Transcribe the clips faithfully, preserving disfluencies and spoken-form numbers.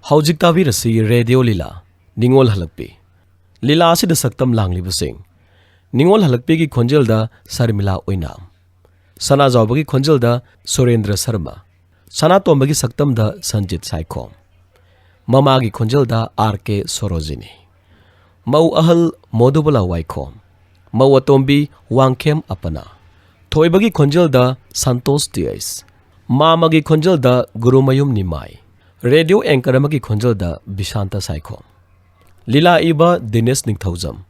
ꯍꯧꯖꯤꯛ ꯇꯥꯕꯤꯔꯁꯤ ꯔꯦꯗꯤꯑꯣ ꯂꯤꯂꯥ, ꯅꯤꯉꯣꯜ ꯍꯜꯂꯛꯄꯤ꯫ ꯂꯤꯂꯥ ꯑꯁꯤꯗ ꯁꯛꯇꯝ ꯂꯥꯡꯂꯤꯕꯁꯤꯡ: ꯅꯤꯉꯣꯜ ꯍꯜꯂꯛꯄꯤꯒꯤ ꯈꯣꯟꯖꯦꯜꯗ ꯁꯔꯃꯤꯂꯥ ꯑꯣꯏꯅꯥꯝ, ꯁꯅꯥꯖꯥꯎꯕꯒꯤ ꯈꯣꯟꯖꯦꯜꯗ ꯁꯨꯔꯦꯟꯗ꯭ꯔ ꯁꯔꯃ, ꯁꯅꯥꯇꯣꯝꯕꯒꯤ ꯁꯛꯇꯝꯗ ꯁꯟꯖꯤꯠ ꯁꯥꯏꯈꯣꯝ, ꯃꯃꯥꯒꯤ ꯈꯣꯟꯖꯦꯜꯗ ꯑꯥꯔ ꯀꯦ ꯁꯣꯔꯣꯖꯤꯅꯤ, ꯃꯧ ꯑꯍꯜ ꯃꯣꯗꯨꯕꯂꯥ ꯋꯥꯏꯈꯣꯝ, ꯃꯧ ꯑꯇꯣꯝꯕꯤ ꯋꯥꯡꯈꯦꯝ ꯑꯄꯅꯥ, ꯊꯣꯏꯕꯒꯤ ꯈꯣꯟꯖꯦꯜꯗ ꯁꯟꯇꯣꯁ ꯇꯤ ꯑꯩꯁ, ꯃꯥꯃꯒꯤ ꯈꯣꯟꯖꯦꯜꯗ ꯒꯨꯔꯨꯃꯌꯨꯝ ꯅꯤꯃꯥꯏ, ꯔꯦꯗꯤꯑꯣ ꯑꯦꯡꯀꯔ ꯑꯃꯒꯤ ꯈꯣꯟꯖꯦꯜꯗ ꯕꯤꯁꯥꯟꯇ ꯁꯥꯏꯈꯣꯝ꯫ ꯂꯤꯂꯥ ꯏꯕ ꯗꯤꯅꯦꯁ ꯅꯤꯡꯊꯧꯖꯝ꯫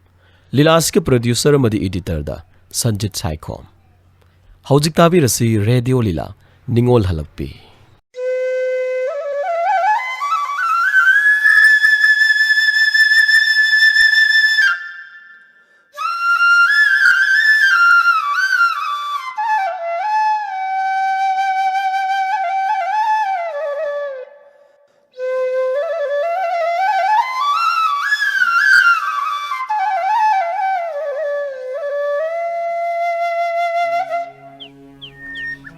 ꯂꯤꯂꯥ ꯑꯁꯤꯒꯤ ꯄ꯭ꯔꯣꯗ꯭ꯌꯨꯁꯔ ꯑꯃꯗꯤ ꯏꯗꯤꯇꯔꯗ ꯁꯟꯖꯤꯠ ꯁꯥꯏꯈꯣꯝ꯫ ꯍꯧꯖꯤꯛ ꯇꯥꯕꯤꯔꯁꯤ ꯔꯦꯗꯤꯑꯣ ꯂꯤꯂꯥ, ꯅꯤꯉꯣꯜ ꯍꯜꯂꯛꯄꯤ꯫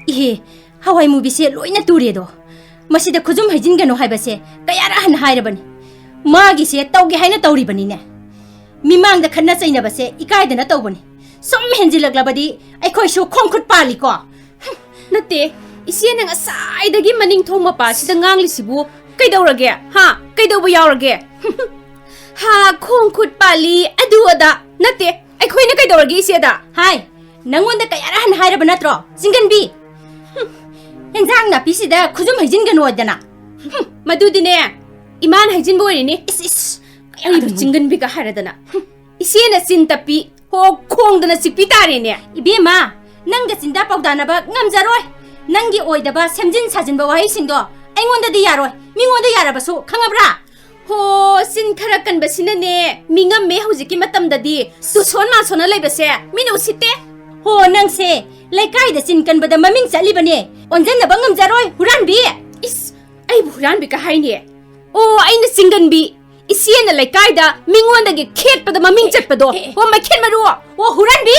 ꯏꯍꯦ, ꯍꯋꯥꯏ ꯃꯨꯕꯤꯁꯦ ꯂꯣꯏꯅ ꯇꯨꯔꯦꯗꯣ꯫ ꯃꯁꯤꯗ ꯈꯨꯖꯨꯝ ꯍꯩꯖꯤꯟꯒꯅꯨ ꯍꯥꯏꯕꯁꯦ ꯀꯌꯥꯔꯛ ꯍꯟꯅ ꯍꯥꯏꯔꯕꯅꯤ꯫ ꯃꯥꯒꯤꯁꯦ ꯇꯧꯒꯦ ꯍꯥꯏꯅ ꯇꯧꯔꯤꯕꯅꯤꯅꯦ꯫ ꯃꯤꯃꯥꯡꯗ ꯈꯠꯅ ꯆꯩꯅꯕꯁꯦ ꯏꯀꯥꯏꯗꯅ ꯇꯧꯕꯅꯤ꯫ ꯁꯨꯝ ꯍꯦꯟꯖꯤꯜꯂꯛꯂꯕꯗꯤ ꯑꯩꯈꯣꯏꯁꯨ ꯈꯣꯡ ꯈꯨꯠ ꯄꯥꯜꯂꯤꯀꯣ꯫ ꯍꯨꯝ, ꯅꯠꯇꯦ, ꯏꯆꯦꯅ ꯉꯁꯥꯏꯗꯒꯤ ꯃꯅꯤꯡ ꯊꯣꯡ ꯃꯄꯥꯁꯤꯗ ꯉꯥꯡꯂꯤꯁꯤꯕꯨ ꯀꯩꯗꯧꯔꯒꯦ? ꯍꯥ? ꯀꯩꯗꯧꯕ ꯌꯥꯎꯔꯒꯦ? ꯍꯥ, ꯈꯣꯡ ꯈꯨꯠ ꯄꯥꯜꯂꯤ, ꯑꯗꯨ ꯑꯗꯥ꯫ ꯅꯠꯇꯦ, ꯑꯩꯈꯣꯏꯅ ꯀꯩꯗꯧꯔꯒꯦ ꯏꯆꯦꯗ? ꯍꯥꯏ, ꯅꯪꯉꯣꯟꯗ ꯀꯌꯥꯔꯛ ꯍꯟꯅ ꯍꯥꯏꯔꯕ ꯅꯠꯇ꯭ꯔꯣ, ꯆꯤꯡꯒꯟꯕꯤ? ꯍꯨꯝ, ꯍꯦꯟꯖꯥꯡ ꯅꯥꯄꯤꯁꯤꯗ ꯈꯨꯖꯨꯝ ꯍꯩꯖꯤꯟꯒꯅꯨ ꯍꯥꯏꯗꯅ꯫ ꯍꯨꯝ, ꯃꯗꯨꯗꯤꯅꯦ, ꯏꯃꯥꯅ ꯍꯩꯖꯤꯟꯕ ꯑꯣꯏꯔꯤꯅꯤ꯫ ꯏꯁ, ꯏꯁ, ꯑꯩꯕꯨ ꯀꯌꯥꯗꯅꯣ? ꯆꯤꯡꯒꯟꯕꯤꯒ ꯍꯥꯏꯔꯗꯅ꯫ ꯍꯨꯝ, ꯏꯆꯦꯅ ꯆꯤꯟ ꯇꯞꯄꯤ, ꯍꯣ, ꯈꯣꯡꯗꯅ ꯆꯤꯛꯄꯤ ꯇꯥꯔꯦꯅꯦ꯫ ꯏꯕꯦꯝꯃ, ꯅꯪꯒ ꯆꯤꯟꯗꯥ ꯄꯥꯎꯗꯥꯅꯕ ꯉꯝꯖꯔꯣꯏ꯫ ꯅꯪꯒꯤ ꯑꯣꯏꯗꯕ ꯁꯦꯝꯖꯤꯟ ꯁꯥꯖꯤꯟꯕ ꯋꯥꯍꯩꯁꯤꯡꯗꯣ ꯑꯩꯉꯣꯟꯗꯗꯤ ꯌꯥꯔꯣꯏ, ꯃꯤꯉꯣꯟꯗ ꯌꯥꯔꯕꯁꯨ, ꯈꯪꯉꯕ꯭ꯔꯥ? ꯍꯣ, ꯆꯤꯟ ꯈꯔ ꯀꯟꯕꯁꯤꯅꯅꯦ ꯃꯤ ꯉꯝꯃꯦ ꯍꯧꯖꯤꯛꯀꯤ ꯃꯇꯝꯗꯗꯤ꯫ ꯇꯨꯁꯣꯟ ꯃꯥꯁꯣꯟꯅ ꯂꯩꯕꯁꯦ ꯃꯤꯅ ꯎꯁꯤꯠꯇꯦ꯫ ꯍꯣ, ꯅꯪꯁꯦ ꯂꯩꯀꯥꯏꯗ ꯆꯤꯟ ꯀꯟꯕꯗ ꯃꯃꯤꯡ ꯆꯠꯂꯤꯕꯅꯦ꯫ ꯑꯣꯟꯖꯟꯅꯕ ꯉꯝꯖꯔꯣꯏ, ꯍꯨꯔꯥꯟꯕꯤ꯫ ꯏꯁ, ꯑꯩꯕꯨ ꯍꯨꯔꯥꯟꯕꯤꯒ ꯍꯥꯏꯅꯦ꯫ ꯑꯣ, ꯑꯩꯅ ꯆꯤꯡꯒꯟꯕꯤ꯫ ꯏꯆꯦꯅ ꯂꯩꯀꯥꯏꯗ ꯃꯤꯉꯣꯟꯗꯒꯤ ꯈꯦꯠꯄꯗ ꯃꯃꯤꯡ ꯆꯠꯄꯗꯣ꯫ ꯑꯦ, ꯑꯦ꯫ ꯑꯣ, ꯃꯩꯈꯦꯠ ꯃꯔꯨ꯫ ꯑꯣ, ꯍꯨꯔꯥꯟꯕꯤ꯫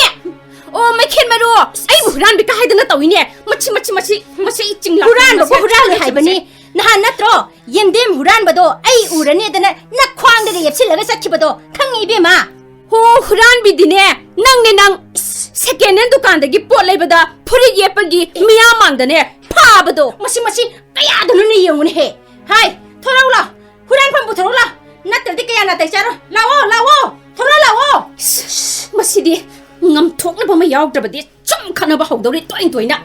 ꯑꯣ, ꯃꯩꯈꯦꯠ ꯃꯔꯨ꯫ ꯑꯩꯕꯨ ꯍꯨꯔꯥꯟꯕꯤꯒ ꯍꯥꯏꯗꯅ ꯇꯧꯏꯅꯦ꯫ ꯃꯁꯤ, ꯃꯁꯤ, ꯃꯁꯤ, ꯃꯁꯤ ꯑꯩ ꯆꯤꯡꯂꯥ-, ꯍꯨꯔꯥꯟꯕꯕꯨ ꯃꯁꯤ, ꯍꯨꯔꯥꯜꯂꯤ ꯃꯁꯤ, ꯍꯥꯏꯕꯅꯤ꯫ ꯃꯁꯤ꯫ ꯅꯍꯥꯟ ꯅꯠꯇ꯭ꯔꯣ ꯌꯦꯟꯗꯦꯝ ꯍꯨꯔꯥꯟꯕꯗꯣ ꯑꯩ ꯎꯔꯅꯤꯗꯅ ꯅꯈ꯭ꯋꯥꯡꯗꯒ ꯌꯦꯞꯁꯤꯜꯂꯒ ꯆꯠꯈꯤꯕꯗꯣ? ꯈꯪꯉꯤ, ꯏꯕꯦꯝꯃ꯫ ꯍꯣ, ꯍꯨꯔꯥꯟꯕꯤꯗꯤꯅꯦ, ꯅꯪꯅꯦ ꯅꯪ꯫ ꯁꯦꯀꯦꯟ ꯍꯦꯟ ꯗꯨꯀꯥꯟꯗꯒꯤ ꯄꯣꯠ ꯂꯩꯕꯗ ꯐꯨꯔꯤꯠ ꯌꯦꯞꯄꯒꯤ ꯃꯤꯌꯥꯝ ꯃꯥꯡꯗꯅꯦ ꯐꯥꯕꯗꯣ꯫ ꯃꯁꯤ, ꯃꯁꯤ ꯀꯌꯥꯗꯅꯣꯅꯦ ꯌꯦꯡꯉꯨꯅꯦꯍꯦ꯫ ꯍꯥꯏ, ꯊꯣꯔꯛꯎ ꯂꯥꯎ, ꯍꯨꯔꯥꯟꯐꯝ ꯄꯨꯊꯣꯔꯛꯎ ꯂꯥꯎ, ꯅꯠꯇ꯭ꯔꯗꯤ ꯀꯌꯥ ꯅꯥꯇꯩ ꯆꯥꯔꯣꯏ꯫ ꯂꯥꯛꯑꯣ, ꯂꯥꯛꯑꯣ, ꯊꯣꯔꯛꯑꯣ ꯂꯥꯛꯑꯣ꯫ ꯃꯁꯤꯗꯤ ꯉꯝꯊꯣꯛꯅꯕ ꯑꯃ ꯌꯥꯎꯗ꯭ꯔꯕꯗꯤ ꯆꯨꯝ ꯈꯠꯅꯕ ꯍꯧꯗꯧꯔꯤ ꯇꯣꯏꯅ ꯇꯣꯏꯅ꯫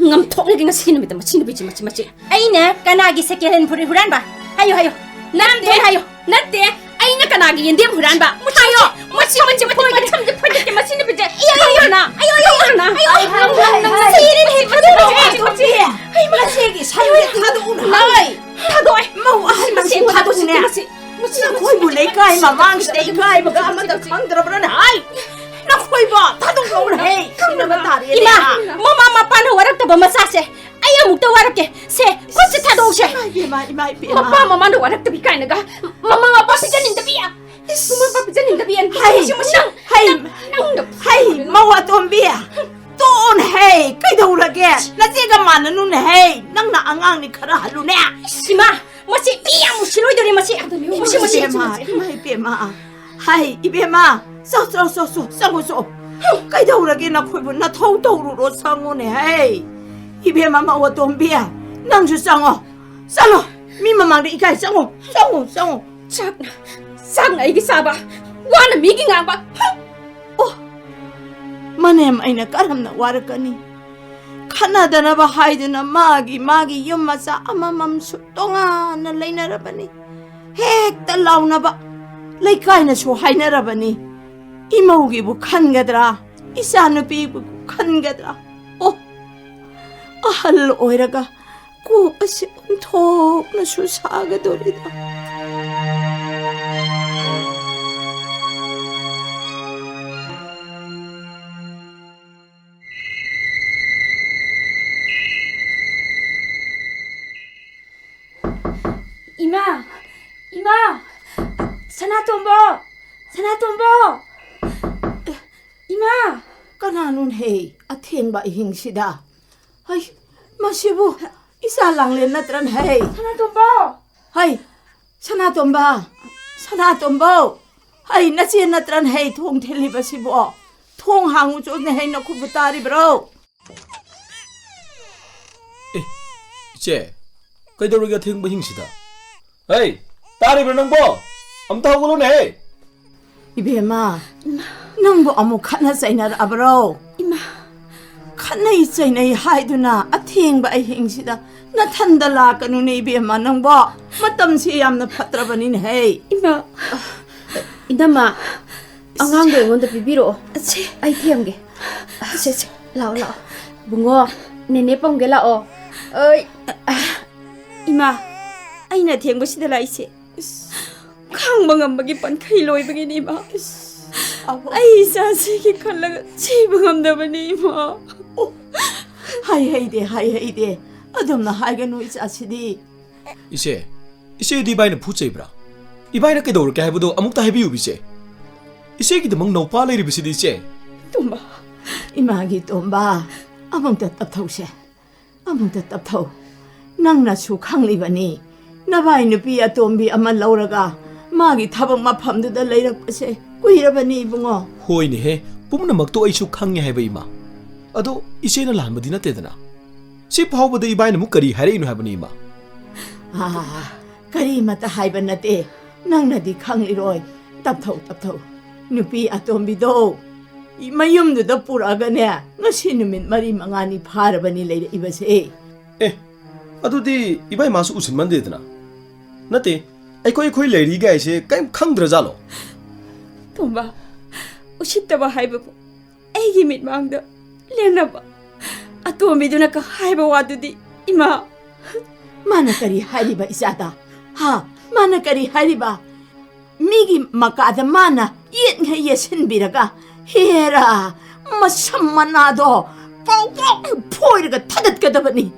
ꯉꯝꯊꯣꯛꯂꯒꯦ ꯉꯁꯤ ꯅꯨꯃꯤꯠꯇ ꯃꯁꯤ ꯅꯨꯄꯤꯁꯦ, ꯃꯁꯤ, ꯃꯁꯤ꯫ ꯑꯩꯅ ꯀꯅꯥꯒꯤ ꯁꯦꯀꯦꯟ ꯍꯦꯟ ꯐꯨꯔꯤꯠ ꯍꯨꯔꯥꯟꯕ? ꯍꯥꯏꯌꯨ, ꯍꯥꯏꯌꯨ꯫ ꯅꯠꯇꯦ, ꯅꯠꯇꯦ, ꯍꯥꯏꯌꯨ꯫ ꯅꯠꯇꯦ, ꯑꯩꯅ ꯀꯅꯥꯒꯤ ꯌꯦꯟꯗꯦꯝ ꯍꯨꯔꯥꯟꯕ? ꯍꯥꯏꯌꯣ꯫ ꯃꯁꯤ, ꯃꯁꯤ, ꯃꯁꯤ, ꯃꯁꯤ, ꯃꯁꯤ, ꯃꯁꯤ ꯅꯨꯄꯤꯁꯦ꯫ ꯑꯌꯣ, ꯑꯌꯣ, ꯊꯧꯔꯅ, ꯑꯌꯣ, ꯑꯌꯣ, ꯊꯧꯔꯅ, ꯑꯌꯣ, ꯑꯌꯣ, ꯑꯌꯣ, ꯊꯧꯔꯅ꯫ ꯁꯤꯔꯦꯅꯦ, ꯊꯥꯗꯣꯛꯑꯣ, ꯊꯥꯗꯣꯛꯑꯣ꯫ ꯃꯁꯤꯒꯤ ꯁꯟꯁꯦ ꯊꯥꯗꯣꯛꯎꯅ꯫ ꯅꯣꯏ, ꯊꯥꯗꯣꯛꯑꯦ꯫ ꯃꯧ ꯑꯍꯜ ꯃꯁꯤ ꯃꯁꯤ ꯊꯥꯗꯣꯛꯎꯅꯦ꯫ ꯃꯁꯤ, ꯃꯁꯤ, ꯅꯈꯣꯏꯕꯨ ꯂꯩꯀꯥꯏ ꯃꯃꯥꯡꯁꯤꯗ ꯏꯀꯥꯏꯕꯒ ꯑꯃꯠꯇ ꯈꯪꯗ꯭ꯔꯕ꯭ꯔꯅꯦ? ꯍꯥꯏ! ꯅꯈꯣꯏꯕꯣ, ꯊꯥꯗꯣꯛꯂꯛꯎꯅꯍꯦ! ꯁꯤꯅꯕ ꯇꯥꯔꯦꯅꯦ꯫ ꯏꯃꯥ, ꯃꯃꯥ ꯃꯄꯥꯅ ꯋꯥꯔꯛꯇꯕ ꯃꯆꯥꯁꯦ ꯑꯩ ꯑꯃꯨꯛꯇ ꯋꯥꯔꯛꯀꯦ꯫ ꯁꯦ, ꯈꯨꯠꯁꯦ ꯊꯥꯗꯣꯛꯎꯁꯦ꯫ ꯏꯃꯥ ꯏꯕꯦꯝꯃ, ꯏꯃꯥ ꯏꯕꯦꯝꯃ꯫ ꯃꯄꯥ ꯃꯃꯥꯅ ꯋꯥꯔꯛꯇꯕꯤ ꯀꯥꯏꯅꯒ, ꯃꯃꯥ ꯃꯄꯥ ꯄꯤꯖꯅꯤꯡꯗꯕꯤ꯫ ꯏꯁ! ꯃꯃꯥ ꯃꯄꯥ ꯄꯤꯖꯅꯤꯡꯗꯕꯤ꯫ ꯍꯩ! ꯅꯪ, ꯍꯩ! ꯅꯪ, ꯅꯪꯅ ꯍꯩ! ꯃꯧ ꯑꯇꯣꯝꯕꯤ! ꯇꯣꯛꯑꯣꯅꯦꯍꯦ! ꯀꯩꯗꯧꯔꯒꯦ? ꯅꯆꯦꯒ ꯃꯥꯟꯅꯅꯨꯅꯦꯍꯦ! ꯅꯪꯅ ꯑꯉꯥꯡꯅꯤ, ꯈꯔ ꯍꯜꯂꯨꯅꯦ! ꯏꯃꯥ! ꯃꯁꯤ ꯃꯤ ꯌꯥꯝ ꯎꯁꯤꯠꯂꯣꯏꯗꯧꯔꯤ, ꯃꯁꯤ꯫ ꯃꯁꯤ, ꯃꯁꯤ, ꯏꯃꯥ, ꯃꯁꯤ, ꯃꯁꯤ꯫ ꯏꯃꯥ ꯏꯕꯦꯝꯃ꯫ ꯍꯥꯏ, ꯏꯕꯦꯝꯃ, ꯆꯣ, ꯆꯣ, ꯆꯣ, ꯆꯣ, ꯆꯪꯉꯣ, ꯆꯣ꯫ ꯀꯩꯗꯧꯔꯒꯦ ꯅꯈꯣꯏꯕꯨ? ꯅꯊꯧ ꯇꯧꯔꯨꯔꯣ, ꯆꯪꯉꯣꯅꯦ, ꯍꯩ꯫ ꯏꯕꯦꯝꯃ, ꯃꯧ ꯑꯇꯣꯝꯕꯤ, ꯅꯪꯁꯨ ꯆꯪꯉꯣ꯫ ꯆꯠꯂꯣ, ꯃꯤ ꯃꯃꯥꯡꯗ ꯏꯀꯥꯏ, ꯆꯪꯉꯣ, ꯆꯪꯉꯣ, ꯆꯪꯉꯣ꯫ ꯆꯥꯛꯅ, ꯆꯥꯛꯅ ꯑꯩꯒꯤ ꯆꯥꯕ, ꯋꯥꯅ ꯃꯤꯒꯤ ꯉꯥꯡꯕ꯫ ꯑꯣ, ꯃꯅꯦꯝ ꯑꯩꯅ ꯀꯔꯝꯅ ꯋꯥꯔꯛꯀꯅꯤ? ꯈꯠꯅꯗꯅꯕ ꯍꯥꯏꯗꯨꯅ ꯃꯥꯒꯤ, ꯃꯥꯒꯤ ꯌꯨꯝ ꯃꯆꯥ ꯑꯃꯃꯝꯁꯨ ꯇꯣꯉꯥꯟꯅ ꯂꯩꯅꯔꯕꯅꯤ꯫ ꯍꯦꯛꯇ ꯂꯥꯎꯅꯕ, ꯂꯩꯀꯥꯏꯅꯁꯨ ꯍꯥꯏꯅꯔꯕꯅꯤ꯫ ꯏꯃꯧꯒꯤꯕꯨ ꯈꯟꯒꯗ꯭ꯔꯥ, ꯏꯆꯥꯅꯨꯄꯤꯕꯨ ꯈꯟꯒꯗ꯭ꯔꯥ? ꯑꯣ, ꯑꯍꯜ ꯑꯣꯏꯔꯒ ꯀꯣꯛ ꯑꯁꯤ ꯑꯣꯟꯊꯣꯛꯅꯁꯨ ꯁꯥꯒꯗꯣꯔꯤꯗ꯫ ꯏꯃꯥ! ꯏꯃꯥ! ꯁꯅꯥꯇꯣꯝꯕꯣ! ꯁꯅꯥꯇꯣꯝꯕꯣ! ꯏꯃꯥ! ꯀꯅꯥꯅꯣꯅꯦꯍꯦ ꯑꯊꯦꯡꯕ ꯑꯍꯤꯡꯁꯤꯗ? ꯍꯩ, ꯃꯁꯤꯕꯨ! ꯏꯆꯥ ꯂꯥꯡꯂꯦꯟ ꯅꯠꯇ꯭ꯔꯅ ꯍꯩ? ꯁꯅꯥꯇꯣꯝꯕ! ꯍꯩ! ꯁꯅꯥꯇꯣꯝꯕ! ꯁꯅꯥꯇꯣꯝꯕꯧ! ꯍꯩ, ꯅꯆꯦ ꯅꯠꯇ꯭ꯔꯅ ꯍꯩ ꯊꯣꯡ ꯊꯤꯜꯂꯤꯕꯁꯤꯕꯣ? ꯊꯣꯡ ꯍꯥꯡꯉꯨ ꯆꯣꯅꯦ ꯍꯩ, ꯅꯈꯨꯠꯄꯨ ꯇꯥꯔꯤꯕ꯭ꯔꯣ? ꯑꯦ, ꯏꯆꯦ, ꯀꯩꯗꯧꯔꯒꯦ ꯑꯊꯦꯡꯕ ꯑꯍꯤꯡꯁꯤꯗ? ꯍꯩ, ꯇꯥꯔꯤꯕ꯭ꯔꯥ ꯅꯪꯕꯣ? ꯑꯝꯇ ꯍꯧꯒꯠꯂꯨꯅꯦ ꯍꯩ! ꯏꯕꯦꯝꯃ, ꯅꯪꯕꯨ ꯑꯃꯨꯛ ꯈꯠꯅ ꯆꯩꯅꯔꯛꯑꯕ꯭ꯔꯣ? ꯏꯃꯥ! ꯈꯠꯅꯩ ꯆꯩꯅꯩ ꯍꯥꯏꯗꯨꯅ ꯑꯊꯦꯡꯕ ꯑꯍꯤꯡꯁꯤꯗ ꯅꯊꯟꯗ ꯂꯥꯛꯀꯅꯨꯅꯦ ꯏꯕꯦꯝꯃ, ꯅꯪꯕꯣ꯫ ꯃꯇꯝꯁꯤ ꯌꯥꯝꯅ ꯐꯠꯇ꯭ꯔꯕꯅꯤꯅꯦ ꯍꯩ꯫ ꯏꯃꯥ! ꯏꯅꯝꯃ, ꯑꯉꯥꯡꯗꯣ ꯑꯩꯉꯣꯟꯗ ꯄꯤꯕꯤꯔꯛꯑꯣ꯫ ꯑꯁꯦ꯫ ꯑꯩ ꯊꯦꯝꯒꯦ꯫ ꯑꯁꯦ, ꯑꯁꯦ, ꯂꯥꯛꯑꯣ, ꯂꯥꯛꯑꯣ꯫ ꯕꯨꯡꯉꯣ, ꯅꯦꯅꯦ ꯄꯝꯒꯦ ꯂꯥꯛꯑꯣ꯫ ꯑꯩ, ꯏꯃꯥ, ꯑꯩꯅ ꯑꯊꯦꯡꯕꯁꯤꯗ ꯂꯥꯛꯏꯁꯦ꯫ ꯈꯥꯡꯕ ꯉꯝꯕꯒꯤ ꯄꯟꯈꯩ ꯂꯣꯏꯕꯒꯤꯅꯤ, ꯏꯃꯥ꯫ ꯑꯕꯣ꯫ ꯑꯩ ꯏꯆꯥꯁꯤꯒꯤ ꯈꯜꯂꯒ ꯁꯤꯕ ꯉꯝꯗꯕꯅꯤ, ꯏꯃꯥ꯫ ꯍꯥꯏ ꯍꯩꯗꯦ, ꯍꯥꯏ ꯍꯩꯗꯦ꯫ ꯑꯗꯨꯝꯅ ꯍꯥꯏꯒꯅꯨ ꯏꯆꯥꯁꯤꯗꯤ꯫ ꯏꯆꯦ, ꯏꯆꯦꯗꯤ ꯏꯕꯥꯏꯅ ꯐꯨ ꯆꯩꯕ꯭ꯔꯥ? ꯏꯕꯥꯏꯅ ꯀꯩꯗꯧꯔꯒꯦ ꯍꯥꯏꯕꯗꯣ ꯑꯃꯨꯛꯇ ꯍꯥꯏꯕꯤꯌꯨ, ꯏꯆꯦ꯫ ꯏꯆꯦꯒꯤꯗꯃꯛ ꯅꯧꯄꯥ ꯂꯩꯔꯤꯕꯁꯤꯗꯤ, ꯏꯆꯦ꯫ ꯇꯣꯝꯕ꯫ ꯏꯃꯥꯒꯤ ꯇꯣꯝꯕ, ꯑꯃꯨꯛꯇ ꯇꯞꯊꯧꯁꯦ꯫ ꯑꯃꯨꯛꯇ ꯇꯞꯊꯧ꯫ ꯅꯪꯅꯁꯨ ꯈꯪꯂꯤꯕꯅꯤ, ꯅꯕꯥꯏ ꯅꯨꯄꯤ ꯑꯇꯣꯝꯕꯤ ꯑꯃ ꯂꯧꯔꯒ ꯃꯥꯒꯤ ꯊꯕꯛ ꯃꯐꯝꯗꯨꯗ ꯂꯩꯔꯛꯄꯁꯦ ꯀꯨꯏꯔꯕꯅꯤ, ꯏꯕꯨꯡꯉꯣ꯫ ꯍꯣꯏꯅꯦꯍꯦ, ꯄꯨꯝꯅꯃꯛꯇꯣ ꯑꯩꯁꯨ ꯈꯪꯉꯦ ꯍꯥꯏꯕ, ꯏꯃꯥ꯫ ꯑꯗꯣ ꯏꯆꯦꯅ ꯂꯥꯟꯕꯗꯤ ꯅꯠꯇꯦꯗꯅ꯫ ꯁꯤ ꯐꯥꯎꯕꯗ ꯏꯕꯥꯏꯅ ꯑꯃꯨꯛ ꯀꯔꯤ ꯍꯥꯏꯔꯛꯏꯅꯣ ꯍꯥꯏꯕꯅꯤ, ꯏꯃꯥ? ꯑꯥ, ꯀꯔꯤꯃꯠꯇ ꯍꯥꯏꯕ ꯅꯠꯇꯦ꯫ ꯅꯪꯅꯗꯤ ꯈꯪꯂꯤꯔꯣꯏ꯫ ꯇꯞꯊꯧ, ꯇꯞꯊꯧ꯫ ꯅꯨꯄꯤ ꯑꯇꯣꯝꯕꯤꯗꯣ ꯃꯌꯨꯝꯗꯨꯗ ꯄꯨꯔꯛꯑꯒꯅꯦ, ꯉꯁꯤ ꯅꯨꯃꯤꯠ ꯃꯔꯤ ꯃꯉꯥꯅꯤ ꯐꯥꯔꯕꯅꯤ ꯂꯩꯔꯛꯏꯕꯁꯦ꯫ ꯑꯦ, ꯑꯗꯨꯗꯤ ꯏꯕꯥꯏ ꯃꯥꯁꯨ ꯎꯁꯤꯟꯃꯟꯗꯦꯗꯅ꯫ ꯅꯠꯇꯦ, ꯑꯩꯈꯣꯏ, ꯑꯩꯈꯣꯏ ꯂꯩꯔꯤꯒꯥꯏꯁꯦ ꯀꯔꯤꯝ ꯈꯪꯗ꯭ꯔꯖꯥꯠꯂꯣ? ꯇꯣꯝꯕ, ꯎꯁꯤꯠꯇꯕ ꯍꯥꯏꯕꯕꯨ ꯑꯩꯒꯤ ꯃꯤꯠꯃꯥꯡꯗ ꯂꯦꯝꯅꯕ ꯑꯇꯣꯝꯕꯤꯗꯨꯅ ꯀ-, ꯍꯥꯏꯕ ꯋꯥꯗꯨꯗꯤ, ꯏꯃꯥ꯫ ꯃꯥꯅ ꯀꯔꯤ ꯍꯥꯏꯔꯤꯕ ꯏꯆꯥꯗ? ꯍꯥ? ꯃꯥꯅ ꯀꯔꯤ ꯍꯥꯏꯔꯤꯕ? ꯃꯤꯒꯤ ꯃꯀꯥꯗ ꯃꯥꯅ ꯌꯦꯠꯉꯩ ꯌꯦꯠꯁꯤꯟꯕꯤꯔꯒ, ꯍꯦꯔꯥ, ꯃꯁꯝ ꯃꯅꯥꯗꯣ ꯄ꯭ꯔꯣꯛ ꯄ꯭ꯔꯣꯛ ꯐꯣꯏꯔꯒ ꯊꯥꯗꯠꯀꯗꯕꯅꯤ꯫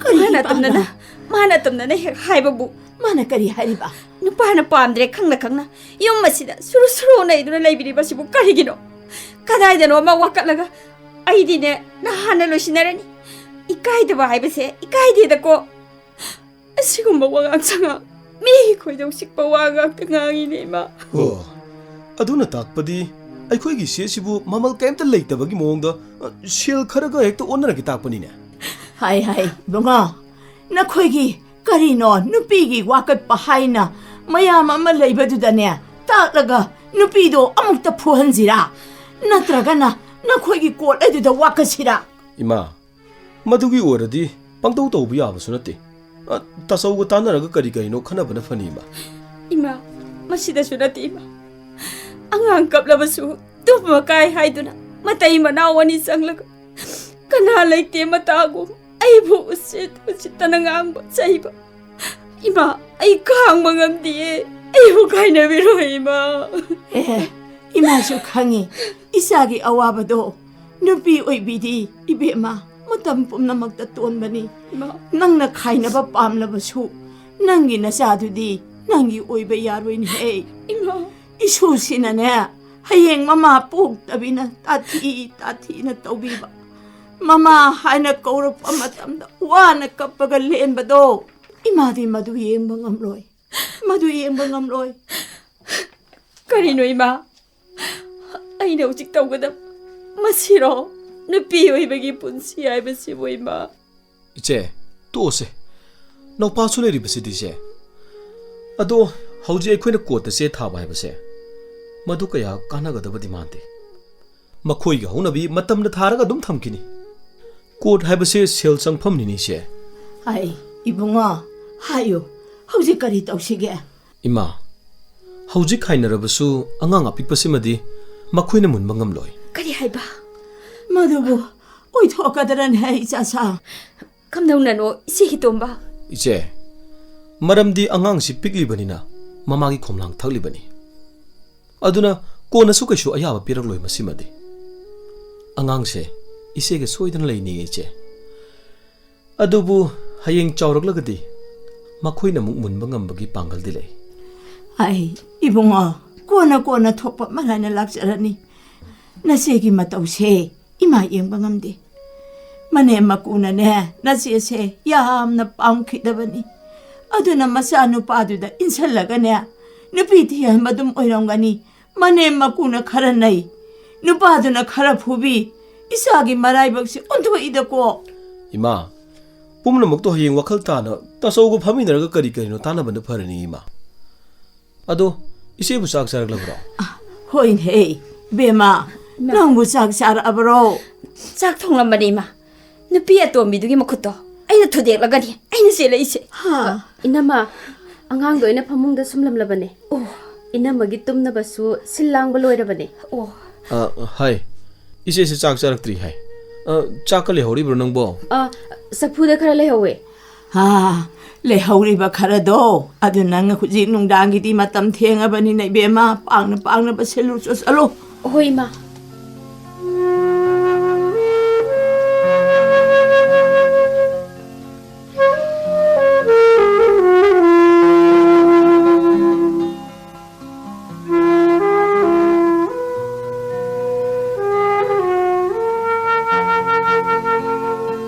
ꯀꯔꯤ ꯃꯥꯅ ꯏꯄꯥꯅ? ꯑꯇꯝꯅꯅ, ꯃꯥꯅ ꯑꯇꯝꯅꯅ ꯍꯦꯛ ꯍꯥꯏꯕꯕꯨ, ꯃꯥꯅ ꯀꯔꯤ ꯍꯥꯏꯔꯤꯕ? ꯅꯨꯄꯥꯅ ꯄꯥꯝꯗ꯭ꯔꯦ ꯈꯪꯅ ꯈꯪꯅ ꯌꯨꯝ ꯑꯁꯤꯗ ꯁꯨꯔꯨ ꯁꯨꯔꯨ ꯅꯩꯗꯨꯅ ꯂꯩꯕꯤꯔꯤꯕꯁꯤꯕꯨ ꯀꯔꯤꯒꯤꯅꯣ? ꯀꯗꯥꯏꯗꯅꯣ ꯑꯃ ꯋꯥꯀꯠꯂꯒ, "ꯑꯩꯗꯤꯅꯦ ꯅꯍꯥꯟꯅ ꯂꯣꯏꯁꯤꯟꯅꯔꯅꯤ, ꯏꯀꯥꯏꯗꯕ ꯍꯥꯏꯕꯁꯦ ꯏꯀꯥꯏꯗꯦꯗꯀꯣ꯫ ꯑꯁꯤꯒꯨꯝꯕ ꯋꯥꯉꯥꯡ ꯁꯉꯥꯡ, ꯃꯤ ꯈꯣꯏꯗꯧ ꯆꯤꯛꯄ ꯋꯥ ꯉꯥꯛꯇ ꯉꯥꯡꯉꯤꯅꯦ, ꯏꯃꯥ꯫ ꯑꯣ, ꯑꯗꯨꯅ ꯇꯥꯛꯄꯗꯤ ꯑꯩꯈꯣꯏꯒꯤ ꯁꯤ ꯑꯁꯤꯕꯨ ꯃꯃꯜ ꯀꯩꯝꯇ ꯂꯩꯇꯕꯒꯤ ꯃꯑꯣꯡꯗ, ꯑ, ꯁꯦꯜ ꯈꯔꯒ ꯍꯦꯛꯇ ꯑꯣꯟꯅꯔꯒꯦ ꯇꯥꯛꯄꯅꯤꯅꯦ꯫ ꯍꯥꯏ, ꯍꯥꯏ, ꯏꯕꯨꯡꯉꯣ, ꯅꯈꯣꯏꯒꯤ ꯀꯔꯤꯅꯣ ꯅꯨꯄꯤꯒꯤ ꯋꯥꯀꯠꯄ ꯍꯥꯏꯅ ꯃꯌꯥꯝ ꯑꯃ ꯂꯩꯕꯗꯨꯗꯅꯦ, ꯇꯥꯛꯂꯒ ꯅꯨꯄꯤꯗꯣ ꯑꯃꯨꯛꯇ ꯐꯨꯍꯟꯁꯤꯔꯥ? ꯅꯠꯇ꯭ꯔꯒꯅ ꯅꯈꯣꯏꯒꯤ ꯀꯣꯔꯠ ꯑꯗꯨꯗ ꯋꯥꯀꯠꯁꯤꯔꯥ? ꯏꯃꯥ, ꯃꯗꯨꯒꯤ ꯑꯣꯏꯔꯗꯤ ꯄꯪꯇꯧ ꯇꯧꯕ ꯌꯥꯕꯁꯨ ꯅꯠꯇꯦ꯫ ꯑ, ꯇꯥꯆꯧꯒ ꯇꯥꯟꯅꯔꯒ ꯀꯔꯤ ꯀꯔꯤꯅꯣ ꯈꯟꯅꯕꯅ ꯐꯅꯤ, ꯏꯃꯥ꯫ ꯏꯃꯥ, ꯃꯁꯤꯗꯁꯨ ꯅꯠꯇꯦ, ꯏꯃꯥ꯫ ꯑꯉꯥꯡ ꯀꯞꯂꯕꯁꯨ ꯇꯨꯝꯃ ꯀꯥꯏ ꯍꯥꯏꯗꯨꯅ ꯃꯇꯩ ꯃꯅꯥꯎ ꯑꯅꯤ ꯆꯪꯂꯒ ꯀꯅꯥ ꯂꯩꯇꯦ ꯃꯇꯥꯒꯨꯝ ꯑꯩꯕꯨ ꯎꯁꯤꯠ ꯎꯁꯤꯠꯇꯅ ꯉꯥꯡꯕ ꯆꯩꯕ꯫ ꯏꯃꯥ, ꯑꯩ ꯈꯥꯡꯕ ꯉꯝꯗꯤꯌꯦ꯫ ꯑꯩꯕꯨ ꯀꯥꯏꯅꯕꯤꯔꯣ, ꯏꯃꯥ꯫ ꯑꯦ, ꯏꯃꯥꯁꯨ ꯈꯪꯉꯤ ꯏꯆꯥꯒꯤ ꯑꯋꯥꯕꯗꯣ꯫ ꯅꯨꯄꯤ ꯑꯣꯏꯕꯤꯗꯤ, ꯏꯕꯦꯝꯃ, ꯃꯇꯝ ꯄꯨꯝꯅꯃꯛꯇ ꯇꯣꯟꯕꯅꯤ꯫ ꯏꯃꯥ꯫ ꯅꯪꯅ ꯈꯥꯏꯅꯕ ꯄꯥꯝꯂꯕꯁꯨ, ꯅꯪꯒꯤ ꯅꯆꯥꯗꯨꯗꯤ ꯅꯪꯒꯤ ꯑꯣꯏꯕ ꯌꯥꯔꯣꯏꯅꯦꯍꯦ꯫ ꯏꯃꯥ꯫ ꯏꯁꯨꯁꯤꯅꯅꯦ, ꯍꯌꯦꯡ ꯃꯃꯥ ꯄꯣꯛꯇꯕꯤꯅ ꯇꯥꯊꯤ ꯇꯥꯊꯤꯅ ꯇꯧꯕꯤꯕ, ꯃꯃꯥ ꯍꯥꯏꯅ ꯀꯧꯔꯛꯄ ꯃꯇꯝꯗ ꯋꯥꯅ ꯀꯞꯄꯒ ꯂꯦꯟꯕꯗꯣ, ꯏꯃꯥꯗꯤ ꯃꯗꯨ ꯌꯦꯡꯕ ꯉꯝꯂꯣꯏ, ꯃꯗꯨ ꯌꯦꯡꯕ ꯉꯝꯂꯣꯏ꯫ ꯀꯔꯤꯅꯣ, ꯏꯃꯥ? ꯑꯩꯅ ꯍꯧꯖꯤꯛ ꯇꯧꯒꯗꯕ ꯃꯁꯤꯔꯣ? ꯅꯨꯄꯤ ꯑꯣꯏꯕꯒꯤ ꯄꯨꯟꯁꯤ ꯍꯥꯏꯕꯁꯤꯕꯨ, ꯏꯃꯥ꯫ ꯏꯆꯦ, ꯇꯣꯛꯑꯁꯦ꯫ ꯅꯧꯄꯥꯁꯨ ꯂꯩꯔꯤꯕꯁꯤꯗꯤ, ꯏꯆꯦ꯫ ꯑꯗꯣ, ꯍꯧꯖꯤꯛ ꯑꯩꯈꯣꯏꯅ ꯀꯣꯔꯠꯇ ꯆꯦ ꯊꯥꯕ ꯍꯥꯏꯕꯁꯦ, ꯃꯗꯨ ꯀꯌꯥ ꯀꯥꯟꯅꯒꯗꯕꯗꯤ ꯃꯥꯟꯗꯦ꯫ ꯃꯈꯣꯏꯒ ꯍꯧꯅꯕꯤ ꯃꯇꯝꯗ ꯊꯥꯔꯒ ꯑꯗꯨꯝ ꯊꯝꯈꯤꯅꯤ꯫ ꯀꯣꯔꯠ ꯍꯥꯏꯕꯁꯦ ꯁꯦꯜ ꯆꯪꯐꯝꯅꯤꯅꯦ, ꯏꯆꯦ꯫ ꯑꯩ, ꯏꯕꯨꯡꯉꯣ, ꯍꯥꯏꯌꯨ, ꯍꯧꯖꯤꯛ ꯀꯔꯤ ꯇꯧꯁꯤꯒꯦ? ꯏꯃꯥ, ꯍꯧꯖꯤꯛ ꯈꯥꯏꯅꯔꯕꯁꯨ ꯑꯉꯥꯡ ꯑꯄꯤꯛꯄꯁꯤꯃꯗꯤ ꯃꯈꯣꯏꯅ ꯃꯨꯟꯕ ꯉꯝꯂꯣꯏ꯫ ꯀꯔꯤ ꯍꯥꯏꯕ? ꯃꯗꯨꯕꯨ ꯑꯣꯏꯊꯣꯛꯀꯗ꯭ꯔꯅꯦ, ꯏꯆꯥꯁꯥ? ꯀꯝꯗꯧꯅꯅꯣ, ꯏꯆꯦ ꯍꯤꯇꯣꯝꯕ? ꯏꯆꯦ, ꯃꯔꯝꯗꯤ ꯑꯉꯥꯡꯁꯤ ꯄꯤꯛꯂꯤꯕꯅꯤꯅ ꯃꯃꯥꯒꯤ ꯈꯣꯝꯂꯥꯡ ꯊꯛꯂꯤꯕꯅꯤ꯫ ꯑꯗꯨꯅ ꯀꯣꯟꯅꯁꯨ ꯀꯩꯁꯨ ꯑꯌꯥꯕ ꯄꯤꯔꯛꯂꯣꯏ ꯃꯁꯤꯃꯗꯤ꯫ ꯑꯉꯥꯡꯁꯦ ꯏꯆꯦꯒ ꯁꯣꯏꯗꯅ ꯂꯩꯅꯤꯌꯦ, ꯏꯆꯦ꯫ ꯑꯗꯨꯕꯨ ꯍꯌꯦꯡ ꯆꯥꯎꯔꯛꯂꯒꯗꯤ ꯃꯈꯣꯏꯅ ꯑꯃꯨꯛ ꯃꯨꯟꯕ ꯉꯝꯕꯒꯤ ꯄꯥꯡꯒꯜꯗꯤ ꯂꯩ꯫ ꯑꯩ, ꯏꯕꯨꯡꯉꯣ, ꯀꯣꯟꯅ ꯀꯣꯟꯅ ꯊꯣꯛꯄ ꯃꯔꯥꯏꯅ ꯂꯥꯛꯆꯔꯅꯤ꯫ ꯅꯆꯦꯒꯤ ꯃꯇꯧꯁꯦ ꯏꯃꯥ ꯌꯦꯡꯕ ꯉꯝꯗꯦ꯫ ꯃꯅꯦꯝ ꯃꯀꯨꯅꯅꯦ, ꯅꯆꯦꯁꯦ ꯌꯥꯝꯅ ꯄꯥꯝꯈꯤꯗꯕꯅꯤ꯫ ꯑꯗꯨꯅ ꯃꯆꯥꯅꯨꯄꯥꯗꯨꯗ ꯏꯟꯁꯤꯜꯂꯒꯅꯦ, ꯅꯨꯄꯤ ꯊꯤꯍꯟꯕ ꯑꯗꯨꯝ ꯑꯣꯏꯔꯝꯒꯅꯤ꯫ ꯃꯅꯦꯝ ꯃꯀꯨꯅ ꯈꯔ ꯅꯩ, ꯅꯨꯄꯥꯗꯨꯅ ꯈꯔ ꯐꯨꯕꯤ, ꯏꯆꯥꯒꯤ ꯃꯔꯥꯏꯕꯛꯁꯤ ꯑꯣꯟꯊꯣꯛꯏꯗꯀꯣ꯫ ꯏꯃꯥ, ꯄꯨꯝꯅꯃꯛꯇꯣ ꯍꯌꯦꯡ ꯋꯥꯈꯜ ꯇꯥꯅ ꯇꯥꯆꯧꯒ ꯐꯝꯃꯤꯟꯅꯔꯒ ꯀꯔꯤ ꯀꯔꯤꯅꯣ ꯇꯥꯟꯅꯕꯅ ꯐꯔꯅꯤ, ꯏꯃꯥ꯫ ꯑꯗꯣ, ꯏꯆꯦꯕꯨ ꯆꯥꯛ ꯆꯥꯔꯛꯂꯕ꯭ꯔꯣ? ꯍꯣꯏꯅꯦ, ꯕꯦꯝꯃ, ꯏꯃꯥ꯫ ꯅꯪꯕꯨ ꯆꯥꯛ ꯆꯥꯔꯛꯑꯕ꯭ꯔꯣ? ꯆꯥꯛ ꯊꯣꯡꯂꯝꯕꯅꯤ, ꯏꯃꯥ꯫ ꯅꯨꯄꯤ ꯑꯇꯣꯝꯕꯤꯗꯨꯒꯤ ꯃꯈꯨꯠꯇꯣ ꯑꯩꯅ ꯊꯨꯗꯦꯛꯂꯒꯅꯤ ꯑꯩꯅ ꯆꯦꯜꯂꯛꯏꯁꯦ꯫ ꯍꯥ? ꯏꯅꯝꯃ, ꯑꯉꯥꯡꯗꯣ ꯑꯩꯅ ꯐꯃꯨꯡꯗ ꯁꯨꯝꯂꯝꯂꯕꯅꯦ꯫ ꯑꯣ꯫ ꯏꯅꯝꯃꯒꯤ ꯇꯨꯝꯅꯕꯁꯨ ꯁꯤꯜ ꯂꯥꯡꯕ ꯂꯣꯏꯔꯕꯅꯦ꯫ ꯑꯣ꯫ ꯑ, ꯍꯥꯏ꯫ ꯏꯆꯦꯁꯦ ꯆꯥꯛ ꯆꯥꯔꯛꯇ꯭ꯔꯤ ꯍꯥꯏ꯫ ꯑ, ꯆꯥꯛꯀ ꯂꯩꯍꯧꯔꯤꯕ꯭ꯔꯣ ꯅꯪꯕꯣ? ꯑ, ꯆꯐꯨꯗ ꯈꯔ ꯂꯩꯍꯧꯋꯦ꯫ ꯍꯥ, ꯂꯩꯍꯧꯔꯤꯕ ꯈꯔꯗꯣ, ꯑꯗꯨ ꯅꯪ ꯍꯧꯖꯤꯛ ꯅꯨꯡꯗꯥꯡꯒꯤꯗꯤ ꯃꯇꯝ ꯊꯦꯡꯉꯕꯅꯤꯅ, ꯏꯕꯦꯝꯃ, ꯄꯥꯡꯅ ꯄꯥꯡꯅꯕ ꯁꯤꯜꯂꯨ ꯆꯣ-, ꯆꯠꯂꯣ꯫ ꯍꯣꯏ, ꯏꯃꯥ꯫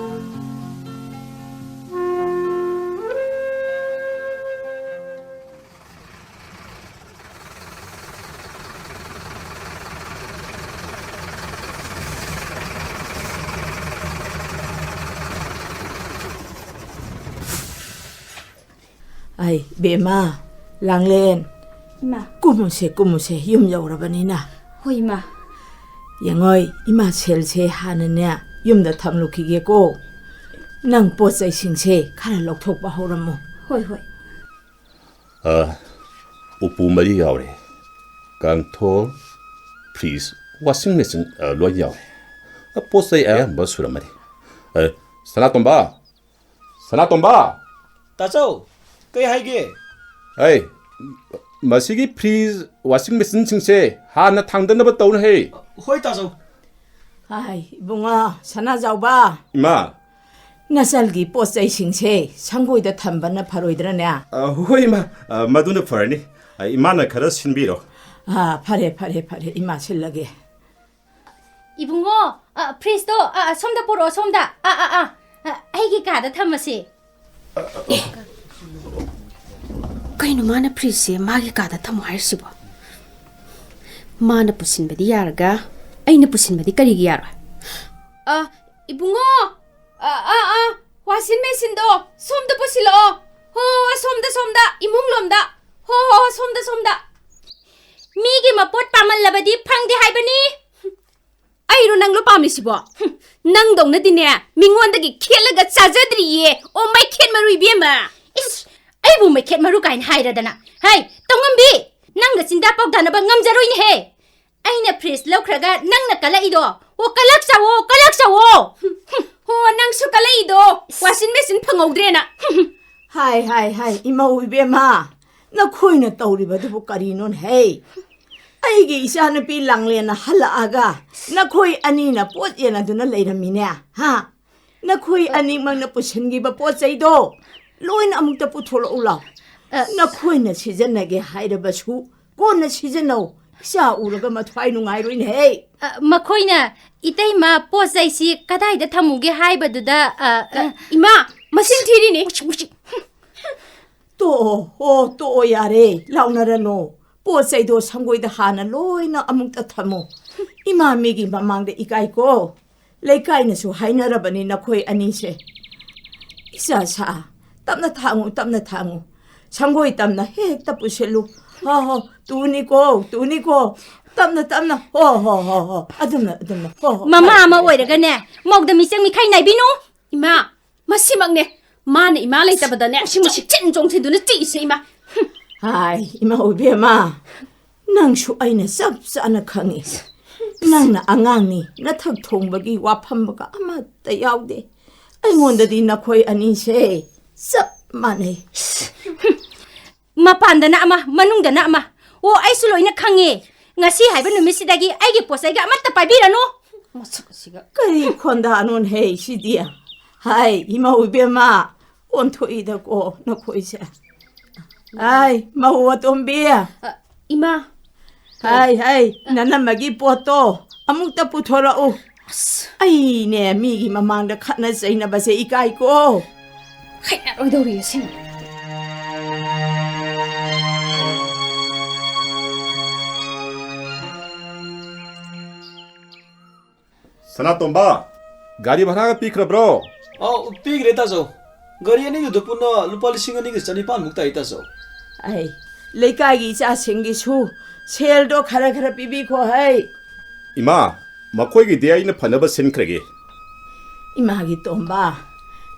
ꯑꯩ, ꯕꯦꯝꯃ, ꯂꯥꯡꯂꯦꯟ꯫ ꯏꯃꯥ꯫ ꯀꯨꯝꯃꯨꯁꯦ, ꯀꯨꯝꯃꯨꯁꯦ, ꯌꯨꯝ ꯌꯧꯔꯕꯅꯤꯅ꯫ ꯍꯣꯏ, ꯏꯃꯥ꯫ ꯌꯦꯡꯉꯣꯏ, ꯏꯃꯥ ꯁꯦꯜꯁꯦ ꯍꯥꯟꯅꯅꯦ ꯌꯨꯝꯗ ꯊꯝꯂꯨꯈꯤꯒꯦꯀꯣ꯫ ꯅꯪ ꯄꯣꯠ ꯆꯩꯁꯤꯡꯁꯦ ꯈꯔ ꯂꯧꯊꯣꯛꯄ ꯍꯧꯔꯝꯃꯨ꯫ ꯍꯣꯏ, ꯍꯣꯏ꯫ ꯑ, ꯎꯄꯨ ꯃꯔꯤ ꯌꯥꯎꯔꯦ꯫ ꯀꯥꯡꯊꯣꯜ, ꯐ꯭ꯔꯤꯖ, ꯋꯥꯁꯤꯡ ꯃꯦꯆꯤꯟ, ꯑ, ꯂꯣꯏ ꯌꯥꯎꯔꯦ꯫ ꯑ, ꯄꯣꯠ ꯆꯩ ꯑꯌꯥꯝꯕ ꯁꯨꯔꯝꯃꯅꯤ꯫ ꯑ, ꯁꯅꯥꯇꯣꯝꯕ! ꯁꯅꯥꯇꯣꯝꯕ! ꯇꯥꯆꯧ, ꯀꯩ ꯍꯥꯏꯒꯦ? ꯑꯩ, ꯃꯁꯤꯒꯤ ꯐ꯭ꯔꯤꯖ, ꯋꯥꯁꯤꯡ ꯃꯦꯆꯤꯟꯁꯤꯡꯁꯦ ꯍꯥꯟꯅ ꯊꯥꯡꯗꯅꯕ ꯇꯧꯅꯍꯦ꯫ ꯍꯣꯏ, ꯇꯥꯆꯧ꯫ ꯍꯥꯏ, ꯏꯕꯨꯡꯉꯣ, ꯁꯅꯥꯖꯥꯎꯕ꯫ ꯏꯃꯥ꯫ ꯅꯆꯜꯒꯤ ꯄꯣꯠ ꯆꯩꯁꯤꯡꯁꯦ ꯁꯪꯒꯣꯏꯗ ꯊꯝꯕꯅ ꯐꯔꯣꯏꯗ꯭ꯔꯅꯦ? ꯑ, ꯍꯣꯏ, ꯏꯃꯥ꯫ ꯑ, ꯃꯗꯨꯅ ꯐꯔꯅꯤ꯫ ꯑ, ꯏꯃꯥꯅ ꯈꯔ ꯁꯤꯟꯕꯤꯔꯣ꯫ ꯑ, ꯐꯔꯦ, ꯐꯔꯦ, ꯐꯔꯦ꯫ ꯏꯃꯥ ꯁꯤꯜꯂꯒꯦ꯫ ꯏꯕꯨꯡꯉꯣ, ꯑ, ꯐ꯭ꯔꯤꯖꯇꯣ, ꯑ, ꯑ, ꯁꯣꯝꯗ ꯄꯨꯔꯛꯑꯣ, ꯁꯣꯝꯗ꯫ ꯑ, ꯑ, ꯑ, ꯑ, ꯑꯩꯒꯤ ꯀꯥꯗ ꯊꯝꯃꯁꯤ꯫ ꯀꯩꯅꯣ ꯃꯥꯅ ꯐ꯭ꯔꯤꯖꯁꯦ ꯃꯥꯒꯤ ꯀꯥꯗ ꯊꯝꯃꯣ ꯍꯥꯏꯔꯤꯁꯤꯕꯣ? ꯃꯥꯅ ꯄꯨꯁꯤꯟꯕꯗꯤ ꯌꯥꯔꯒ ꯑꯩꯅ ꯄꯨꯁꯤꯟꯕꯗꯤ ꯀꯔꯤꯒꯤ ꯌꯥꯔꯣꯏ? ꯑ, ꯏꯕꯨꯡꯉꯣ, ꯑ, ꯑ, ꯑ, ꯋꯥꯁꯤꯡ ꯃꯦꯆꯤꯟꯗꯣ ꯁꯣꯝꯗ ꯄꯨꯁꯤꯜꯂꯛꯑꯣ꯫ ꯍꯣ, ꯍꯣ, ꯁꯣꯝꯗ, ꯁꯣꯝꯗ, ꯏꯃꯨꯡ ꯂꯣꯝꯗ꯫ ꯍꯣ, ꯍꯣ, ꯍꯣ, ꯁꯣꯝꯗ, ꯁꯣꯝꯗ꯫ ꯃꯤꯒꯤ ꯃꯄꯣꯠ ꯄꯥꯝꯃꯜꯂꯕꯗꯤ ꯐꯪꯗꯦ ꯍꯥꯏꯕꯅꯤ꯫ ꯑꯩꯔꯣ ꯅꯪꯂꯣ ꯄꯥꯝꯃꯤꯁꯤꯕꯣ? ꯍꯨꯝ, ꯅꯪꯗꯧꯅꯗꯤꯅꯦ, ꯃꯤꯉꯣꯟꯗꯒꯤ ꯈꯦꯠꯂꯒ ꯆꯥꯖꯗ꯭ꯔꯤꯌꯦ꯫ ꯑꯣ, ꯃꯩꯈꯦꯠ ꯃꯔꯨ ꯏꯕꯦꯝꯃ꯫ ꯏꯁ, ꯑꯩꯕꯨ ꯃꯩꯈꯦꯠ ꯃꯔꯨ ꯀꯥꯏꯅ ꯍꯥꯏꯔꯗꯅ꯫ ꯍꯩ, ꯇꯧꯉꯝꯕꯤ, ꯅꯪꯒ ꯆꯤꯟꯗꯥ ꯄꯥꯎꯗꯥꯅꯕ ꯉꯝꯖꯔꯣꯏꯅꯦꯍꯦ꯫ ꯑꯩꯅ ꯐ꯭ꯔꯤꯖ ꯂꯧꯈ꯭ꯔꯒ ꯅꯪꯅ ꯀꯜꯂꯛꯏꯗꯣ꯫ ꯑꯣ, ꯀꯜꯂꯛꯆꯧꯋꯣ, ꯀꯜꯂꯛꯆꯧꯋꯣ꯫ ꯍꯨꯝ, ꯍꯨꯝ꯫ ꯍꯣ, ꯅꯪꯁꯨ ꯀꯜꯂꯛꯏꯗꯣ꯫ ꯋꯥꯁꯤꯡ ꯃꯦꯆꯤꯟ ꯐꯪꯍꯧꯗ꯭ꯔꯦꯅ꯫ ꯍꯨꯝ, ꯍꯨꯝ꯫ ꯍꯥꯏ, ꯍꯥꯏ, ꯍꯥꯏ, ꯏꯃꯧ ꯏꯕꯦꯝꯃ, ꯅꯈꯣꯏꯅ ꯇꯧꯔꯤꯕꯗꯨꯕꯨ ꯀꯔꯤꯅꯣꯅꯦꯍꯦ? ꯑꯩꯒꯤ ꯏꯆꯥꯅꯨꯄꯤ ꯂꯥꯡꯂꯦꯟꯅ ꯍꯜꯂꯛꯑꯒ ꯅꯈꯣꯏ ꯑꯅꯤꯅ ꯄꯣꯠ ꯌꯦꯟꯅꯗꯨꯅ ꯂꯩꯔꯝꯃꯤꯅꯦ, ꯍꯥ? ꯅꯈꯣꯏ ꯑꯅꯤꯃꯛꯅ ꯄꯨꯁꯤꯟꯈꯤꯕ ꯄꯣꯠ ꯆꯩꯗꯣ ꯂꯣꯏꯅ ꯑꯃꯨꯛꯇ ꯄꯨꯊꯣꯔꯛꯎ ꯂꯥꯎ꯫ ꯑ, ꯅꯈꯣꯏꯅ ꯁꯤꯖꯤꯟꯅꯒꯦ ꯍꯥꯏꯔꯕꯁꯨ ꯀꯣꯟꯅ ꯁꯤꯖꯤꯟꯅꯧ꯫ ꯏꯆꯥ ꯎꯔꯒ ꯃꯊ꯭ꯋꯥꯏ ꯅꯨꯡꯉꯥꯏꯔꯣꯏꯅꯦꯍꯦ꯫ ꯑ, ꯃꯈꯣꯏꯅ ꯏꯇꯩꯃ ꯄꯣꯠ ꯆꯩꯁꯤ ꯀꯗꯥꯏꯗ ꯊꯝꯃꯨꯒꯦ ꯍꯥꯏꯕꯗꯨꯗ, ꯑ, ꯑ, ꯏꯃꯥ, ꯃꯁꯤꯡ ꯊꯤꯔꯤꯅꯤ꯫ ꯇꯣꯛꯑꯣ, ꯑꯣ, ꯇꯣꯛꯑꯣ, ꯌꯥꯔꯦ, ꯂꯥꯎꯅꯔꯅꯨ꯫ ꯄꯣꯠ ꯆꯩꯗꯣ ꯁꯪꯒꯣꯏꯗ ꯍꯥꯟꯅ ꯂꯣꯏꯅ ꯑꯃꯨꯛꯇ ꯊꯝꯃꯣ꯫ ꯏꯃꯥ ꯃꯤꯒꯤ ꯃꯃꯥꯡꯗ ꯏꯀꯥꯏꯀꯣ꯫ ꯂꯩꯀꯥꯏꯅꯁꯨ ꯍꯥꯏꯅꯔꯕꯅꯤ ꯅꯈꯣꯏ ꯑꯅꯤꯁꯦ꯫ ꯏꯆꯥ ꯁꯥ, ꯇꯞꯅ ꯊꯥꯡꯉꯨ, ꯇꯞꯅ ꯊꯥꯡꯉꯨ꯫ ꯁꯪꯒꯣꯏ ꯇꯝꯅ ꯍꯦꯛꯇ ꯄꯨꯁꯤꯜꯂꯨ꯫ ꯍꯣ, ꯍꯣ, ꯇꯨꯅꯤꯀꯣ, ꯇꯨꯅꯤꯀꯣ꯫ ꯇꯞꯅ, ꯇꯞꯅ꯫ ꯍꯣ, ꯍꯣ, ꯍꯣ, ꯍꯣ꯫ ꯑꯗꯨꯝꯅ, ꯑꯗꯨꯝꯅ꯫ ꯍꯣ, ꯍꯣ, ꯃꯃꯥ ꯐꯔꯦ, ꯑꯃ ꯐꯔꯦ, ꯐꯔꯦ꯫ ꯑꯣꯏꯔꯒꯅꯦ, ꯃꯧꯗ ꯃꯤꯆꯪ ꯃꯤꯈꯥꯏ ꯅꯥꯏꯕꯤꯅꯨ꯫ ꯏꯃꯥ, ꯃꯁꯤꯃꯛꯅꯦ꯫ ꯃꯥꯅ ꯏꯃꯥ ꯂꯩꯇꯕꯗꯅꯦ, ꯃꯁꯤ, ꯃꯁꯤ꯫ ꯆꯣꯡꯁꯤꯟ ꯆꯣꯡꯁꯤꯟꯗꯨꯅ ꯆꯤꯛꯏꯁꯦ, ꯏꯃꯥ꯫ ꯍꯨꯝ꯫ ꯍꯥꯏ, ꯏꯃꯥ ꯏꯕꯦꯝꯃ, ꯅꯪꯁꯨ ꯑꯩꯅ ꯆꯞ ꯆꯥꯅ ꯈꯪꯉꯤ꯫ ꯅꯪꯅ ꯑꯉꯥꯡꯅꯤ, ꯅꯊꯛ ꯊꯣꯡꯕꯒꯤ ꯋꯥꯐꯝꯒ ꯑꯃꯠꯇ ꯌꯥꯎꯗꯦ꯫ ꯑꯩꯉꯣꯟꯗꯗꯤ ꯅꯈꯣꯏ ꯑꯅꯤꯁꯦ ꯆꯞ ꯃꯥꯟꯅꯩ꯫ ꯃꯄꯥꯟꯗꯅ ꯑꯃ, ꯃꯅꯨꯡꯗꯅ ꯑꯃ꯫ ꯑꯣ, ꯑꯩꯁꯨ ꯂꯣꯏꯅ ꯈꯪꯉꯦ꯫ ꯉꯁꯤ ꯍꯥꯏꯕ ꯅꯨꯃꯤꯠꯁꯤꯗꯒꯤ ꯑꯩꯒꯤ ꯄꯣꯠ ꯆꯩꯒ ꯑꯃꯠꯇ ꯄꯥꯏꯕꯤꯔꯅꯨ꯫ ꯃꯁꯛ ꯑꯁꯤꯒ꯫ ꯀꯔꯤ ꯈꯣꯟꯗꯥꯅꯣꯅꯦꯍꯦ ꯁꯤꯗꯤ? ꯍꯥꯏ, ꯏꯃꯧ ꯏꯕꯦꯝꯃ, ꯑꯣꯟꯊꯣꯛꯏꯗꯀꯣ ꯅꯈꯣꯏꯁꯦ꯫ ꯍꯥꯏ, ꯃꯧ ꯑꯇꯣꯝꯕꯤ꯫ ꯑ, ꯏꯃꯥ꯫ ꯍꯥꯏ, ꯍꯥꯏ, ꯅꯅꯝꯃꯒꯤ ꯄꯣꯠꯇꯣ ꯑꯃꯨꯛꯇ ꯄꯨꯊꯣꯔꯛꯎ꯫ ꯑꯁ꯫ ꯑꯩꯅꯦ ꯃꯤꯒꯤ ꯃꯃꯥꯡꯗ ꯈꯠꯅ ꯆꯩꯅꯕꯁꯦ ꯏꯀꯥꯏꯀꯣ꯫ ꯈꯠꯅꯔꯣꯏꯗꯧꯔꯤ ꯑꯁꯦꯡꯕ꯫ ꯁꯅꯥꯇꯣꯝꯕ, ꯒꯥꯔꯤ ꯚꯔꯥꯒ ꯄꯤꯈ꯭ꯔꯕ꯭ꯔꯣ? ꯑꯧ, ꯄꯤꯈ꯭ꯔꯦ ꯇꯥꯆꯧ꯫ ꯒꯥꯔꯤ ꯑꯅꯤꯗꯨꯗ ꯄꯨꯟꯅ ꯂꯨꯄꯥ ꯂꯤꯁꯤꯡ ꯑꯅꯤꯒ ꯆꯅꯤꯄꯥꯟꯃꯨꯛ ꯇꯥꯏ ꯇꯥꯆꯧ꯫ ꯑꯩ, ꯂꯩꯀꯥꯏꯒꯤ ꯏꯆꯥꯁꯤꯡꯒꯤꯁꯨ ꯁꯦꯜꯗꯣ ꯈꯔ ꯈꯔ ꯄꯤꯕꯤꯈꯣ ꯍꯩ꯫ ꯏꯃꯥ, ꯃꯈꯣꯏꯒꯤꯗꯤ ꯑꯩꯅ ꯐꯅꯕ ꯁꯤꯟꯈ꯭ꯔꯒꯦ꯫ ꯏꯃꯥꯒꯤ ꯇꯣꯝꯕ,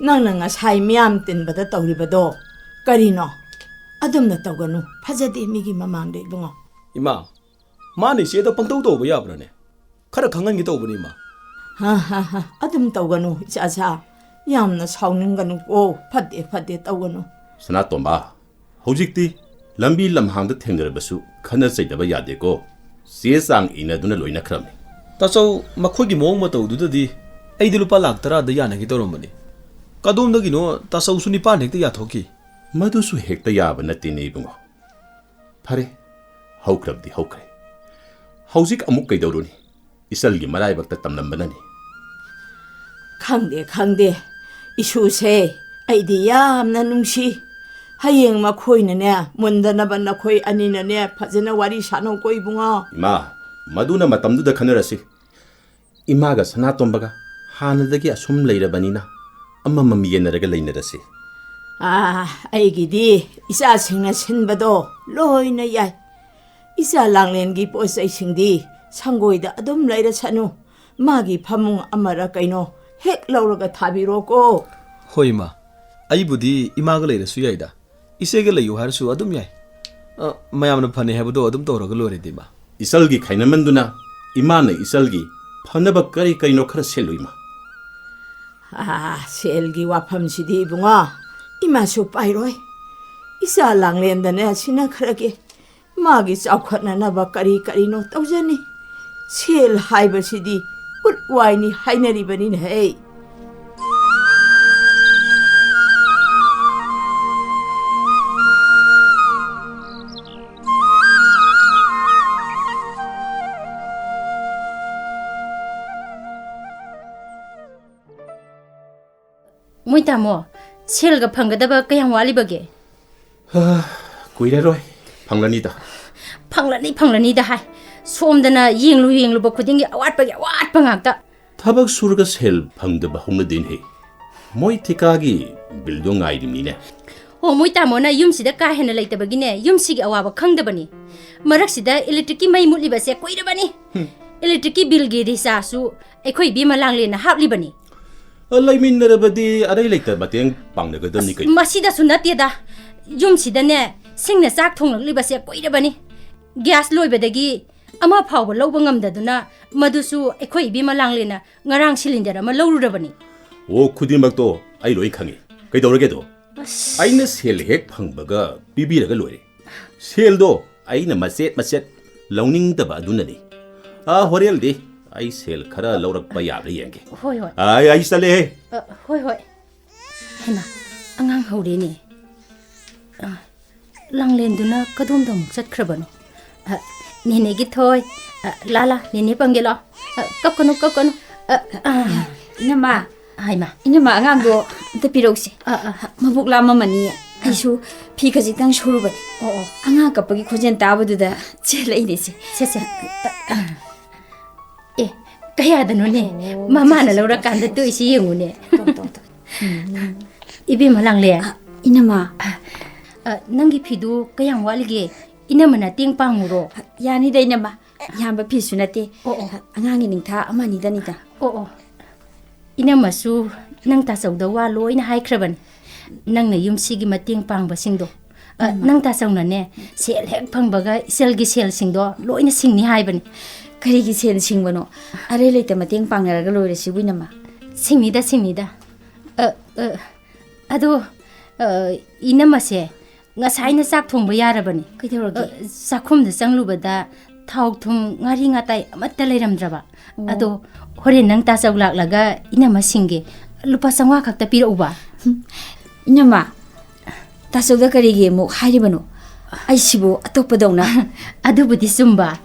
ꯅꯪꯅ ꯉꯁꯥꯏ ꯃꯤꯌꯥꯝ ꯇꯤꯟꯕꯗ ꯇꯧꯔꯤꯕꯗꯣ ꯀꯔꯤꯅꯣ? ꯑꯗꯨꯝꯅ ꯇꯧꯒꯅꯨ, ꯐꯖꯗꯦ ꯃꯤꯒꯤ ꯃꯃꯥꯡꯗ ꯏꯕꯨꯡꯉꯣ꯫ ꯏꯃꯥ, ꯃꯥꯅ ꯏꯆꯦꯗ ꯄꯪꯇꯧ ꯇꯧꯕ ꯌꯥꯕ꯭ꯔꯥꯅꯦ? ꯈꯔ ꯈꯪꯍꯟꯒꯦ ꯇꯧꯕꯅꯤ, ꯏꯃꯥ꯫ ꯍꯥ, ꯍꯥ, ꯍꯥ, ꯑꯗꯨꯝ ꯇꯧꯒꯅꯨ ꯏꯆꯥꯁꯥ꯫ ꯌꯥꯝꯅ ꯁꯥꯎꯅꯤꯡꯒꯅꯨꯀꯣ, ꯐꯠꯇꯦ ꯐꯠꯇꯦ ꯇꯧꯒꯅꯨ꯫ ꯁꯅꯥꯇꯣꯝꯕ, ꯍꯧꯖꯤꯛꯇꯤ ꯂꯝꯕꯤ ꯂꯝꯍꯥꯡꯗ ꯊꯦꯡꯅꯔꯕꯁꯨ ꯈꯠꯅ ꯆꯩꯅꯕ ꯌꯥꯗꯦꯀꯣ꯫ ꯆꯦ ꯆꯥꯡ ꯏꯅꯗꯨꯅ ꯂꯣꯏꯅꯈ꯭ꯔꯕꯅꯤ꯫ ꯇꯥꯆꯧ, ꯃꯈꯣꯏꯒꯤ ꯃꯑꯣꯡ ꯃꯇꯧꯗꯨꯗꯗꯤ ꯑꯩꯗꯤ ꯂꯨꯄꯥ ꯂꯥꯛ ꯇꯔꯥꯗ ꯌꯥꯅꯒꯦ ꯇꯧꯔꯝꯕꯅꯤ꯫ ꯀꯗꯣꯝꯗꯒꯤꯅꯣ ꯇꯥꯆꯧꯁꯨ ꯅꯤꯄꯥꯟ ꯍꯦꯛꯇ ꯌꯥꯊꯣꯛꯈꯤ꯫ ꯃꯗꯨꯁꯨ ꯍꯦꯛꯇ ꯌꯥꯕ ꯅꯠꯇꯦꯅꯦ ꯏꯕꯨꯡꯉꯣ꯫ ꯐꯔꯦ, ꯍꯧꯈ꯭ꯔꯕꯗꯤ ꯍꯧꯈ꯭ꯔꯦ꯫ ꯍꯧꯖꯤꯛ ꯑꯃꯨꯛ ꯀꯩꯗꯧꯔꯨꯅꯤ? ꯏꯆꯜꯒꯤ ꯃꯔꯥꯏꯕꯛꯇ ꯇꯝꯂꯝꯕꯅꯅꯤ꯫ ꯈꯪꯗꯦ, ꯈꯪꯗꯦ꯫ ꯏꯁꯨꯁꯦ ꯑꯩꯗꯤ ꯌꯥꯝꯅ ꯅꯨꯡꯁꯤ꯫ ꯍꯌꯦꯡ ꯃꯈꯣꯏꯅꯅꯦ, ꯃꯨꯟꯗꯅꯕ ꯅꯈꯣꯏ ꯑꯅꯤꯅꯅꯦ, ꯐꯖꯅ ꯋꯥꯔꯤ ꯁꯥꯟꯅꯧꯀꯣ, ꯏꯕꯨꯡꯉꯣ꯫ ꯏꯃꯥ, ꯃꯗꯨꯅ ꯃꯇꯝꯗꯨꯗ ꯈꯟꯅꯔꯁꯤ꯫ ꯏꯃꯥꯒ ꯁꯅꯥꯇꯣꯝꯕꯒ ꯍꯥꯟꯅꯗꯒꯤ ꯑꯁꯨꯝ ꯂꯩꯔꯕꯅꯤꯅ, ꯑꯃꯃꯝ ꯌꯦꯟꯅꯔꯒ ꯂꯩꯅꯔꯁꯤ꯫ ꯑꯥ, ꯑꯩꯒꯤꯗꯤ ꯏꯆꯥꯁꯤꯡꯅ ꯁꯤꯟꯕꯗꯣ ꯂꯣꯏꯅ ꯌꯥꯏ꯫ ꯏꯆꯥ ꯂꯥꯡꯂꯦꯟꯒꯤ ꯄꯣꯠ ꯆꯩꯁꯤꯡꯗꯤ ꯁꯪꯒꯣꯏꯗ ꯑꯗꯨꯝ ꯂꯩꯔꯁꯅꯨ꯫ ꯃꯥꯒꯤ ꯐꯃꯨꯡ ꯑꯃꯔ ꯀꯩꯅꯣ ꯍꯦꯛ ꯂꯧꯔꯒ ꯊꯥꯕꯤꯔꯣꯀꯣ꯫ ꯍꯣꯏ, ꯏꯃꯥ꯫ ꯑꯩꯕꯨꯗꯤ ꯏꯃꯥꯒ ꯂꯩꯔꯁꯨ ꯌꯥꯏꯗ꯫ ꯏꯆꯦꯒ ꯂꯩꯌꯨ ꯍꯥꯏꯔꯁꯨ ꯑꯗꯨꯝ ꯌꯥꯏ꯫ ꯑ, ꯃꯌꯥꯝꯅ ꯐꯅꯤ ꯍꯥꯏꯕꯗꯣ ꯑꯗꯨꯝ ꯇꯧꯔꯒ ꯂꯣꯏꯔꯦꯗ, ꯏꯃꯥ꯫ ꯏꯆꯜꯒꯤ ꯈꯥꯏꯅꯃꯟꯗꯨꯅ ꯏꯃꯥꯅ ꯏꯆꯜꯒꯤ ꯐꯅꯕ ꯀꯔꯤ ꯀꯔꯤꯅꯣ ꯈꯔ ꯁꯤꯜꯂꯨ, ꯏꯃꯥ꯫ ꯑꯥ, ꯁꯦꯜꯒꯤ ꯋꯥꯐꯝꯁꯤꯗꯤ ꯏꯕꯨꯡꯉꯣ, ꯏꯃꯥꯁꯨ ꯄꯥꯏꯔꯣꯏ꯫ ꯏꯆꯥ ꯂꯥꯡꯂꯦꯟꯗꯅꯦ ꯁꯤꯟꯅꯈ꯭ꯔꯒꯦ꯫ ꯃꯥꯒꯤ ꯆꯥꯎꯈꯠꯅꯅꯕ ꯀꯔꯤ ꯀꯔꯤꯅꯣ ꯇꯧꯖꯅꯤ꯫ ꯁꯦꯜ ꯍꯥꯏꯕꯁꯤꯗꯤ ꯎꯠ ꯋꯥꯏꯅꯤ ꯍꯥꯏꯅꯔꯤꯕꯅꯤꯅꯦꯍꯦ꯫ ꯇꯥꯃꯣ, ꯁꯦꯜꯒ ꯐꯪꯒꯗꯕ ꯀꯌꯥꯝ ꯋꯥꯠꯂꯤꯕꯒꯦ? ꯍꯥ, ꯀꯨꯏꯔꯔꯣꯏ꯫ ꯐꯪꯂꯅꯤꯗ꯫ ꯐꯪꯂꯅꯤ, ꯐꯪꯂꯅꯤꯗ ꯍꯥꯏ꯫ ꯁꯣꯝꯗꯅ ꯌꯦꯡꯂꯨ ꯌꯦꯡꯂꯨꯕ ꯈꯨꯗꯤꯡꯒꯤ ꯑꯋꯥꯠꯄꯒꯤ ꯑꯋꯥꯠꯄ ꯉꯥꯛꯇ꯫ ꯊꯕꯛ ꯁꯨꯔꯒ ꯁꯦꯜ ꯐꯪꯗꯕ ꯍꯧꯅꯗꯦꯅꯦꯍꯦ꯫ ꯃꯣꯏ ꯊꯤꯀꯥꯒꯤ ꯕꯤꯜꯗꯣ ꯉꯥꯏꯔꯤꯃꯤꯅꯦ꯫ ꯑꯣ, ꯃꯣꯏ ꯇꯥꯃꯣꯅ ꯌꯨꯝꯁꯤꯗ ꯀꯥ ꯍꯦꯟꯅ ꯂꯩꯇꯕꯒꯤꯅꯦ, ꯌꯨꯝꯁꯤꯒꯤ ꯑꯋꯥꯕ ꯈꯪꯗꯕꯅꯤ꯫ ꯃꯔꯛꯁꯤꯗ ꯏꯂꯦꯛꯇ꯭ꯔꯤꯛꯀꯤ ꯃꯩ ꯃꯨꯠꯂꯤꯕꯁꯦ ꯀꯨꯏꯔꯕꯅꯤ꯫ ꯍꯨꯝ꯫ ꯏꯂꯦꯛꯇ꯭ꯔꯤꯛꯀꯤ ꯕꯤꯜꯒꯤ ꯔꯤꯆꯥꯔꯖꯁꯨ ꯑꯩꯈꯣꯏ ꯏꯕꯦꯝꯃ ꯂꯥꯡꯂꯦꯟꯅ ꯍꯥꯞꯂꯤꯕꯅꯤ꯫ ꯑ, ꯂꯩꯃꯤꯟꯅꯔꯕꯗꯤ ꯑꯔꯩ ꯂꯩꯇ ꯃꯇꯦꯡ ꯄꯥꯡꯅꯒꯗꯕꯅꯤ ꯑꯁ, ꯀꯩꯅꯣ꯫ ꯃꯁꯤꯗꯁꯨ ꯅꯠꯇꯦꯗ꯫ ꯌꯨꯝꯁꯤꯗꯅꯦ, ꯁꯤꯡꯅ ꯆꯥꯛ ꯊꯣꯡꯂꯛꯂꯤꯕꯁꯦ ꯀꯨꯏꯔꯕꯅꯤ꯫ ꯒ꯭ꯌꯥꯁ ꯂꯣꯏꯕꯗꯒꯤ ꯑꯃ ꯐꯥꯎꯕ ꯂꯧꯕ ꯉꯝꯗꯗꯨꯅ ꯃꯗꯨꯁꯨ ꯑꯩꯈꯣꯏ ꯏꯕꯦꯝꯃ ꯂꯥꯡꯂꯦꯟꯅ ꯉꯔꯥꯡ ꯁꯤꯂꯤꯟꯗꯔ ꯑꯃ ꯂꯧꯔꯨꯔꯕꯅꯤ꯫ ꯑꯣ, ꯈꯨꯗꯤꯡꯃꯛꯇꯣ ꯑꯩ ꯂꯣꯏ ꯈꯪꯉꯤ꯫ ꯀꯩꯗꯧꯔꯒꯦꯗꯣ? ꯑꯁ꯫ ꯑꯩꯅ ꯁꯦꯜ ꯍꯦꯛ ꯐꯪꯕꯒ ꯄꯤꯕꯤꯔꯒ ꯂꯣꯏꯔꯦ꯫ ꯁꯦꯜꯗꯣ ꯑꯩꯅ ꯃꯆꯦꯠ ꯃꯆꯦꯠ ꯂꯧꯅꯤꯡꯗꯕ ꯑꯗꯨꯅꯅꯤ꯫ ꯑꯥ, ꯍꯣꯔꯦꯟꯗꯤ ꯑꯩ ꯁꯦꯜ ꯈꯔ ꯂꯧꯔꯛꯄ ꯌꯥꯕ꯭ꯔꯥ ꯌꯦꯡꯒꯦ꯫ ꯍꯣꯏ, ꯍꯣꯏ꯫ ꯑꯥ, ꯑꯩ, ꯑꯩ ꯆꯠꯂꯦꯍꯦ꯫ ꯑ, ꯍꯣꯏ, ꯍꯣꯏ꯫ ꯍꯩꯃꯥ, ꯑꯉꯥꯡ ꯍꯧꯔꯦꯅꯦ꯫ ꯑ, ꯂꯥꯡꯂꯦꯟꯗꯨꯅ ꯀꯗꯣꯝꯗ ꯑꯃꯨꯛ ꯆꯠꯈ꯭ꯔꯕꯅꯣ? ꯑ, ꯅꯦꯅꯦꯒꯤ ꯊꯣꯏ꯫ ꯑ, ꯂꯥ, ꯂꯥ, ꯅꯦꯅꯦ ꯄꯝꯒꯦ ꯂꯥꯎ꯫ ꯑ, ꯀꯞꯀꯅꯨ, ꯀꯞꯀꯅꯨ꯫ ꯑ, ꯑ꯫ ꯏꯅꯝꯃ꯫ ꯍꯥꯏꯃ꯫ ꯏꯅꯝꯃ, ꯑꯉꯥꯡꯗꯣ ꯑꯝꯇ ꯄꯤꯔꯛꯎꯁꯦ꯫ ꯑ, ꯑ꯫ ꯃꯕꯨꯛ ꯂꯥꯝꯃꯝꯃꯅꯤ꯫ ꯑꯩꯁꯨ ꯐꯤ ꯈꯖꯤꯛꯇꯪ ꯁꯨꯔꯨꯕꯅꯤ꯫ ꯑꯣ, ꯑꯣ꯫ ꯑꯉꯥꯡ ꯀꯞꯄꯒꯤ ꯈꯣꯟꯖꯦꯜ ꯇꯥꯕꯗꯨꯗ ꯆꯦꯜꯂꯛꯏꯅꯦ, ꯏꯆꯦ꯫ ꯁꯦ, ꯁꯦ꯫ ꯑꯦ, ꯀꯌꯥꯗꯅꯣꯅꯦ? ꯑꯣ, ꯃꯃꯥꯅ ꯁꯦ, ꯁꯦ, ꯂꯧꯔꯀꯥꯟꯗ ꯁꯦ, ꯁꯦ꯫ ꯇꯣꯛꯏꯁꯤ ꯌꯦꯡꯉꯨꯅꯦ꯫ ꯇꯣꯛ, ꯇꯣꯛ, ꯇꯣꯛ꯫ ꯎꯝ꯫ ꯏꯕꯦꯝꯃ ꯂꯥꯡꯂꯦ꯫ ꯑ, ꯏꯅꯝꯃ꯫ ꯑ, ꯅꯪꯒꯤ ꯐꯤꯗꯨ ꯀꯌꯥꯝ ꯋꯥꯠꯂꯤꯒꯦ? ꯏꯅꯝꯃ ꯃꯇꯦꯡ ꯄꯥꯡꯉꯨꯔꯣ꯫ ꯌꯥꯅꯤꯗ, ꯏꯅꯝꯃ꯫ ꯌꯥꯝꯕ ꯐꯤꯁꯨ ꯅꯠꯇꯦ꯫ ꯑꯣ, ꯑꯣ꯫ ꯑꯉꯥꯡꯒꯤ ꯅꯤꯡꯊꯥ ꯑꯃ ꯑꯅꯤꯗꯅꯤꯗ꯫ ꯑꯣ, ꯑꯣ꯫ ꯏꯅꯝꯃꯁꯨ ꯅꯪ ꯇꯥꯆꯧꯗ ꯋꯥ ꯂꯣꯏꯅ ꯍꯥꯏꯈ꯭ꯔꯕꯅꯤ꯫ ꯅꯪꯅ ꯌꯨꯝꯁꯤꯒꯤ ꯃꯇꯦꯡ ꯄꯥꯡꯕꯁꯤꯡꯗꯣ꯫ ꯑ, ꯎꯝ꯫ ꯅꯪ ꯇꯥꯆꯧꯅꯅꯦ, ꯁꯦꯜ ꯍꯦꯛ ꯐꯪꯕꯒ ꯏꯆꯜꯒꯤ ꯁꯦꯜꯁꯤꯡꯗꯣ ꯂꯣꯏꯅ ꯁꯤꯡꯅꯤ ꯍꯥꯏꯕꯅꯤ꯫ ꯀꯔꯤꯒꯤ ꯁꯦꯜ ꯁꯤꯡꯕꯅꯣ? ꯑꯔꯩ ꯂꯩꯇ ꯃꯇꯦꯡ ꯄꯥꯡꯅꯔꯒ ꯂꯣꯏꯔꯦ ꯁꯤꯕꯨ, ꯏꯅꯝꯃ꯫ ꯁꯤꯡꯅꯤꯗ, ꯁꯤꯡꯅꯤꯗ꯫ ꯑ, ꯑ, ꯑꯗꯣ, ꯑ, ꯏꯅꯝꯃꯁꯦ, ꯉꯁꯥꯏꯅ ꯆꯥꯛ ꯊꯣꯡꯕ ꯌꯥꯔꯕꯅꯤ꯫ ꯀꯩꯗꯧꯔꯒꯦ? ꯑ, ꯆꯥꯛꯈꯨꯝꯗ ꯆꯪꯂꯨꯕꯗ ꯊꯥꯎ ꯊꯨꯝ ꯉꯥꯔꯤ ꯉꯥꯇꯥꯏ ꯑꯃꯠꯇ ꯂꯩꯔꯝꯗ꯭ꯔꯕ꯫ ꯑꯣ꯫ ꯑꯗꯣ ꯍꯣꯔꯦꯟ ꯅꯪ ꯇꯥꯆꯧ ꯂꯥꯛꯂꯒ ꯏꯅꯝꯃ ꯁꯤꯡꯒꯦ꯫ ꯂꯨꯄꯥ ꯆꯥꯝꯃꯉꯥ ꯈꯛꯇ ꯄꯤꯔꯛꯎꯕ꯫ ꯍꯨꯝ, ꯏꯅꯝꯃ, ꯇꯥꯆꯧꯗ ꯀꯔꯤꯒꯤ ꯑꯃꯨꯛ ꯍꯥꯏꯔꯤꯕꯅꯣ? ꯑꯩꯁꯤꯕꯨ ꯑꯇꯣꯞꯄꯗꯧꯅ꯫ ꯑꯗꯨꯕꯨꯗꯤ ꯆꯨꯝꯕ꯫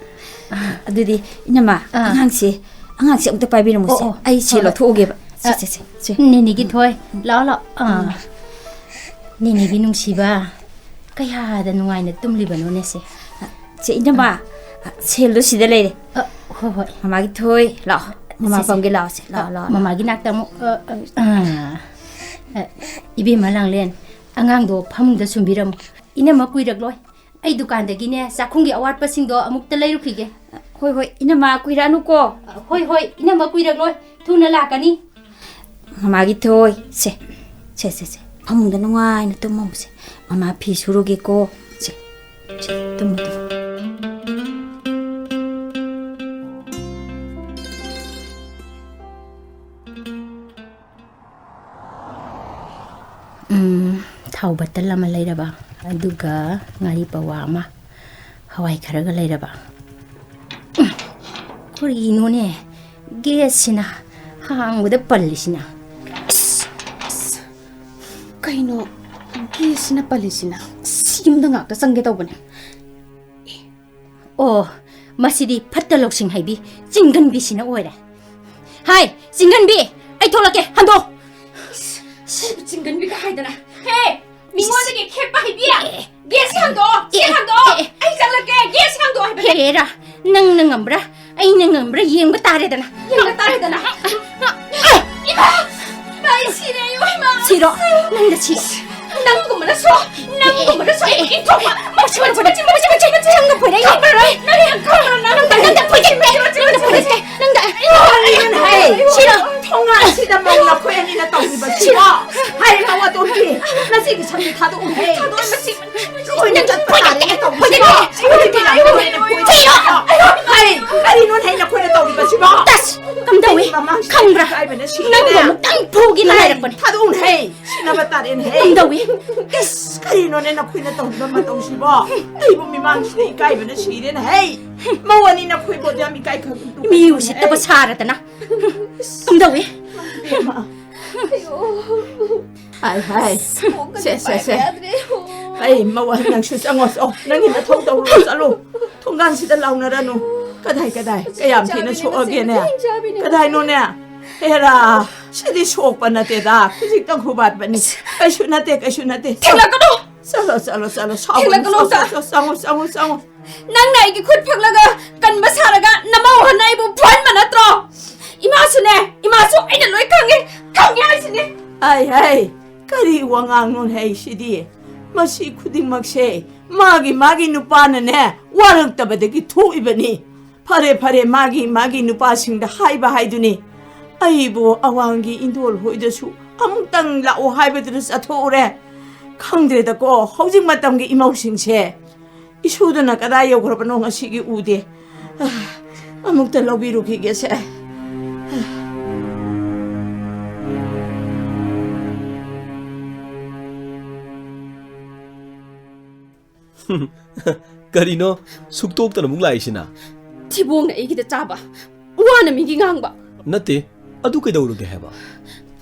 ꯑꯗꯨꯗꯤ ꯏꯅꯝꯃ, ꯑꯥ꯫ ꯑꯉꯥꯡꯁꯦ, ꯑꯉꯥꯡꯁꯦ ꯑꯃꯨꯛꯇ ꯄꯥꯏꯕꯤꯔꯝꯃꯨꯁꯦ꯫ ꯑꯣ, ꯑꯣ꯫ ꯑꯩ ꯁꯦ ꯍꯣꯏ, ꯍꯣꯏ꯫ ꯂꯧꯊꯣꯛꯎꯒꯦꯕ꯫ ꯁꯦ, ꯁꯦ, ꯁꯦ, ꯁꯦ꯫ ꯅꯦꯅꯦꯒꯤ ꯊꯣꯏ, ꯂꯥꯛꯑꯣ, ꯂꯥꯛꯑꯣ꯫ ꯑꯥ꯫ ꯅꯦꯅꯦꯒꯤ ꯅꯨꯡꯁꯤꯕ, ꯀꯌꯥꯗ ꯅꯨꯡꯉꯥꯏꯅ ꯇꯨꯝꯂꯤꯕꯅꯣꯅꯦ ꯁꯦ꯫ ꯆꯦ ꯏꯅꯝꯃ, ꯁꯦꯜꯗꯣ ꯁꯤꯗ ꯂꯩꯔꯦ꯫ ꯑ, ꯍꯣꯏ, ꯍꯣꯏ꯫ ꯃꯃꯥꯒꯤ ꯊꯣꯏ, ꯂꯥꯛꯑꯣ꯫ ꯃꯃꯥ ꯁꯦ, ꯁꯦ꯫ ꯄꯝꯒꯦ, ꯂꯥꯛꯑꯣ ꯁꯦ꯫ ꯂꯥꯛꯑꯣ, ꯂꯥꯛꯑꯣ, ꯂꯥꯛꯑꯣ꯫ ꯃꯃꯥꯒꯤ ꯅꯥꯛꯇ ꯑꯃꯨꯛ, ꯑ, ꯑ, ꯑ, ꯏꯕꯦꯝꯃ ꯂꯥꯡꯂꯦꯟ, ꯑꯉꯥꯡꯗꯣ ꯐꯃꯨꯡꯗ ꯁꯨꯝꯕꯤꯔꯝꯃꯨ꯫ ꯏꯅꯝꯃ ꯀꯨꯏꯔꯛꯂꯣꯏ꯫ ꯑꯩ ꯗꯨꯀꯥꯟꯗꯒꯤꯅꯦ, ꯆꯥꯛꯈꯨꯝꯒꯤ ꯑꯋꯥꯠꯄꯁꯤꯡꯗꯣ ꯑꯃꯨꯛꯇ ꯂꯩꯔꯨꯈꯤꯒꯦ꯫ ꯍꯣꯏ, ꯍꯣꯏ, ꯏꯅꯝꯃ, ꯀꯨꯏꯔꯛꯑꯅꯨꯀꯣ꯫ ꯍꯣꯏ, ꯍꯣꯏ, ꯏꯅꯝꯃ ꯀꯨꯏꯔꯛꯂꯣꯏ, ꯊꯨꯅ ꯂꯥꯛꯀꯅꯤ꯫ ꯃꯃꯥꯒꯤ ꯊꯣꯏ, ꯁꯦ, ꯁꯦ, ꯁꯦ, ꯁꯦ, ꯐꯃꯨꯡꯗ ꯅꯨꯡꯉꯥꯏꯅ ꯇꯨꯝꯃꯝꯃꯨꯁꯦ꯫ ꯃꯃꯥ ꯐꯤ ꯁꯨꯔꯨꯒꯦꯀꯣ꯫ ꯁꯦ, ꯁꯦ, ꯇꯨꯝꯃꯨ, ꯇꯨꯝꯃꯨ꯫ ꯎꯝ, ꯊꯥꯎ ꯕꯇꯜ ꯑꯃ ꯂꯩꯔꯕ, ꯑꯗꯨꯒ ꯉꯥꯔꯤ ꯄꯋꯥ ꯑꯃ, ꯍꯋꯥꯏ ꯈꯔꯒ ꯂꯩꯔꯕ꯫ ꯎꯝ, ꯀꯔꯤꯅꯣꯅꯦ, ꯒꯦꯁꯁꯤꯅ ꯍꯥꯡꯕꯗ ꯄꯜꯂꯤꯁꯤꯅ? ꯑꯁ, ꯑꯁ, ꯀꯩꯅꯣ, ꯒꯦꯁꯁꯤꯅ ꯄꯜꯂꯤꯁꯤꯅ? ꯁꯤ ꯌꯨꯝꯗ ꯉꯥꯛꯇ ꯆꯪꯒꯦ ꯇꯧꯕꯅꯦ꯫ ꯑꯣ, ꯃꯁꯤꯗꯤ ꯐꯠꯇ ꯂꯧꯁꯤꯡ ꯍꯩꯕꯤ ꯆꯤꯡꯒꯟꯕꯤꯁꯤꯅ ꯑꯣꯏꯔꯦ꯫ ꯍꯥꯏ, ꯆꯤꯡꯒꯟꯕꯤ, ꯑꯩ ꯊꯣꯛꯂꯛꯀꯦ, ꯍꯟꯗꯣ꯫ ꯆꯤꯡꯒꯟꯕꯤꯒ ꯍꯥꯏꯗꯅ, ꯍꯦ, ꯃꯤꯉꯣꯟꯗꯒꯤ ꯈꯦꯠꯄ ꯍꯩꯕꯤ꯫ ꯑꯦ, ꯒꯦꯁ ꯍꯥꯡꯗꯣꯛꯑꯣ, ꯑꯦ, ꯒꯦꯁ ꯍꯥꯡꯗꯣꯛꯑꯣ꯫ ꯑꯦ, ꯑꯦ꯫ ꯑꯩ ꯆꯪꯂꯛꯀꯦ, ꯒꯦꯁ ꯍꯥꯡꯗꯣꯛꯑꯣ ꯍꯥꯏꯕꯅꯦ꯫ ꯍꯦꯔꯥ, ꯅꯪꯅ ꯉꯝꯕ꯭ꯔꯥ, ꯑꯩꯅ ꯉꯝꯕ꯭ꯔꯥ ꯌꯦꯡꯕ ꯇꯥꯔꯦꯗꯅ꯫ ꯌꯦꯡꯕ ꯇꯥꯔꯦꯗꯅ꯫ ꯏꯃꯥ! ꯏꯃꯥ, ꯑꯩ ꯁꯤꯔꯦ, ꯑꯌꯣ, ꯏꯃꯥ! ꯁꯤꯔꯣ? ꯅꯪꯗ ꯁꯤꯔꯣ? ꯅꯪꯒꯨꯝꯕꯅꯁꯨ, ꯅꯪꯒꯨꯝꯕꯅꯁꯨ ꯑꯩꯕꯨ ꯏꯟꯊꯣꯛꯄ꯫ ꯃꯁꯤ, ꯃꯁꯤ, ꯃꯁꯤ, ꯃꯁꯤ, ꯃꯁꯤ, ꯅꯪꯒ ꯐꯣꯏꯔꯛꯏꯅꯦ꯫ ꯈꯪꯉꯔꯣꯏ, ꯅꯪ ꯌꯥꯝ ꯈꯪꯉꯔꯣꯏ, ꯅꯪ꯫ ꯅꯪꯗ, ꯅꯪꯗ ꯐꯣꯏꯔꯛꯏꯅꯦ, ꯅꯪꯗ ꯐꯣꯏꯔꯛꯏꯅꯦ, ꯅꯪꯗ꯫ ꯍꯦ, ꯁꯤꯔꯣ? ꯊꯣꯡꯒꯥꯟꯁꯤꯗ ꯃꯧ ꯅꯈꯣꯏ ꯑꯅꯤꯅ ꯇꯧꯔꯤꯕꯁꯤꯕꯣ? ꯁꯤꯔꯣ? ꯍꯥꯏ, ꯃꯧ ꯑꯇꯣꯝꯕꯤ, ꯅꯆꯦꯒꯤ ꯁꯝꯗꯨ ꯊꯥꯗꯣꯛꯎꯍꯦ꯫ ꯊꯥꯗꯣꯛꯑꯣ, ꯃꯁꯤ꯫ ꯂꯣꯏꯅ ꯆꯠꯄ ꯇꯥꯔꯦꯅꯦ ꯇꯧꯔꯤꯁꯤꯕꯣ? ꯐꯣꯏꯔꯛꯏꯅꯦ, ꯐꯣꯏꯔꯛꯏꯅꯦ꯫ ꯍꯥꯏ, ꯀꯔꯤꯅꯣ ꯍꯥꯏꯅ ꯑꯩꯈꯣꯏꯅ ꯇꯧꯔꯤꯕꯁꯤꯕꯣ? ꯑꯁ, ꯀꯝꯗꯧꯏ? ꯃꯃꯥꯡꯁꯤꯗ ꯈꯪꯕ꯭ꯔꯥ? ꯏꯀꯥꯏꯕꯅ ꯁꯤꯔꯦꯅꯦ꯫ ꯅꯪꯕꯨ ꯑꯃꯨꯛꯇꯪ ꯐꯨꯒꯦꯅ ꯍꯥꯏ, ꯂꯩꯔꯛꯄꯅꯦ꯫ ꯊꯥꯗꯣꯛꯎꯅꯦꯍꯦ꯫ ꯁꯤꯅꯕ ꯇꯥꯔꯦꯅꯦꯍꯦ꯫ ꯀꯝꯗꯧꯏ? ꯏꯁ, ꯀꯔꯤꯅꯣꯅꯦ ꯅꯈꯣꯏꯅ ꯇꯧꯔꯤꯕ ꯃꯇꯧꯁꯤꯕꯣ? ꯑꯩꯕꯨ ꯃꯤꯃꯥꯡꯁꯤꯗ ꯏꯀꯥꯏꯕꯅ ꯁꯤꯔꯦꯅꯦꯍꯦ꯫ ꯃꯧ ꯑꯅꯤ ꯅꯈꯣꯏꯕꯨ ꯑꯗꯨ ꯌꯥꯝ ꯏꯀꯥꯏ ꯈꯪꯗꯕ ꯃꯤ ꯎꯁꯤꯠꯇꯕ ꯁꯥꯔꯗꯅ꯫ ꯀꯝꯗꯧꯏ? ꯏꯕꯦꯝꯃ꯫ ꯍꯥꯏ, ꯍꯥꯏ꯫ ꯁꯦ, ꯁꯦ, ꯁꯦ꯫ ꯑꯩ ꯃꯧ ꯑꯍꯟ ꯅꯪꯁꯨ ꯆꯪꯉꯣ, ꯆꯪꯉꯣ꯫ ꯅꯪꯒꯤ ꯅꯊꯧ ꯇꯧꯔꯨꯔꯣ, ꯆꯠꯂꯣ꯫ ꯊꯣꯡꯒꯥꯟꯁꯤꯗ ꯂꯥꯎꯅꯔꯅꯨ꯫ ꯀꯗꯥꯏ, ꯀꯗꯥꯏ? ꯀꯌꯥꯝ ꯊꯤꯅ ꯁꯣꯛꯑꯒꯦꯅꯦ? ꯀꯗꯥꯏꯅꯣꯅꯦ? ꯍꯦꯔꯥ! ꯁꯤꯗꯤ ꯁꯣꯛꯄ ꯅꯠꯇꯦꯗ, ꯈꯨꯖꯤꯛꯇꯪ ꯈꯨꯕꯥꯠꯄꯅꯤ꯫ ꯀꯩꯁꯨ ꯅꯠꯇꯦ, ꯀꯩꯁꯨ ꯅꯠꯇꯦ꯫ ꯊꯦꯡꯂꯛꯀꯅꯣ! ꯆꯠꯂꯣ, ꯆꯠꯂꯣ, ꯆꯠꯂꯣ, ꯁꯥꯎꯒꯅꯨ, ꯊꯦꯡꯂꯛꯀꯅꯣ, ꯆꯠꯂꯣ, ꯁꯥ- ꯆꯠꯂꯣ, ꯆꯪꯉꯣ, ꯆꯪꯉꯣ, ꯆꯪꯉꯣ꯫ ꯅꯪꯅ ꯑꯩꯒꯤ ꯈꯨꯠ ꯐꯛꯂꯒ ꯀꯟꯕ ꯁꯥꯔꯒ ꯅꯃꯧ ꯍꯟꯅ ꯑꯩꯕꯨ ꯐꯨꯍꯟꯕ ꯅꯠꯇ꯭ꯔꯣ? ꯏꯃꯥꯁꯨꯅꯦ, ꯏꯃꯥꯁꯨ ꯑꯩꯅ ꯂꯣꯏ ꯈꯪꯉꯦ, ꯈꯪꯉꯦ ꯍꯥꯏꯁꯤꯅꯦ꯫ ꯑꯩ, ꯍꯩ, ꯀꯔꯤ ꯋꯥꯉꯥꯡꯅꯣꯅꯦ ꯍꯩꯁꯤꯗꯤ? ꯃꯁꯤ ꯈꯨꯗꯤꯡꯃꯛꯁꯦ ꯃꯥꯒꯤ, ꯃꯥꯒꯤ ꯅꯨꯄꯥꯅꯅꯦ ꯋꯥꯔꯛꯇꯕꯗꯒꯤ ꯊꯣꯛꯏꯕꯅꯤ꯫ ꯐꯔꯦ, ꯐꯔꯦ, ꯃꯥꯒꯤ, ꯃꯥꯒꯤ ꯅꯨꯄꯥꯁꯤꯡꯗ ꯍꯥꯏꯕ ꯍꯥꯏꯗꯨꯅꯤ꯫ ꯑꯩꯕꯨ ꯑꯋꯥꯡꯒꯤ ꯏꯟꯗꯣꯜ ꯍꯣꯏꯗꯁꯨ ꯑꯃꯨꯛꯇꯪ ꯂꯥꯛꯑꯣ ꯍꯥꯏꯕꯗꯨꯗ ꯆꯠꯊꯣꯛꯎꯔꯦ꯫ ꯈꯪꯗ꯭ꯔꯦꯗꯀꯣ, ꯍꯧꯖꯤꯛ ꯃꯇꯝꯒꯤ ꯏꯃꯧꯁꯤꯡꯁꯦ꯫ ꯏꯁꯨꯗꯨꯅ ꯀꯗꯥꯏ ꯌꯧꯈ꯭ꯔꯕꯅꯣ ꯉꯁꯤꯒꯤ ꯎꯗꯦ꯫ ꯑꯃꯨꯛꯇ ꯂꯧꯕꯤꯔꯨꯈꯤꯒꯦꯁꯦ꯫ ꯀꯔꯤꯅꯣ ꯁꯨꯛꯇꯣꯛꯇꯅ ꯑꯃꯨꯛ ꯂꯥꯛꯏꯁꯤꯅ? ꯊꯤꯕꯣꯡꯅ ꯑꯩꯒꯤꯗ ꯆꯥꯕ, ꯋꯥꯅ ꯃꯤꯒꯤ ꯉꯥꯡꯕ꯫ ꯅꯠꯇꯦ, ꯑꯗꯨ ꯀꯩꯗꯧꯔꯒꯦ ꯍꯥꯏꯕ?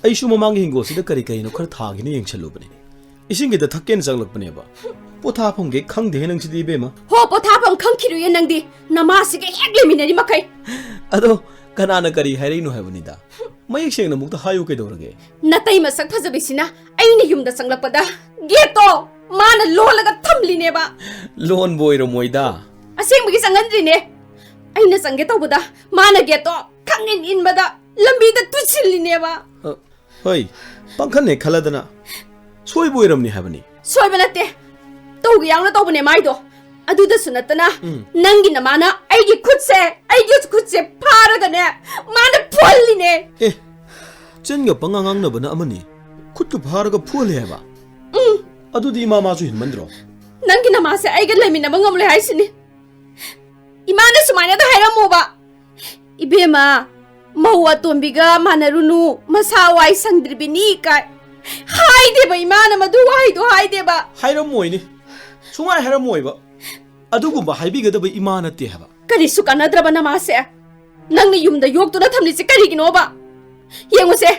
ꯑꯩꯁꯨ ꯃꯃꯥꯡꯒꯤ ꯍꯤꯡꯒꯣꯜꯁꯤꯗ ꯀꯔꯤ ꯀꯔꯤꯅꯣ ꯈꯔ ꯊꯥꯒꯦꯅ ꯌꯦꯡꯁꯜꯂꯨꯕꯅꯤ꯫ ꯏꯁꯤꯡ ꯈꯤꯇ ꯊꯛꯀꯦꯅ ꯆꯪꯂꯛꯄꯅꯦꯕ꯫ ꯄꯣꯊꯥꯐꯝꯒꯦ ꯈꯪꯗꯦꯍꯦ ꯅꯪꯁꯤꯗꯤ ꯏꯕꯦꯝꯃ꯫ ꯍꯣ, ꯄꯣꯊꯥꯐꯝ ꯈꯪꯈꯤꯔꯣꯏꯌꯦ ꯅꯪꯗꯤ꯫ ꯅꯃꯥꯁꯤꯒ ꯍꯦꯛ ꯂꯩꯃꯤꯟꯅꯔꯤ ꯃꯈꯩ꯫ ꯑꯗꯣ ꯀꯅꯥꯅ ꯀꯔꯤ ꯍꯥꯏꯔꯛꯏꯅꯣ ꯍꯥꯏꯕꯅꯤꯗ? ꯃꯌꯦꯛ ꯁꯦꯡꯅ ꯑꯃꯨꯛꯇ ꯍꯥꯏꯌꯨ ꯀꯩꯗꯧꯔꯒꯦ? ꯅꯇꯩ ꯃꯁꯛ ꯐꯖꯕꯤꯁꯤꯅ ꯑꯩꯅ ꯌꯨꯝꯗ ꯆꯪꯂꯛꯄꯗ ꯒꯦꯠꯇꯣ ꯃꯥꯅ ꯂꯣꯜꯂꯒ ꯊꯝꯂꯤꯅꯦꯕ꯫ ꯂꯣꯟꯕ ꯑꯣꯏꯔꯝꯃꯣꯏꯗ꯫ ꯑꯁꯦꯡꯕꯒꯤ ꯆꯪꯍꯟꯗ꯭ꯔꯤꯅꯦ꯫ ꯑꯩꯅ ꯆꯪꯒꯦ ꯇꯧꯕꯗ ꯃꯥꯅ ꯒꯦꯠꯇꯣ ꯈꯪꯏꯟ ꯏꯟꯕꯗ ꯂꯝꯕꯤꯗ ꯇꯨꯁꯤꯜꯂꯤꯅꯦꯕ꯫ ꯑ, ꯍꯣꯏ, ꯄꯪꯈꯟ ꯍꯦꯛ ꯈꯜꯂꯗꯅ ꯁꯣꯏꯕ ꯑꯣꯏꯔꯝꯅꯤ ꯍꯥꯏꯕꯅꯤ꯫ ꯁꯣꯏꯕ ꯅꯠꯇꯦ, ꯇꯧꯒꯦ ꯌꯥꯎꯅ ꯇꯧꯕꯅꯦ ꯃꯥꯏꯗꯣ꯫ ꯑꯗꯨꯗꯁꯨ ꯅꯠꯇꯅ ꯎꯝ꯫ ꯅꯪꯒꯤ ꯅꯃꯥꯅ ꯑꯩꯒꯤ ꯈꯨꯠꯁꯦ, ꯑꯩꯒꯤ ꯈꯨꯠꯁꯦ ꯐꯥꯔꯒꯅꯦ ꯃꯥꯅ ꯐꯨꯍꯜꯂꯤꯅꯦ꯫ ꯑꯦ, ꯆꯤꯟꯒ ꯄꯪꯉꯥꯡ ꯉꯥꯡꯅꯕꯅ ꯑꯃꯅꯤ, ꯈꯨꯠꯀ ꯐꯥꯔꯒ ꯐꯨꯍꯜꯂꯦ ꯍꯥꯏꯕ? ꯑꯗꯨꯗꯤ ꯏꯃꯥ ꯃꯥꯁꯨ ꯍꯦꯟꯃꯟꯗ꯭ꯔꯣ? ꯅꯪꯒꯤ ꯅꯃꯥꯁꯦ ꯑꯩꯒ ꯂꯩꯃꯤꯟꯅꯕ ꯉꯝꯂꯣꯏ ꯍꯥꯏꯁꯤꯅꯤ꯫ ꯏꯃꯥꯅ ꯁꯨꯃꯥꯏꯅꯗ ꯍꯥꯏꯔꯝꯃꯣꯕ, "ꯏꯕꯦꯝꯃ, ꯃꯧ ꯑꯇꯣꯝꯕꯤꯒ ꯃꯥꯟꯅꯔꯨꯅꯨ, ꯃꯁꯥ ꯋꯥꯏ ꯁꯪꯗ꯭ꯔꯤꯕꯤꯅꯤ" ꯀꯥꯏ ꯍꯥꯏꯗꯦꯕ, ꯏꯃꯥꯅ ꯃꯗꯨ ꯋꯥꯍꯩꯗꯣ ꯍꯥꯏꯗꯦꯕ꯫ ꯍꯥꯏꯔꯝꯃꯣꯏꯅꯦ, ꯁꯨꯡꯍꯥꯏ ꯍꯥꯏꯔꯝꯃꯣꯏꯕ꯫ ꯑꯗꯨꯒꯨꯝꯕ ꯍꯥꯏꯕꯤꯒꯗꯕ ꯏꯃꯥ ꯅꯠꯇꯦ ꯍꯥꯏꯕ꯫ ꯀꯔꯤꯁꯨ ꯀꯥꯟꯅꯗ꯭ꯔꯕ ꯅꯃꯥꯁꯦ ꯅꯪꯅ ꯌꯨꯝꯗ ꯌꯣꯛꯇꯨꯅ ꯊꯝꯂꯤꯁꯦ ꯀꯔꯤꯒꯤꯅꯣꯕ? ꯌꯦꯡꯉꯨꯁꯦ,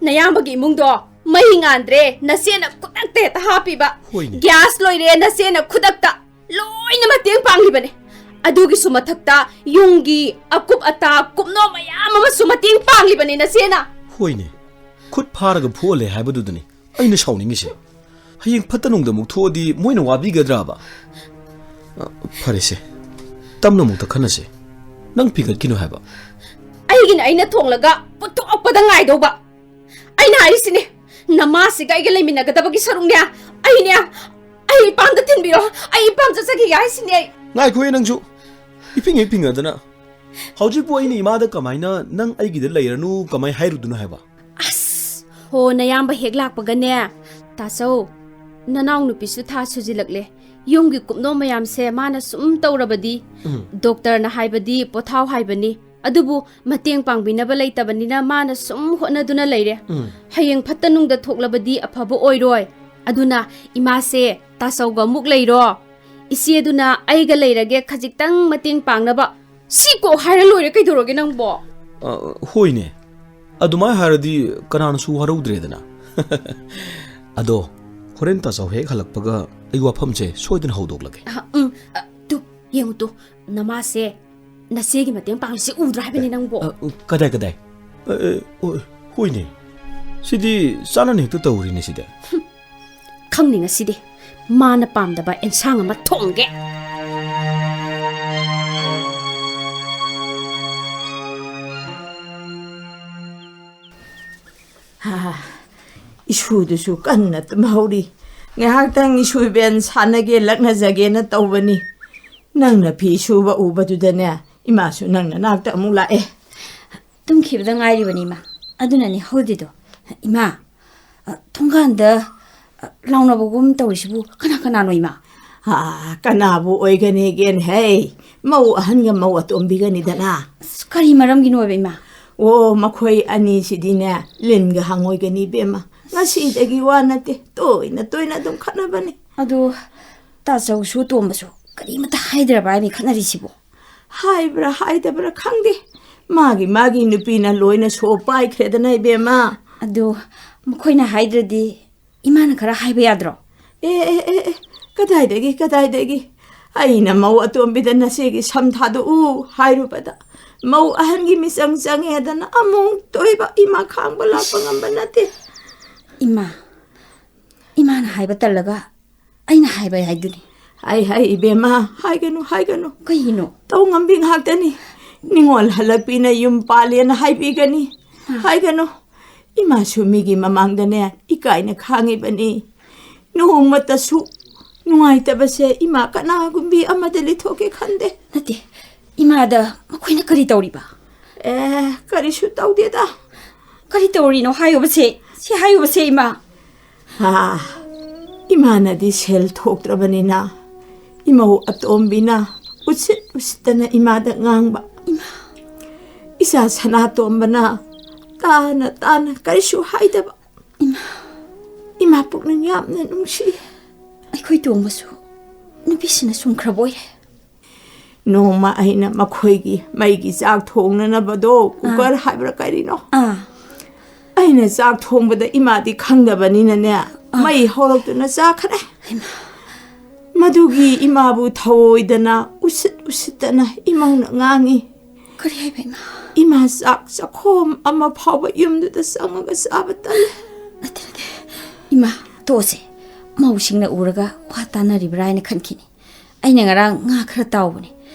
ꯅꯌꯥꯝꯕꯒꯤ ꯏꯃꯨꯡꯗꯣ ꯃꯩ ꯉꯥꯟꯗ꯭ꯔꯦ, ꯅꯆꯦꯅ ꯈꯨꯗꯛꯇ ꯍꯦꯛꯇ ꯍꯥꯞꯄꯤꯕ꯫ ꯍꯣꯏꯅꯦ꯫ ꯒ꯭ꯌꯥꯁ ꯂꯣꯏꯔꯦ, ꯅꯆꯦꯅ ꯈꯨꯗꯛꯇ ꯂꯣꯏꯅ ꯃꯇꯦꯡ ꯄꯥꯡꯂꯤꯕꯅꯦ꯫ ꯑꯗꯨꯒꯤꯁꯨ ꯃꯊꯛꯇ ꯌꯨꯝꯒꯤ ꯑꯀꯨꯞ ꯑꯇꯥ ꯀꯨꯞꯅꯣ ꯃꯌꯥꯝ ꯑꯃꯁꯨ ꯃꯇꯦꯡ ꯄꯥꯡꯂꯤꯕꯅꯦ ꯅꯆꯦꯅ꯫ ꯍꯣꯏꯅꯦ, ꯈꯨꯠ ꯐꯥꯔꯒ ꯐꯨꯍꯜꯂꯦ ꯍꯥꯏꯕꯗꯨꯗꯅꯤ ꯑꯩꯅ ꯁꯥꯎꯅꯤꯡꯉꯤꯁꯦ꯫ ꯍꯌꯦꯡ ꯐꯠꯇ ꯅꯨꯡꯗ ꯑꯃꯨꯛ ꯊꯣꯛꯑꯗꯤ ꯃꯣꯏꯅ ꯋꯥꯕꯤꯒꯗ꯭ꯔꯕ? ꯑ, ꯐꯔꯦꯁꯦ, ꯇꯞꯅ ꯑꯃꯨꯛ ꯇꯛꯈꯠꯅꯁꯦ꯫ ꯅꯪ ꯐꯤꯒꯠꯈꯤꯅꯨ ꯍꯥꯏꯕ꯫ ꯑꯩꯒꯤꯅ ꯑꯩꯅ ꯊꯣꯡꯂꯒ ꯄꯨꯊꯣꯛꯄꯗ ꯉꯥꯏꯗꯧꯕ꯫ ꯑꯩꯅ ꯍꯥꯏꯔꯤꯁꯤꯅꯦ, ꯅꯃꯥꯁꯤꯒ ꯑꯩꯒ ꯂꯩꯃꯤꯟꯅꯒꯗꯕꯒꯤ ꯁꯔꯨꯛꯅꯦ꯫ ꯑꯩꯅꯦ, ꯑꯩ ꯏꯄꯥꯝꯗ ꯊꯤꯟꯕꯤꯔꯣ꯫ ꯑꯩ ꯏꯄꯥꯝ ꯆꯠꯆꯈꯤꯒꯦ ꯍꯥꯏꯁꯤꯅꯦ ꯑꯩ꯫ ꯉꯥꯏꯈꯣꯍꯦ ꯅꯪꯁꯨ, ꯏꯄꯤꯡ ꯍꯦꯛ ꯄꯤꯡꯉꯗꯅ꯫ ꯍꯧꯖꯤꯛꯄꯨ ꯑꯩꯅ ꯏꯃꯥꯗ ꯀꯃꯥꯏꯅ "ꯅꯪ ꯑꯩꯒꯤꯗ ꯂꯩꯔꯅꯨ" ꯀꯃꯥꯏ ꯍꯥꯏꯔꯨꯗꯣꯏꯅꯣ ꯍꯥꯏꯕ? ꯑꯁ, ꯍꯣ, ꯅꯌꯥꯝꯕ ꯍꯦꯛ ꯂꯥꯛꯄꯒꯅꯦ, ꯇꯥꯆꯧ, ꯅꯅꯥꯎ ꯅꯨꯄꯤꯁꯨ ꯊꯥ ꯁꯨꯖꯤꯜꯂꯛꯂꯦ꯫ ꯌꯨꯝꯒꯤ ꯀꯨꯞꯅꯣ ꯃꯌꯥꯝꯁꯦ ꯃꯥꯅ ꯁꯨꯝ ꯇꯧꯔꯕꯗꯤ, ꯎꯝ꯫ ꯗꯣꯛꯇꯔꯅ ꯍꯥꯏꯕꯗꯤ ꯄꯣꯊꯥꯎ ꯍꯥꯏꯕꯅꯤ꯫ ꯑꯗꯨꯕꯨ ꯃꯇꯦꯡ ꯄꯥꯡꯕꯤꯅꯕ ꯂꯩꯇꯕꯅꯤꯅ ꯃꯥꯅ ꯁꯨꯝ ꯍꯣꯠꯅꯗꯨꯅ ꯂꯩꯔꯦ꯫ ꯎꯝ꯫ ꯍꯌꯦꯡ ꯐꯠꯇ ꯅꯨꯡꯗ ꯊꯣꯛꯂꯕꯗꯤ ꯑꯐꯕ ꯑꯣꯏꯔꯣꯏ꯫ ꯑꯗꯨꯅ ꯏꯃꯥꯁꯦ ꯇꯥꯆꯧꯒ ꯑꯃꯨꯛ ꯂꯩꯔꯣ꯫ ꯏꯆꯦꯗꯨꯅ ꯑꯩꯒ ꯂꯩꯔꯒꯦ, ꯈꯖꯤꯛꯇꯪ ꯃꯇꯦꯡ ꯄꯥꯡꯅꯕ꯫ ꯁꯤ ꯀꯣꯛ ꯍꯥꯏꯔ ꯂꯣꯏꯔꯦ, ꯀꯩꯗꯧꯔꯒꯦ ꯅꯪꯕꯣ? ꯑ, ꯍꯣꯏꯅꯦ, ꯑꯗꯨꯃꯥꯏꯅ ꯍꯥꯏꯔꯗꯤ ꯀꯅꯥꯅꯁꯨ ꯋꯥꯔꯧꯗ꯭ꯔꯦꯗꯅ꯫ ꯑꯗꯣ ꯍꯣꯔꯦꯟ ꯇꯥꯆꯧ ꯍꯦꯛ ꯍꯜꯂꯛꯄꯒ ꯑꯩ ꯋꯥꯐꯝꯁꯦ ꯁꯣꯏꯗꯅ ꯍꯧꯗꯣꯛꯂꯒꯦ꯫ ꯑ, ꯎꯝ, ꯑ, ꯇꯨ, ꯌꯦꯡꯉꯨ ꯇꯨ, ꯅꯃꯥꯁꯦ ꯅꯆꯦꯒꯤ ꯃꯇꯦꯡ ꯄꯥꯡꯉꯤꯁꯦ ꯎꯗ꯭ꯔꯥ ꯍꯥꯏꯕꯅꯤ ꯅꯪꯕꯣ? ꯑ, ꯎ, ꯀꯗꯥꯏ, ꯀꯗꯥꯏ? ꯑ, ꯑ, ꯍꯣꯏ, ꯍꯣꯏꯅꯦ, ꯁꯤꯗꯤ ꯆꯥꯟꯅꯅ ꯍꯦꯛꯇ ꯇꯧꯔꯤꯅꯦ ꯁꯤꯗꯤ꯫ ꯈꯪꯅꯤ ꯉꯁꯤꯗꯤ꯫ ꯃꯥꯅ ꯄꯥꯝꯗꯕ ꯑꯦꯟꯁꯥꯡ ꯑꯃ ꯊꯣꯡꯒꯦ꯫ ꯍꯥ, ꯏꯁꯨꯗꯨꯁꯨ ꯀꯟꯅ ꯇꯨꯝꯍꯧꯔꯤ꯫ ꯉꯥꯏꯍꯥꯛꯇꯪ ꯏꯁꯨ ꯏꯕꯦꯟ ꯁꯥꯟꯅꯒꯦ, ꯂꯛꯅꯖꯒꯦꯅ ꯇꯧꯕꯅꯤ꯫ ꯅꯪꯅ ꯐꯤ ꯁꯨꯕ ꯎꯕꯗꯨꯗꯅꯦ, ꯏꯃꯥꯁꯨ ꯅꯪ ꯅꯅꯥꯛꯇ ꯑꯃꯨꯛ ꯂꯥꯛꯑꯦ꯫ ꯇꯨꯝꯈꯤꯕꯗ ꯉꯥꯏꯔꯤꯕꯅꯤ, ꯏꯃꯥ꯫ ꯑꯗꯨꯅꯅꯤ ꯍꯧꯗꯤꯗꯣ꯫ ꯏꯃꯥ, ꯑ, ꯊꯣꯡꯒꯥꯟꯗ, ꯑ, ꯂꯥꯎꯅꯕꯒꯨꯝ ꯇꯧꯔꯤꯁꯤꯕꯨ ꯀꯅꯥ ꯀꯅꯥꯅꯣ, ꯏꯃꯥ? ꯑ, ꯀꯅꯥꯕꯨ ꯑꯣꯏꯒꯅꯤꯒꯦꯅꯦ ꯍꯩ? ꯃꯧ ꯑꯍꯟꯒ ꯃꯧ ꯑꯇꯣꯝꯕꯤꯒꯅꯤꯗꯅ꯫ ꯑꯁ, ꯀꯔꯤ ꯃꯔꯝꯒꯤꯅꯣꯕ, ꯏꯃꯥ? ꯑꯣ, ꯃꯈꯣꯏ ꯑꯅꯤꯁꯤꯗꯤꯅꯦ, ꯂꯤꯟꯒ ꯍꯪꯉꯣꯏꯒꯅꯤ, ꯏꯕꯦꯝꯃ꯫ ꯉꯁꯤꯗꯒꯤ ꯋꯥ ꯅꯠꯇꯦ, ꯇꯣꯏꯅ ꯇꯣꯏꯅ ꯑꯗꯨꯝ ꯈꯠꯅꯕꯅꯤ꯫ ꯑꯗꯣ ꯇꯥꯆꯧꯁꯨ ꯇꯣꯝꯕꯁꯨ ꯀꯔꯤꯃꯇ ꯍꯥꯏꯗ꯭ꯔꯕ ꯍꯥꯏꯅꯤ ꯈꯠꯅꯔꯤꯁꯤꯕꯣ? ꯍꯥꯏꯕ꯭ꯔꯥ ꯍꯥꯏꯗꯕ꯭ꯔꯥ ꯈꯪꯗꯦ, ꯃꯥꯒꯤ ꯃꯥꯒꯤ ꯅꯨꯄꯤꯅ ꯂꯣꯏꯅ ꯁꯣ ꯄꯥꯏꯈ꯭ꯔꯦꯗꯅ, ꯏꯕꯦꯝꯃ꯫ ꯑꯗꯨ ꯃꯈꯣꯏꯅ ꯍꯥꯏꯗ꯭ꯔꯗꯤ ꯏꯃꯥꯅ ꯈꯔ ꯍꯥꯏꯕ ꯌꯥꯗ꯭ꯔꯣ? ꯑꯦ, ꯑꯦ, ꯑꯦ, ꯑꯦ, ꯀꯗꯥꯏꯗꯒꯤ, ꯀꯗꯥꯏꯗꯒꯤ? ꯑꯩꯅ ꯃꯧ ꯑꯇꯣꯝꯕꯤꯗ "ꯅꯆꯦꯒꯤ ꯁꯝ ꯊꯥꯗꯣꯛꯎ" ꯍꯥꯏꯔꯨꯕꯗ, ꯃꯧ ꯑꯍꯟꯒꯤ ꯃꯤꯆꯪ ꯆꯪꯉꯦꯗꯅ ꯑꯃꯨꯛ ꯇꯣꯏꯕ ꯏꯃꯥ ꯈꯥꯡꯕ ꯂꯥꯛꯄ ꯉꯝꯕ ꯅꯠꯇꯦ꯫ ꯏꯃꯥ, ꯏꯃꯥꯅ ꯍꯥꯏꯕ ꯇꯜꯂꯒ ꯑꯩꯅ ꯍꯥꯏꯕ ꯍꯥꯏꯗꯨꯅꯤ꯫ ꯍꯥꯏ, ꯍꯥꯏ, ꯏꯕꯦꯝꯃ, ꯍꯥꯏꯒꯅꯨ, ꯍꯥꯏꯒꯅꯨ꯫ ꯀꯩꯒꯤꯅꯣ? ꯇꯧ ꯉꯝꯕꯤ ꯉꯥꯛꯇꯅꯤ꯫ ꯅꯤꯉꯣꯜ ꯍꯜꯂꯛꯄꯤꯅ ꯌꯨꯝ ꯄꯥꯜꯂꯦꯅ ꯍꯥꯏꯕꯤꯒꯅꯤ꯫ ꯍꯥꯏꯒꯅꯨ꯫ ꯏꯃꯥꯁꯨ ꯃꯤꯒꯤ ꯃꯃꯥꯡꯗꯅꯦ ꯏꯀꯥꯏꯅ ꯈꯥꯡꯉꯤꯕꯅꯤ꯫ ꯅꯣꯡꯃꯇꯁꯨ ꯅꯨꯡꯉꯥꯏꯇꯕꯁꯦ ꯏꯃꯥ ꯀꯅꯥꯒꯨꯝꯕꯤ ꯑꯃꯗ ꯂꯤꯊꯣꯛꯀꯦ ꯈꯟꯗꯦ꯫ ꯅꯠꯇꯦ, ꯏꯃꯥꯗ ꯃꯈꯣꯏꯅ ꯀꯔꯤ ꯇꯧꯔꯤꯕ? ꯑꯦ, ꯀꯔꯤꯁꯨ ꯇꯧꯗꯦꯗ꯫ ꯀꯔꯤ ꯇꯧꯔꯤꯅꯣ ꯍꯥꯏꯌꯨꯕꯁꯦ, ꯁꯤ ꯍꯥꯏꯌꯨꯕꯁꯦ, ꯏꯃꯥ꯫ ꯍꯥ, ꯏꯃꯥꯅꯗꯤ ꯁꯦꯜ ꯊꯣꯛꯇ꯭ꯔꯕꯅꯤꯅ ꯏꯃꯧ ꯑꯇꯣꯝꯕꯤꯅ ꯎꯁꯤꯠ ꯎꯁꯤꯠꯇꯅ ꯏꯃꯥꯗ ꯉꯥꯡꯕ꯫ ꯏꯃꯥ꯫ ꯏꯆꯥ ꯁꯅꯥꯇꯣꯝꯕꯅ ꯇꯥꯅ ꯇꯥꯅ ꯀꯔꯤꯁꯨ ꯍꯥꯏꯗꯕ꯫ ꯏꯃꯥ꯫ ꯏꯃꯥ ꯄꯨꯛꯅꯤꯡ ꯌꯥꯝꯅ ꯅꯨꯡꯁꯤ꯫ ꯑꯩꯈꯣꯏ ꯇꯣꯡꯕꯁꯨ ꯅꯨꯄꯤꯁꯤꯅ ꯁꯨꯝꯈ꯭ꯔꯕ ꯑꯣꯏꯔꯦ꯫ ꯅꯣꯡꯃ ꯑꯩꯅ ꯃꯈꯣꯏꯒꯤ ꯃꯩꯒꯤ ꯆꯥꯛ ꯊꯣꯡꯅꯅꯕꯗꯣ, ꯑꯥ꯫ ꯀꯨꯀꯔ ꯍꯥꯏꯕ꯭ꯔꯥ ꯀꯔꯤꯅꯣ? ꯑꯥ꯫ ꯑꯩꯅ ꯆꯥꯛ ꯊꯣꯡꯕꯗ ꯏꯃꯥꯗꯤ ꯈꯪꯗꯕꯅꯤꯅꯅꯦ, ꯑꯥ꯫ ꯃꯩ ꯍꯧꯔꯛꯇꯨꯅ ꯆꯥꯈ꯭ꯔꯦ꯫ ꯍꯩꯃꯥ꯫ ꯃꯗꯨꯒꯤ ꯏꯃꯥꯕꯨ ꯊꯧꯑꯣꯏꯗꯅ ꯎꯁꯤꯠ ꯎꯁꯤꯠꯇꯅ ꯏꯃꯧꯅ ꯉꯥꯡꯉꯤ꯫ ꯀꯔꯤ ꯍꯥꯏꯕ ꯏꯃꯥ? ꯏꯃꯥ ꯆꯥꯛ ꯆꯥꯛꯈꯣꯝ ꯑꯃ ꯐꯥꯎꯕ ꯌꯨꯝꯗꯨꯗ ꯆꯪꯉꯒ ꯆꯥꯕ ꯇꯜꯂꯦ꯫ ꯅꯠꯇꯦ, ꯅꯠꯇꯦ꯫ ꯏꯃꯥ, ꯇꯣꯛꯑꯁꯦ꯫ ꯃꯧꯁꯤꯡꯅ ꯎꯔꯒ ꯋꯥ ꯇꯥꯅꯔꯤꯕ꯭ꯔꯥ ꯍꯥꯏꯅ ꯈꯟꯈꯤꯅꯤ꯫ ꯑꯩꯅ ꯉꯔꯥꯡ ꯉꯥ ꯈꯔ ꯇꯥꯎꯕꯅꯦ,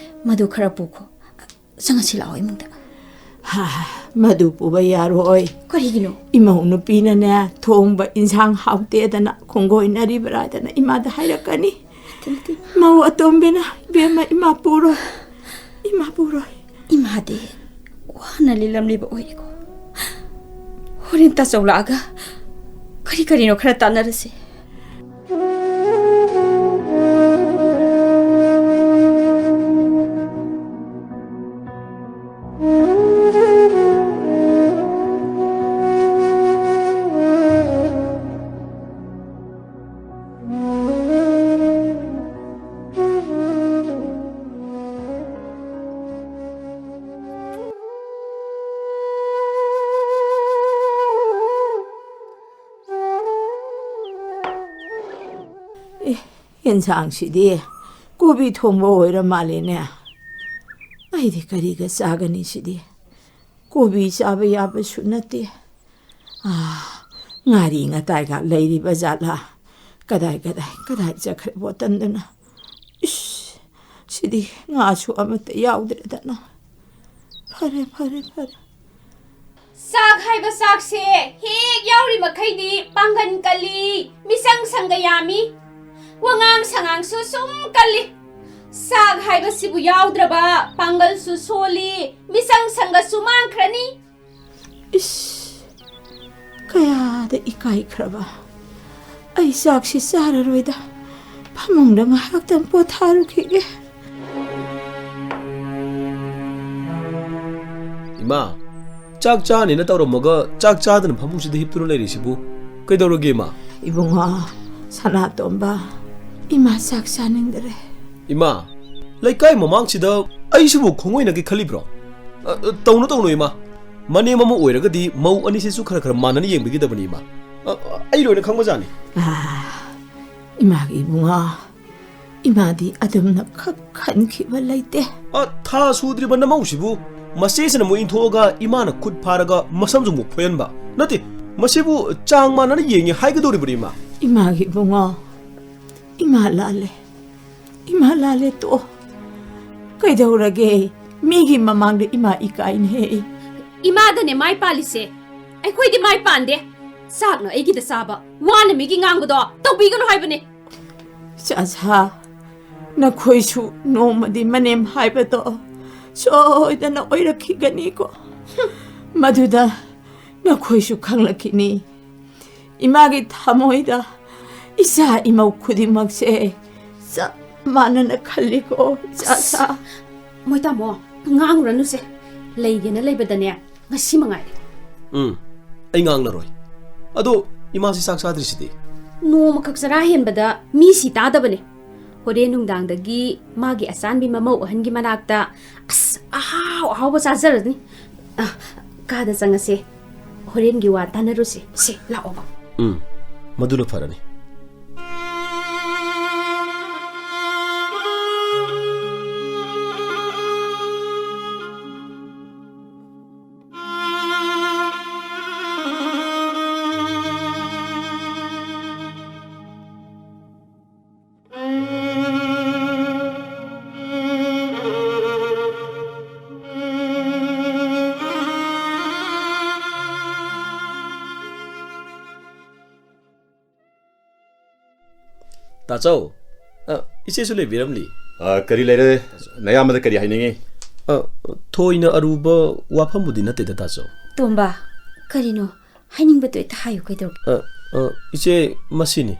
ꯃꯗꯨ ꯈꯔ ꯄꯨꯈꯣ꯫ ꯆꯪꯉꯁꯤ ꯂꯥꯛꯑꯣ ꯏꯃꯨꯡꯗ꯫ ꯍꯥ, ꯃꯗꯨ ꯄꯨꯕ ꯌꯥꯔꯣꯏ꯫ ꯀꯔꯤꯒꯤꯅꯣ? ꯏꯃꯧ ꯅꯨꯄꯤꯅꯅꯦ, ꯊꯣꯡꯕ ꯏꯟꯁꯥꯡ ꯍꯥꯎꯇꯦꯗꯅ ꯈꯣꯡꯒꯣꯏꯅꯔꯤꯕ꯭ꯔꯥꯗꯅ ꯏꯃꯥꯗ ꯍꯥꯏꯔꯛꯀꯅꯤ꯫ ꯅꯠꯇꯦ, ꯅꯠꯇꯦ꯫ ꯃꯧ ꯑꯇꯣꯝꯕꯤꯅ, "ꯏꯕꯦꯝꯃ, ꯏꯃꯥ ꯄꯨꯔꯣꯏ, ꯏꯃꯥ ꯄꯨꯔꯣꯏ"꯫ ꯏꯃꯥꯗꯤ ꯋꯥꯅ ꯂꯤꯂꯝꯂꯤꯕ ꯑꯣꯏꯔꯦꯀꯣ꯫ ꯍꯣꯔꯦꯟ ꯇꯥꯆꯧ ꯂꯥꯛꯑꯒ ꯀꯔꯤ ꯀꯔꯤꯅꯣ ꯈꯔ ꯇꯥꯟꯅꯔꯁꯦ꯫ ꯑꯦ, ꯌꯦꯟꯁꯥꯡꯁꯤꯗꯤ ꯀꯣꯕꯤ ꯊꯣꯡꯕ ꯑꯣꯏꯔ ꯃꯥꯜꯂꯦꯅꯦ꯫ ꯑꯩꯗꯤ ꯀꯔꯤꯒ ꯆꯥꯒꯅꯤ ꯁꯤꯗꯤ? ꯀꯣꯕꯤ ꯆꯥꯕ ꯌꯥꯕꯁꯨ ꯅꯠꯇꯦ꯫ ꯑꯥ, ꯉꯥꯔꯤ ꯉꯇꯥꯏꯒ ꯂꯩꯔꯤꯕ ꯖꯥꯠꯂꯥ? ꯀꯗꯥꯏ, ꯀꯗꯥꯏ, ꯀꯗꯥꯏ ꯆꯠꯈ꯭ꯔꯦ ꯕꯣꯇꯟꯗꯨꯅ? ꯏꯁ, ꯁꯤꯗꯤ ꯉꯥꯁꯨ ꯑꯃꯠꯇ ꯌꯥꯎꯗ꯭ꯔꯦꯗꯅ꯫ ꯐꯔꯦ, ꯐꯔꯦ, ꯐꯔꯦ꯫ ꯆꯥꯛ ꯍꯥꯏꯕ ꯆꯥꯛꯁꯦ ꯍꯦꯛ ꯌꯥꯎꯔꯤ ꯃꯈꯩꯗꯤ ꯄꯥꯡꯒꯟ ꯀꯜꯂꯤ, ꯃꯤꯆꯪ ꯁꯪꯒ ꯌꯥꯝꯃꯤ, ꯋꯥꯉꯥꯡ ꯁꯉꯥꯡꯁꯨ ꯁꯨꯝ ꯀꯜꯂꯤ꯫ ꯆꯥꯛ ꯍꯥꯏꯕꯁꯤꯕꯨ ꯌꯥꯎꯗ꯭ꯔꯕ ꯄꯥꯡꯒꯜꯁꯨ ꯁꯣꯜꯂꯤ, ꯃꯤꯆꯪ ꯁꯪꯒꯁꯨ ꯃꯥꯡꯈ꯭ꯔꯅꯤ꯫ ꯏꯁ, ꯀꯌꯥꯗ ꯏꯀꯥꯏꯈ꯭ꯔꯕ꯫ ꯑꯩ ꯆꯥꯛꯁꯤ ꯆꯥꯔꯔꯣꯏꯗ꯫ ꯐꯃꯨꯡꯗ ꯉꯥꯏꯍꯥꯛꯇꯪ ꯄꯣꯊꯥꯔꯨꯈꯤꯒꯦ꯫ ꯏꯃꯥ, ꯆꯥꯛ ꯆꯥꯅꯤꯅ ꯇꯧꯔꯝꯃꯒ ꯆꯥꯛ ꯆꯥꯗꯅ ꯐꯃꯨꯡꯁꯤꯗ ꯍꯤꯞꯇꯨꯅ ꯂꯩꯔꯤꯁꯤꯕꯨ ꯀꯩꯗꯧꯔꯒꯦ, ꯏꯃꯥ? ꯏꯕꯨꯡꯉꯣ, ꯁꯅꯥꯇꯣꯝꯕ, ꯏꯃꯥ ꯆꯥꯛ ꯆꯥꯅꯤꯡꯗ꯭ꯔꯦ꯫ ꯏꯃꯥ, ꯂꯩꯀꯥꯏ ꯃꯃꯥꯡꯁꯤꯗ ꯑꯩꯁꯤꯕꯨ ꯈꯣꯡꯑꯣꯏꯅꯒꯦ ꯈꯜꯂꯤꯕ꯭ꯔꯣ? ꯑ, ꯑ, ꯇꯧꯅꯨ, ꯇꯧꯅꯨ, ꯏꯃꯥ꯫ ꯃꯅꯦꯝ ꯑꯃ ꯑꯣꯏꯔꯒꯗꯤ ꯃꯧ ꯑꯅꯤꯁꯤꯁꯨ ꯈꯔ ꯈꯔ ꯃꯥꯟꯅꯅ ꯌꯦꯡꯕꯤꯒꯗꯕꯅꯤ, ꯏꯃꯥ꯫ ꯑ, ꯑ, ꯑꯩ ꯂꯣꯏꯅ ꯈꯪꯕꯖꯥꯠꯅꯤ꯫ ꯑꯥ, ꯏꯃꯥꯒꯤ ꯏꯕꯨꯡꯉꯣ, ꯏꯃꯥꯗꯤ ꯑꯗꯨꯝꯅ ꯈꯛ ꯈꯟꯈꯤꯕ ꯂꯩꯇꯦ꯫ ꯑ, ꯊꯥ ꯁꯨꯗ꯭ꯔꯤꯕ ꯅꯃꯧꯁꯤꯕꯨ ꯃꯆꯦꯁꯤꯅ ꯑꯃꯨꯛ ꯏꯟꯊꯣꯛꯑꯒ ꯏꯃꯥꯅ ꯈꯨꯠ ꯐꯥꯔꯒ ꯃꯁꯝꯁꯨ ꯑꯃꯨꯛ ꯐꯣꯏꯍꯟꯕ꯫ ꯅꯠꯇꯦ, ꯃꯁꯤꯕꯨ ꯆꯥꯡ ꯃꯥꯟꯅꯅ ꯌꯦꯡꯉꯤ ꯍꯥꯏꯒꯗꯧꯔꯤꯕꯅꯤ, ꯏꯃꯥ꯫ ꯏꯃꯥꯒꯤ ꯏꯕꯨꯡꯉꯣ, ꯏꯃꯥ ꯂꯥꯜꯂꯦ꯫ ꯏꯃꯥ ꯂꯥꯜꯂꯦ, ꯇꯣꯛꯑꯣ꯫ ꯀꯩꯗꯧꯔꯒꯦ? ꯃꯤꯒꯤ ꯃꯃꯥꯡꯗ ꯏꯃꯥ ꯏꯀꯥꯏꯅꯦ꯫ ꯏꯃꯥꯗꯅꯦ ꯃꯥꯏ ꯄꯥꯜꯂꯤꯁꯦ, ꯑꯩꯈꯣꯏꯗꯤ ꯃꯥꯏ ꯄꯥꯟꯗꯦ꯫ ꯆꯥꯛꯅ ꯑꯩꯒꯤꯗ ꯆꯥꯕ, ꯋꯥꯅ ꯃꯤꯒꯤ ꯉꯥꯡꯕꯗꯣ ꯇꯧꯕꯤꯒꯅꯨ ꯍꯥꯏꯕꯅꯦ꯫ ꯏꯆꯥꯁꯥ, ꯅꯈꯣꯏꯁꯨ ꯅꯣꯡꯃꯗꯤ ꯃꯅꯦꯝ ꯍꯥꯏꯕꯗꯣ ꯁꯣꯏꯗꯅ ꯑꯣꯏꯔꯛꯈꯤꯒꯅꯤꯀꯣ꯫ ꯃꯗꯨꯗ ꯅꯈꯣꯏꯁꯨ ꯈꯪꯂꯛꯈꯤꯅꯤ꯫ ꯏꯃꯥꯒꯤ ꯊꯃꯣꯏꯗ ꯏꯆꯥ ꯏꯃꯧ ꯈꯨꯗꯤꯡꯃꯛꯁꯦ ꯆꯞ ꯃꯥꯟꯅꯅ ꯈꯜꯂꯤꯀꯣ, ꯏꯆꯥꯁꯥ꯫ ꯃꯣꯏ ꯇꯥꯃꯣ, ꯉꯥꯡꯉꯨꯔꯅꯨꯁꯦ꯫ ꯂꯩꯒꯦꯅ ꯂꯩꯕꯗꯅꯦ, ꯉꯁꯤ ꯃꯉꯥꯏꯔꯦ꯫ ꯎꯝ, ꯑꯩ ꯉꯥꯡꯂꯔꯣꯏ꯫ ꯑꯗꯣ ꯏꯃꯥꯁꯤ ꯆꯥꯛ ꯆꯥꯗ꯭ꯔꯤꯁꯤꯗꯤ? ꯅꯣꯡꯃꯈꯛ ꯆꯔꯥ ꯍꯦꯟꯕꯗ ꯃꯤ ꯁꯤ ꯇꯥꯗꯕꯅꯦ꯫ ꯍꯣꯔꯦꯟ ꯅꯨꯡꯗꯥꯡꯗꯒꯤ ꯃꯥꯒꯤ ꯑꯆꯥꯟꯕꯤ ꯃꯃꯧ ꯑꯍꯟꯒꯤ ꯃꯅꯥꯛꯇ ꯑꯁ ꯑꯍꯥꯎ ꯑꯍꯥꯎꯕ ꯆꯥꯖꯔꯅꯤ꯫ ꯑ, ꯀꯥꯗ ꯆꯪꯉꯁꯦ꯫ ꯍꯣꯔꯦꯟꯒꯤ ꯋꯥ ꯇꯥꯟꯅꯔꯨꯁꯦ꯫ ꯁꯦ, ꯂꯥꯛꯑꯣꯕ꯫ ꯎꯝ, ꯃꯗꯨꯅ ꯐꯔꯅꯤ꯫ ꯑꯆꯧ, ꯑ, ꯏꯆꯦꯁꯨ ꯂꯩꯕꯤꯔꯝꯂꯤ꯫ ꯑ, ꯀꯔꯤ ꯂꯩꯔꯦ? ꯅꯌꯥꯝꯕꯗ ꯀꯔꯤ ꯍꯥꯏꯅꯤꯡꯉꯤ? ꯑ, ꯊꯣꯏꯅ ꯑꯔꯨꯕ ꯋꯥꯐꯝꯕꯨꯗꯤ ꯅꯠꯇꯦꯗ, ꯇꯥꯆꯧ꯫ ꯇꯣꯝꯕ, ꯀꯔꯤꯅꯣ? ꯍꯥꯏꯅꯤꯡꯕꯗꯣ ꯍꯦꯛꯇ ꯍꯥꯏꯌꯨ, ꯀꯩꯗꯧꯔꯒꯦ? ꯑ, ꯑ, ꯏꯆꯦ, ꯃꯁꯤꯅꯤ꯫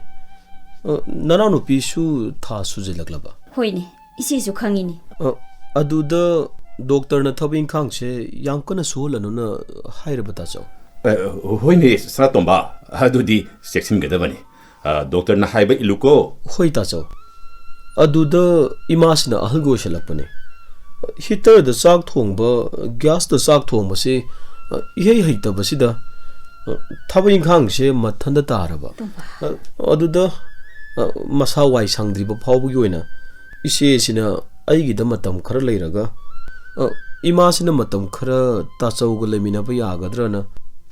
ꯑ, ꯅꯅꯥꯎꯅꯨꯄꯤꯁꯨ ꯊꯥ ꯁꯨꯖꯤꯜꯂꯛꯂꯕ? ꯍꯣꯏꯅꯦ, ꯏꯆꯦꯁꯨ ꯈꯪꯉꯤꯅꯦ꯫ ꯑ, ꯑꯗꯨꯗ ꯗꯣꯛꯇꯔꯅ ꯊꯕꯛ ꯏꯪꯈꯥꯡꯁꯦ ꯌꯥꯝ ꯀꯟꯅ ꯁꯨꯍꯜꯂꯅꯨꯅ ꯍꯥꯏꯔꯕ, ꯇꯥꯆꯧ? ꯑ, ꯍꯣꯏꯅꯦ, ꯁꯅꯥꯇꯣꯝꯕ, ꯑꯗꯨꯗꯤ ꯆꯦꯛꯁꯤꯟꯒꯗꯕꯅꯤ꯫ ꯑ, ꯗꯣꯛꯇꯔꯅ ꯍꯥꯏꯕ ꯏꯜꯂꯨꯀꯣ꯫ ꯍꯣꯏ, ꯇꯥꯆꯧ꯫ ꯑꯗꯨꯗ ꯏꯃꯥꯁꯤꯅ ꯑꯍꯜꯒ ꯑꯣꯏꯁꯜꯂꯛꯄꯅꯦ꯫ ꯍꯤꯇꯔꯗ ꯆꯥꯛ ꯊꯣꯡꯕ, ꯒ꯭ꯌꯥꯁꯇ ꯆꯥꯛ ꯊꯣꯡꯕꯁꯤ, ꯑ, ꯏꯍꯩ ꯍꯩꯇꯕꯁꯤꯗ, ꯑ, ꯊꯕꯛ ꯏꯪꯈꯥꯡꯁꯦ ꯃꯊꯟꯇ ꯇꯥꯔꯕ꯫ ꯇꯣꯝꯕ꯫ ꯑ, ꯑꯗꯨꯗ, ꯑ, ꯃꯁꯥ ꯋꯥꯏ ꯁꯪꯗ꯭ꯔꯤꯕ ꯐꯥꯎꯕꯒꯤ ꯑꯣꯏꯅ ꯏꯆꯦꯁꯤꯅ ꯑꯩꯒꯤꯗ ꯃꯇꯝ ꯈꯔ ꯂꯩꯔꯒ, ꯑ, ꯏꯃꯥꯁꯤꯅ ꯃꯇꯝ ꯈꯔ ꯇꯥꯆꯧꯒ ꯂꯩꯃꯤꯟꯅꯕ ꯌꯥꯒꯗ꯭ꯔꯅ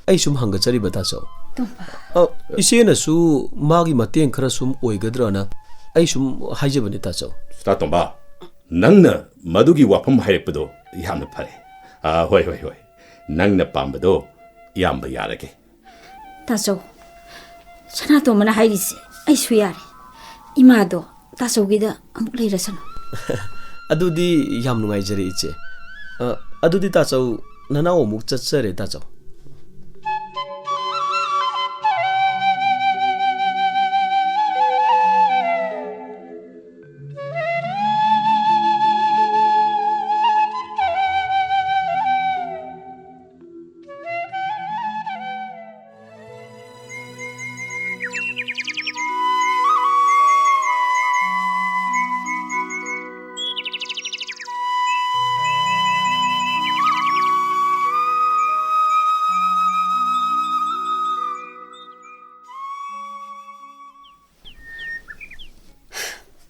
ꯑꯩ ꯁꯨꯝ ꯍꯪꯒꯠꯆꯔꯤꯕ, ꯇꯥꯆꯧ꯫ ꯇꯣꯝꯕ꯫ ꯑ, ꯏꯆꯦꯅꯁꯨ ꯃꯥꯒꯤ ꯃꯇꯦꯡ ꯈꯔ ꯁꯨꯝ ꯑꯣꯏꯒꯗ꯭ꯔꯅ ꯑꯩ ꯁꯨꯝ ꯍꯥꯏꯖꯕꯅꯤ, ꯇꯥꯆꯧ꯫ ꯁꯅꯥꯇꯣꯝꯕ, ꯅꯪꯅ ꯃꯗꯨꯒꯤ ꯋꯥꯐꯝ ꯍꯥꯏꯔꯛꯄꯗꯣ ꯌꯥꯝꯅ ꯐꯔꯦ꯫ ꯑ, ꯍꯣꯏ, ꯍꯣꯏ, ꯍꯣꯏ꯫ ꯅꯪꯅ ꯄꯥꯝꯕꯗꯣ ꯏꯌꯥꯝꯕ ꯌꯥꯔꯒꯦ꯫ ꯇꯥꯆꯧ, ꯁꯅꯥꯇꯣꯝꯕꯅ ꯍꯥꯏꯔꯤꯁꯦ ꯑꯩꯁꯨ ꯌꯥꯔꯦ꯫ ꯏꯃꯥꯗꯣ ꯇꯥꯆꯧꯒꯤꯗ ꯑꯃꯨꯛ ꯂꯩꯔꯁꯅꯨ꯫ ꯑꯗꯨꯗꯤ ꯌꯥꯝ ꯅꯨꯡꯉꯥꯏꯖꯔꯦ, ꯏꯆꯦ꯫ ꯑ, ꯑꯗꯨꯗꯤ ꯇꯥꯆꯧ, ꯅꯅꯥꯎ ꯑꯃꯨꯛ ꯆꯠꯆꯔꯦ, ꯇꯥꯆꯧ꯫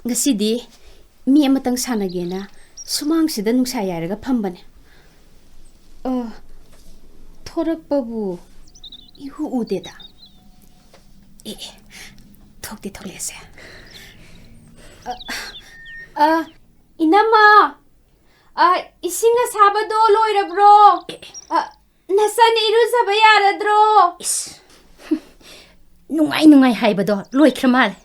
ꯉꯁꯤꯗꯤ ꯃꯤ ꯑꯃꯇꯪ ꯁꯥꯟꯅꯒꯦꯅ ꯁꯨꯃꯥꯡꯁꯤꯗ ꯅꯨꯡꯁꯥ ꯌꯥꯏꯔꯒ ꯐꯝꯕꯅꯦ꯫ ꯑ, ꯊꯣꯔꯛꯄꯕꯨ ꯏꯎ ꯎꯗꯦꯗ꯫ ꯑꯦ, ꯑꯦ, ꯊꯣꯛꯇꯤ ꯊꯣꯛꯂꯛꯑꯁꯦ꯫ ꯑ, ꯑ, ꯏꯅꯝꯃ! ꯑ, ꯏꯁꯤꯡ ꯑꯁꯥꯕꯗꯣ ꯂꯣꯏꯔꯕ꯭ꯔꯣ? ꯑ, ꯅꯆꯟ ꯏꯔꯨꯖꯕ ꯌꯥꯔꯗ꯭ꯔꯣ? ꯏꯁ, ꯅꯨꯡꯉꯥꯏ ꯅꯨꯡꯉꯥꯏ ꯍꯥꯏꯕꯗꯣ ꯂꯣꯏꯈ꯭ꯔ ꯃꯥꯜꯂꯦ꯫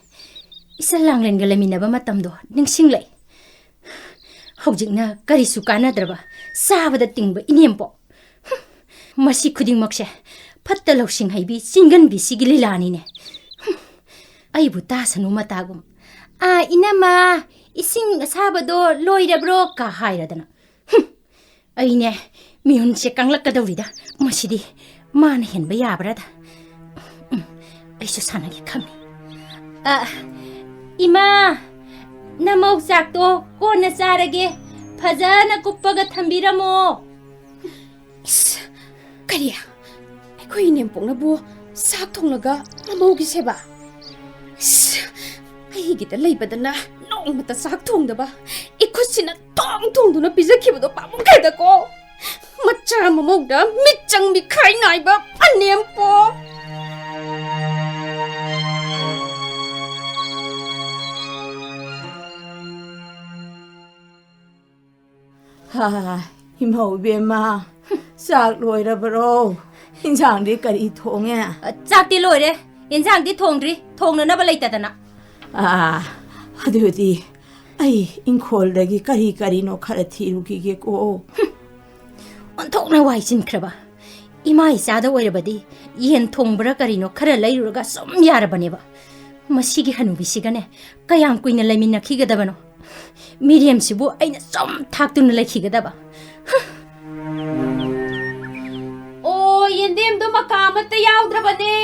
ꯏꯆꯜ ꯂꯥꯡꯂꯦꯟꯒ ꯂꯩꯃꯤꯟꯅꯕ ꯃꯇꯝꯗꯣ ꯅꯤꯡꯁꯤꯡꯂꯛꯏ꯫ ꯍꯧꯖꯤꯛꯅ ꯀꯔꯤꯁꯨ ꯀꯥꯟꯅꯗ꯭ꯔꯕ, ꯆꯥꯕꯗ ꯇꯤꯡꯕ ꯏꯅꯦꯝꯄꯣꯛ꯫ ꯍꯨꯝ, ꯃꯁꯤ ꯈꯨꯗꯤꯡꯃꯛꯁꯦ ꯐꯠꯇ ꯂꯧꯁꯤꯡ ꯍꯩꯕꯤ ꯆꯤꯡꯒꯟꯕꯤꯁꯤꯒꯤ ꯂꯤꯂꯥꯅꯤꯅꯦ꯫ ꯍꯨꯝ, ꯑꯩꯕꯨ ꯇꯥꯁꯅꯨ ꯃꯇꯥꯒꯨꯝ꯫ "ꯑꯥ, ꯏꯅꯝꯃ, ꯏꯁꯤꯡ ꯑꯁꯥꯕꯗꯣ ꯂꯣꯏꯔꯕ꯭ꯔꯣ?" ꯀ ꯍꯥꯏꯔꯗꯅ꯫ ꯍꯨꯝ, ꯑꯩꯅꯦ ꯃꯤꯍꯨꯟꯁꯦ ꯀꯪꯂꯛꯀꯗꯧꯔꯤꯗ꯫ ꯃꯁꯤꯗꯤ ꯃꯥꯅ ꯍꯦꯟꯕ ꯌꯥꯕ꯭ꯔꯥꯗ꯫ ꯎꯝ, ꯑꯩꯁꯨ ꯁꯥꯟꯅꯒꯦ ꯈꯪꯉꯤ꯫ "ꯑ, ꯏꯃꯥ, ꯅꯃꯧ ꯆꯥꯛꯇꯣ ꯀꯣꯟꯅ ꯆꯥꯔꯒꯦ, ꯐꯖꯅ ꯀꯨꯞꯄꯒ ꯊꯝꯕꯤꯔꯝꯃꯣ꯫" ꯏꯁ, ꯀꯔꯤ? ꯑꯩꯈꯣꯏ ꯏꯅꯦꯝꯄꯣꯛꯅꯕꯨ ꯆꯥꯛ ꯊꯣꯡꯂꯒ ꯃꯃꯧꯒꯤ ꯁꯦꯕꯥ? ꯏꯁ, ꯑꯩꯒꯤꯗ ꯂꯩꯕꯗꯅ ꯅꯣꯡꯃꯇ ꯆꯥꯛ ꯊꯣꯡꯗꯕ, ꯏꯈꯨꯠꯁꯤꯅ ꯊꯣꯡ ꯊꯣꯡꯗꯨꯅ ꯄꯤꯖꯈꯤꯕꯗꯣ ꯄꯥꯝꯃꯨꯈ꯭ꯔꯦꯗꯀꯣ꯫ ꯃꯆꯥ ꯃꯃꯧꯗ ꯃꯤꯠꯆꯪ ꯃꯤꯈꯥꯏ ꯅꯥꯏꯕ ꯑꯅꯦꯝꯄꯣꯛ꯫ ꯍꯥ, ꯏꯃꯧ ꯏꯕꯦꯝꯃ, ꯆꯥꯛ ꯂꯣꯏꯔꯕꯔꯣ? ꯏꯟꯁꯥꯡꯗꯤ ꯀꯔꯤ ꯊꯣꯡꯉꯦ? ꯑ, ꯆꯥꯛꯇꯤ ꯂꯣꯏꯔꯦ, ꯏꯟꯁꯥꯡꯗꯤ ꯊꯣꯡꯗ꯭ꯔꯤ, ꯊꯣꯡꯅꯅꯕ ꯂꯩꯇꯗꯅ꯫ ꯑꯥ, ꯑꯗꯨꯗꯤ ꯑꯩ ꯏꯪꯈꯣꯜꯗꯒꯤ ꯀꯔꯤ ꯀꯔꯤꯅꯣ ꯈꯔ ꯊꯤꯔꯨꯈꯤꯒꯦꯀꯣ꯫ ꯍꯨꯝ, ꯑꯣꯟꯊꯣꯛꯅ ꯋꯥꯏ ꯆꯤꯟꯈ꯭ꯔꯕ꯫ ꯏꯃꯥ ꯏꯆꯥꯗ ꯑꯣꯏꯔꯕꯗꯤ ꯌꯦꯟ ꯊꯣꯡꯕ꯭ꯔꯥ ꯀꯔꯤꯅꯣ ꯈꯔ ꯂꯩꯔꯨꯔꯒ ꯁꯨꯝ ꯌꯥꯔꯕꯅꯦꯕ꯫ ꯃꯁꯤꯒꯤ ꯍꯅꯨꯕꯤꯁꯤꯒꯅꯦ ꯀꯌꯥꯝ ꯀꯨꯏꯅ ꯂꯩꯃꯤꯟꯅꯈꯤꯒꯗꯕꯅꯣ? ꯃꯤꯔꯦꯝꯁꯤꯕꯨ ꯑꯩꯅ ꯁꯨꯝ ꯊꯥꯛꯇꯨꯅ ꯂꯩꯈꯤꯒꯗꯕ? ꯑꯣ, ꯌꯦꯟꯗꯦꯝꯗꯣ ꯃꯀꯥ ꯑꯃꯠꯇ ꯌꯥꯎꯗ꯭ꯔꯕꯅꯦ꯫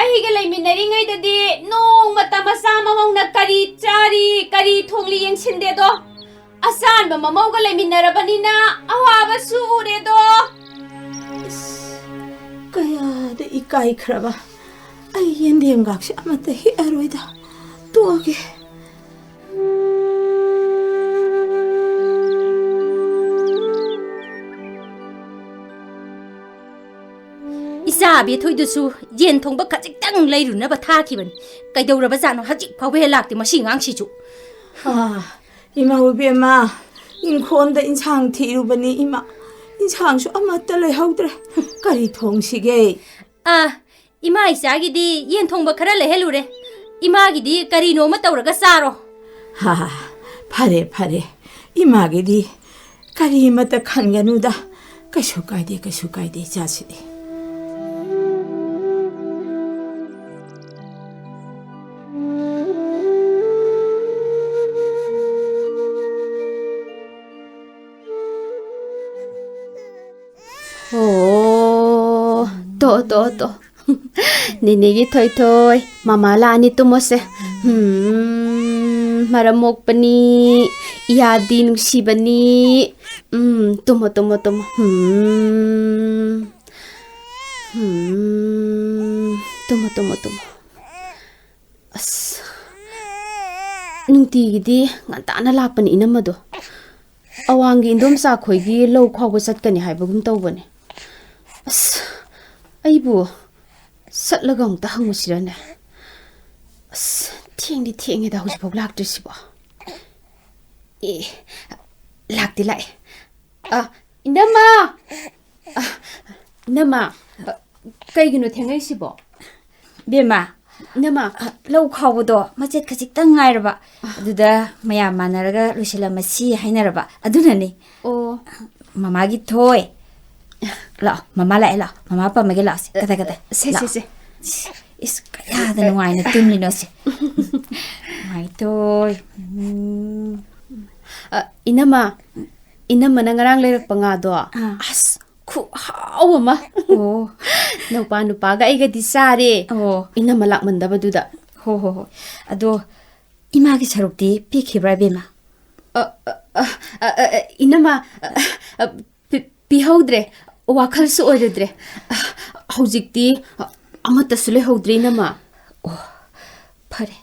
ꯑꯩꯒ ꯂꯩꯃꯤꯟꯅꯔꯤꯉꯩꯗꯗꯤ ꯅꯣꯡꯃꯇ ꯃꯆꯥ ꯃꯃꯧꯅ ꯀꯔꯤ ꯆꯥꯔꯤ, ꯀꯔꯤ ꯊꯣꯡꯂꯤ ꯌꯦꯡꯁꯤꯟꯗꯦꯗꯣ꯫ ꯑꯆꯥꯟꯕ ꯃꯃꯧꯒ ꯂꯩꯃꯤꯟꯅꯔꯕꯅꯤꯅ ꯑꯋꯥꯕꯁꯨ ꯎꯔꯦꯗꯣ꯫ ꯏꯁ, ꯀꯌꯥꯗ ꯏꯀꯥꯏꯈ꯭ꯔꯕ꯫ ꯑꯩ ꯌꯦꯟꯗꯦꯝꯒꯥꯛꯁꯦ ꯑꯃꯠꯇ ꯍꯦꯛꯑꯔꯣꯏꯗ꯫ ꯇꯣꯛꯑꯒꯦ꯫ ꯏꯆꯥ ꯑꯕꯦꯊꯣꯏꯗꯨꯁꯨ ꯌꯦꯟ ꯊꯣꯡꯕ ꯈꯖꯤꯛꯇꯪ ꯂꯩꯔꯨꯅꯕ ꯊꯥꯈꯤꯕꯅꯤ꯫ ꯀꯩꯗꯧꯔꯕꯖꯥꯠꯅꯣ ꯍꯧꯖꯤꯛ ꯐꯥꯎꯕ ꯍꯦꯛ ꯂꯥꯛꯇꯦ ꯃꯁꯤ ꯑꯉꯥꯡꯁꯤꯁꯨ꯫ ꯑꯥ, ꯏꯃꯧ ꯏꯕꯦꯝꯃ, ꯏꯪꯈꯣꯜꯗ ꯏꯟꯁꯥꯡ ꯊꯤꯔꯨꯕꯅꯤ ꯏꯃꯥ꯫ ꯏꯟꯁꯥꯡꯁꯨ ꯑꯃꯠꯇ ꯂꯩꯍꯧꯗ꯭ꯔꯦ꯫ ꯀꯔꯤ ꯊꯣꯡꯁꯤꯒꯦ? ꯑꯥ, ꯏꯃꯥ ꯏꯆꯥꯒꯤꯗꯤ ꯌꯦꯟ ꯊꯣꯡꯕ ꯈꯔ ꯂꯩꯍꯜꯂꯨꯔꯦ꯫ ꯏꯃꯥꯒꯤꯗꯤ ꯀꯔꯤꯅꯣ ꯑꯃ ꯇꯧꯔꯒ ꯆꯥꯔꯣ꯫ ꯍꯥ, ꯐꯔꯦ, ꯐꯔꯦ꯫ ꯏꯃꯥꯒꯤꯗꯤ ꯀꯔꯤꯃꯠꯇ ꯈꯟꯒꯅꯨꯗ꯫ ꯀꯩꯁꯨ ꯀꯥꯏꯗꯦ, ꯀꯩꯁꯨ ꯀꯥꯏꯗꯦ, ꯏꯆꯥꯁꯤꯗꯤ꯫ ꯑꯣ, ꯇꯣ, ꯇꯣ, ꯇꯣ꯫ ꯅꯦꯅꯦꯒꯤ ꯊꯣꯏꯊꯣꯏ, ꯃꯃꯥ ꯂꯥꯛꯑꯅꯤ, ꯇꯨꯝꯃꯣꯁꯦ꯫ ꯍꯨꯝ, ꯃꯔꯝ ꯃꯣꯛꯄꯅꯤ, ꯏꯌꯥꯗꯤ ꯅꯨꯡꯁꯤꯕꯅꯤ꯫ ꯎꯝ, ꯇꯨꯝꯃꯣ, ꯇꯨꯝꯃꯣ, ꯇꯨꯝꯃꯣ꯫ ꯍꯨꯝ, ꯍꯨꯝ, ꯇꯨꯝꯃꯣ, ꯇꯨꯝꯃꯣ, ꯇꯨꯝꯃꯣ꯫ ꯑꯁ, ꯅꯨꯡꯇꯤꯒꯤꯗꯤ ꯉꯟꯇꯥꯅ ꯂꯥꯛꯄꯅꯤ ꯏꯅꯝꯃꯗꯣ꯫ ꯑꯋꯥꯡꯒꯤ ꯏꯟꯗꯣꯝꯆꯥ ꯈꯣꯏꯒꯤ ꯂꯧ ꯈꯥꯎꯕ ꯆꯠꯀꯅꯤ ꯍꯥꯏꯕꯒꯨꯝ ꯇꯧꯕꯅꯦ꯫ ꯑꯁ, ꯑꯩꯕꯨ ꯆꯠꯂꯒ ꯑꯃꯨꯛꯇ ꯍꯪꯉꯨꯁꯤꯔꯅꯦ? ꯑꯁ, ꯊꯦꯡꯗꯤ ꯊꯦꯡꯉꯦꯗ, ꯍꯧꯖꯤꯛꯐꯥꯎ ꯂꯥꯛꯇ꯭ꯔꯤꯁꯤꯕꯣ꯫ ꯑꯦ, ꯂꯥꯛꯇꯤ ꯂꯥꯛꯑꯦ꯫ ꯑ, ꯏꯅꯝꯃ! ꯑ, ꯏꯅꯝꯃ, ꯑ, ꯀꯩꯒꯤꯅꯣ ꯊꯦꯡꯉꯛꯏꯁꯤꯕꯣ? ꯕꯦꯝꯃ, ꯏꯅꯝꯃ! ꯑ, ꯂꯧ ꯈꯥꯎꯕꯗꯣ ꯃꯆꯦꯠ ꯈꯖꯤꯛꯇꯪ ꯉꯥꯏꯔꯕ꯫ ꯑꯗꯨꯗ ꯃꯌꯥꯝ ꯃꯥꯟꯅꯔꯒ ꯂꯣꯏꯁꯤꯜꯂꯝꯃꯁꯤ ꯍꯥꯏꯅꯔꯕ꯫ ꯑꯗꯨꯅꯅꯤ꯫ ꯑꯣ꯫ ꯃꯃꯥꯒꯤ ꯊꯣꯏ꯫ ꯂꯥꯛꯑꯣ, ꯃꯃꯥ ꯂꯥꯛꯑꯦ, ꯂꯥꯛꯑꯣ꯫ ꯃꯃꯥ ꯄꯝꯃꯒꯦ, ꯂꯥꯛꯑꯣꯁꯦ꯫ ꯀꯗꯥꯏ, ꯀꯗꯥꯏ? ꯁꯦ, ꯁꯦ, ꯂꯥꯛꯑꯣ꯫ ꯁꯦ꯫ ꯏꯁ, ꯀꯌꯥꯗ ꯅꯨꯡꯉꯥꯏꯅ ꯇꯨꯝꯂꯤꯅꯣ ꯁꯦ꯫ ꯃꯥꯏ ꯊꯣꯏ꯫ ꯎꯝ꯫ ꯑ, ꯏꯅꯝꯃ, ꯏꯅꯝꯃꯅ ꯉꯔꯥꯡ ꯂꯩꯔꯛꯄ ꯉꯥꯗꯣ, ꯑꯥ꯫ ꯑꯁ, ꯈꯨꯍꯥꯎ ꯑꯃ꯫ ꯑꯣ꯫ ꯅꯧꯄꯥ ꯅꯨꯄꯥꯒ ꯑꯩꯒꯗꯤ ꯆꯥꯔꯦ꯫ ꯑꯣ꯫ ꯏꯅꯝꯃ ꯂꯥꯛꯃꯟꯗꯕꯗꯨꯗ꯫ ꯍꯣ, ꯍꯣ, ꯍꯣ꯫ ꯑꯗꯣ ꯏꯃꯥꯒꯤ ꯁꯔꯨꯛꯇꯤ ꯄꯤꯈꯤꯕ꯭ꯔꯥ, ꯏꯕꯦꯝꯃ? ꯑ, ꯑ, ꯑ, ꯑ, ꯑ, ꯑ, ꯏꯅꯝꯃ, ꯑ, ꯑ, ꯄꯤ-, ꯄꯤꯍꯧꯗ꯭ꯔꯦ꯫ ꯋꯥꯈꯜꯁꯨ ꯑꯣꯏꯔꯨꯗ꯭ꯔꯦ꯫ ꯑ, ꯍꯧꯖꯤꯛꯇꯤ ꯑꯃꯠꯇꯁꯨ ꯂꯩꯍꯧꯗ꯭ꯔꯦ, ꯏꯅꯝꯃ꯫ ꯑꯣ, ꯐꯔꯦ꯫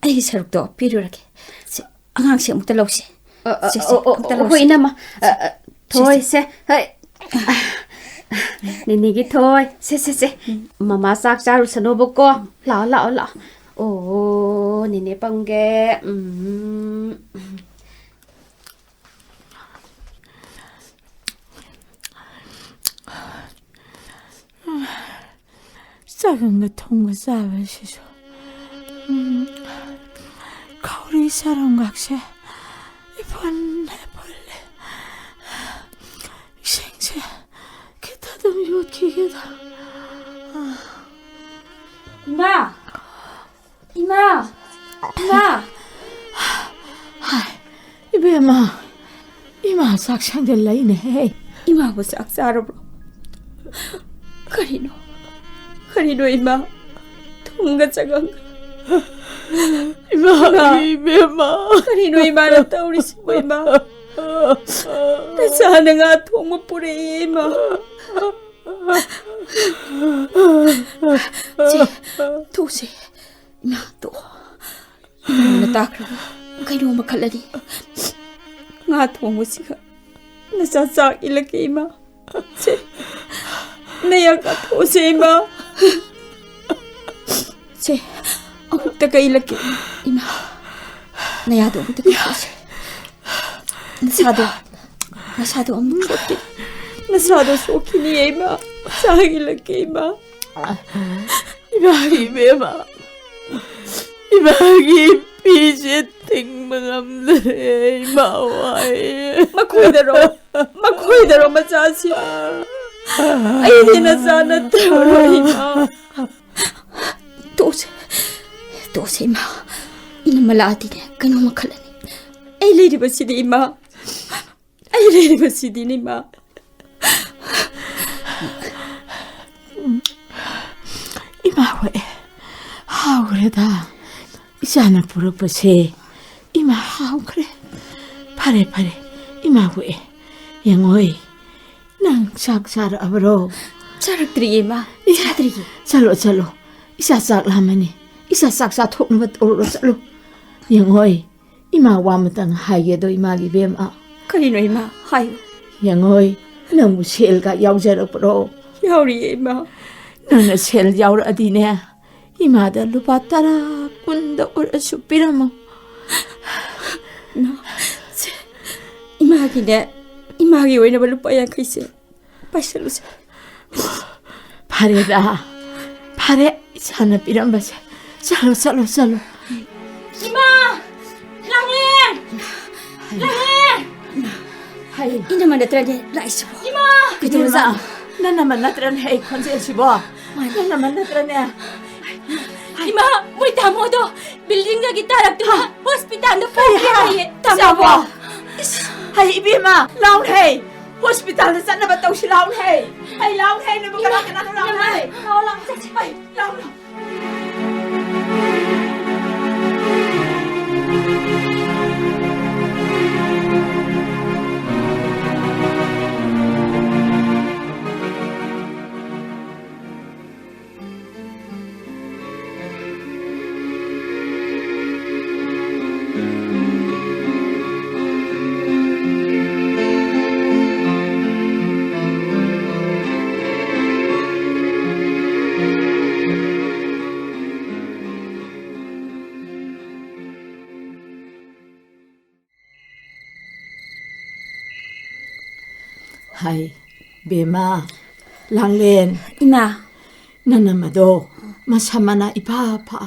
ꯑꯩꯒꯤ ꯁꯔꯨꯛꯇꯣ ꯄꯤꯔꯨꯔꯒꯦ꯫ ꯁꯦ, ꯑꯉꯥꯡꯁꯦ ꯑꯃꯨꯛꯇ ꯂꯧꯁꯤ꯫ ꯑ, ꯑ, ꯁꯦ, ꯁꯦ, ꯑꯣ, ꯑꯣ, ꯑꯃꯨꯛꯇ ꯑꯣ, ꯂꯧꯁꯤ꯫ ꯍꯣꯏ, ꯏꯅꯝꯃ꯫ ꯑ, ꯑ, ꯁꯦ, ꯊꯣꯏ, ꯁꯦ꯫ ꯁꯦ, ꯍꯣꯏ꯫ ꯅꯦꯅꯦꯒꯤ ꯊꯣꯏ꯫ ꯁꯦ, ꯁꯦ, ꯁꯦ꯫ ꯎꯝ꯫ ꯃꯃꯥ ꯆꯥꯛ ꯆꯥꯔꯨꯁꯅꯣꯕꯀꯣ꯫ ꯂꯥꯛꯑꯣ, ꯂꯥꯛꯑꯣ, ꯂꯥꯛꯑꯣ꯫ ꯑꯣ, ꯅꯦꯅꯦ ꯄꯝꯒꯦ꯫ ꯎꯝ꯫ ꯆꯒꯪꯒ ꯊꯨꯝꯒ ꯆꯥꯕꯁꯤꯁꯨ꯫ ꯑꯩ ꯆꯥꯔꯝꯒꯥꯛꯁꯦ ꯏꯐꯨꯟ ꯍꯦꯛ ꯐꯨꯜꯂꯦ꯫ ꯏꯁꯤꯡꯁꯦ ꯈꯤꯇ ꯑꯗꯨꯝ ꯌꯣꯠꯈꯤꯒꯦꯗ꯫ ꯏꯃꯥ! ꯏꯃꯥ! ꯏꯃꯥ! ꯍꯥꯏ, ꯏꯕꯦꯝꯃ, ꯏꯃꯥ ꯆꯥꯛꯁꯪꯗ ꯂꯩꯅꯦꯍꯦ꯫ ꯏꯃꯥꯕꯨ ꯆꯥꯛ ꯆꯥꯔꯕ꯭ꯔꯣ? ꯀꯔꯤꯅꯣ? ꯀꯔꯤꯅꯣ ꯏꯃꯥ? ꯊꯨꯝꯒ ꯆꯉꯝꯒ꯫ ꯏꯃꯥ, ꯏꯃꯥ! ꯏꯕꯦꯝꯃ! ꯀꯔꯤꯅꯣ ꯏꯃꯥꯅ ꯇꯧꯔꯤꯁꯤꯕꯣ ꯏꯃꯥ? ꯅꯆꯥꯅ ꯉꯥ ꯊꯣꯡꯕ ꯄꯨꯔꯛꯑꯦ ꯏꯃꯥ꯫ ꯆꯦ, ꯊꯣꯛꯁꯦ꯫ ꯏꯃꯥ, ꯇꯣꯛꯑꯣ꯫ ꯏꯃꯥꯅ ꯇꯥꯈ꯭ꯔꯕ ꯀꯩꯅꯣ ꯃꯈꯜ ꯑꯅꯤ꯫ ꯉꯥ ꯊꯣꯡꯕꯁꯤꯒ ꯅꯆꯥ ꯆꯥꯛ ꯏꯜꯂꯛꯀꯦ ꯏꯃꯥ꯫ ꯁꯦ, ꯅꯌꯥ ꯀꯥꯊꯣꯛꯑꯁꯦ ꯏꯃꯥ꯫ ꯁꯦ, ꯑꯃꯨꯛꯇ ꯀꯛꯏꯜꯂꯛꯀꯦ ꯏꯃꯥ꯫ ꯅꯌꯥꯗꯣ ꯑꯃꯨꯛꯇ ꯀꯥꯊꯣꯛꯑꯁꯦ꯫ ꯅꯁꯥꯗꯣ, ꯅꯁꯥꯗꯣ ꯑꯃꯨꯛ ꯁꯣꯛꯈꯤꯅꯤ꯫ ꯅꯁꯥꯗꯣ ꯁꯣꯛꯈꯤꯅꯤꯌꯦ ꯏꯃꯥ꯫ ꯆꯥꯛ ꯏꯜꯂꯛꯀꯦ ꯏꯃꯥ꯫ ꯏꯃꯥꯒꯤ ꯏꯕꯦꯝꯃ, ꯏꯃꯥꯒꯤ ꯄꯤꯁꯦ ꯊꯤꯡꯕ ꯉꯝꯗ꯭ꯔꯦ, ꯏꯃꯥ ꯋꯥꯏ꯫ ꯃꯈꯣꯏꯗꯔꯣ, ꯃꯈꯣꯏꯗꯔꯣ ꯃꯆꯥꯁꯤ? ꯑꯩꯗꯤ ꯅꯆꯥ ꯅꯠꯇ꯭ꯔꯕ꯭ꯔꯣ ꯏꯃꯥ? ꯇꯣꯛꯁꯦ, ꯇꯣꯛꯁꯦ ꯏꯃꯥ꯫ ꯏꯅꯝꯃ ꯂꯥꯛꯑꯗꯤꯅꯦ ꯀꯩꯅꯣ ꯃꯈꯜ ꯑꯅꯤ꯫ ꯑꯩ ꯂꯩꯔꯤꯕꯁꯤꯗꯤ ꯏꯃꯥ꯫ ꯑꯩ ꯂꯩꯔꯤꯕꯁꯤꯗꯤꯅꯦ ꯏꯃꯥ꯫ ꯏꯃꯥ ꯍꯣꯏ, ꯍꯥꯎꯈ꯭ꯔꯦꯗ꯫ ꯏꯆꯥꯅ ꯄꯨꯔꯛꯄꯁꯦ ꯏꯃꯥ ꯍꯥꯎꯈ꯭ꯔꯦ꯫ ꯐꯔꯦ, ꯐꯔꯦ, ꯏꯃꯥ ꯍꯣꯏ꯫ ꯌꯦꯡꯉꯣꯏ, ꯅꯪ ꯆꯥꯛ ꯆꯥꯔꯛꯑꯕ꯭ꯔꯣ? ꯆꯥꯔꯛꯇ꯭ꯔꯤꯌꯦ ꯏꯃꯥ, ꯑꯦ, ꯆꯥꯗ꯭ꯔꯤꯌꯦ꯫ ꯆꯠꯂꯣ, ꯆꯠꯂꯣ꯫ ꯏꯆꯥ ꯆꯥꯛ ꯂꯥꯝꯃꯅꯤ꯫ ꯏꯆꯥ ꯆꯥꯛ ꯆꯥꯊꯣꯛꯅꯕ ꯇꯧꯔꯨꯔꯣ, ꯆꯠꯂꯣ꯫ ꯌꯦꯡꯉꯣꯏ, ꯏꯃꯥ ꯋꯥ ꯑꯃꯇꯪ ꯍꯥꯏꯒꯦꯗꯣ, ꯏꯃꯥꯒꯤ ꯏꯕꯦꯝꯃ꯫ ꯀꯔꯤꯅꯣ ꯏꯃꯥ? ꯍꯥꯏꯌꯨ꯫ ꯌꯦꯡꯉꯣꯏ, ꯅꯪꯕꯨ ꯁꯦꯜꯒ ꯌꯥꯎꯖꯔꯛꯄ꯭ꯔꯣ? ꯌꯥꯎꯔꯤꯌꯦ ꯏꯃꯥ꯫ ꯅꯪꯅ ꯁꯦꯜ ꯌꯥꯎꯔꯛꯑꯗꯤꯅꯦ, ꯏꯃꯥꯗ ꯂꯨꯄꯥ ꯇꯔꯥ, ꯀꯨꯟꯗ ꯑꯣꯏꯔꯁꯨ ꯄꯤꯔꯝꯃꯣ꯫ ꯏꯃꯥ, ꯁꯦ, ꯏꯃꯥꯒꯤꯅꯦ, ꯏꯃꯥꯒꯤ ꯑꯣꯏꯅꯕ ꯂꯨꯄꯥ ꯌꯥꯡꯈꯩꯁꯦ ꯄꯥꯏꯁꯜꯂꯨꯁꯦ꯫ ꯐꯔꯦꯗ, ꯐꯔꯦ, ꯏꯆꯥꯅ ꯄꯤꯔꯝꯕꯁꯦ꯫ ꯆꯠꯂꯣ, ꯆꯠꯂꯣ, ꯆꯠꯂꯣ꯫ ꯏꯃꯥ! ꯑꯩ ꯏꯅꯝꯃ ꯅꯠꯇ꯭ꯔꯅꯦ ꯂꯥꯛꯏꯁꯤꯕꯣ? ꯏꯃꯥ! ꯀꯩꯗꯧꯔꯖꯥꯠꯅꯣ? ꯏꯕꯦꯝꯃ, ꯅꯪ ꯅꯃ ꯅꯠꯇ꯭ꯔꯅꯦ ꯑꯩ ꯈꯣꯟꯖꯦꯜꯁꯤꯕꯣ? ꯃꯥꯅꯦ꯫ ꯅꯪ ꯅꯃ ꯅꯠꯇ꯭ꯔꯅꯦ? ꯏꯃꯥ, ꯃꯣꯏ ꯇꯥꯃꯣꯗꯣ ꯕꯤꯜꯗꯤꯡꯗꯒꯤ ꯇꯥꯔꯛꯇꯨꯅ ꯍꯣꯁꯄꯤꯇꯥꯜꯗ ꯄꯨꯈ꯭ꯔꯦ ꯍꯥꯏꯌꯦ, ꯇꯥꯃꯣꯕꯣ꯫ ꯏꯁ, ꯍꯩ ꯏꯕꯦꯝꯃ, ꯂꯥꯎꯅꯦ ꯍꯩ꯫ ꯍꯣꯁꯄꯤꯇꯥꯜꯗ ꯆꯠꯅꯕ ꯇꯧꯁꯤ ꯂꯥꯎꯅꯦ ꯍꯩ꯫ ꯍꯩ ꯂꯥꯎꯅꯦ ꯍꯩ, ꯅꯣꯏꯕꯨ ꯀꯅꯥ ꯏꯃꯥ, ꯀꯅꯥꯅꯣ ꯂꯥꯎꯅꯦ ꯏꯃꯥ꯫ ꯍꯩ꯫ ꯂꯥꯎ, ꯂꯥꯎ, ꯆꯠꯁꯤ꯫ ꯍꯩ, ꯂꯥꯎ, ꯂꯥꯎ꯫ ꯍꯥꯏ, ꯕꯦꯝꯃ, ꯂꯥꯡꯂꯦꯟ꯫ ꯏꯃꯥ꯫ ꯅꯅꯝꯃꯗꯣ ꯃꯁꯥ ꯃꯅꯥ ꯏꯐ ꯐ,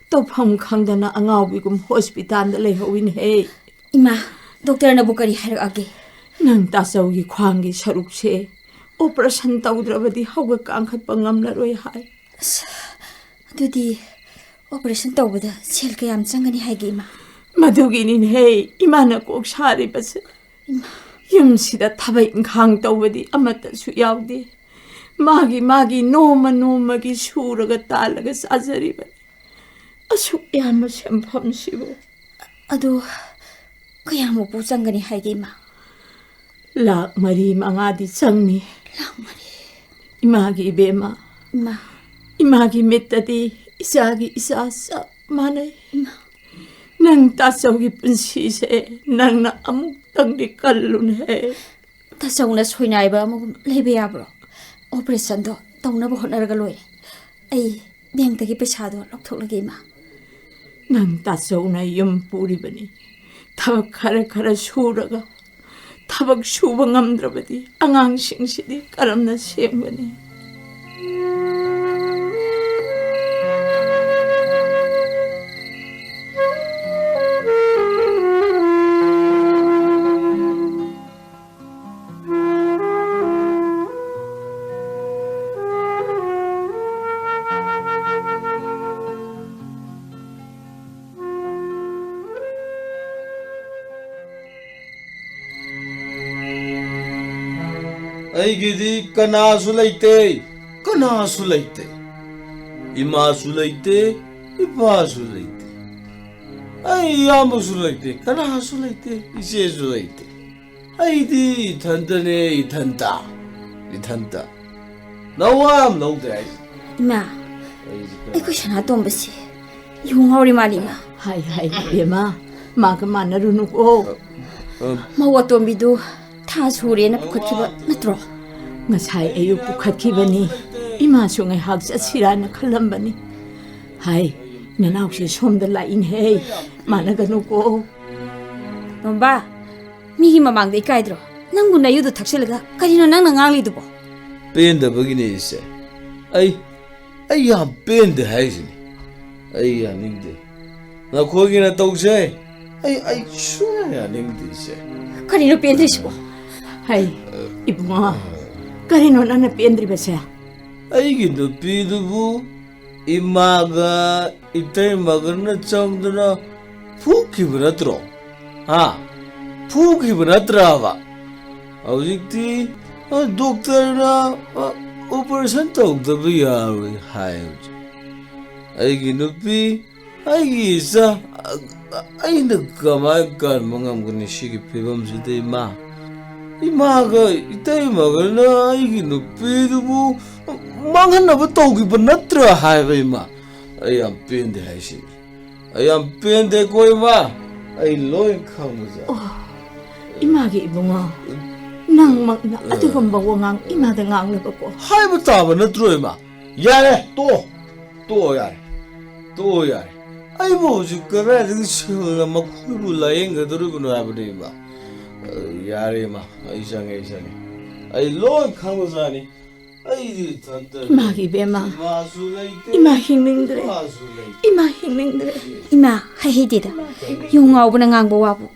ꯇꯧꯐꯝ ꯈꯪꯗꯅ ꯑꯉꯥꯎꯕꯤꯒꯨꯝ ꯍꯣꯁꯄꯤꯇꯥꯜꯗ ꯂꯩꯍꯧꯋꯤꯅꯦꯍꯦ꯫ ꯏꯃꯥ, ꯗꯣꯛꯇꯔꯅꯕꯨ ꯀꯔꯤ ꯍꯥꯏꯔꯛꯑꯒꯦ? ꯅꯪ ꯇꯥꯆꯧꯒꯤ ꯈ꯭ꯋꯥꯡꯒꯤ ꯁꯔꯨꯛꯁꯦ ꯑꯣꯄꯔꯦꯁꯟ ꯇꯧꯗ꯭ꯔꯕꯗꯤ ꯍꯧꯒꯠ ꯀꯥꯡꯈꯠꯄ ꯉꯝꯂꯔꯣꯏ ꯍꯥꯏ꯫ ꯑꯁ, ꯑꯗꯨꯗꯤ ꯑꯣꯄꯔꯦꯁꯟ ꯇꯧꯕꯗ ꯁꯦꯜ ꯀꯌꯥꯝ ꯆꯪꯒꯅꯤ ꯍꯥꯏꯒꯦ, ꯏꯃꯥ? ꯃꯗꯨꯒꯤꯅꯤꯅꯦꯍꯦ ꯏꯃꯥꯅ ꯀꯣꯛ ꯁꯥꯔꯤꯕꯁꯦ꯫ ꯏꯃꯥ꯫ ꯌꯨꯝꯁꯤꯗ ꯊꯕꯛ ꯏꯪꯈꯥꯡ ꯇꯧꯕꯗꯤ ꯑꯃꯠꯇꯁꯨ ꯌꯥꯎꯗꯦ꯫ ꯃꯥꯒꯤ ꯃꯥꯒꯤ ꯅꯣꯡꯃ ꯅꯣꯡꯃꯒꯤ ꯁꯨꯔꯒ ꯇꯥꯜꯂꯒ ꯆꯥꯖꯔꯤꯕꯅꯤ꯫ ꯑꯁꯨꯛ ꯌꯥꯝꯕ ꯁꯦꯟꯐꯝꯁꯤꯕꯨ꯫ ꯑꯗꯨ ꯀꯌꯥꯃꯨꯛꯄꯨ ꯆꯪꯒꯅꯤ ꯍꯥꯏꯒꯦ, ꯏꯃꯥ? ꯂꯥꯛ ꯃꯔꯤ ꯃꯉꯥꯗꯤ ꯆꯪꯅꯤ꯫ ꯂꯥꯛ ꯃꯔꯤ? ꯏꯃꯥꯒꯤ ꯏꯕꯦꯝꯃ, ꯏꯃꯥ꯫ ꯏꯃꯥꯒꯤ ꯃꯤꯠꯇꯗꯤ ꯏꯆꯥꯒꯤ ꯏꯆꯥ ꯆꯞ ꯃꯥꯟꯅꯩ꯫ ꯏꯃꯥ꯫ ꯅꯪ ꯇꯥꯆꯧꯒꯤ ꯄꯨꯟꯁꯤꯁꯦ ꯅꯪꯅ ꯑꯃꯨꯛꯇꯪꯗꯤ ꯀꯜꯂꯨꯅꯦꯍꯦ꯫ ꯇꯥꯆꯧꯅ ꯁꯣꯏꯅꯥꯏꯕ ꯑꯃꯒꯨꯝ ꯂꯩꯕ ꯌꯥꯕ꯭ꯔꯣ? ꯑꯣꯄꯔꯦꯁꯟꯗꯣ ꯇꯧꯅꯕ ꯍꯣꯠꯅꯔꯒ ꯂꯣꯏꯔꯦ꯫ ꯑꯩ ꯕꯦꯡꯛꯇꯒꯤ ꯄꯩꯁꯥꯗꯣ ꯂꯧꯊꯣꯛꯂꯒꯦ, ꯏꯃꯥ꯫ ꯅꯪ ꯇꯥꯆꯧꯅ ꯌꯨꯝ ꯄꯨꯔꯤꯕꯅꯤ꯫ ꯊꯕꯛ ꯈꯔ ꯈꯔ ꯁꯨꯔꯒ, ꯊꯕꯛ ꯁꯨꯕ ꯉꯝꯗ꯭ꯔꯕꯗꯤ ꯑꯉꯥꯡꯁꯤꯡꯁꯤꯗꯤ ꯀꯔꯝꯅ ꯁꯦꯝꯒꯅꯤ? ꯑꯩꯒꯤꯗꯤ ꯀꯅꯥꯁꯨ ꯂꯩꯇꯦ, ꯀꯅꯥꯁꯨ ꯂꯩꯇꯦ꯫ ꯏꯃꯥꯁꯨ ꯂꯩꯇꯦ, ꯏꯄꯥꯁꯨ ꯂꯩꯇꯦ꯫ ꯑꯩ ꯏꯌꯥꯝꯕꯁꯨ ꯂꯩꯇꯦ, ꯀꯅꯥꯁꯨ ꯂꯩꯇꯦ, ꯏꯆꯦꯁꯨ ꯂꯩꯇꯦ꯫ ꯑꯩꯗꯤ ꯏꯊꯟꯇꯅꯦ, ꯏꯊꯟꯇ, ꯏꯊꯟꯇ꯫ ꯅꯋꯥ ꯑꯃ ꯂꯧꯗꯦ ꯍꯥꯏꯁꯦ꯫ ꯏꯃꯥ, ꯑꯩꯁꯦ ꯀꯅꯥ- ꯑꯩꯈꯣꯏ ꯁꯅꯥꯇꯣꯝꯕꯁꯦ ꯌꯨ ꯉꯥꯎꯔꯤ ꯃꯥꯜꯂꯤ, ꯏꯃꯥ꯫ ꯍꯥꯏ, ꯍꯥꯏ, ꯏꯕꯦꯝꯃ, ꯃꯥꯒ ꯃꯥꯟꯅꯔꯨꯅꯨꯀꯣ꯫ ꯃꯧ ꯑꯇꯣꯝꯕꯤꯗꯨ ꯊꯥ ꯁꯨꯔꯦꯅ ꯄꯨꯈꯠꯈꯤꯕ ꯅꯠꯇ꯭ꯔꯣ? ꯉꯁꯥꯏ ꯑꯌꯨꯛ ꯄꯨꯈꯠꯈꯤꯕꯅꯤ꯫ ꯏꯃꯥꯁꯨ ꯉꯥꯏꯍꯥꯛ ꯆꯠꯁꯤꯔꯥꯅ ꯈꯜꯂꯝꯕꯅꯤ꯫ ꯍꯥꯏ, ꯅꯅꯥꯎꯁꯦ ꯁꯣꯝꯗ ꯂꯥꯛꯏꯅꯦꯍꯦ, ꯃꯥꯟꯅꯒꯅꯨꯀꯣ꯫ ꯇꯣꯝꯕ, ꯃꯤꯒꯤ ꯃꯃꯥꯡꯗ ꯏꯀꯥꯏꯗ꯭ꯔꯣ? ꯅꯪꯕꯨ ꯅꯌꯨꯗꯨ ꯊꯛꯆꯤꯜꯂꯒ ꯀꯔꯤꯅꯣ ꯅꯪꯅ ꯉꯥꯡꯂꯤꯗꯨꯕꯣ? ꯄꯦꯟꯗꯕꯒꯤꯅꯦ ꯏꯆꯦ꯫ ꯑꯩ, ꯑꯩ ꯌꯥꯝ ꯄꯦꯟꯗꯦ ꯍꯥꯏꯁꯤꯅꯤ꯫ ꯑꯩ ꯌꯥꯅꯤꯡꯗꯦ꯫ ꯅꯈꯣꯏꯒꯤ ꯅꯇꯧꯁꯦ ꯑꯩ, ꯑꯩ ꯁꯨꯡꯌꯥ ꯌꯥꯅꯤꯡꯗꯦ ꯏꯆꯦ꯫ ꯀꯔꯤꯅꯣ ꯄꯦꯟꯗ꯭ꯔꯤꯁꯤꯕꯣ? ꯍꯩ, ꯏꯕꯨꯡꯉꯣ, ꯀꯔꯤꯅꯣ ꯅꯪꯅ ꯄꯦꯟꯗ꯭ꯔꯤꯕꯁꯦ? ꯑꯩꯒꯤ ꯅꯨꯄꯤꯗꯨꯕꯨ ꯏꯃꯥꯒ ꯏꯇꯩꯃꯒꯅ ꯆꯪꯗꯨꯅ ꯐꯨꯈꯤꯕ ꯅꯠꯇ꯭ꯔꯣ? ꯍꯥ? ꯐꯨꯈꯤꯕ ꯅꯠꯇ꯭ꯔꯕ? ꯍꯧꯖꯤꯛꯇꯤ, ꯑ, ꯗꯣꯛꯇꯔꯅ, ꯑ, ꯑꯣꯄꯔꯦꯁꯟ ꯇꯧꯗꯕ ꯌꯥꯔꯣꯏ ꯍꯥꯏ ꯍꯧꯖꯤꯛ꯫ ꯑꯩꯒꯤ ꯅꯨꯄꯤ, ꯑꯩꯒꯤ ꯏꯆꯥ, ꯑ, ꯑ, ꯑꯩꯅ ꯀꯃꯥꯏ ꯀꯟꯕ ꯉꯝꯒꯅꯤ ꯁꯤꯒꯤ ꯐꯤꯕꯝꯁꯤꯗ, ꯏꯃꯥ? ꯏꯃꯥꯒ ꯏꯇꯩꯃꯒꯅ ꯑꯩꯒꯤ ꯅꯨꯄꯤꯗꯨꯕꯨ ꯃꯥꯡꯍꯟꯅꯕ ꯇꯧꯈꯤꯕ ꯅꯠꯇ꯭ꯔꯥ ꯍꯥꯏꯕ, ꯏꯃꯥ? ꯑꯩ ꯌꯥꯝ ꯄꯦꯟꯗꯦ ꯍꯥꯏꯁꯤꯅꯤ꯫ ꯑꯩ ꯌꯥꯝ ꯄꯦꯟꯗꯦꯀꯣ, ꯏꯃꯥ꯫ ꯑꯩ ꯂꯣꯏ ꯈꯪꯕꯁꯦ꯫ ꯑꯣ, ꯏꯃꯥꯒꯤ ꯏꯕꯨꯡꯉꯣ, ꯅꯪꯃꯛꯅ ꯑꯗꯨꯒꯨꯝꯕ ꯋꯥꯉꯥꯡ ꯏꯃꯥꯗ ꯉꯥꯡꯂꯕꯀꯣ? ꯍꯥꯏꯕ ꯇꯥꯕ ꯅꯠꯇ꯭ꯔꯣ, ꯏꯃꯥ? ꯌꯥꯔꯦ, ꯇꯣꯛꯑꯣ꯫ ꯇꯣꯛꯑꯣ ꯌꯥꯔꯦ꯫ ꯇꯣꯛꯑꯣ ꯌꯥꯔꯦ꯫ ꯑꯩꯕꯨ ꯍꯧꯖꯤꯛ ꯀꯗꯥꯏꯗꯒꯤ ꯁꯤꯜꯅ ꯃꯈꯣꯏꯕꯨ ꯂꯥꯌꯦꯡꯒꯗꯧꯔꯤꯕꯅꯣ ꯍꯥꯏꯕꯅꯤ, ꯏꯃꯥ꯫ ꯑ, ꯌꯥꯔꯦ, ꯏꯃꯥ꯫ ꯑꯩ ꯆꯪꯉꯦ, ꯑꯩ ꯆꯪꯉꯦ꯫ ꯑꯩ ꯂꯣꯏ ꯈꯪꯕꯖꯥꯠꯅꯤ꯫ ꯑꯩꯗꯤ ꯏꯊꯟꯇꯅꯤ꯫ ꯏꯃꯥꯒꯤ ꯏꯕꯦꯝꯃ꯫ ꯏꯃꯥꯁꯨ ꯂꯩꯇꯦ꯫ ꯏꯃꯥ ꯍꯤꯡꯅꯤꯡꯗ꯭ꯔꯦ꯫ ꯏꯄꯥꯁꯨ ꯂꯩꯇꯦ꯫ ꯏꯃꯥ ꯍꯤꯡꯅꯤꯡꯗ꯭ꯔꯦ꯫ ꯏꯃꯥ, ꯍꯩ ꯍꯩꯗꯦꯗ꯫ ꯌꯨ ꯉꯥꯎꯕꯅ ꯉꯥꯡꯕ ꯋꯥꯕꯨ꯫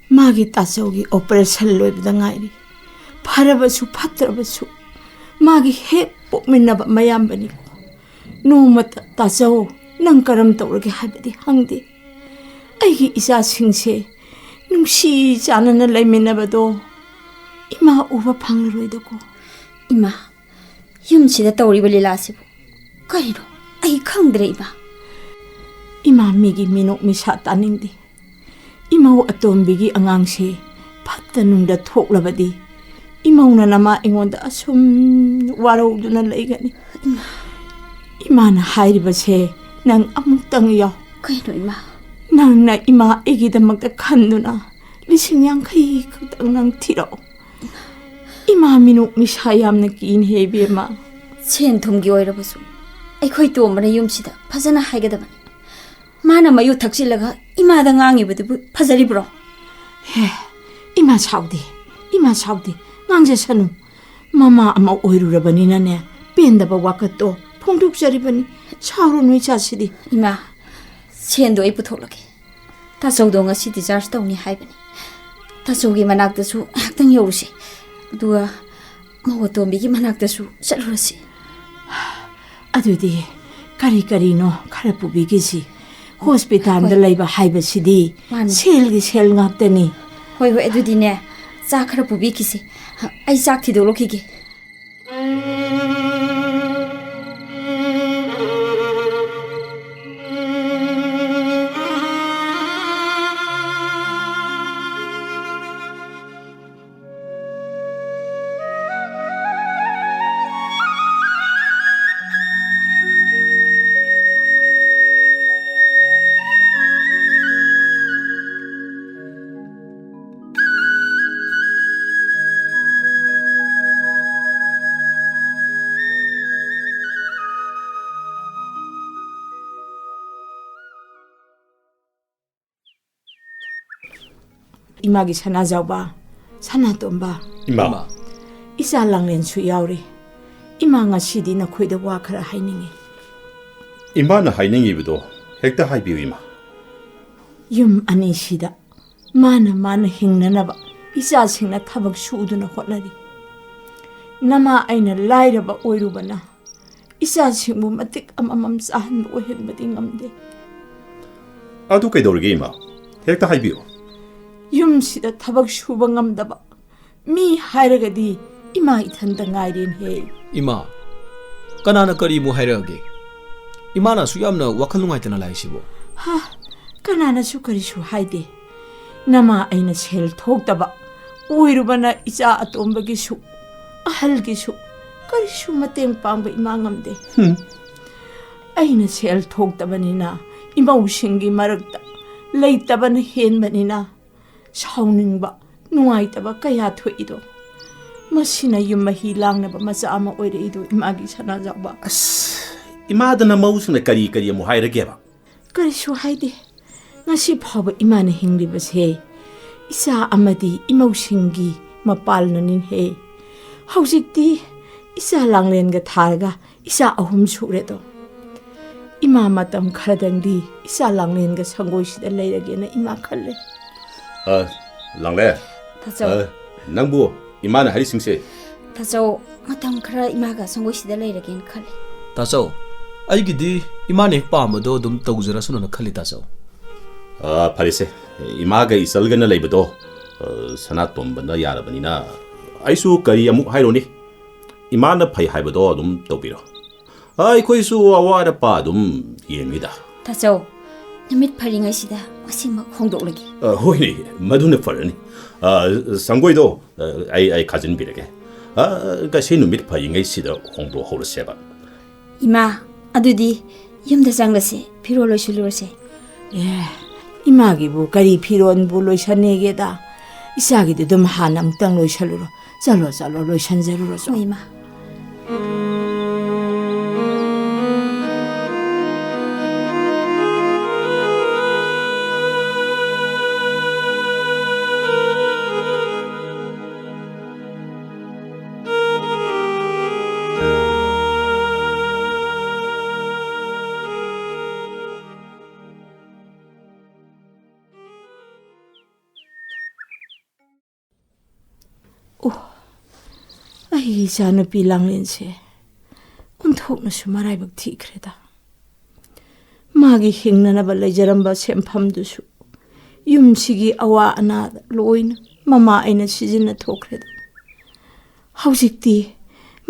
ꯃꯥꯒꯤ ꯇꯥꯆꯧꯒꯤ ꯑꯣꯄꯔꯦꯁꯟ ꯂꯣꯏꯕꯗ ꯉꯥꯏꯔꯤ꯫ ꯐꯔꯕꯁꯨ ꯐꯠꯇ꯭ꯔꯕꯁꯨ ꯃꯥꯒꯤ ꯍꯦꯛ ꯄꯣꯛꯃꯤꯟꯅꯕ ꯃꯌꯥꯝꯕꯅꯤꯀꯣ꯫ ꯅꯣꯡꯃꯇ "ꯇꯥꯆꯧ, ꯅꯪ ꯀꯔꯝ ꯇꯧꯔꯒꯦ?" ꯍꯥꯏꯕꯗꯤ ꯍꯪꯗꯦ꯫ ꯑꯩꯒꯤ ꯏꯆꯥꯁꯤꯡꯁꯦ ꯅꯨꯡꯁꯤ ꯆꯥꯟꯅꯅ ꯂꯩꯃꯤꯟꯅꯕꯗꯣ ꯏꯃꯥ ꯎꯕ ꯐꯪꯂꯔꯣꯏꯗꯀꯣ꯫ ꯏꯃꯥ, ꯌꯨꯝꯁꯤꯗ ꯇꯧꯔꯤꯕ ꯂꯤꯂꯥꯁꯤꯕꯨ ꯀꯔꯤꯅꯣ? ꯑꯩ ꯈꯪꯗ꯭ꯔꯦ, ꯏꯃꯥ꯫ ꯏꯃꯥ, ꯃꯤꯒꯤ ꯃꯤꯅꯣꯛ ꯃꯤꯁꯥ ꯇꯥꯅꯤꯡꯗꯦ꯫ ꯏꯃꯧ ꯑꯇꯣꯝꯕꯤꯒꯤ ꯑꯉꯥꯡꯁꯦ ꯐꯠꯇ ꯅꯨꯡꯗ ꯊꯣꯛꯂꯕꯗꯤ ꯏꯃꯧꯅ ꯅꯃꯥ ꯑꯩꯉꯣꯟꯗ ꯑꯁꯨꯝ ꯋꯥꯔꯧꯗꯨꯅ ꯂꯩꯒꯅꯤ꯫ ꯏꯃꯥꯅ ꯍꯥꯏꯔꯤꯕꯁꯦ ꯅꯪ ꯑꯃꯨꯛꯇꯪ ꯌꯥꯎ꯫ ꯀꯩꯅꯣ, ꯏꯃꯥ? ꯅꯪꯅ ꯏꯃꯥ ꯑꯩꯒꯤꯗꯃꯛꯇ ꯈꯟꯗꯨꯅ ꯂꯤꯁꯤꯡ ꯌꯥꯡꯈꯩ ꯈꯛꯇꯪ ꯅꯪ ꯊꯤꯔꯛꯑꯣ꯫ ꯏꯃꯥ ꯃꯤꯅꯣꯛ ꯃꯤꯁꯥ ꯌꯥꯝꯅ ꯀꯤꯅꯦ ꯏꯕꯦꯝꯃ꯫ ꯁꯦꯟ ꯊꯨꯝꯒꯤ ꯑꯣꯏꯔꯕꯁꯨ ꯑꯩꯈꯣꯏ ꯇꯣꯝꯕꯅ ꯌꯨꯝꯁꯤꯗ ꯐꯖꯅ ꯍꯥꯏꯒꯗꯕꯅꯤ꯫ ꯃꯥꯅ ꯃꯌꯨ ꯊꯛꯆꯤꯜꯂꯒ ꯏꯃꯥꯗ ꯉꯥꯡꯉꯤꯕꯗꯨꯕꯨ ꯐꯖꯔꯤꯕ꯭ꯔꯣ? ꯍꯦ, ꯏꯃꯥ ꯁꯥꯎꯗꯦ, ꯏꯃꯥ ꯁꯥꯎꯗꯦ, ꯉꯥꯡꯖꯁꯅꯨ꯫ ꯃꯃꯥ ꯑꯃ ꯑꯣꯏꯔꯨꯔꯕꯅꯤꯅꯅꯦ, ꯄꯦꯟꯗꯕ ꯋꯥꯀꯠꯇꯣ ꯐꯣꯡꯗꯣꯛꯆꯔꯤꯕꯅꯤ꯫ ꯁꯥꯎꯔꯨꯅꯨ ꯏꯆꯥꯁꯤꯗꯤ꯫ ꯏꯃꯥ, ꯁꯦꯟꯗꯣ ꯑꯩ ꯄꯨꯊꯣꯛꯂꯒꯦ꯫ ꯇꯥꯆꯧꯗꯣ ꯉꯁꯤ discharge ꯇꯧꯅꯤ ꯍꯥꯏꯕꯅꯤ꯫ ꯇꯥꯆꯧꯒꯤ ꯃꯅꯥꯛꯇꯁꯨ ꯉꯥꯏꯍꯥꯛꯇꯪ ꯌꯧꯔꯨꯁꯦ꯫ ꯑꯗꯨꯒ ꯃꯧ ꯑꯇꯣꯝꯕꯤꯒꯤ ꯃꯅꯥꯛꯇꯁꯨ ꯆꯠꯂꯨꯔꯁꯤ꯫ ꯑꯗꯨꯗꯤ ꯀꯔꯤ ꯀꯔꯤꯅꯣ ꯈꯔ ꯄꯨꯕꯤꯈꯤꯁꯤ꯫ ꯍꯣꯁꯄꯤꯇꯥꯜꯗ ꯍꯣꯏ꯫ ꯂꯩꯕ ꯍꯥꯏꯕꯁꯤꯗꯤ ꯃꯥꯅꯤ꯫ ꯁꯦꯜꯒꯤ ꯁꯦꯜ ꯉꯥꯛꯇꯅꯤ꯫ ꯍꯣꯏ, ꯍꯣꯏ, ꯑꯗꯨꯗꯤꯅꯦ, ꯆꯥꯛ ꯈꯔ ꯄꯨꯕꯤꯈꯤꯁꯤ꯫ ꯑꯩ ꯆꯥꯛ ꯊꯤꯗꯣꯛꯂꯛꯈꯤꯒꯦ꯫ ꯏꯃꯥꯒꯤ ꯁꯅꯥꯖꯥꯎꯕ, ꯁꯅꯥꯇꯣꯝꯕ, ꯏꯃꯥ꯫ ꯏꯆꯥ ꯂꯥꯡꯂꯦꯟꯁꯨ ꯌꯥꯎꯔꯤ꯫ ꯏꯃꯥ, ꯉꯁꯤꯗꯤ ꯅꯈꯣꯏꯗ ꯋꯥ ꯈꯔ ꯍꯥꯏꯅꯤꯡꯉꯤ꯫ ꯏꯃꯥꯅ ꯍꯥꯏꯅꯤꯡꯉꯤꯕꯗꯣ ꯍꯦꯛꯇ ꯍꯥꯏꯕꯤꯌꯨ, ꯏꯃꯥ꯫ ꯌꯨꯝ ꯑꯅꯤꯁꯤꯗ ꯃꯥꯅ ꯃꯥꯅ ꯍꯤꯡꯅꯅꯕ ꯏꯆꯥꯁꯤꯡꯅ ꯊꯕꯛ ꯁꯨꯗꯨꯅ ꯍꯣꯠꯅꯔꯤ꯫ ꯅꯃꯥ ꯑꯩꯅ ꯂꯥꯏꯔꯕ ꯑꯣꯏꯔꯨꯕꯅ ꯏꯆꯥꯁꯤꯡꯕꯨ ꯃꯇꯤꯛ ꯑꯃꯃꯝ ꯆꯥꯍꯟꯕ ꯑꯣꯏꯍꯟꯕꯗꯤ ꯉꯝꯗꯦ꯫ ꯑꯗꯨ ꯀꯩꯗꯧꯔꯒꯦ, ꯏꯃꯥ? ꯍꯦꯛꯇ ꯍꯥꯏꯕꯤꯌꯨ꯫ ꯌꯨꯝꯁꯤꯗ ꯊꯕꯛ ꯁꯨꯕ ꯉꯝꯗꯕ, ꯃꯤ ꯍꯥꯏꯔꯒꯗꯤ ꯏꯃꯥ ꯏꯊꯟꯇ ꯉꯥꯏꯔꯦꯅꯦꯍꯦ꯫ ꯏꯃꯥ, ꯀꯅꯥꯅ ꯀꯔꯤꯃꯨꯛ ꯍꯥꯏꯔꯛꯑꯒꯦ? ꯏꯃꯥꯅ ꯑꯁꯨꯛ ꯌꯥꯝꯅ ꯋꯥꯈꯜ ꯅꯨꯡꯉꯥꯏꯇꯅ ꯂꯥꯛꯏꯁꯤꯕꯣ? ꯍꯥ, ꯀꯅꯥꯅꯁꯨ ꯀꯔꯤꯁꯨ ꯍꯥꯏꯗꯦ꯫ ꯅꯃꯥ ꯑꯩꯅ ꯁꯦꯜ ꯊꯣꯛꯇꯕ ꯑꯣꯏꯔꯨꯕꯅ ꯏꯆꯥ ꯑꯇꯣꯝꯕꯒꯤꯁꯨ, ꯑꯍꯜꯒꯤꯁꯨ ꯀꯔꯤꯁꯨ ꯃꯇꯦꯡ ꯄꯥꯡꯕ ꯏꯃꯥ ꯉꯝꯗꯦ꯫ ꯍꯨꯝ꯫ ꯑꯩꯅ ꯁꯦꯜ ꯊꯣꯛꯇꯕꯅꯤꯅ ꯏꯃꯧꯁꯤꯡꯒꯤ ꯃꯔꯛꯇ ꯂꯩꯇꯕꯅ ꯍꯦꯟꯕꯅꯤꯅ ꯁꯥꯎꯅꯤꯡꯕ, ꯅꯨꯡꯉꯥꯏꯇꯕ ꯀꯌꯥ ꯊꯣꯛꯏꯗꯣ꯫ ꯃꯁꯤꯅ ꯌꯨꯝ ꯃꯍꯤ ꯂꯥꯡꯅꯕ ꯃꯆꯥ ꯑꯃ ꯑꯣꯏꯔꯛꯏꯗꯣ ꯏꯃꯥꯒꯤ ꯁꯅꯥꯖꯥꯎꯕ꯫ ꯑꯁ, ꯏꯃꯥꯗꯅ ꯃꯧꯁꯤꯡꯅ ꯀꯔꯤ ꯀꯔꯤ ꯑꯃꯨꯛ ꯍꯥꯏꯔꯒꯦꯕ? ꯀꯔꯤꯁꯨ ꯍꯥꯏꯗꯦ꯫ ꯉꯁꯤ ꯐꯥꯎꯕ ꯏꯃꯥꯅ ꯍꯤꯡꯂꯤꯕꯁꯦ ꯏꯆꯥ ꯑꯃꯗꯤ ꯏꯃꯧꯁꯤꯡꯒꯤ ꯃꯄꯥꯜꯅꯅꯤꯍꯦ꯫ ꯍꯧꯖꯤꯛꯇꯤ ꯏꯆꯥ ꯂꯥꯡꯂꯦꯟꯒ ꯊꯥꯔꯒ ꯏꯆꯥ ꯑꯍꯨꯝ ꯁꯨꯔꯦꯗꯣ꯫ ꯏꯃꯥ ꯃꯇꯝ ꯈꯔꯗꯪꯗꯤ ꯏꯆꯥ ꯂꯥꯡꯂꯦꯟꯒ ꯁꯪꯒꯣꯏꯁꯤꯗ ꯂꯩꯔꯒꯦꯅ ꯏꯃꯥ ꯈꯜꯂꯦ꯫ ꯑ, ꯂꯥꯡꯂꯦꯟ꯫ ꯇꯥꯆꯧ꯫ ꯑ, ꯅꯪꯕꯨ ꯏꯃꯥꯅ ꯍꯥꯏꯔꯤꯁꯤꯡꯁꯦ? ꯇꯥꯆꯧ, ꯃꯇꯝ ꯈꯔ ꯏꯃꯥꯒ ꯁꯪꯒꯣꯏꯁꯤꯗ ꯂꯩꯔꯒꯦꯅ ꯈꯜꯂꯦ꯫ ꯇꯥꯆꯧ, ꯑꯩꯒꯤꯗꯤ ꯏꯃꯥꯅ ꯍꯦꯛ ꯄꯥꯝꯕꯗꯣ ꯑꯗꯨꯝ ꯇꯧꯖꯔꯁꯅꯨꯅ ꯈꯜꯂꯤ, ꯇꯥꯆꯧ꯫ ꯑ, ꯐꯔꯦꯁꯦ, ꯏꯃꯥꯒ ꯏꯆꯜꯒꯅ ꯂꯩꯕꯗꯣ, ꯑ, ꯁꯅꯥꯇꯣꯝꯕꯅ ꯌꯥꯔꯕꯅꯤꯅ ꯑꯩꯁꯨ ꯀꯔꯤ ꯑꯃꯨꯛ ꯍꯥꯏꯔꯨꯅꯤ? ꯏꯃꯥꯅ ꯐꯩ ꯍꯥꯏꯕꯗꯣ ꯑꯗꯨꯝ ꯇꯧꯕꯤꯔꯣ꯫ ꯑ, ꯑꯩꯈꯣꯏꯁꯨ ꯑꯋꯥꯠ ꯑꯄꯥ ꯑꯗꯨꯝ ꯌꯦꯡꯉꯤꯗ꯫ ꯇꯥꯆꯧ, ꯅꯨꯃꯤꯠ ꯐꯔꯤꯉꯩꯁꯤꯗ ꯉꯁꯤꯃꯛ ꯍꯣꯡꯗꯣꯛꯂꯒꯦ꯫ ꯑ, ꯍꯣꯏꯅꯦ, ꯃꯗꯨꯅ ꯐꯔꯅꯤ꯫ ꯑ, ꯁꯪꯒꯣꯏꯗꯣ, ꯑ, ꯑꯩ, ꯑꯩ ꯈꯥꯖꯤꯟꯕꯤꯔꯒꯦ꯫ ꯑ, ꯉꯁꯤ ꯅꯨꯃꯤꯠ ꯐꯔꯤꯉꯩꯁꯤꯗ ꯍꯣꯡꯗꯣꯛꯍꯧꯔꯁꯦꯕ꯫ ꯏꯃꯥ, ꯑꯗꯨꯗꯤ ꯌꯨꯝꯗ ꯆꯪꯂꯁꯦ, ꯐꯤꯔꯣꯜ ꯂꯣꯏꯁꯤꯜꯂꯨꯔꯁꯦ꯫ ꯑꯦ, ꯏꯃꯥꯒꯤꯕꯨ ꯀꯔꯤ ꯐꯤꯔꯣꯜꯕꯨ ꯂꯣꯏꯁꯟꯅꯦꯒꯦꯗ? ꯏꯆꯥꯒꯤꯗꯤ ꯑꯗꯨꯝ ꯍꯥꯟꯅ ꯑꯃꯨꯛꯇꯪ ꯂꯣꯏꯁꯜꯂꯨꯔꯣ꯫ ꯆꯠꯂꯣ, ꯆꯠꯂꯣ, ꯂꯣꯏꯁꯟꯖꯔꯨꯔꯣ, ꯆꯠꯂꯣ꯫ ꯍꯣꯏ, ꯏꯃꯥ꯫ ꯑꯣ, ꯑꯩꯒꯤ ꯏꯆꯥꯅꯨꯄꯤ ꯂꯥꯡꯂꯦꯟꯁꯦ ꯑꯣꯟꯊꯣꯛꯅꯁꯨ ꯃꯔꯥꯏꯕꯛ ꯊꯤꯈ꯭ꯔꯦꯗ꯫ ꯃꯥꯒꯤ ꯍꯤꯡꯅꯅꯕ ꯂꯩꯖꯔꯝꯕ ꯁꯦꯟꯐꯝꯗꯨꯁꯨ ꯌꯨꯝꯁꯤꯒꯤ ꯑꯋꯥ ꯑꯅꯥꯗ ꯂꯣꯏꯅ ꯃꯃꯥ ꯑꯩꯅ ꯁꯤꯖꯤꯟꯅ ꯊꯣꯛꯈ꯭ꯔꯦꯗꯣ꯫ ꯍꯧꯖꯤꯛꯇꯤ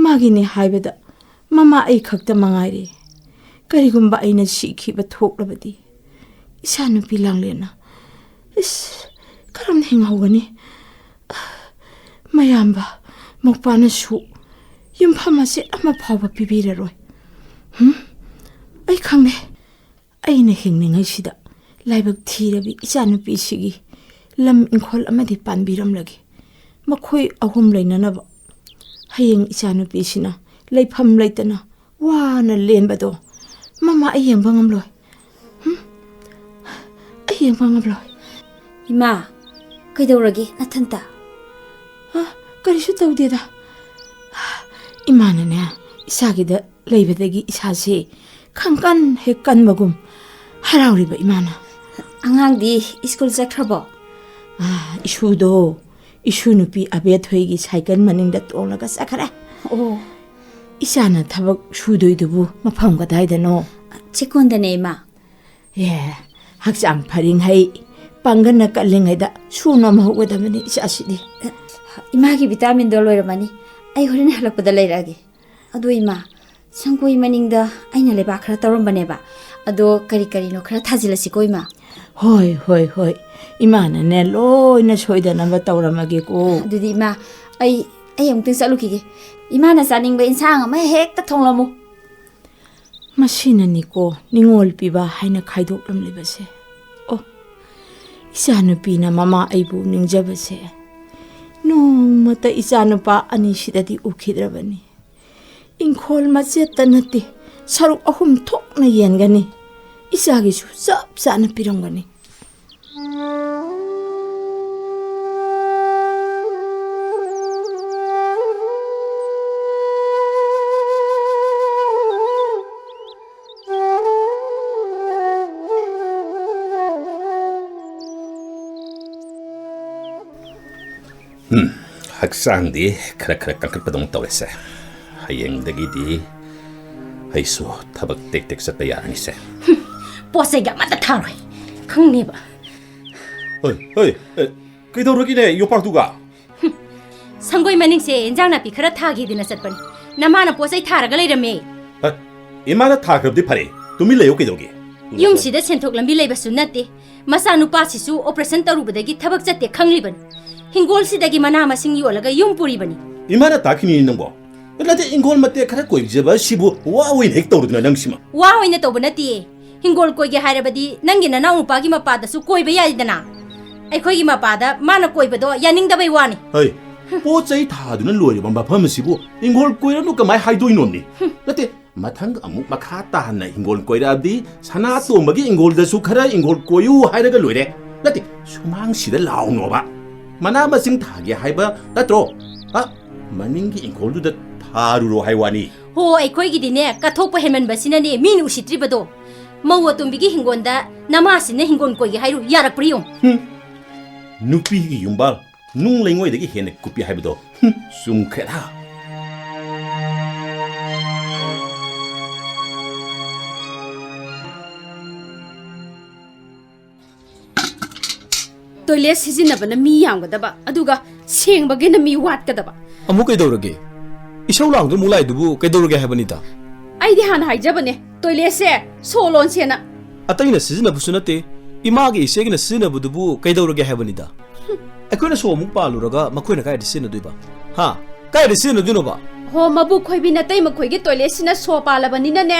ꯃꯥꯒꯤꯅꯤ ꯍꯥꯏꯕꯗ ꯃꯃꯥ ꯑꯩ ꯈꯛꯇ ꯃꯉꯥꯏꯔꯦ꯫ ꯀꯔꯤꯒꯨꯝꯕ ꯑꯩꯅ ꯁꯤꯈꯤꯕ ꯊꯣꯛꯂꯕꯗꯤ ꯏꯆꯥꯅꯨꯄꯤ ꯂꯥꯡꯂꯦꯟꯅ, ꯏꯁ, ꯀꯔꯝꯅ ꯍꯤꯡꯍꯧꯒꯅꯤ? ꯃꯌꯥꯝꯕ ꯃꯧꯄꯥꯅꯁꯨ ꯌꯨꯝꯐꯝ ꯑꯁꯤ ꯑꯃ ꯐꯥꯎꯕ ꯄꯤꯕꯤꯔꯔꯣꯏ꯫ ꯍꯨꯝ? ꯑꯩ ꯈꯪꯗꯦ꯫ ꯑꯩꯅ ꯍꯤꯡꯂꯤꯉꯩꯁꯤꯗ ꯂꯥꯏꯕꯛ ꯊꯤꯔꯕꯤ ꯏꯆꯥꯅꯨꯄꯤꯁꯤꯒꯤ ꯂꯝ ꯏꯪꯈꯣꯜ ꯑꯃꯗꯤ ꯄꯥꯟꯕꯤꯔꯝꯂꯒꯦ꯫ ꯃꯈꯣꯏ ꯑꯍꯨꯝ ꯂꯩꯅꯅꯕ꯫ ꯍꯌꯦꯡ ꯏꯆꯥꯅꯨꯄꯤꯁꯤꯅ ꯂꯩꯐꯝ ꯂꯩꯇꯅ ꯋꯥꯅ ꯂꯦꯟꯕꯗꯣ ꯃꯃꯥ ꯑꯩ ꯌꯦꯡꯕ ꯉꯝꯂꯣꯏ꯫ ꯍꯨꯝ? ꯑꯩ ꯌꯦꯡꯕ ꯉꯝꯂꯣꯏ꯫ ꯏꯃꯥ, ꯀꯩꯗꯧꯔꯒꯦ ꯅꯊꯟꯇ? ꯑ, ꯀꯔꯤꯁꯨ ꯇꯧꯗꯦꯗ꯫ ꯏꯃꯥꯅꯅꯦ, ꯏꯁꯥꯒꯤꯗ ꯂꯩꯕꯗꯒꯤ ꯏꯁꯥꯁꯦ ꯈꯪꯀꯟ ꯍꯦꯛ ꯀꯟꯕꯒꯨꯝ ꯍꯔꯥꯎꯔꯤꯕ ꯏꯃꯥꯅ꯫ ꯑꯉꯥꯡꯗꯤ ꯁ꯭ꯀꯨꯜ ꯆꯠꯈ꯭ꯔꯕꯣ? ꯑ, ꯏꯁꯨꯗꯣ, ꯏꯁꯨ ꯅꯨꯄꯤ ꯑꯕꯦꯊꯣꯏꯒꯤ ꯁꯥꯏꯀꯜ ꯃꯅꯤꯡꯗ ꯇꯣꯡꯂꯒ ꯆꯠꯈ꯭ꯔꯦ꯫ ꯑꯣ꯫ ꯏꯆꯥꯅ ꯊꯕꯛ ꯁꯨꯗꯣꯏꯗꯨꯕꯨ ꯃꯐꯝ ꯀꯗꯥꯏꯗꯅꯣ? ꯆꯦꯛꯀꯣꯟꯗꯅꯦ, ꯏꯃꯥ꯫ ꯑꯦ, ꯍꯛꯆꯥꯡ ꯐꯔꯤꯉꯩ, ꯄꯥꯡꯒꯜꯅ ꯀꯜꯂꯤꯉꯩꯗ ꯁꯨ ꯅꯣꯝꯍꯧꯒꯗꯕꯅꯤ ꯏꯆꯥꯁꯤꯗꯤ꯫ ꯏꯃꯥꯒꯤ ꯚꯤꯇꯥꯃꯤꯟꯗꯣ ꯂꯣꯏꯔꯝꯃꯅꯤ꯫ ꯑꯩ ꯍꯣꯔꯦꯟ ꯍꯜꯂꯛꯄꯗ ꯂꯩꯔꯛꯑꯒꯦ꯫ ꯑꯗꯣ ꯏꯃꯥ, ꯁꯪꯒꯣꯏ ꯃꯅꯤꯡꯗ ꯑꯩꯅ ꯂꯩꯕꯥꯛ ꯈꯔ ꯇꯧꯔꯝꯕꯅꯦꯕ꯫ ꯑꯗꯣ ꯀꯔꯤ ꯀꯔꯤꯅꯣ ꯈꯔ ꯊꯥꯖꯤꯜꯂꯁꯤꯀꯣ, ꯏꯃꯥ? ꯍꯣꯏ, ꯍꯣꯏ, ꯍꯣꯏ꯫ ꯏꯃꯥꯅꯅꯦ ꯂꯣꯏꯅ ꯁꯣꯏꯗꯅꯕ ꯇꯧꯔꯝꯃꯒꯦꯀꯣ꯫ ꯑꯗꯨꯗꯤ ꯏꯃꯥ, ꯑꯩ, ꯑꯩ ꯑꯃꯨꯛꯇꯪ ꯆꯠꯂꯨꯈꯤꯒꯦ꯫ ꯏꯃꯥꯅ ꯆꯥꯅꯤꯡꯕ ꯏꯟꯁꯥꯡ ꯑꯃ ꯍꯦꯛꯇ ꯊꯣꯡꯂꯝꯃꯨ꯫ ꯃꯁꯤꯅꯅꯤꯀꯣ ꯅꯤꯡꯉꯣꯜ ꯄꯤꯕ ꯍꯥꯏꯅ ꯈꯥꯏꯗꯣꯛꯂꯝꯂꯤꯕꯁꯦ꯫ ꯑꯣ, ꯏꯆꯥꯅꯨꯄꯤꯅ ꯃꯃꯥ ꯑꯩꯕꯨ ꯅꯤꯡꯖꯕꯁꯦ ꯅꯣꯡꯃꯇ ꯏꯆꯥꯅꯨꯄꯥ ꯑꯅꯤꯁꯤꯗꯗꯤ ꯎꯈꯤꯗ꯭ꯔꯕꯅꯤ꯫ ꯏꯪꯈꯣꯜ ꯃꯆꯦꯠꯇ ꯅꯠꯇꯦ, ꯁꯔꯨꯛ ꯑꯍꯨꯝ ꯊꯣꯛꯅ ꯌꯦꯟꯒꯅꯤ꯫ ꯏꯆꯥꯒꯤꯁꯨ ꯆꯞ ꯆꯥꯅ ꯄꯤꯔꯝꯒꯅꯤ꯫ ꯎꯝ, ꯍꯛꯆꯥꯡꯗꯤ ꯈꯔ ꯈꯔ ꯀꯟꯈꯠꯄꯗꯧꯅ ꯇꯧꯔꯦꯁꯦ꯫ ꯍꯌꯦꯡꯗꯒꯤꯗꯤ ꯑꯩꯁꯨ ꯊꯕꯛ ꯇꯦꯛ ꯇꯦꯛ ꯆꯠꯄ ꯌꯥꯔꯅꯤꯁꯦ꯫ ꯄꯣꯠ ꯆꯩꯒ ꯑꯃꯠꯇ ꯊꯥꯔꯣꯏ, ꯈꯪꯅꯦꯕ꯫ ꯍꯣꯏ, ꯍꯣꯏ, ꯑꯦ, ꯀꯩꯗꯧꯔꯒꯦꯅꯦ ꯌꯣꯄꯥꯛꯇꯨꯒ? ꯁꯪꯒꯣꯏ ꯃꯅꯤꯡꯁꯦ ꯏꯟꯖꯥꯡ ꯅꯥꯄꯤ ꯈꯔ ꯊꯥꯒꯦꯗꯅ ꯆꯠꯄꯅꯤ꯫ ꯅꯃꯥꯅ ꯄꯣꯠ ꯆꯩ ꯊꯥꯔꯒ ꯂꯩꯔꯝꯃꯦ꯫ ꯑ, ꯏꯃꯥꯅ ꯊꯥꯈ꯭ꯔꯕꯗꯤ ꯐꯔꯦ, ꯇꯨꯃꯤꯟ ꯂꯩꯌꯨ ꯀꯩꯗꯧꯒꯦ? ꯌꯨꯝꯁꯤꯗ ꯁꯦꯟꯊꯣꯛ ꯂꯝꯕꯤ ꯂꯩꯕꯁꯨ ꯅꯠꯇꯦ꯫ ꯃꯆꯥꯅꯨꯄꯥꯁꯤꯁꯨ operation ꯇꯧꯔꯨꯕꯗꯒꯤ ꯊꯕꯛ ꯆꯠꯇꯦ ꯈꯪꯂꯤꯕꯅꯤ꯫ ꯍꯤꯡꯒꯣꯜꯁꯤꯗꯒꯤ ꯃꯅꯥ ꯃꯁꯤꯡ ꯌꯣꯜꯂꯒ ꯌꯨꯝ ꯄꯨꯔꯤꯕꯅꯤ꯫ ꯏꯃꯥꯅ ꯇꯥꯛꯈꯤꯅꯤ ꯅꯪꯕꯣ? ꯅꯠꯇꯦ, ꯍꯤꯡꯒꯣꯜ ꯃꯇꯦꯛ ꯈꯔ ꯀꯣꯏꯖꯕ ꯁꯤꯕꯨ ꯋꯥ ꯑꯣꯏꯅ ꯍꯦꯛ ꯇꯧꯔꯗꯅ ꯅꯪꯁꯤꯃ꯫ ꯋꯥ ꯑꯣꯏꯅ ꯇꯧꯕ ꯅꯠꯇꯦ꯫ ꯍꯤꯡꯒꯣꯜ ꯀꯣꯏꯒꯦ ꯍꯥꯏꯔꯕꯗꯤ ꯅꯪꯒꯤ ꯅꯅꯥꯎ ꯅꯨꯄꯥꯒꯤ ꯃꯄꯥꯗꯁꯨ ꯀꯣꯏꯕ ꯌꯥꯏꯗꯅ꯫ ꯑꯩꯈꯣꯏꯒꯤ ꯃꯄꯥꯗ ꯃꯥꯅ ꯀꯣꯏꯕꯗꯣ ꯌꯥꯅꯤꯡꯗꯕꯩ ꯋꯥꯅꯤ꯫ ꯍꯩ, ꯄꯣꯠ ꯆꯩ ꯊꯥꯗꯨꯅ ꯂꯣꯏꯔꯕ ꯃꯐꯝ ꯑꯁꯤꯕꯨ ꯍꯤꯡꯒꯣꯜ ꯀꯣꯏꯔꯅꯨ ꯀꯃꯥꯏ ꯍꯥꯏꯗꯣꯏꯅꯣꯃꯤ? ꯅꯠꯇꯦ, ꯃꯊꯪ ꯑꯃꯨꯛ ꯃꯈꯥ ꯇꯥꯅ ꯍꯤꯡꯒꯣꯜ ꯀꯣꯏꯔꯛꯑꯗꯤ ꯁꯅꯥꯇꯣꯝꯕꯒꯤ ꯍꯤꯡꯒꯣꯜꯗꯁꯨ ꯈꯔ ꯍꯤꯡꯒꯣꯜ ꯀꯣꯏꯌꯨ ꯍꯥꯏꯔꯒ ꯂꯣꯏꯔꯦ꯫ ꯅꯠꯇꯦ, ꯁꯨꯃꯥꯡꯁꯤꯗ ꯂꯥꯎꯅꯣꯕ꯫ ꯃꯅꯥ ꯃꯁꯤꯡ ꯊꯥꯒꯦ ꯍꯥꯏꯕ ꯅꯠꯇ꯭ꯔꯣ? ꯑ, ꯃꯅꯤꯡꯒꯤ ꯍꯤꯡꯒꯣꯜꯗꯨꯗ ꯊꯥꯔꯨꯔꯣ ꯍꯥꯏ ꯋꯥꯅꯤ꯫ ꯍꯣ, ꯑꯩꯈꯣꯏꯒꯤꯗꯤꯅꯦ, ꯀꯠꯊꯣꯛꯄ ꯍꯦꯟꯃꯟꯕꯁꯤꯅꯅꯦ ꯃꯤꯅ ꯎꯁꯤꯠꯇ꯭ꯔꯤꯕꯗꯣ꯫ ꯃꯧ ꯑꯇꯣꯝꯕꯤꯒꯤ ꯍꯤꯡꯒꯣꯜꯗ ꯅꯃꯥꯁꯤꯅ ꯍꯤꯡꯒꯣꯜ ꯀꯣꯏꯒꯦ ꯍꯥꯏꯔꯨ, ꯌꯥꯔꯛꯄ꯭ꯔꯥ ꯌꯦꯡꯉꯨ꯫ ꯍꯨꯝ꯫ ꯅꯨꯄꯤꯒꯤ ꯌꯨꯝꯕꯥꯜ ꯅꯨꯡ ꯂꯩꯉꯣꯏꯗꯒꯤ ꯍꯦꯟꯅ ꯀꯨꯞꯄꯤ ꯍꯥꯏꯕꯗꯣ, ꯍꯨꯝ, ꯆꯨꯝꯈ꯭ꯔꯦꯗ꯫ ꯇꯣꯏꯂꯦꯠ ꯁꯤꯖꯤꯟꯅꯕꯅ ꯃꯤ ꯌꯥꯝꯒꯗꯕ, ꯑꯗꯨꯒ ꯁꯦꯡꯕꯒꯤꯅ ꯃꯤ ꯋꯥꯠꯀꯗꯕ꯫ ꯑꯃꯨꯛ ꯀꯩꯗꯧꯔꯒꯦ? ꯏꯁꯧ ꯂꯥꯡꯗꯨꯅ ꯑꯃꯨꯛ ꯂꯥꯛꯏꯗꯨꯕꯨ ꯀꯩꯗꯧꯔꯒꯦ ꯍꯥꯏꯕꯅꯤꯗ? ꯑꯩꯗꯤ ꯍꯥꯟꯅ ꯍꯥꯏꯖꯕꯅꯦ, ꯇꯣꯏꯂꯦꯠꯁꯦ ꯁꯣ ꯂꯣꯟꯁꯦꯅ꯫ ꯑꯇꯩꯅ ꯁꯤꯖꯤꯟꯅꯕꯁꯨ ꯅꯠꯇꯦ, ꯏꯃꯥꯒꯤ ꯏꯆꯦꯒꯤꯅ ꯁꯤꯖꯤꯟꯅꯕꯗꯨꯕꯨ ꯀꯩꯗꯧꯔꯒꯦ ꯍꯥꯏꯕꯅꯤꯗ? ꯑꯩꯈꯣꯏꯅ ꯁꯣ ꯑꯃꯨꯛ ꯄꯥꯜꯂꯨꯔꯒ ꯃꯈꯣꯏꯅ ꯀꯥꯏꯗ ꯁꯤꯖꯤꯟꯅꯗꯣꯏꯕ? ꯍꯥ? ꯀꯥꯏꯗ ꯁꯤꯖꯤꯟꯅꯗꯣꯏꯅꯣꯕ? ꯍꯣ, ꯃꯕꯨꯛ ꯈꯣꯏꯕꯤ ꯅꯇꯩ ꯃꯈꯣꯏꯒꯤ ꯇꯣꯏꯂꯦꯠꯁꯤꯅ ꯁꯣ ꯄꯥꯜꯂꯕꯅꯤꯅꯅꯦ꯫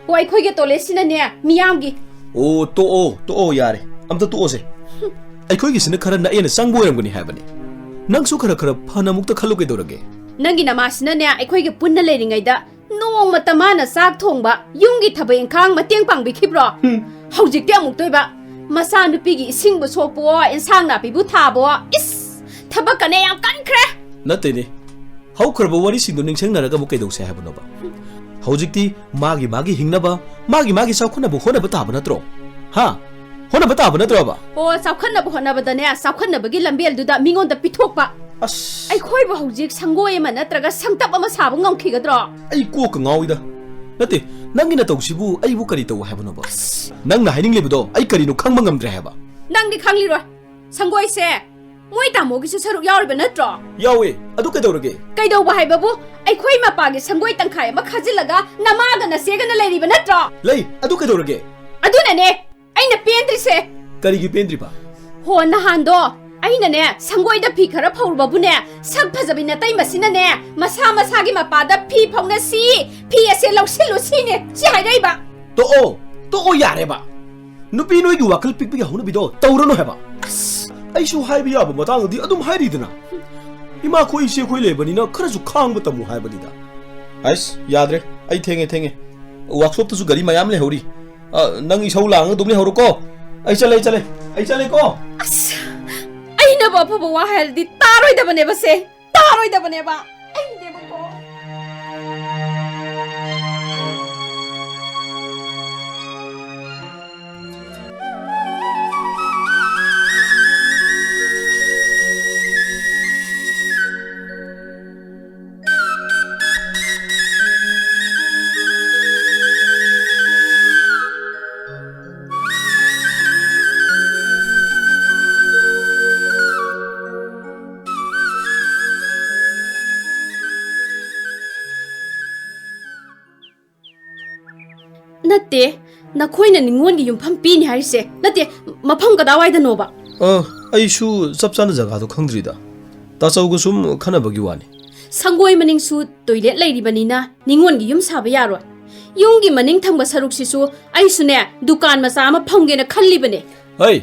ꯍꯣ, ꯑꯩꯈꯣꯏꯒꯤ ꯇꯣꯏꯂꯦꯠꯁꯤꯅꯅꯦ, ꯃꯤꯌꯥꯝꯒꯤ꯫ ꯑꯣ, ꯇꯣꯛꯑꯣ, ꯇꯣꯛꯑꯣ, ꯌꯥꯔꯦ꯫ ꯑꯝꯇ ꯇꯣꯛꯑꯣꯁꯦ꯫ ꯑꯩꯈꯣꯏꯒꯤꯁꯤꯅ ꯈꯔ ꯅꯛꯑꯦꯅ ꯆꯪꯕ ꯑꯣꯏꯔꯝꯒꯅꯤ ꯍꯥꯏꯕꯅꯤ꯫ ꯅꯪꯁꯨ ꯈꯔ ꯈꯔ ꯐꯅ ꯑꯃꯨꯛꯇ ꯈꯜꯂꯨ ꯀꯩꯗꯧꯔꯒꯦ? ꯅꯪꯒꯤ ꯅꯃꯥꯁꯤꯅꯅꯦ, ꯑꯩꯈꯣꯏꯒꯤ ꯄꯨꯟꯅ ꯂꯩꯔꯤꯉꯩꯗ ꯅꯣꯡꯃꯇ ꯃꯥꯅ ꯆꯥꯛ ꯊꯣꯡꯕ, ꯌꯨꯝꯒꯤ ꯊꯕꯛ ꯏꯪꯈꯥꯡ ꯃꯇꯦꯡ ꯄꯥꯡꯕꯤꯈꯤꯕ꯭ꯔꯣ? ꯍꯨꯝ꯫ ꯍꯧꯖꯤꯛꯇꯤ ꯑꯃꯨꯛꯇꯣꯏꯕ꯫ ꯃꯆꯥꯅꯨꯄꯤꯒꯤ ꯏꯁꯤꯡꯕꯨ ꯁꯣꯛꯄꯣ, ꯏꯟꯁꯥꯡ ꯅꯥꯄꯤꯕꯨ ꯊꯥꯕꯣ꯫ ꯏꯁ! ꯊꯕꯛꯀꯅꯦ ꯌꯥꯝ ꯀꯟꯈ꯭ꯔꯦ꯫ ꯅꯠꯇꯦꯅꯦ꯫ ꯍꯧꯈ꯭ꯔꯕ ꯋꯥꯔꯤꯁꯤꯡꯗꯣ ꯅꯤꯡꯁꯤꯡꯅꯔꯒ ꯑꯃꯨꯛ ꯀꯩꯗꯧꯁꯦ ꯍꯥꯏꯕꯅꯣꯕ? ꯍꯧꯖꯤꯛꯇꯤ ꯃꯥꯒꯤ ꯃꯥꯒꯤ ꯍꯤꯡꯅꯕ, ꯃꯥꯒꯤ ꯃꯥꯒꯤ ꯆꯥꯎꯈꯠꯅꯕ ꯍꯣꯠꯅꯕ ꯇꯥꯕ ꯅꯠꯇ꯭ꯔꯣ? ꯍꯥ? ꯍꯣꯠꯅꯕ ꯇꯥꯕ ꯅꯠꯇ꯭ꯔꯣꯕ? ꯑꯣ, ꯆꯥꯎꯈꯠꯅꯕ ꯍꯣꯠꯅꯕꯗꯅꯦ, ꯆꯥꯎꯈꯠꯅꯕꯒꯤ ꯂꯝꯕꯦꯜꯗꯨꯗ ꯃꯤꯉꯣꯟꯗ ꯄꯤꯊꯣꯛꯄ꯫ ꯑꯁ꯫ ꯑꯩꯈꯣꯏꯕꯨ ꯍꯧꯖꯤꯛ ꯁꯪꯒꯣꯏ ꯑꯃ ꯅꯠꯇ꯭ꯔꯒ ꯁꯪꯇꯞ ꯑꯃ ꯁꯥꯕ ꯉꯝꯈꯤꯒꯗ꯭ꯔꯣ? ꯑꯩ ꯀꯣꯛꯀ ꯉꯥꯎꯏꯗ꯫ ꯅꯠꯇꯦ, ꯅꯪꯒꯤ ꯅꯇꯧꯁꯤꯕꯨ ꯑꯩꯕꯨ ꯀꯔꯤ ꯇꯧ ꯍꯥꯏꯕꯅꯣꯕ? ꯑꯁ꯫ ꯅꯪꯅ ꯍꯥꯏꯅꯤꯡꯂꯤꯕꯗꯣ ꯑꯩ ꯀꯔꯤꯅꯣ ꯈꯪꯕ ꯉꯝꯗ꯭ꯔꯦ ꯍꯥꯏꯕ꯫ ꯅꯪꯗꯤ ꯈꯪꯂꯤꯔꯣꯏ꯫ ꯁꯪꯒꯣꯏꯁꯦ ꯃꯣꯏ ꯇꯥꯃꯣꯒꯤꯁꯨ ꯁꯔꯨꯛ ꯌꯥꯎꯔꯤꯕ ꯅꯠꯇ꯭ꯔꯣ? ꯌꯥꯎꯋꯦ꯫ ꯑꯗꯨ ꯀꯩꯗꯧꯔꯒꯦ? ꯀꯩꯗꯧꯕ ꯍꯥꯏꯕꯕꯨ, ꯑꯩꯈꯣꯏ ꯃꯄꯥꯒꯤ ꯁꯪꯒꯣꯏ ꯇꯪꯈꯥꯏ ꯑꯃ ꯈꯥꯖꯤꯜꯂꯒ ꯅꯃꯥꯒ ꯅꯆꯦꯒꯅ ꯂꯩꯔꯤꯕ ꯅꯠꯇ꯭ꯔꯣ? ꯂꯩ꯫ ꯑꯗꯨ ꯀꯩꯗꯧꯔꯒꯦ? ꯑꯗꯨꯅꯅꯦ ꯑꯩꯅ ꯄꯦꯟꯗ꯭ꯔꯤꯁꯦ꯫ ꯀꯔꯤꯒꯤ ꯄꯦꯟꯗ꯭ꯔꯤꯕ? ꯍꯣ, ꯅꯍꯥꯟꯗꯣ ꯑꯩꯅꯅꯦ ꯁꯪꯒꯣꯏꯗ ꯐꯤ ꯈꯔ ꯐꯧꯔꯨꯕꯕꯨꯅꯦ, ꯁꯛ ꯐꯖꯕꯤ ꯅꯇꯩꯃꯁꯤꯅꯅꯦ ꯃꯁꯥ ꯃꯁꯥꯒꯤ ꯃꯄꯥꯗ "ꯐꯤ ꯐꯧꯅꯁꯤ, ꯐꯤ ꯑꯁꯦ ꯂꯧꯁꯤꯜꯂꯨ" ꯁꯤꯅꯦ ꯁꯤ ꯍꯥꯏꯔꯛꯏꯕ꯫ ꯇꯣꯛꯑꯣ, ꯇꯣꯛꯑꯣ ꯌꯥꯔꯦꯕ꯫ ꯅꯨꯄꯤ ꯅꯣꯏꯒꯤ ꯋꯥꯈꯜ ꯄꯤꯛꯄꯒꯤ ꯍꯧꯅꯕꯤꯗꯣ ꯇꯧꯔꯅꯨ ꯍꯥꯏꯕ꯫ ꯑꯁ! ꯑꯩꯁꯨ ꯍꯥꯏꯕ ꯌꯥꯕ ꯃꯇꯥꯡꯗꯗꯤ ꯑꯗꯨꯝ ꯍꯥꯏꯔꯤꯗꯅ꯫ ꯏꯃꯥꯈꯣꯏ ꯏꯆꯦꯈꯣꯏ ꯂꯩꯕꯅꯤꯅ ꯈꯔꯁꯨ ꯈꯥꯡꯕ ꯇꯝꯃꯨ ꯍꯥꯏꯕꯅꯤꯗ꯫ ꯑꯁ, ꯌꯥꯗ꯭ꯔꯦ꯫ ꯑꯩ ꯊꯦꯡꯉꯦ, ꯊꯦꯡꯉꯦ꯫ ꯋꯥꯛꯁꯣꯞꯇꯁꯨ ꯒꯥꯔꯤ ꯃꯌꯥꯝ ꯂꯩꯍꯧꯔꯤ꯫ ꯑ, ꯅꯪ ꯏꯁꯧ ꯂꯥꯡꯉꯒ ꯑꯗꯨꯝ ꯂꯩꯍꯧꯔꯣꯀꯣ꯫ ꯑꯩ ꯆꯠꯂꯦ, ꯑꯩ ꯆꯠꯂꯦ꯫ ꯑꯩ ꯆꯠꯂꯦꯀꯣ꯫ ꯑꯁ! ꯑꯩꯅꯕꯨ ꯑꯐꯕ ꯋꯥ ꯍꯥꯏꯔꯗꯤ ꯇꯥꯔꯣꯏꯗꯕꯅꯦꯕ ꯁꯦ꯫ ꯇꯥꯔꯣꯏꯗꯕꯅꯦꯕ꯫ ꯑꯩꯅꯦꯕꯀꯣ꯫ ꯅꯠꯇꯦ, ꯅꯈꯣꯏꯅ ꯅꯤꯉꯣꯜꯒꯤ ꯌꯨꯝꯐꯝ ꯄꯤꯅꯤ ꯍꯥꯏꯔꯤꯁꯦ꯫ ꯅꯠꯇꯦ, ꯃꯐꯝ ꯀꯗꯥꯋꯥꯏꯗꯅꯣꯕ? ꯑ, ꯑꯩꯁꯨ ꯆꯞ ꯆꯥꯅ ꯖꯒꯥꯗꯣ ꯈꯪꯗ꯭ꯔꯤꯗ꯫ ꯇꯥꯆꯧꯒ ꯁꯨꯝ ꯈꯟꯅꯕꯒꯤ ꯋꯥꯅꯤ꯫ ꯁꯪꯒꯣꯏ ꯃꯅꯤꯡꯁꯨ ꯇꯣꯏꯂꯦꯠ ꯂꯩꯔꯤꯕꯅꯤꯅ ꯅꯤꯉꯣꯜꯒꯤ ꯌꯨꯝ ꯁꯥꯕ ꯌꯥꯔꯣꯏ꯫ ꯌꯨꯝꯒꯤ ꯃꯅꯤꯡ ꯊꯪꯕ ꯁꯔꯨꯛꯁꯤꯁꯨ ꯑꯩꯁꯨꯅꯦ ꯗꯨꯀꯥꯟ ꯃꯆꯥ ꯑꯃ ꯐꯝꯒꯦꯅ ꯈꯜꯂꯤꯕꯅꯦ꯫ ꯍꯩ,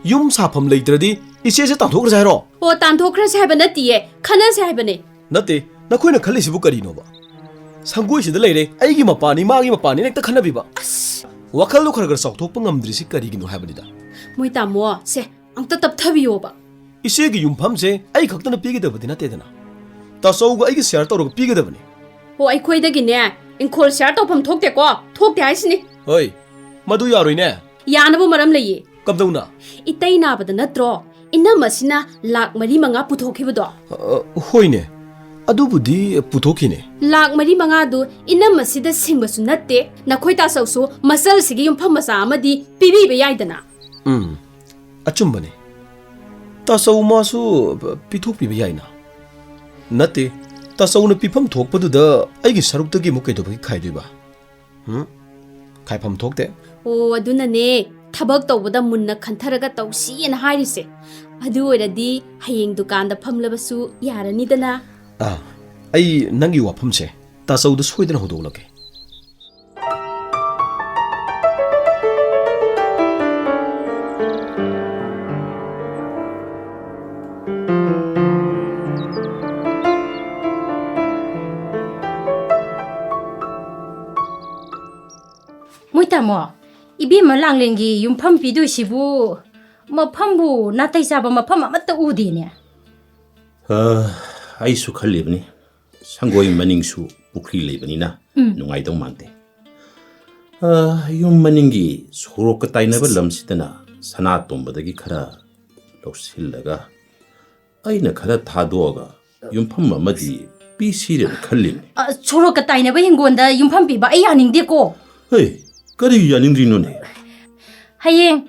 ꯌꯨꯝ ꯁꯥꯐꯝ ꯂꯩꯇ꯭ꯔꯗꯤ ꯏꯆꯦꯁꯦ ꯇꯥꯟꯊꯣꯛꯈ꯭ꯔꯁꯦ ꯍꯥꯏꯔꯣ? ꯑꯣ, ꯇꯥꯟꯊꯣꯛꯈ꯭ꯔꯁꯦ ꯍꯥꯏꯕ ꯅꯠꯇꯤꯌꯦ, ꯈꯟꯅꯁꯦ ꯍꯥꯏꯕꯅꯦ꯫ ꯅꯠꯇꯦ, ꯅꯈꯣꯏꯅ ꯈꯜꯂꯤꯁꯤꯕꯨ ꯀꯔꯤꯅꯣꯕ? ꯁꯪꯒꯣꯏꯁꯤꯗ ꯂꯩꯔꯦ, ꯑꯩꯒꯤ ꯃꯄꯥꯅꯤ, ꯃꯥꯒꯤ ꯃꯄꯥꯅꯤꯅ ꯍꯦꯛꯇ ꯈꯟꯅꯕꯤꯕ꯫ ꯑꯁ! ꯋꯥꯈꯜꯗꯣ ꯈꯔ ꯈꯔ ꯆꯥꯎꯊꯣꯛꯄ ꯉꯝꯗ꯭ꯔꯤꯁꯤ ꯀꯔꯤꯒꯤꯅꯣ ꯍꯥꯏꯕꯅꯤꯗ꯫ ꯃꯣꯏ ꯇꯥꯃꯣ, ꯁꯦ, ꯑꯝꯇ ꯇꯞꯊꯕꯤꯌꯣꯕ꯫ ꯏꯆꯦꯒꯤ ꯌꯨꯝꯐꯝꯁꯦ ꯑꯩ ꯈꯛꯇꯅ ꯄꯤꯒꯗꯕꯗꯤ ꯅꯠꯇꯦꯗꯅ꯫ ꯇꯥꯆꯧꯒ ꯑꯩꯒ ꯁꯤꯌꯥꯔ ꯇꯧꯔꯒ ꯄꯤꯒꯗꯕꯅꯤ꯫ ꯑꯣ, ꯑꯩꯈꯣꯏꯗꯒꯤꯅꯦ ꯏꯪꯈꯣꯜ ꯁꯤꯌꯥꯔ ꯇꯧꯐꯝ ꯊꯣꯛꯇꯦꯀꯣ? ꯊꯣꯛꯇꯦ ꯍꯥꯏꯁꯤꯅꯤ꯫ ꯍꯣꯏ, ꯃꯗꯨ ꯌꯥꯔꯣꯏꯅꯦ꯫ ꯌꯥꯅꯕ ꯃꯔꯝ ꯂꯩꯌꯦ꯫ ꯀꯝꯗꯧꯅ? ꯏꯇꯩ ꯅꯥꯕꯗ ꯅꯠꯇ꯭ꯔꯣ ꯏꯅꯝꯃꯁꯤꯅ ꯂꯥꯛ ꯃꯔꯤ ꯃꯉꯥ ꯄꯨꯊꯣꯛꯈꯤꯕꯗꯣ? ꯑ, ꯍꯣꯏꯅꯦ, ꯑꯗꯨꯕꯨꯗꯤ ꯄꯨꯊꯣꯛꯈꯤꯅꯦ꯫ ꯂꯥꯛ ꯃꯔꯤ ꯃꯉꯥꯗꯨ ꯏꯅꯝꯃꯁꯤꯗ ꯁꯤꯡꯕꯁꯨ ꯅꯠꯇꯦ, ꯅꯈꯣꯏ ꯇꯥꯆꯧꯁꯨ ꯃꯆꯜꯁꯤꯒꯤ ꯌꯨꯝꯐꯝ ꯃꯆꯥ ꯑꯃꯗꯤ ꯄꯤꯕꯤꯕ ꯌꯥꯏꯗꯅ꯫ ꯎꯝ, ꯑꯆꯨꯝꯕꯅꯦ꯫ ꯇꯥꯆꯧ ꯃꯥꯁꯨ ꯄꯤꯊꯣꯛꯄꯤꯕ ꯌꯥꯏꯅ꯫ ꯅꯠꯇꯦ, ꯇꯥꯆꯧꯅ ꯄꯤꯐꯝ ꯊꯣꯛꯄꯗꯨꯗ ꯑꯩꯒꯤ ꯁꯔꯨꯛꯇꯒꯤ ꯑꯃꯨꯛ ꯀꯩꯗꯧꯕꯒꯤ ꯈꯥꯏꯗꯣꯏꯕ? ꯎꯝ? ꯈꯥꯏꯐꯝ ꯊꯣꯛꯇꯦ꯫ ꯑꯣ, ꯑꯗꯨꯅꯅꯦ ꯊꯕꯛ ꯇꯧꯕꯗ ꯃꯨꯟꯅ ꯈꯟꯊꯔꯒ ꯇꯧꯁꯤꯅ ꯍꯥꯏꯔꯤꯁꯦ꯫ ꯑꯗꯨ ꯑꯣꯏꯔꯗꯤ ꯍꯌꯦꯡ ꯗꯨꯀꯥꯟꯗ ꯐꯝꯂꯕꯁꯨ ꯌꯥꯔꯅꯤꯗꯅ꯫ ꯑꯥ, ꯑꯩ ꯅꯪꯒꯤ ꯋꯥꯐꯝꯁꯦ ꯇꯥꯆꯧꯗ ꯁꯣꯏꯗꯅ ꯍꯧꯗꯣꯛꯂꯛꯀꯦ꯫ ꯃꯣꯏ ꯇꯥꯃꯣ, ꯏꯕꯦꯝꯃ ꯂꯥꯡꯂꯦꯟꯒꯤ ꯌꯨꯝꯐꯝ ꯄꯤꯗꯣꯏꯁꯤꯕꯨ ꯃꯐꯝꯕꯨ ꯅꯥꯇꯩ ꯆꯥꯕ ꯃꯐꯝ ꯑꯃꯠꯇ ꯎꯗꯦꯅꯦ꯫ ꯑ, ꯑꯩꯁꯨ ꯈꯜꯂꯤꯕꯅꯤ꯫ ꯁꯪꯒꯣꯏ ꯃꯅꯤꯡꯁꯨ ꯄꯨꯈ꯭ꯔꯤ ꯂꯩꯕꯅꯤꯅ ꯎꯝ꯫ ꯅꯨꯡꯉꯥꯏꯗꯧ ꯃꯥꯟꯗꯦ꯫ ꯑ, ꯌꯨꯝ ꯃꯅꯤꯡꯒꯤ ꯁꯣꯔꯣꯛꯀ ꯇꯥꯏꯅꯕ ꯂꯝꯁꯤꯗꯅ ꯁꯅꯥꯇꯣꯝꯕꯗꯒꯤ ꯈꯔ ꯂꯧꯁꯤꯜꯂꯒ ꯑꯩꯅ ꯈꯔ ꯊꯥꯗꯣꯛꯑꯒ ꯌꯨꯝꯐꯝ ꯑꯃꯗꯤ ꯄꯤꯁꯤꯔꯦꯅ ꯈꯜꯂꯤꯅꯤ꯫ ꯑ, ꯁꯣꯔꯣꯛꯀ ꯇꯥꯏꯅꯕ ꯍꯤꯡꯒꯣꯜꯗ ꯌꯨꯝꯐꯝ ꯄꯤꯕ ꯑꯩ ꯌꯥꯅꯤꯡꯗꯦꯀꯣ꯫ ꯍꯦ, ꯀꯔꯤꯒꯤ ꯌꯥꯅꯤꯡꯗ꯭ꯔꯤꯅꯣꯅꯦ? ꯍꯌꯦꯡ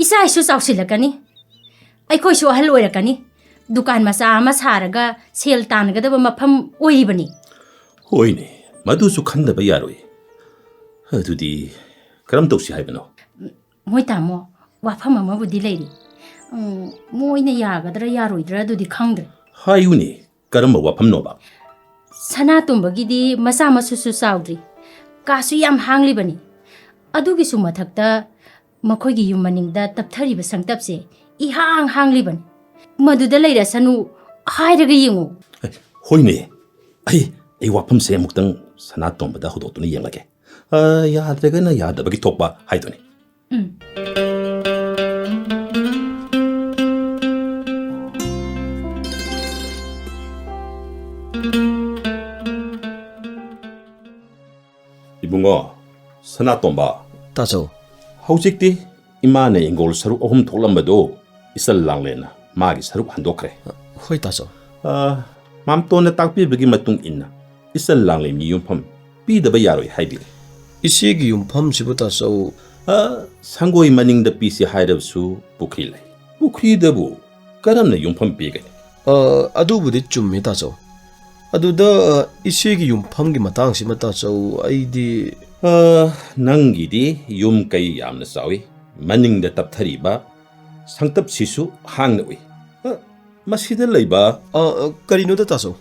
ꯏꯆꯥ ꯏꯁꯨ ꯆꯥꯎꯁꯤꯜꯂꯛꯀꯅꯤ, ꯑꯩꯈꯣꯏꯁꯨ ꯑꯍꯜ ꯑꯣꯏꯔꯛꯀꯅꯤ, ꯗꯨꯀꯥꯟ ꯃꯆꯥ ꯑꯃ ꯁꯥꯔꯒ ꯁꯦꯜ ꯇꯥꯟꯒꯗꯕ ꯃꯐꯝ ꯑꯣꯏꯔꯤꯕꯅꯤ꯫ ꯍꯣꯏꯅꯦ, ꯃꯗꯨꯁꯨ ꯈꯟꯗꯕ ꯌꯥꯔꯣꯏ꯫ ꯑꯗꯨꯗꯤ ꯀꯔꯝ ꯇꯧꯁꯤ ꯍꯥꯏꯕꯅꯣ? ꯃꯣꯏ ꯇꯥꯃꯣ, ꯋꯥꯐꯝ ꯑꯃꯕꯨꯗꯤ ꯂꯩꯔꯤ꯫ ꯎꯝ, ꯃꯣꯏꯅ ꯌꯥꯒꯗ꯭ꯔꯥ ꯌꯥꯔꯣꯏꯗ꯭ꯔꯥ ꯑꯗꯨꯗꯤ ꯈꯪꯗ꯭ꯔꯦ꯫ ꯍꯥꯏꯌꯨꯅꯦ, ꯀꯔꯝꯕ ꯋꯥꯐꯝꯅꯣꯕ? ꯁꯅꯥꯇꯣꯝꯕꯒꯤꯗꯤ ꯃꯆꯥ ꯃꯁꯨꯁꯨ ꯆꯥꯎꯗ꯭ꯔꯤ, ꯀꯥꯁꯨ ꯌꯥꯝ ꯍꯥꯡꯂꯤꯕꯅꯤ꯫ ꯑꯗꯨꯒꯤꯁꯨ ꯃꯊꯛꯇ ꯃꯈꯣꯏꯒꯤ ꯌꯨꯝ ꯃꯅꯤꯡꯗ ꯇꯞꯊꯔꯤꯕ ꯁꯪꯇꯞꯁꯦ ꯏꯍꯥꯡ ꯍꯥꯡꯂꯤꯕꯅꯤ꯫ ꯃꯗꯨꯗ ꯂꯩꯔꯁꯅꯨ ꯍꯥꯏꯔꯒ ꯌꯦꯡꯉꯨ꯫ ꯑꯦ, ꯍꯣꯏꯅꯦ, ꯑꯩ, ꯑꯩ ꯋꯥꯐꯝꯁꯦ ꯑꯃꯨꯛꯇꯪ ꯁꯅꯥꯇꯣꯝꯕꯗ ꯍꯧꯗꯣꯛꯇꯨꯅ ꯌꯦꯡꯂꯒꯦ꯫ ꯑ, ꯌꯥꯗ꯭ꯔꯒꯅ ꯌꯥꯗꯕꯒꯤ ꯊꯣꯛꯄ ꯍꯥꯏꯗꯨꯅꯤ꯫ ꯎꯝ꯫ ꯏꯕꯨꯡꯉꯣ, ꯁꯅꯥꯇꯣꯝꯕ꯫ ꯇꯥꯆꯧ꯫ ꯍꯧꯖꯤꯛꯇꯤ ꯏꯃꯥꯅ ꯏꯪꯒꯣꯜ ꯁꯔꯨꯛ ꯑꯍꯨꯝ ꯊꯣꯛꯂꯝꯕꯗꯨ ꯏꯆꯜ ꯂꯥꯡꯂꯦꯟꯅ ꯃꯥꯒꯤ ꯁꯔꯨꯛ ꯍꯟꯗꯣꯛꯈ꯭ꯔꯦ꯫ ꯍꯣꯏ, ꯇꯥꯆꯧ꯫ ꯑ, ꯃꯥꯝꯇꯣꯟꯅ ꯇꯥꯛꯄꯤꯕꯒꯤ ꯃꯇꯨꯡ ꯏꯟꯅ ꯏꯆꯜ ꯂꯥꯡꯂꯦꯟꯒꯤ ꯌꯨꯝꯐꯝ ꯄꯤꯗꯕ ꯌꯥꯔꯣꯏ ꯍꯥꯏꯕꯤꯔꯦ꯫ ꯏꯆꯦꯒꯤ ꯌꯨꯝꯐꯝꯁꯤꯕꯨ, ꯇꯥꯆꯧ? ꯑ, ꯁꯪꯒꯣꯏ ꯃꯅꯤꯡꯗ ꯄꯤꯁꯤ ꯍꯥꯏꯔꯕꯁꯨ ꯄꯨꯈ꯭ꯔꯤ ꯂꯩ꯫ ꯄꯨꯈ꯭ꯔꯤꯗꯕꯨ ꯀꯔꯝꯅ ꯌꯨꯝꯐꯝ ꯄꯤꯒꯅꯤ? ꯑ, ꯑꯗꯨꯕꯨꯗꯤ ꯆꯨꯝꯃꯤ, ꯇꯥꯆꯧ꯫ ꯑꯗꯨꯗ, ꯑ, ꯏꯆꯦꯒꯤ ꯌꯨꯝꯐꯝꯒꯤ ꯃꯇꯥꯡꯁꯤꯃ, ꯇꯥꯆꯧ, ꯑꯩꯗꯤ ꯑ, ꯅꯪꯒꯤꯗꯤ ꯌꯨꯝ ꯀꯩ ꯌꯥꯝꯅ ꯆꯥꯎꯏ꯫ ꯃꯅꯤꯡꯗ ꯇꯞꯊꯔꯤꯕ ꯁꯪꯇꯞꯁꯤꯁꯨ ꯍꯥꯡꯅ ꯎꯏ꯫ ꯑ, ꯃꯁꯤꯗ ꯂꯩꯕ ꯑ, ꯑ, ꯀꯔꯤꯅꯣꯗ, ꯇꯥꯆꯧ?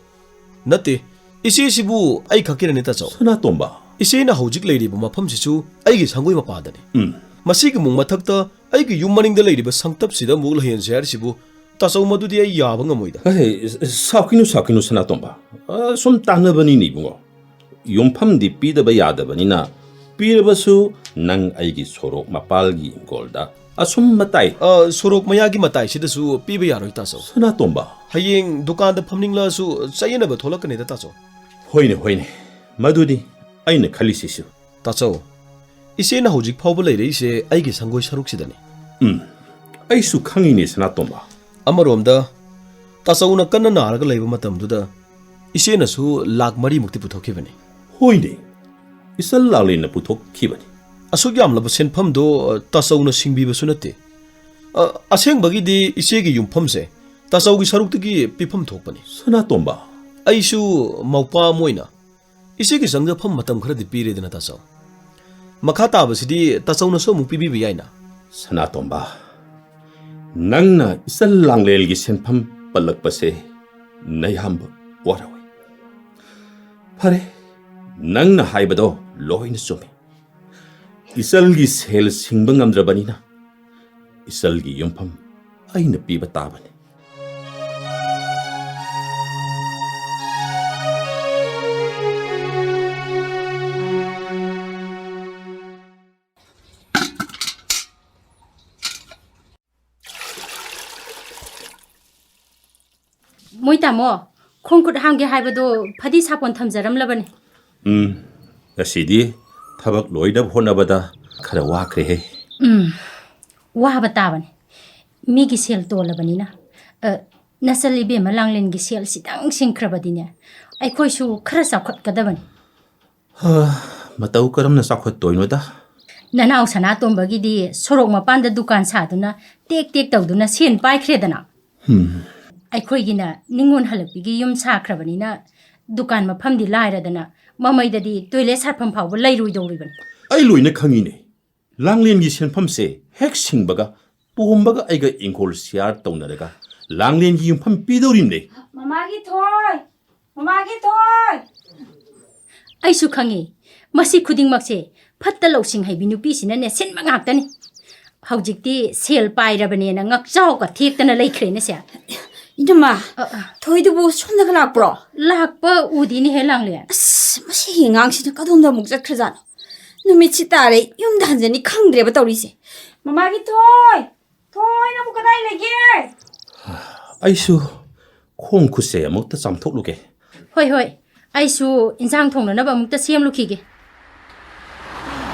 ꯅꯠꯇꯦ, ꯏꯆꯦꯁꯤꯕꯨ ꯑꯩ ꯈꯛꯀꯤꯔꯅꯦ, ꯇꯥꯆꯧ? ꯁꯅꯥꯇꯣꯝꯕ꯫ ꯏꯆꯦꯅ ꯍꯧꯖꯤꯛ ꯂꯩꯔꯤꯕ ꯃꯐꯝꯁꯤꯁꯨ ꯑꯩꯒꯤ ꯁꯪꯒꯣꯏ ꯃꯄꯥꯗꯅꯤ꯫ ꯎꯝ꯫ ꯃꯁꯤꯒꯤ ꯑꯃꯨꯛ ꯃꯊꯛꯇ ꯑꯩꯒꯤ ꯌꯨꯝ ꯃꯅꯤꯡꯗ ꯂꯩꯔꯤꯕ ꯁꯪꯇꯞꯁꯤꯗ ꯑꯃꯨꯛ ꯂꯩꯍꯟꯁꯦ ꯍꯥꯏꯔꯤꯁꯤꯕꯨ, ꯇꯥꯆꯧ, ꯃꯗꯨꯗꯤ ꯑꯩ ꯌꯥꯕ ꯉꯝꯃꯣꯏꯗ꯫ ꯍꯦ, ꯁꯥꯎꯈꯤꯅꯨ, ꯁꯥꯎꯈꯤꯅꯨ, ꯁꯅꯥꯇꯣꯝꯕ꯫ ꯑ, ꯁꯨꯝ ꯇꯥꯟꯅꯕꯅꯤꯅꯦ, ꯏꯕꯨꯡꯉꯣ꯫ ꯌꯨꯝꯐꯝꯗꯤ ꯄꯤꯗꯕ ꯌꯥꯗꯕꯅꯤꯅ, ꯄꯤꯔꯕꯁꯨ ꯅꯪ ꯑꯩꯒꯤ ꯁꯣꯔꯣꯛ ꯃꯄꯥꯜꯒꯤ ꯏꯪꯈꯣꯜꯗ ꯑꯁꯨꯝ ꯃꯇꯥꯏ꯫ ꯑ, ꯁꯣꯔꯣꯛ ꯃꯌꯥꯒꯤ ꯃꯇꯥꯏꯁꯤꯗꯁꯨ ꯄꯤꯕ ꯌꯥꯔꯣꯏ, ꯇꯥꯆꯧ꯫ ꯁꯅꯥꯇꯣꯝꯕ꯫ ꯍꯌꯦꯡ ꯗꯨꯀꯥꯟꯗ ꯐꯝꯅꯤꯡꯂꯛꯑꯁꯨ ꯆꯌꯦꯠꯅꯕ ꯊꯣꯛꯂꯛꯀꯅꯤꯗ, ꯇꯥꯆꯧ꯫ ꯍꯣꯏꯅꯦ, ꯍꯣꯏꯅꯦ, ꯃꯗꯨꯅꯤ ꯑꯩꯅ ꯈꯜꯂꯤꯁꯤꯁꯨ꯫ ꯇꯥꯆꯧ, ꯏꯆꯦꯅ ꯍꯧꯖꯤꯛ ꯐꯥꯎꯕ ꯂꯩꯔꯛꯏꯁꯦ ꯑꯩꯒꯤ ꯁꯪꯒꯣꯏ ꯁꯔꯨꯛꯁꯤꯗꯅꯤ꯫ ꯎꯝ, ꯑꯩꯁꯨ ꯈꯪꯉꯤꯅꯦ, ꯁꯅꯥꯇꯣꯝꯕ꯫ ꯑꯃꯔꯣꯝꯗ, ꯇꯥꯆꯧꯅ ꯀꯟꯅ ꯅꯥꯔꯒ ꯂꯩꯕ ꯃꯇꯝꯗꯨꯗ ꯏꯆꯦꯅꯁꯨ ꯂꯥꯛ ꯃꯔꯤꯃꯨꯛꯇꯤ ꯄꯨꯊꯣꯛꯈꯤꯕꯅꯤ꯫ ꯍꯣꯏꯅꯦ, ꯏꯆꯜ ꯂꯥꯡꯂꯦꯟꯅ ꯄꯨꯊꯣꯛꯈꯤꯕꯅꯤ꯫ ꯑꯁꯨꯛ ꯌꯥꯝꯂꯕ ꯁꯦꯟꯐꯝꯗꯣ, ꯑ, ꯇꯥꯆꯧꯅ ꯁꯤꯡꯕꯤꯕꯁꯨ ꯅꯠꯇꯦ꯫ ꯑ, ꯑꯁꯦꯡꯕꯒꯤꯗꯤ ꯏꯆꯦꯒꯤ ꯌꯨꯝꯐꯝꯁꯦ ꯇꯥꯆꯧꯒꯤ ꯁꯔꯨꯛꯇꯒꯤ ꯄꯤꯐꯝ ꯊꯣꯛꯄꯅꯤ꯫ ꯁꯅꯥꯇꯣꯝꯕ꯫ ꯑꯩꯁꯨ ꯃꯧꯄꯥ ꯑꯃ ꯑꯣꯏꯅ ꯏꯆꯦꯒꯤ ꯆꯪꯖꯐꯝ ꯃꯇꯝ ꯈꯔꯗꯤ ꯄꯤꯔꯦꯗꯅ, ꯇꯥꯆꯧ꯫ ꯃꯈꯥ ꯇꯥꯕꯁꯤꯗꯤ ꯇꯥꯆꯧꯅꯁꯨ ꯑꯃꯨꯛ ꯄꯤꯕꯤꯕ ꯌꯥꯏꯅ꯫ ꯁꯅꯥꯇꯣꯝꯕ, ꯅꯪꯅ ꯏꯆꯜ ꯂꯥꯡꯂꯦꯜꯒꯤ ꯁꯦꯟꯐꯝ ꯄꯜꯂꯛꯄꯁꯦ ꯅꯌꯥꯝꯕ ꯋꯥꯔꯧꯏ꯫ ꯐꯔꯦ, ꯅꯪꯅ ꯍꯥꯏꯕꯗꯣ ꯂꯣꯏꯅ ꯆꯨꯝꯃꯤ꯫ ꯏꯆꯜꯒꯤ ꯁꯦꯜ ꯁꯤꯡꯕ ꯉꯝꯗ꯭ꯔꯕꯅꯤꯅ ꯏꯆꯜꯒꯤ ꯌꯨꯝꯐꯝ ꯑꯩꯅ ꯄꯤꯕ ꯇꯥꯕꯅꯤ꯫ ꯃꯣꯏ ꯇꯥꯃꯣ, ꯈꯣꯡ ꯈꯨꯠ ꯍꯥꯝꯒꯦ ꯍꯥꯏꯕꯗꯣ ꯐꯗꯤ ꯁꯥꯄꯣꯟ ꯊꯝꯖꯔꯝꯂꯕꯅꯤ꯫ ꯎꯝ, ꯉꯁꯤꯗꯤ ꯊꯕꯛ ꯂꯣꯏꯅꯕ ꯍꯣꯠꯅꯕꯗ ꯈꯔ ꯋꯥꯈ꯭ꯔꯦꯍꯦ꯫ ꯎꯝ, ꯋꯥꯕ ꯇꯥꯕꯅꯤ꯫ ꯃꯤꯒꯤ ꯁꯦꯜ ꯇꯣꯜꯂꯕꯅꯤꯅ꯫ ꯑ, ꯅꯆꯜ ꯏꯕꯦꯝꯃ ꯂꯥꯡꯂꯦꯟꯒꯤ ꯁꯦꯜ ꯁꯤꯗꯪ ꯁꯤꯡꯈ꯭ꯔꯕꯗꯤꯅꯦ, ꯑꯩꯈꯣꯏꯁꯨ ꯈꯔ ꯆꯥꯎꯈꯠꯀꯗꯕꯅꯤ꯫ ꯍꯥ, ꯃꯇꯧ ꯀꯔꯝꯅ ꯆꯥꯎꯈꯠꯇꯣꯏꯅꯣꯗ? ꯅꯅꯥꯎ ꯁꯅꯥꯇꯣꯝꯕꯒꯤꯗꯤ ꯁꯣꯔꯣꯛ ꯃꯄꯥꯟꯗ ꯗꯨꯀꯥꯟ ꯁꯥꯗꯨꯅ ꯇꯦꯛ ꯇꯦꯛ ꯇꯧꯗꯨꯅ ꯁꯦꯟ ꯄꯥꯏꯈ꯭ꯔꯦꯗꯅ꯫ ꯑꯩꯈꯣꯏꯒꯤꯅ ꯅꯤꯉꯣꯜ ꯍꯜꯂꯛꯄꯤꯒꯤ ꯌꯨꯝ ꯁꯥꯈ꯭ꯔꯕꯅꯤꯅ ꯗꯨꯀꯥꯟ ꯃꯐꯝꯗꯤ ꯂꯥꯏꯔꯗꯅ ꯃꯃꯩꯗꯗꯤ ꯇꯣꯏꯂꯦꯠ ꯁꯥꯠꯐꯝ ꯐꯥꯎꯕ ꯂꯩꯔꯣꯏꯗꯧꯔꯤꯕꯅꯤ꯫ ꯑꯩ ꯂꯣꯏꯅ ꯈꯪꯉꯤꯅꯦ꯫ ꯂꯥꯡꯂꯦꯟꯒꯤ ꯁꯦꯟꯐꯝꯁꯦ ꯍꯦꯛ ꯁꯤꯡꯕꯒ ꯇꯣꯝꯕꯒ ꯑꯩꯒ ꯏꯪꯈꯣꯜ ꯁꯤꯌꯥꯔ ꯇꯧꯅꯔꯒ ꯂꯥꯡꯂꯦꯟꯒꯤ ꯌꯨꯝꯐꯝ ꯄꯤꯗꯧꯔꯤꯕꯅꯦ꯫ ꯃꯃꯥꯒꯤ ꯊꯣꯏ! ꯃꯃꯥꯒꯤ ꯊꯣꯏ! ꯑꯩꯁꯨ ꯈꯪꯉꯤ꯫ ꯃꯁꯤ ꯈꯨꯗꯤꯡꯃꯛꯁꯦ ꯐꯠꯇ ꯂꯧꯁꯤꯡ ꯍꯩꯕꯤ ꯅꯨꯄꯤꯁꯤꯅꯅꯦ ꯁꯤꯟꯕ ꯉꯥꯛꯇꯅꯤ꯫ ꯍꯧꯖꯤꯛꯇꯤ ꯁꯦꯜ ꯄꯥꯏꯔꯕꯅꯦꯅ ꯉꯛꯆꯥꯎꯒ ꯊꯦꯛꯇꯅ ꯂꯩꯈ꯭ꯔꯦꯅꯦ ꯁꯦ꯫ ꯏꯅꯝꯃ, ꯑ, ꯑ꯫ ꯊꯣꯏꯗꯨꯕꯨ ꯁꯣꯝꯗꯒ ꯂꯥꯛꯄ꯭ꯔꯣ? ꯂꯥꯛꯄ ꯎꯗꯤꯅꯦꯍꯦ ꯂꯥꯡꯂꯦꯟ꯫ ꯑꯁ, ꯃꯁꯤꯒꯤ ꯑꯉꯥꯡꯁꯤꯅ ꯀꯗꯣꯝꯗ ꯑꯃꯨꯛ ꯆꯠꯈ꯭ꯔꯖꯥꯠꯅꯣ? ꯅꯨꯃꯤꯠꯁꯤ ꯇꯥꯔꯦ, ꯌꯨꯝꯗ ꯍꯟꯖꯅꯤ ꯈꯪꯗ꯭ꯔꯦꯕ ꯇꯧꯔꯤꯁꯦ꯫ ꯃꯃꯥꯒꯤ ꯊꯣꯏ! ꯊꯣꯏ, ꯅꯪꯕꯨ ꯀꯗꯥꯏ ꯂꯩꯒꯦ? ꯑꯩꯁꯨ ꯈꯣꯡ ꯈꯨꯠꯁꯦ ꯑꯃꯨꯛꯇ ꯆꯥꯝꯊꯣꯛꯂꯨꯒꯦ꯫ ꯍꯣꯏ, ꯍꯣꯏ꯫ ꯑꯩꯁꯨ ꯏꯟꯁꯥꯡ ꯊꯣꯡꯅꯅꯕ ꯑꯃꯨꯛꯇ ꯁꯦꯝꯂꯨꯈꯤꯒꯦ꯫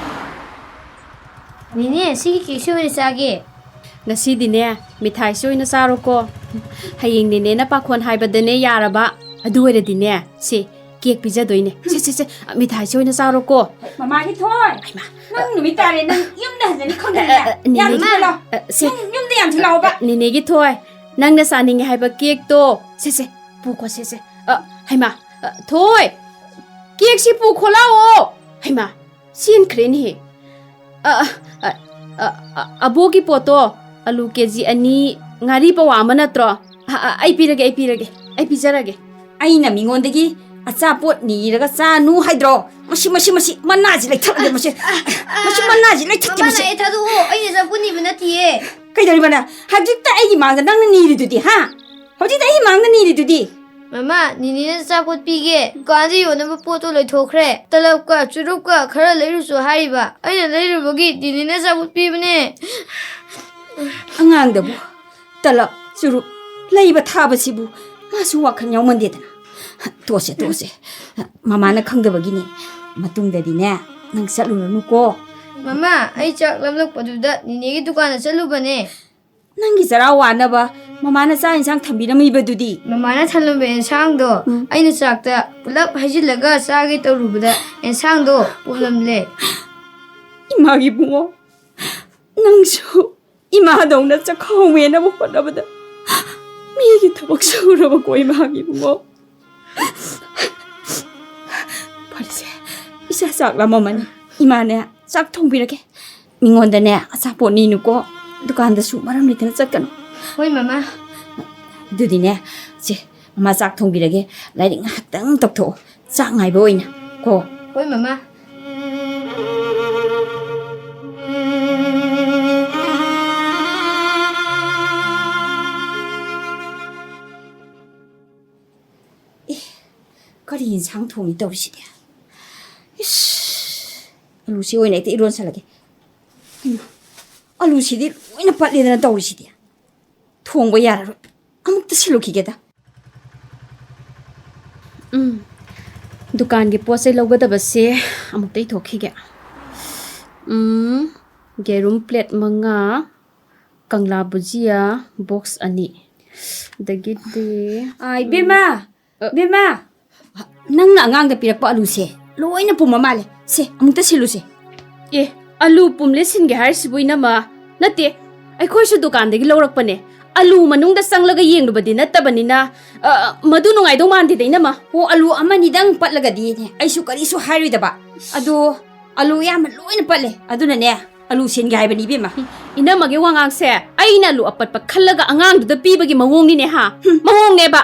ꯅꯦꯅꯦ, ꯁꯤꯒꯤ ꯀꯦꯛꯁꯤ ꯑꯣꯏꯅ ꯆꯥꯒꯦ꯫ ꯉꯁꯤꯗꯤꯅꯦ, ꯃꯤꯊꯥꯏꯁꯤ ꯑꯣꯏꯅ ꯆꯥꯔꯣꯀꯣ꯫ ꯍꯌꯦꯡ ꯅꯦꯅꯦꯅ ꯄꯥꯈꯣꯟ ꯍꯥꯏꯕꯗꯅꯦ ꯌꯥꯔꯕ꯫ ꯑꯗꯨ ꯑꯣꯏꯔꯗꯤꯅꯦ, ꯁꯤ ꯀꯦꯛ ꯄꯤꯖꯗꯣꯏꯅꯦ꯫ ꯁꯦ, ꯁꯦ, ꯁꯦ, ꯃꯤꯊꯥꯏꯁꯤ ꯑꯣꯏꯅ ꯆꯥꯔꯣꯀꯣ꯫ ꯃꯃꯥꯒꯤ ꯊꯣꯏ! ꯍꯩꯃꯥ꯫ ꯅꯪ ꯅꯨꯃꯤꯠ ꯇꯥꯔꯦ, ꯅꯪ ꯌꯨꯝꯗ ꯍꯟꯖꯅꯤ ꯈꯪꯗ꯭ꯔꯤꯅꯦ꯫ ꯑ, ꯑ, ꯌꯥꯝ ꯅꯦꯅꯦ꯫ ꯊꯨꯅ ꯂꯥꯛꯑꯣ꯫ ꯑ, ꯁꯦ꯫ ꯌꯨꯝ, ꯌꯨꯝꯗ ꯌꯥꯝ ꯊꯨꯅ ꯂꯥꯛꯑꯣꯕ꯫ ꯑ, ꯅꯦꯅꯦꯒꯤ ꯊꯣꯏ, ꯅꯪꯅ ꯆꯥꯅꯤꯡꯉꯦ ꯍꯥꯏꯕ ꯀꯦꯛꯇꯣ꯫ ꯁꯦ, ꯁꯦ, ꯄꯨꯈꯣ, ꯁꯦ, ꯁꯦ꯫ ꯑ, ꯍꯩꯃꯥ꯫ ꯑ, ꯊꯣꯏ! ꯀꯦꯛꯁꯤ ꯄꯨꯈꯣ ꯂꯥꯛꯑꯣ꯫ ꯍꯩꯃꯥ, ꯆꯦꯟꯈ꯭ꯔꯦꯅꯦꯍꯦ꯫ ꯑ, ꯑ, ꯑ, ꯑ, ꯑ, ꯑꯕꯣꯛꯀꯤ ꯄꯣꯠꯇꯣ, ꯑꯂꯨ ꯀꯦ ꯖꯤ ꯑꯅꯤ, ꯉꯥꯔꯤ ꯄꯋꯥ ꯑꯃ ꯅꯠꯇ꯭ꯔꯣ? ꯑ, ꯑ, ꯑꯩ ꯄꯤꯔꯒꯦ, ꯑꯩ ꯄꯤꯔꯒꯦ, ꯑꯩ ꯄꯤꯖꯔꯒꯦ꯫ ꯑꯩꯅ ꯃꯤꯉꯣꯟꯗꯒꯤ ꯑꯆꯥꯄꯣꯠ ꯅꯤꯔꯒ ꯆꯥꯅꯨ ꯍꯥꯏꯗ꯭ꯔꯣ? ꯃꯁꯤ, ꯃꯁꯤ, ꯃꯁꯤ, ꯃꯅꯥꯁꯤ ꯂꯩꯊꯠꯂꯒꯦ, ꯃꯁꯤ꯫ ꯃꯁꯤ ꯃꯅꯥꯁꯤ ꯂꯩꯊꯠꯀꯦ, ꯃꯃꯥ, ꯃꯁꯤ꯫ ꯑꯩ ꯊꯥꯗꯣꯛꯑꯣ, ꯑꯩꯅ ꯑꯆꯥꯄꯣꯠ ꯅꯤꯕ ꯅꯠꯇꯤꯌꯦ꯫ ꯀꯩꯗꯧꯔꯤꯕ ꯅꯪ? ꯍꯧꯖꯤꯛꯇ ꯑꯩꯒꯤ ꯃꯥꯡꯗ ꯅꯪꯅ ꯅꯤꯔꯤꯗꯨꯗꯤ, ꯍꯥ? ꯍꯧꯖꯤꯛꯇ ꯑꯩꯒꯤ ꯃꯥꯡꯗ ꯅꯤꯔꯤꯗꯨꯗꯤ꯫ ꯃꯃꯥ, ꯅꯤꯅꯦꯅ ꯑꯆꯥꯄꯣꯠ ꯄꯤꯒꯦ, ꯗꯨꯀꯥꯟꯗ ꯌꯣꯟꯅꯕ ꯄꯣꯠꯇꯣ ꯂꯣꯏꯊꯣꯛꯈ꯭ꯔꯦ꯫ ꯇꯂꯞꯀ ꯆꯨꯔꯨꯞꯀ ꯈꯔ ꯂꯩꯔꯨꯆꯣ ꯍꯥꯏꯔꯤꯕ꯫ ꯑꯩꯅ ꯂꯩꯔꯨꯕꯒꯤ ꯅꯤꯅꯦꯅ ꯑꯆꯥꯄꯣꯠ ꯄꯤꯕꯅꯦ꯫ ꯑꯉꯥꯡꯗꯕꯨ ꯇꯂꯞ, ꯆꯨꯔꯨꯞ ꯂꯩꯕ ꯊꯥꯕꯁꯤꯕꯨ ꯃꯥꯁꯨ ꯋꯥꯈꯜ ꯌꯥꯎꯃꯟꯗꯦꯗꯅ꯫ ꯇꯣꯛꯑꯁꯦ, ꯇꯣꯛꯑꯁꯦ꯫ ꯃꯃꯥꯅ ꯈꯪꯗꯕꯒꯤꯅꯦ꯫ ꯃꯇꯨꯡꯗꯗꯤꯅꯦ, ꯅꯪ ꯆꯠꯂꯨꯔꯅꯨꯀꯣ꯫ ꯃꯃꯥ, ꯑꯩ ꯆꯥꯛ ꯂꯥꯝꯂꯛꯄꯗꯨꯗ ꯅꯤꯅꯦꯒꯤ ꯗꯨꯀꯥꯟꯗ ꯆꯠꯂꯨꯕꯅꯦ꯫ ꯅꯪꯒꯤ ꯆꯔꯥ ꯋꯥꯅꯕ ꯃꯃꯥꯅ ꯆꯥꯛ ꯏꯟꯁꯥꯡ ꯊꯝꯕꯤꯔꯝꯃꯤꯕꯗꯨꯗꯤ? ꯃꯃꯥꯅ ꯊꯝꯂꯝꯕ ꯏꯟꯁꯥꯡꯗꯣ ꯎꯝ꯫ ꯑꯩꯅ ꯆꯥꯛꯇ ꯄꯨꯂꯞ ꯍꯩꯖꯤꯜꯂꯒ ꯆꯥꯒꯦ ꯇꯧꯔꯨꯕꯗ ꯏꯟꯁꯥꯡꯗꯣ ꯄꯨꯝꯂꯝꯂꯦ꯫ ꯏꯃꯥꯒꯤ ꯏꯕꯨꯡꯉꯣ, ꯅꯪꯁꯨ ꯏꯃꯥꯗꯧꯅ ꯆꯈꯥꯎ ꯃꯦꯟꯅꯕ ꯍꯣꯠꯅꯕꯗ ꯃꯤꯒꯤ ꯊꯕꯛ ꯁꯨꯔꯕꯀꯣ ꯏꯃꯥꯒꯤ ꯏꯕꯨꯡꯉꯣ꯫ ꯐꯔꯦꯁꯦ, ꯏꯆꯥ ꯆꯥꯛ ꯂꯥꯝꯃꯝꯃꯅꯤ꯫ ꯏꯃꯥꯅꯦ, ꯆꯥꯛ ꯊꯣꯡꯕꯤꯔꯒꯦ꯫ ꯃꯤꯉꯣꯟꯗꯅꯦ ꯑꯆꯥꯄꯣꯠ ꯅꯤꯅꯨꯀꯣ꯫ ꯗꯨꯀꯥꯟꯗꯁꯨ ꯃꯔꯝ ꯂꯩꯇꯅ ꯆꯠꯀꯅꯨ꯫ ꯍꯣꯏ, ꯃꯃꯥ꯫ ꯑꯗꯨꯗꯤꯅꯦ, ꯁꯦ, ꯃꯃꯥ ꯆꯥꯛ ꯊꯣꯡꯕꯤꯔꯒꯦ꯫ ꯂꯥꯏꯔꯤꯛ ꯉꯥꯏꯍꯥꯛꯇꯪ ꯇꯧꯊꯣꯛꯑꯣ꯫ ꯆꯥꯛ ꯉꯥꯏꯕ ꯑꯣꯏꯅ ꯀꯣ꯫ ꯍꯣꯏ, ꯃꯃꯥ꯫ ꯑꯦ, ꯀꯔꯤ ꯌꯦꯟꯁꯥꯡ ꯊꯣꯡꯉꯤ ꯇꯧꯔꯤꯁꯤꯗꯤ? ꯏꯁ, ꯑꯂꯨꯁꯤ ꯑꯣꯏꯅ ꯍꯦꯛꯇ ꯏꯔꯣꯟꯁꯜꯂꯒꯦ꯫ ꯏꯃꯥ, ꯑꯂꯨꯁꯤꯗꯤ ꯂꯣꯏꯅ ꯄꯠꯂꯦꯗꯅ ꯇꯧꯔꯤꯁꯤꯗꯤ꯫ ꯊꯣꯡꯕ ꯌꯥꯔꯔꯣꯏ꯫ ꯑꯃꯨꯛꯇ ꯁꯤꯜꯂꯨꯈꯤꯒꯦꯗ꯫ ꯎꯝ, ꯗꯨꯀꯥꯟꯒꯤ ꯄꯣꯠ ꯆꯩ ꯂꯧꯒꯗꯕꯁꯦ ꯑꯃꯨꯛꯇ ꯏꯊꯣꯛꯈꯤꯒꯦ꯫ ꯎꯝ, ꯌꯦꯔꯨꯝ plate ꯃꯉꯥ, ꯀꯪꯂꯥ ꯕꯨꯖꯤꯌꯥ box ꯑꯅꯤ, ꯑꯗꯒꯤꯗꯤ ꯑꯥ, ꯏꯕꯦꯝꯃ! ꯑ, ꯏꯕꯦꯝꯃ! ꯅꯪꯅ ꯑꯉꯥꯡꯗ ꯄꯤꯔꯛꯄ ꯑꯂꯨꯁꯦ ꯂꯣꯏꯅ ꯄꯨꯝꯃ ꯃꯥꯜꯂꯦ꯫ ꯁꯦ, ꯑꯃꯨꯛꯇ ꯁꯤꯜꯂꯨꯁꯦ꯫ ꯑꯦ, ꯑꯂꯨ ꯄꯨꯝꯂꯦ ꯁꯤꯟꯒꯦ ꯍꯥꯏꯔꯤꯁꯤꯕꯨ, ꯏꯅꯝꯃ? ꯅꯠꯇꯦ, ꯑꯩꯈꯣꯏꯁꯨ ꯗꯨꯀꯥꯟꯗꯒꯤ ꯂꯧꯔꯛꯄꯅꯦ꯫ ꯑꯂꯨ ꯃꯅꯨꯡꯗ ꯆꯪꯂꯒ ꯌꯦꯡꯂꯨꯕꯗꯤ ꯅꯠꯇꯕꯅꯤꯅ, ꯑ, ꯃꯗꯨ ꯅꯨꯡꯉꯥꯏꯗꯧ ꯃꯥꯟꯗꯦꯗ, ꯏꯅꯝꯃ꯫ ꯑꯣ, ꯑꯂꯨ ꯑꯃꯅꯤꯗꯪ ꯄꯠꯂꯒꯗꯤꯅꯦ ꯑꯩꯁꯨ ꯀꯔꯤꯁꯨ ꯍꯥꯏꯔꯣꯏꯗꯕ꯫ ꯑꯗꯣ ꯑꯂꯨ ꯑꯌꯥꯝꯕ ꯂꯣꯏꯅ ꯄꯠꯂꯦ꯫ ꯑꯗꯨꯅꯅꯦ, ꯑꯂꯨ ꯁꯤꯟꯒꯦ ꯍꯥꯏꯕꯅꯤ, ꯏꯕꯦꯝꯃ꯫ ꯏꯅꯝꯃꯒꯤ ꯋꯥꯉꯥꯡꯁꯦ ꯑꯩꯅ ꯑꯂꯨ ꯑꯄꯠꯄ ꯈꯜꯂꯒ ꯑꯉꯥꯡꯗꯨꯗ ꯄꯤꯕꯒꯤ ꯃꯑꯣꯡꯅꯤꯅꯦ, ꯍꯥ? ꯍꯨꯝ꯫ ꯃꯑꯣꯡꯅꯦꯕ꯫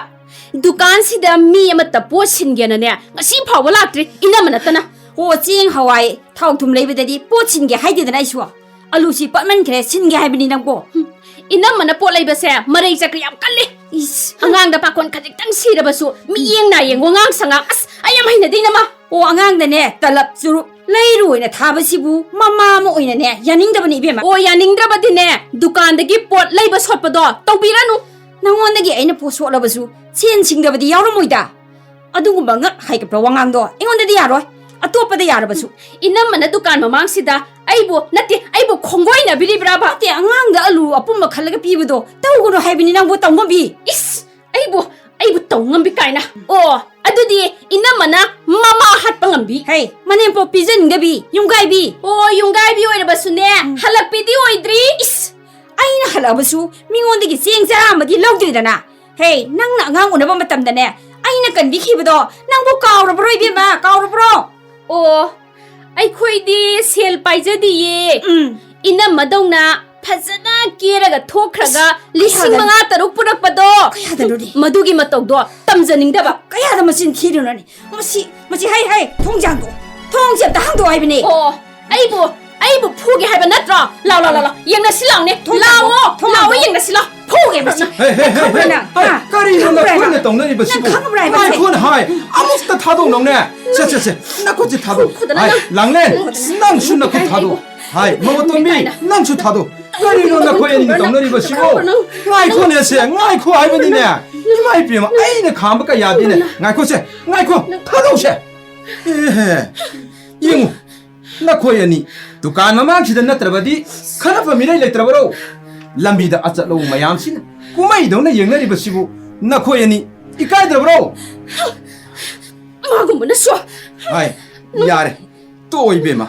ꯗꯨꯀꯥꯟꯁꯤꯗ ꯃꯤ ꯑꯃꯠꯇ ꯄꯣꯠ ꯁꯤꯟꯒꯦꯅꯅꯦ ꯉꯁꯤ ꯐꯥꯎꯕ ꯂꯥꯛꯇ꯭ꯔꯤ, ꯏꯅꯝꯃ ꯅꯠꯇꯅ꯫ ꯑꯣ, ꯆꯦꯡ, ꯍꯋꯥꯏ, ꯊꯥꯎ, ꯊꯨꯝ ꯂꯩꯕꯗꯗꯤ ꯄꯣꯠ ꯁꯤꯟꯒꯦ ꯍꯥꯏꯗꯦꯗꯅ ꯑꯩꯁꯨ꯫ ꯑꯂꯨꯁꯤ ꯄꯠꯃꯟꯈ꯭ꯔꯦ, ꯁꯤꯟꯒꯦ ꯍꯥꯏꯕꯅꯤ ꯅꯪꯕꯣ꯫ ꯍꯨꯝ, ꯏꯅꯝꯃꯅ ꯄꯣꯠ ꯂꯩꯕꯁꯦ ꯃꯔꯩ ꯆꯀ꯭ꯔꯤ ꯌꯥꯝ ꯀꯜꯂꯤ꯫ ꯏꯁ꯫ ꯑꯉꯥꯡꯗ ꯄꯥꯈꯣꯟ ꯈꯖꯤꯛꯇꯪ ꯁꯤꯔꯕꯁꯨ ꯃꯤꯠꯌꯦꯡ ꯅꯥꯌꯦꯡ, ꯋꯥꯉꯥꯡ ꯁꯉꯥꯡ, ꯑꯁ, ꯑꯩ ꯌꯥꯝ ꯍꯩꯅꯗꯦ, ꯏꯅꯝꯃ꯫ ꯑꯣ, ꯑꯉꯥꯡꯗꯅꯦ ꯇꯂꯞ ꯆꯨꯔꯨꯞ ꯂꯩꯔꯨ ꯑꯣꯏꯅ ꯊꯥꯕꯁꯤꯕꯨ ꯃꯃꯥ ꯑꯃ ꯑꯣꯏꯅꯅꯦ ꯌꯥꯅꯤꯡꯗꯕꯅꯤ, ꯏꯕꯦꯝꯃ꯫ ꯑꯣ, ꯌꯥꯅꯤꯡꯗ꯭ꯔꯕꯗꯤꯅꯦ, ꯗꯨꯀꯥꯟꯗꯒꯤ ꯄꯣꯠ ꯂꯩꯕ ꯁꯣꯠꯄꯗꯣ ꯇꯧꯕꯤꯔꯅꯨ꯫ ꯅꯉꯣꯟꯗꯒꯤ ꯑꯩꯅ ꯄꯣꯠ ꯁꯣꯠꯂꯕꯁꯨ ꯁꯦꯟ ꯁꯤꯡꯗꯕꯗꯤ ꯌꯥꯎꯔꯝꯃꯣꯏꯗ꯫ ꯑꯗꯨꯒꯨꯝꯕ ꯉꯛ ꯍꯥꯏꯒꯠꯄ ꯋꯥꯉꯥꯡꯗꯣ ꯑꯩꯉꯣꯟꯗꯗꯤ ꯌꯥꯔꯣꯏ, ꯑꯇꯣꯞꯄꯗ ꯌꯥꯔꯕꯁꯨ꯫ ꯏꯅꯝꯃꯅ ꯗꯨꯀꯥꯟ ꯃꯃꯥꯡꯁꯤꯗ ꯑꯩꯕꯨ, ꯅꯠꯇꯦ, ꯑꯩꯕꯨ ꯈꯣꯡꯒꯣꯏꯅꯕꯤꯔꯤꯕ꯭ꯔꯥꯕ? ꯅꯠꯇꯦ, ꯑꯉꯥꯡꯗ ꯑꯂꯨ ꯑꯄꯨꯝꯕ ꯈꯜꯂꯒ ꯄꯤꯕꯗꯣ ꯇꯧꯒꯅꯨ ꯍꯥꯏꯕꯅꯤ ꯅꯪꯕꯨ, ꯇꯧꯉꯝꯕꯤ꯫ ꯏꯁ! ꯑꯩꯕꯨ, ꯑꯩꯕꯨ ꯇꯧ ꯉꯝꯕꯤ ꯀꯥꯏꯅ꯫ ꯑꯣ, ꯑꯗꯨꯗꯤ ꯏꯅꯝꯃꯅ ꯃꯃꯥ ꯍꯥꯠꯄ ꯉꯝꯕꯤ꯫ ꯍꯩ, ꯃꯅꯦꯝꯄꯣꯛ ꯄꯤꯖꯅꯤꯡꯗꯕꯤ, ꯌꯨꯝꯒꯥꯏꯕꯤ꯫ ꯑꯣ, ꯌꯨꯝꯒꯥꯏꯕꯤ ꯑꯣꯏꯔꯕꯁꯨꯅꯦ, ꯎꯝ꯫ ꯍꯜꯂꯛꯄꯤꯗꯤ ꯑꯣꯏꯗ꯭ꯔꯤ꯫ ꯏꯁ! ꯑꯩꯅ ꯍꯜꯂꯛꯑꯕꯁꯨ ꯃꯤꯉꯣꯟꯗꯒꯤ ꯆꯦꯡ ꯆꯔꯥ ꯑꯃꯗꯤ ꯂꯧꯗꯦꯗꯅ꯫ ꯍꯦ, ꯅꯪꯅ ꯑꯉꯥꯡ ꯎꯅꯕ ꯃꯇꯝꯗꯅꯦ, ꯑꯩꯅ ꯀꯟꯕꯤꯈꯤꯕꯗꯣ ꯅꯪꯕꯨ ꯀꯥꯎꯔꯕ꯭ꯔꯣ, ꯏꯕꯦꯝꯃ? ꯀꯥꯎꯔꯕ꯭ꯔꯣ? ꯑꯣ, ꯑꯩꯈꯣꯏꯗꯤ ꯁꯦꯜ ꯄꯥꯏꯖꯗꯤꯌꯦ꯫ ꯎꯝ꯫ ꯏꯅꯝꯃꯗꯧꯅ ꯐꯖꯅ ꯀꯦꯔꯒ ꯊꯣꯛꯈ꯭ꯔꯒ ꯑꯁ, ꯂꯤꯁꯤꯡ ꯀꯌꯥꯗ-, ꯃꯉꯥ ꯇꯔꯨꯛ ꯄꯨꯔꯛꯄꯗꯣ, ꯀꯌꯥꯗꯅꯣꯅꯦ? ꯃꯗꯨꯒꯤ ꯃꯇꯧꯗꯣ ꯇꯝꯖꯅꯤꯡꯗꯕ꯫ ꯀꯌꯥꯗ ꯃꯆꯤꯟ ꯊꯤꯔꯤꯅꯣꯅꯦ? ꯃꯁꯤ, ꯃꯁꯤ, ꯍꯩ, ꯍꯩ, ꯊꯣꯡꯁꯦ ꯍꯥꯡꯗꯣꯛꯑꯣ꯫ ꯊꯣꯡꯁꯦ ꯑꯝꯇ ꯍꯥꯡꯗꯣꯛꯑꯣ ꯍꯥꯏꯕꯅꯦ꯫ ꯑꯣ, ꯑꯩꯕꯨ, ꯑꯩꯕꯨ ꯐꯨꯒꯦ ꯍꯥꯏꯕ ꯅꯠꯇ꯭ꯔꯣ? ꯂꯥꯎ, ꯂꯥꯎ, ꯂꯥꯎ, ꯂꯥꯎ, ꯌꯦꯡꯅꯁꯤ ꯂꯥꯎꯅꯦ꯫ ꯊꯣꯡ ꯂꯥꯎꯑꯣ, ꯍꯥꯡꯗꯣꯛꯑꯣ, ꯊꯣꯡ ꯂꯥꯎꯑꯣ, ꯍꯥꯡꯗꯣꯛꯑꯣ꯫ ꯌꯦꯡꯅꯁꯤ ꯂꯥꯎ꯫ ꯐꯨꯒꯦ ꯃꯁꯤ꯫ ꯍꯦ, ꯍꯦ, ꯍꯦ, ꯈꯪꯕ꯭ꯔꯥ ꯍꯦ, ꯅꯪ? ꯍꯦ, ꯍꯥ? ꯀꯔꯤꯅꯣ ꯈꯪꯕ꯭ꯔꯥ ꯅꯈꯣꯏꯅ ꯅꯪ? ꯇꯧꯅꯔꯤꯕꯁꯤꯕꯨ? ꯅꯪ ꯈꯪꯕ꯭ꯔꯥ ꯍꯥꯏꯕ? ꯉꯥꯏꯈꯣꯅꯦ ꯍꯥꯏ, ꯑꯃꯨꯛꯇ ꯊꯥꯗꯣꯛꯅꯧꯅꯦ꯫ ꯁꯦ, ꯁꯦ, ꯁꯦ, ꯅꯈꯨꯠꯁꯤ ꯊꯥꯗꯣꯛ꯫ ꯈꯨꯗꯅ ꯍꯥꯏ, ꯅꯪ꯫ ꯂꯥꯡꯂꯦꯟ, ꯅꯪꯁꯨ ꯅꯈꯨꯠ ꯊꯥꯗꯣꯛ꯫ ꯍꯥꯏ, ꯃꯃꯥꯇꯣꯝꯕꯤ, ꯅꯪꯁꯨ ꯊꯥꯗꯣꯛ꯫ ꯀꯔꯤꯅꯣ ꯅꯈꯣꯏ ꯑꯅꯤ ꯇꯧꯅꯔꯤꯕꯁꯤꯕꯨ? ꯉꯥꯏꯈꯣꯅꯦ ꯁꯦ, ꯉꯥꯏꯈꯣ ꯍꯥꯏꯕꯅꯤꯅꯦ꯫ ꯏꯃꯥ ꯏꯕꯦꯝꯃ, ꯑꯩꯅ ꯈꯥꯝꯕ ꯀꯌꯥꯗꯤꯅꯦ꯫ ꯉꯥꯏꯈꯣꯁꯦ, ꯉꯥꯏꯈꯣ, ꯊꯥꯗꯣꯛꯁꯦ꯫ ꯑꯦꯍꯦ, ꯌꯦꯡꯉꯨ, ꯅꯈꯣꯏ ꯑꯅꯤ ꯗꯨꯀꯥꯟ ꯃꯃꯥꯡꯁꯤꯗ ꯅꯠꯇ꯭ꯔꯕꯗꯤ ꯈꯠꯅꯕ ꯃꯤꯔꯩ ꯂꯩꯇ꯭ꯔꯕꯔꯣ? ꯂꯝꯕꯤꯗ ꯑꯆꯠ ꯑꯋꯣꯡ ꯃꯌꯥꯝꯁꯤꯅ ꯀꯨꯝꯍꯩꯗꯧꯅ ꯌꯦꯡꯅꯔꯤꯕꯁꯤꯕꯨ ꯅꯈꯣꯏ ꯑꯅꯤ ꯏꯀꯥꯏꯗ꯭ꯔꯕ꯭ꯔꯣ? ꯃꯥꯒꯨꯝꯕꯅꯁꯨ꯫ ꯍꯥꯏ, ꯌꯥꯔꯦ, ꯇꯣꯛꯑꯣ ꯏꯕꯦꯝꯃ,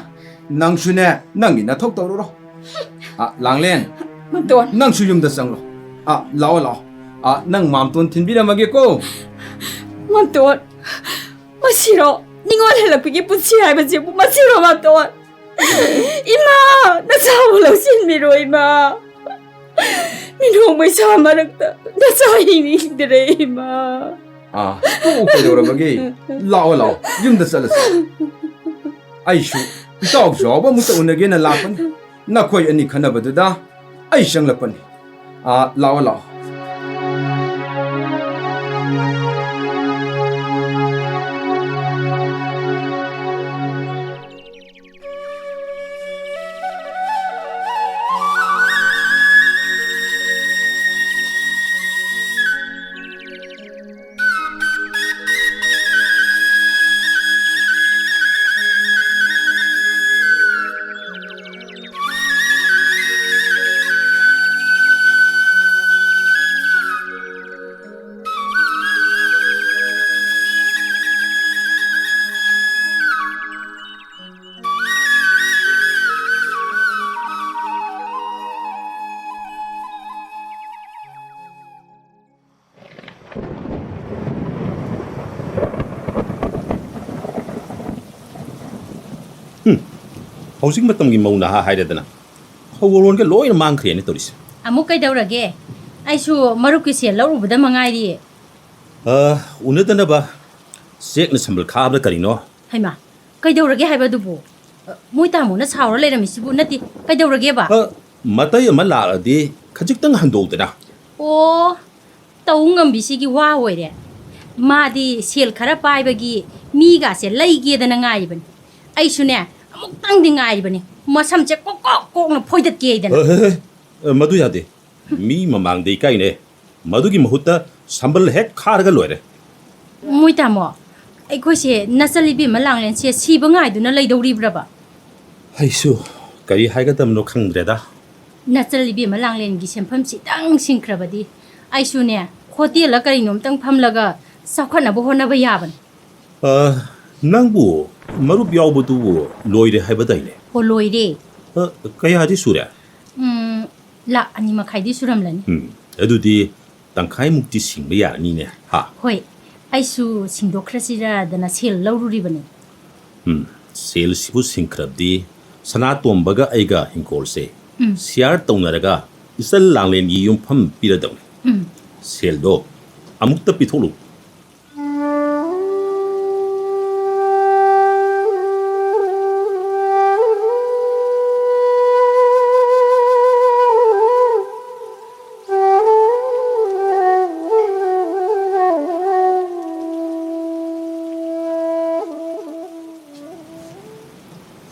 ꯅꯪꯁꯨꯅꯦ ꯅꯪꯒꯤ ꯅꯊꯧ ꯇꯧꯔꯨꯔꯣ꯫ ꯑ, ꯂꯥꯡꯂꯦꯟ, ꯃꯥꯝꯇꯣꯟ꯫ ꯅꯪꯁꯨ ꯌꯨꯝꯗ ꯆꯪꯂꯣ꯫ ꯑ, ꯂꯥꯛꯑꯣ, ꯂꯥꯛꯑꯣ꯫ ꯑ, ꯅꯪ ꯃꯥꯝꯇꯣꯟ ꯊꯤꯟꯕꯤꯔꯝꯃꯒꯦꯀꯣ꯫ ꯃꯥꯝꯇꯣꯟ, ꯃꯁꯤꯔꯣ? ꯅꯤꯡꯉꯣꯜ ꯍꯜꯂꯛꯄꯒꯤ ꯄꯨꯟꯁꯤ ꯍꯥꯏꯕꯁꯤꯕꯨ ꯃꯁꯤꯔꯣ, ꯃꯥꯝꯇꯣꯟ? ꯏꯃꯥ, ꯅꯆꯥꯕꯨ ꯂꯧꯁꯤꯟꯕꯤꯔꯣ, ꯏꯃꯥ꯫ ꯃꯤꯅꯣꯛ ꯃꯩꯁꯥ ꯃꯔꯛꯇ ꯅꯆꯥ ꯍꯤꯡꯅꯤꯡꯗ꯭ꯔꯦ, ꯏꯃꯥ꯫ ꯑꯥ, ꯇꯣꯛꯎ, ꯀꯩꯗꯧꯔꯕꯒꯦ? ꯂꯥꯛꯑꯣ, ꯂꯥꯛꯑꯣ, ꯌꯨꯝꯗ ꯆꯠꯂꯁꯤ꯫ ꯑꯩꯁꯨ ꯏꯇꯥꯎ ꯆꯥꯎꯕ ꯑꯃꯨꯛꯇ ꯎꯅꯒꯦꯅ ꯂꯥꯛꯄꯅꯤ꯫ ꯅꯈꯣꯏ ꯑꯅꯤ ꯈꯟꯅꯕꯗꯨꯗ ꯑꯩ ꯆꯪꯂꯛꯄꯅꯤ꯫ ꯑꯥ, ꯂꯥꯛꯑꯣ, ꯂꯥꯛꯑꯣ꯫ ꯍꯧꯖꯤꯛ ꯃꯇꯝꯒꯤ ꯃꯧ ꯅꯍꯥ ꯍꯥꯏꯔꯦꯗꯅ, ꯍꯧꯔꯣꯟꯒ ꯂꯣꯏꯅ ꯃꯥꯡꯈ꯭ꯔꯦꯅꯦ ꯇꯧꯔꯤꯁꯦ꯫ ꯑꯃꯨꯛ ꯀꯩꯗꯧꯔꯒꯦ? ꯑꯩꯁꯨ ꯃꯔꯨꯞꯀꯤ ꯁꯦꯜ ꯂꯧꯔꯨꯕꯗ ꯃꯉꯥꯏꯔꯤ꯫ ꯑ, ꯎꯅꯗꯅꯕ ꯆꯦꯛꯅ ꯁꯝꯕꯜ ꯈꯥꯕꯗ ꯀꯔꯤꯅꯣ? ꯍꯩꯃꯥ, ꯀꯩꯗꯧꯔꯒꯦ ꯍꯥꯏꯕ ꯑꯗꯨꯕꯨ? ꯑ, ꯃꯣꯏ ꯇꯥꯃꯣꯅ ꯁꯥꯎꯔ ꯂꯩꯔꯝꯃꯤꯁꯤꯕꯨ ꯅꯠꯇꯦ, ꯀꯩꯗꯧꯔꯒꯦꯕ? ꯑ, ꯃꯇꯩ ꯑꯃ ꯂꯥꯛꯂꯗꯤ ꯈꯖꯤꯛꯇꯪ ꯍꯟꯗꯣꯛꯎꯗꯅ꯫ ꯑꯣ, ꯇꯧ ꯉꯝꯕꯤꯁꯤꯒꯤ ꯋꯥ ꯑꯣꯏꯔꯦ꯫ ꯃꯥꯗꯤ ꯁꯦꯜ ꯈꯔ ꯄꯥꯏꯕꯒꯤ ꯃꯤꯒꯥꯁꯦ ꯂꯩꯒꯦꯗꯅ ꯉꯥꯏꯔꯤꯕꯅꯤ꯫ ꯑꯩꯁꯨꯅꯦ, ꯑꯃꯨꯛꯇꯪꯗꯤ ꯉꯥꯏꯔꯤꯕꯅꯤ꯫ ꯃꯁꯝꯁꯦ ꯀꯣꯛ ꯀꯣꯛ ꯀꯣꯛꯅ ꯐꯣꯏꯗꯠꯀꯦ ꯍꯥꯏꯗꯅ꯫ ꯍꯦ, ꯍꯦ, ꯍꯦ, ꯃꯗꯨ ꯌꯥꯗꯦ꯫ ꯃꯤ ꯃꯃꯥꯡꯗ ꯏꯀꯥꯏꯅꯦ꯫ ꯃꯗꯨꯒꯤ ꯃꯍꯨꯠꯇ ꯁꯝꯕꯜ ꯍꯦꯛ ꯈꯥꯔꯒ ꯂꯣꯏꯔꯦ꯫ ꯃꯣꯏ ꯇꯥꯃꯣ, ꯑꯩꯈꯣꯏꯁꯦ ꯅꯆꯜ ꯏꯕꯦꯝꯃ ꯂꯥꯡꯂꯦꯟꯁꯦ ꯁꯤꯕ ꯉꯥꯏꯗꯨꯅ ꯂꯩꯗꯧꯔꯤꯕ꯭ꯔꯕ? ꯑꯩꯁꯨ ꯀꯔꯤ ꯍꯥꯏꯒꯗꯕꯅꯣ ꯈꯪꯗ꯭ꯔꯦꯗ꯫ ꯅꯆꯜ ꯏꯕꯦꯝꯃ ꯂꯥꯡꯂꯦꯟꯒꯤ ꯁꯦꯟꯐꯝꯁꯤꯗꯪ ꯁꯤꯡꯈ꯭ꯔꯕꯗꯤ ꯑꯩꯁꯨꯅꯦ, ꯍꯣꯇꯦꯜꯂ ꯀꯔꯤꯅꯣꯝꯇꯪ ꯐꯝꯂꯒ ꯆꯥꯎꯈꯠꯅꯕ ꯍꯣꯠꯅꯕ ꯌꯥꯕꯅꯤ꯫ ꯑ, ꯅꯪꯕꯨ ꯃꯔꯨꯞ ꯌꯥꯎꯕꯗꯨꯕꯨ ꯂꯣꯏꯔꯦ ꯍꯥꯏꯕꯗꯥꯏꯅꯦ? ꯍꯣ, ꯂꯣꯏꯔꯦ꯫ ꯑ, ꯀꯌꯥꯗꯤ ꯁꯨꯔꯦ? ꯎꯝ, ꯂꯥꯛ ꯑꯅꯤ ꯃꯈꯥꯏꯗꯤ ꯁꯨꯔꯝꯂꯅꯤ꯫ ꯎꯝ, ꯑꯗꯨꯗꯤ ꯇꯪꯈꯥꯏꯃꯨꯛꯇꯤ ꯁꯤꯡꯕ ꯌꯥꯔꯅꯤꯅꯦ, ꯍꯥ? ꯍꯣꯏ, ꯑꯩꯁꯨ ꯁꯤꯡꯗꯣꯛꯈ꯭ꯔꯁꯤꯔꯗꯅ ꯁꯦꯜ ꯂꯧꯔꯨꯔꯤꯕꯅꯤ꯫ ꯎꯝ, ꯁꯦꯜꯁꯤꯕꯨ ꯁꯤꯡꯈ꯭ꯔꯕꯗꯤ ꯁꯅꯥꯇꯣꯝꯕꯒ ꯑꯩꯒ ꯍꯤꯡꯈꯣꯜꯁꯦ ꯎꯝ꯫ ꯁꯤꯌꯥꯔ ꯇꯧꯅꯔꯒ ꯏꯆꯜ ꯂꯥꯡꯂꯦꯟꯒꯤ ꯌꯨꯝꯐꯝ ꯄꯤꯔꯗꯧꯅꯤ꯫ ꯎꯝ꯫ ꯁꯦꯜꯗꯣ ꯑꯃꯨꯛꯇ ꯄꯤꯊꯣꯛꯂꯨ꯫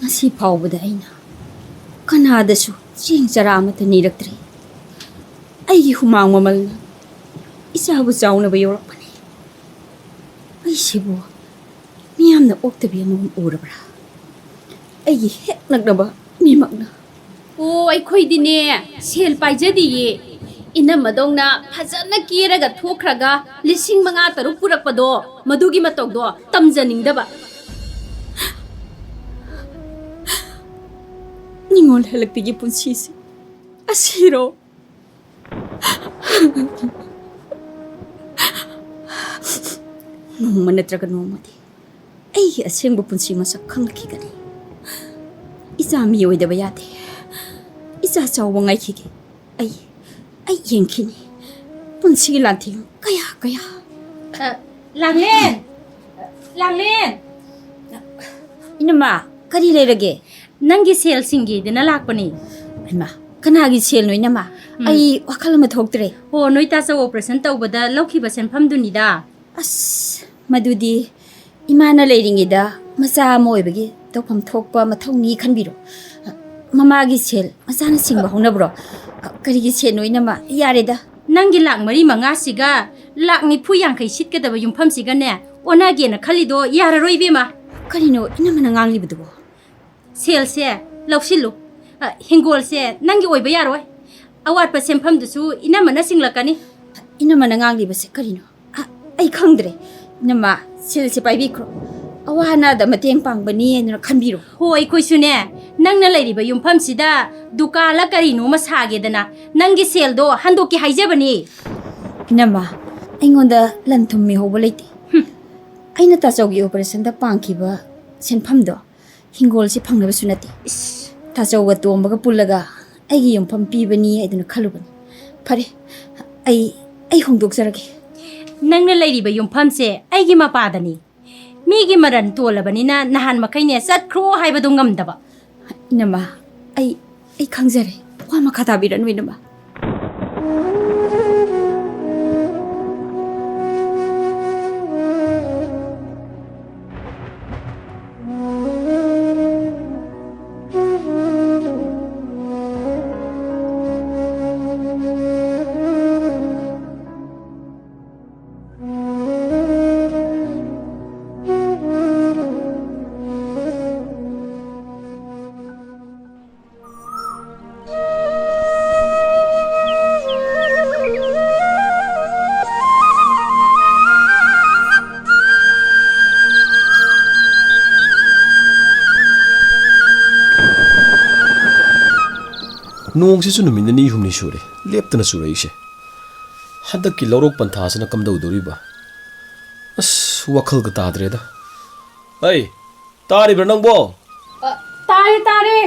ꯉꯁꯤ ꯐꯥꯎꯕꯗ ꯑꯩꯅ ꯀꯅꯥꯗꯁꯨ ꯆꯦꯡ ꯆꯔꯥ ꯑꯃꯠꯇ ꯅꯤꯔꯛꯇ꯭ꯔꯤ꯫ ꯑꯩꯒꯤ ꯍꯨꯃꯥꯡ ꯃꯃꯜꯅ ꯏꯆꯥꯕꯨ ꯆꯥꯎꯅꯕ ꯌꯧꯔꯛꯄꯅꯤ꯫ ꯑꯩꯁꯤꯕꯨ ꯃꯤꯌꯥꯝꯅ ꯑꯣꯛꯇꯕꯤ ꯑꯃꯒꯨꯝ ꯎꯔꯕ꯭ꯔꯥ? ꯑꯩꯒꯤ ꯍꯦꯛ ꯅꯛꯅꯕ ꯃꯤꯃꯛꯅ꯫ ꯑꯣ, ꯑꯩꯈꯣꯏꯗꯤꯅꯦ, ꯁꯦꯜ ꯄꯥꯏꯖꯗꯤꯌꯦ꯫ ꯏꯅꯝꯃꯗꯧꯅ ꯐꯖꯅ ꯀꯦꯔꯒ ꯊꯣꯛꯈ꯭ꯔꯒ ꯂꯤꯁꯤꯡ ꯃꯉꯥ ꯇꯔꯨꯛ ꯄꯨꯔꯛꯄꯗꯣ, ꯃꯗꯨꯒꯤ ꯃꯇꯧꯗꯣ ꯇꯝꯖꯅꯤꯡꯗꯕ꯫ ꯅꯤꯡꯉꯣꯜ ꯍꯜꯂꯛꯄꯤꯒꯤ ꯄꯨꯟꯁꯤꯁꯤ ꯑꯁꯤꯔꯣ? ꯅꯣꯡꯃ ꯅꯠꯇ꯭ꯔꯒ ꯅꯣꯡꯃꯗꯤ ꯑꯩꯒꯤ ꯑꯁꯦꯡꯕ ꯄꯨꯟꯁꯤ ꯃꯁꯛ ꯈꯪꯂꯛꯈꯤꯒꯅꯤ꯫ ꯇꯥꯃꯤ ꯑꯣꯏꯗꯕ ꯌꯥꯗꯦ꯫ ꯏꯆꯥ ꯆꯥꯎꯕ ꯉꯥꯏꯈꯤꯒꯦ꯫ ꯑꯩ, ꯑꯩ ꯌꯦꯡꯈꯤꯅꯤ꯫ ꯄꯨꯟꯁꯤꯒꯤ ꯂꯥꯟꯊꯦꯡ ꯀꯌꯥ ꯀꯌꯥ꯫ ꯑ, ꯂꯥꯡꯂꯦꯟ! ꯂꯥꯡꯂꯦꯟ! ꯏꯅꯝꯃ, ꯀꯔꯤ ꯂꯩꯔꯒꯦ? ꯅꯪꯒꯤ ꯁꯦꯜ ꯁꯤꯡꯒꯦꯗꯅ ꯂꯥꯛꯄꯅꯤ꯫ ꯍꯩꯃꯥ, ꯀꯅꯥꯒꯤ ꯁꯦꯜꯅꯣ ꯏꯅꯝꯃ? ꯎꯝ꯫ ꯑꯩ ꯋꯥꯈꯜ ꯑꯃ ꯊꯣꯛꯇ꯭ꯔꯦ꯫ ꯑꯣ, ꯅꯣꯏ ꯇꯥꯆꯧ operation ꯇꯧꯕꯗ ꯂꯧꯈꯤꯕ ꯁꯦꯟꯐꯝꯗꯨꯅꯤꯗ꯫ ꯑꯁ, ꯃꯗꯨꯗꯤ ꯏꯃꯥꯅ ꯂꯩꯔꯤꯉꯩꯗ ꯃꯆꯥ ꯑꯃ ꯑꯣꯏꯕꯒꯤ ꯇꯧꯐꯝ ꯊꯣꯛꯄ ꯃꯊꯧꯅꯤ ꯈꯟꯕꯤꯔꯣ꯫ ꯃꯃꯥꯒꯤ ꯁꯦꯜ ꯃꯆꯥꯅ ꯁꯤꯡꯕ ꯍꯧꯅꯕ꯭ꯔꯣ? ꯀꯔꯤꯒꯤ ꯁꯦꯜꯅꯣ ꯏꯅꯝꯃ? ꯌꯥꯔꯦꯗ꯫ ꯅꯪꯒꯤ ꯂꯥꯛ ꯃꯔꯤ ꯃꯉꯥꯁꯤꯒ ꯂꯥꯛ ꯅꯤꯐꯨ ꯌꯥꯡꯈꯩ ꯁꯤꯠꯀꯗꯕ ꯌꯨꯝꯐꯝꯁꯤꯒꯅꯦ, ꯑꯣꯟꯅꯒꯦꯅ ꯈꯜꯂꯤꯗꯣ ꯌꯥꯔꯔꯣꯏ ꯏꯕꯦꯝꯃ꯫ ꯀꯔꯤꯅꯣ ꯏꯅꯝꯃꯅ ꯉꯥꯡꯂꯤꯕꯗꯨꯕꯣ? ꯁꯦꯜꯁꯦ ꯂꯧꯁꯤꯜꯂꯨ꯫ ꯑ, ꯍꯤꯡꯒꯣꯜꯁꯦ ꯅꯪꯒꯤ ꯑꯣꯏꯕ ꯌꯥꯔꯣꯏ꯫ ꯑꯋꯥꯠꯄ ꯁꯦꯟꯐꯝꯗꯨꯁꯨ ꯏꯅꯝꯃꯅ ꯁꯤꯡꯂꯛꯀꯅꯤ꯫ ꯏꯅꯝꯃꯅ ꯉꯥꯡꯂꯤꯕꯁꯦ ꯀꯔꯤꯅꯣ? ꯑ, ꯑꯩ ꯈꯪꯗ꯭ꯔꯦ꯫ ꯏꯅꯝꯃ, ꯁꯦꯜꯁꯦ ꯄꯥꯏꯕꯤꯈ꯭ꯔꯣ꯫ ꯑꯋꯥ ꯑꯅꯥꯗ ꯃꯇꯦꯡ ꯄꯥꯡꯕꯅꯤ ꯍꯥꯏꯗꯨꯅ ꯈꯟꯕꯤꯔꯣ꯫ ꯍꯣ, ꯑꯩꯈꯣꯏꯁꯨꯅꯦ, ꯅꯪꯅ ꯂꯩꯔꯤꯕ ꯌꯨꯝꯐꯝꯁꯤꯗ ꯗꯨꯀꯥꯟꯂ ꯀꯔꯤꯅꯣ ꯑꯃ ꯁꯥꯒꯦꯗꯅ ꯅꯪꯒꯤ ꯁꯦꯜꯗꯣ ꯍꯟꯗꯣꯛꯀꯦ ꯍꯥꯏꯖꯕꯅꯤ꯫ ꯏꯅꯝꯃ, ꯑꯩꯉꯣꯟꯗ ꯂꯟ ꯊꯨꯝ ꯃꯤꯍꯧꯕ ꯂꯩꯇꯦ꯫ ꯍꯨꯝ꯫ ꯑꯩꯅ ꯇꯥꯆꯧꯒꯤ operationꯗ ꯄꯥꯡꯈꯤꯕ ꯁꯦꯟꯐꯝꯗꯣ ꯍꯤꯡꯒꯣꯜꯁꯤ ꯐꯪꯅꯕꯁꯨ ꯅꯠꯇꯦ꯫ ꯏꯁ, ꯇꯥꯆꯧꯒ ꯇꯣꯝꯕꯒ ꯄꯨꯜꯂꯒ ꯑꯩꯒꯤ ꯌꯨꯝꯐꯝ ꯄꯤꯕꯅꯤ ꯍꯥꯏꯗꯨꯅ ꯈꯜꯂꯨꯕꯅꯤ꯫ ꯐꯔꯦ, ꯑꯩ, ꯑꯩ ꯍꯣꯡꯗꯣꯛꯆꯔꯒꯦ꯫ ꯅꯪꯅ ꯂꯩꯔꯤꯕ ꯌꯨꯝꯐꯝꯁꯦ ꯑꯩꯒꯤ ꯃꯄꯥꯗꯅꯤ꯫ ꯃꯤꯒꯤ ꯃꯔꯟ ꯇꯣꯜꯂꯕꯅꯤꯅ ꯅꯍꯥꯟ ꯃꯈꯩꯅꯦ ꯆꯠꯈ꯭ꯔꯣ ꯍꯥꯏꯕꯗꯣ ꯉꯝꯗꯕ꯫ ꯏꯅꯝꯃ, ꯑꯩ, ꯑꯩ ꯈꯪꯖꯔꯦ꯫ ꯋꯥ ꯃꯈꯥ ꯇꯥꯕꯤꯔꯅꯨ, ꯏꯅꯝꯃ꯫ ꯅꯣꯡꯁꯤꯁꯨ ꯅꯨꯃꯤꯠ ꯅꯤꯅꯤ ꯍꯨꯝꯅꯤ ꯁꯨꯔꯦ ꯂꯦꯞꯇꯅ ꯆꯨꯔꯛꯏꯁꯦ꯫ ꯍꯟꯗꯛꯀꯤ ꯂꯧꯔꯣꯛ ꯄꯟꯊꯥꯁꯤꯅ ꯀꯝꯗꯧꯗꯣꯔꯤꯕ? ꯑꯁ, ꯋꯥꯈꯜꯒ ꯇꯥꯗ꯭ꯔꯦꯗ꯫ ꯑꯩ, ꯇꯥꯔꯤꯕ꯭ꯔꯥ ꯅꯪꯕꯣ? ꯑ, ꯇꯥꯔꯦ, ꯇꯥꯔꯦ꯫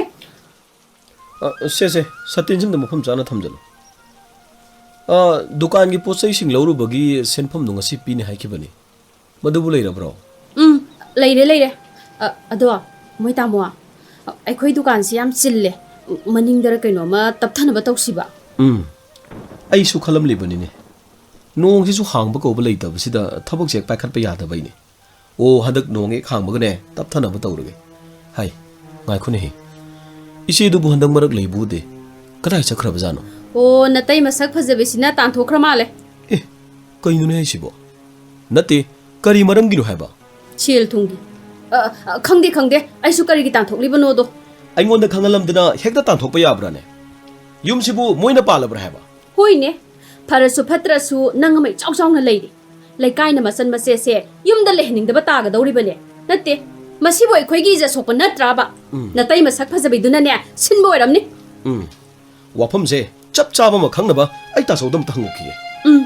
ꯑ, ꯁꯦ, ꯁꯦ, ꯁꯇꯤꯟꯁꯤꯡꯗ ꯃꯐꯝ ꯆꯥꯅ ꯊꯝꯖꯜꯂꯨ꯫ ꯑ, ꯗꯨꯀꯥꯟꯒꯤ ꯄꯣꯠ ꯆꯩꯁꯤꯡ ꯂꯧꯔꯨꯕꯒꯤ ꯁꯦꯟꯐꯝꯗꯣ ꯉꯁꯤ ꯄꯤꯅꯤ ꯍꯥꯏꯈꯤꯕꯅꯤ꯫ ꯃꯗꯨꯕꯨ ꯂꯩꯔꯕ꯭ꯔꯣ? ꯎꯝ, ꯂꯩꯔꯦ, ꯂꯩꯔꯦ꯫ ꯑ, ꯑꯗꯣ, ꯃꯣꯏ ꯇꯥꯃꯣ, ꯑ, ꯑꯩꯈꯣꯏ ꯗꯨꯀꯥꯟꯁꯤ ꯌꯥꯝ ꯆꯤꯜꯂꯦ꯫ ꯃꯅꯤꯡꯗꯔ ꯀꯩꯅꯣꯝꯃ ꯇꯞꯊꯅꯕ ꯇꯧꯁꯤꯕ꯫ ꯎꯝ, ꯑꯩꯁꯨ ꯈꯜꯂꯝꯂꯤꯕꯅꯤꯅꯦ꯫ ꯅꯣꯡꯁꯤꯁꯨ ꯍꯥꯡꯕ ꯀꯧꯕ ꯂꯩꯇꯕꯁꯤꯗ ꯊꯕꯛꯁꯦ ꯍꯦꯛ ꯄꯥꯏꯈꯠꯄ ꯌꯥꯗꯕꯩꯅꯦ꯫ ꯑꯣ, ꯍꯟꯗꯛ ꯅꯣꯡ ꯍꯦꯛ ꯍꯥꯡꯕꯒꯅꯦ, ꯇꯞꯊꯅꯕ ꯇꯧꯔꯒꯦ꯫ ꯍꯥꯏ, ꯉꯥꯏꯈꯣꯅꯦꯍꯦ꯫ ꯏꯆꯦꯗꯨꯕꯨ ꯍꯟꯗꯛ ꯃꯔꯛ ꯂꯩꯕ ꯎꯗꯦ꯫ ꯀꯗꯥꯏ ꯆꯠꯈ꯭ꯔꯕꯖꯥꯠꯅꯣ? ꯑꯣ, ꯅꯇꯩ ꯃꯁꯛ ꯐꯖꯕꯤꯁꯤꯅ ꯇꯥꯟꯊꯣꯛꯈ꯭ꯔ ꯃꯥꯜꯂꯦ꯫ ꯑꯦ, ꯀꯩꯅꯣꯅꯦ ꯍꯥꯏꯁꯤꯕꯣ? ꯅꯠꯇꯦ, ꯀꯔꯤ ꯃꯔꯝꯒꯤꯅꯣ ꯍꯥꯏꯕ? ꯁꯦꯜ ꯊꯨꯝꯒꯤ꯫ ꯑ, ꯑ, ꯈꯪꯗꯦ, ꯈꯪꯗꯦ꯫ ꯑꯩꯁꯨ ꯀꯔꯤꯒꯤ ꯇꯥꯟꯊꯣꯛꯂꯤꯕꯅꯣꯗꯣ꯫ ꯑꯩꯉꯣꯟꯗ ꯈꯪꯍꯜꯂꯝꯗꯅ ꯍꯦꯛꯇ ꯇꯥꯟꯊꯣꯛꯄ ꯌꯥꯕ꯭ꯔꯥꯅꯦ? ꯌꯨꯝꯁꯤꯕꯨ ꯃꯣꯏꯅ ꯄꯥꯜꯂꯕ꯭ꯔꯥ ꯍꯥꯏꯕ? ꯍꯣꯏꯅꯦ꯫ ꯐꯔꯁꯨ ꯐꯠꯇ꯭ꯔꯁꯨ ꯅꯪ ꯑꯃ ꯏꯆꯥꯎ ꯆꯥꯎꯅ ꯂꯩꯔꯤ꯫ ꯂꯩꯀꯥꯏꯅ ꯃꯆꯟ ꯃꯆꯦꯁꯦ ꯌꯨꯝꯗ ꯂꯩꯍꯟꯅꯤꯡꯗꯕ ꯇꯥꯒꯗꯧꯔꯤꯕꯅꯦ꯫ ꯅꯠꯇꯦ, ꯃꯁꯤꯕꯨ ꯑꯩꯈꯣꯏꯒꯤ ꯏꯖꯠ ꯁꯣꯛꯄ ꯅꯠꯇ꯭ꯔꯥꯕ? ꯎꯝ꯫ ꯅꯇꯩ ꯃꯁꯛ ꯐꯖꯕꯤꯗꯨꯅꯅꯦ ꯁꯤꯟꯕ ꯑꯣꯏꯔꯝꯅꯤ꯫ ꯎꯝ꯫ ꯋꯥꯐꯝꯁꯦ ꯆꯞ ꯆꯥꯕ ꯑꯃ ꯈꯪꯅꯕ ꯑꯩ ꯇꯥꯆꯧꯗ ꯑꯝꯇ ꯍꯪꯉꯨꯈꯤꯒꯦ꯫ ꯎꯝ꯫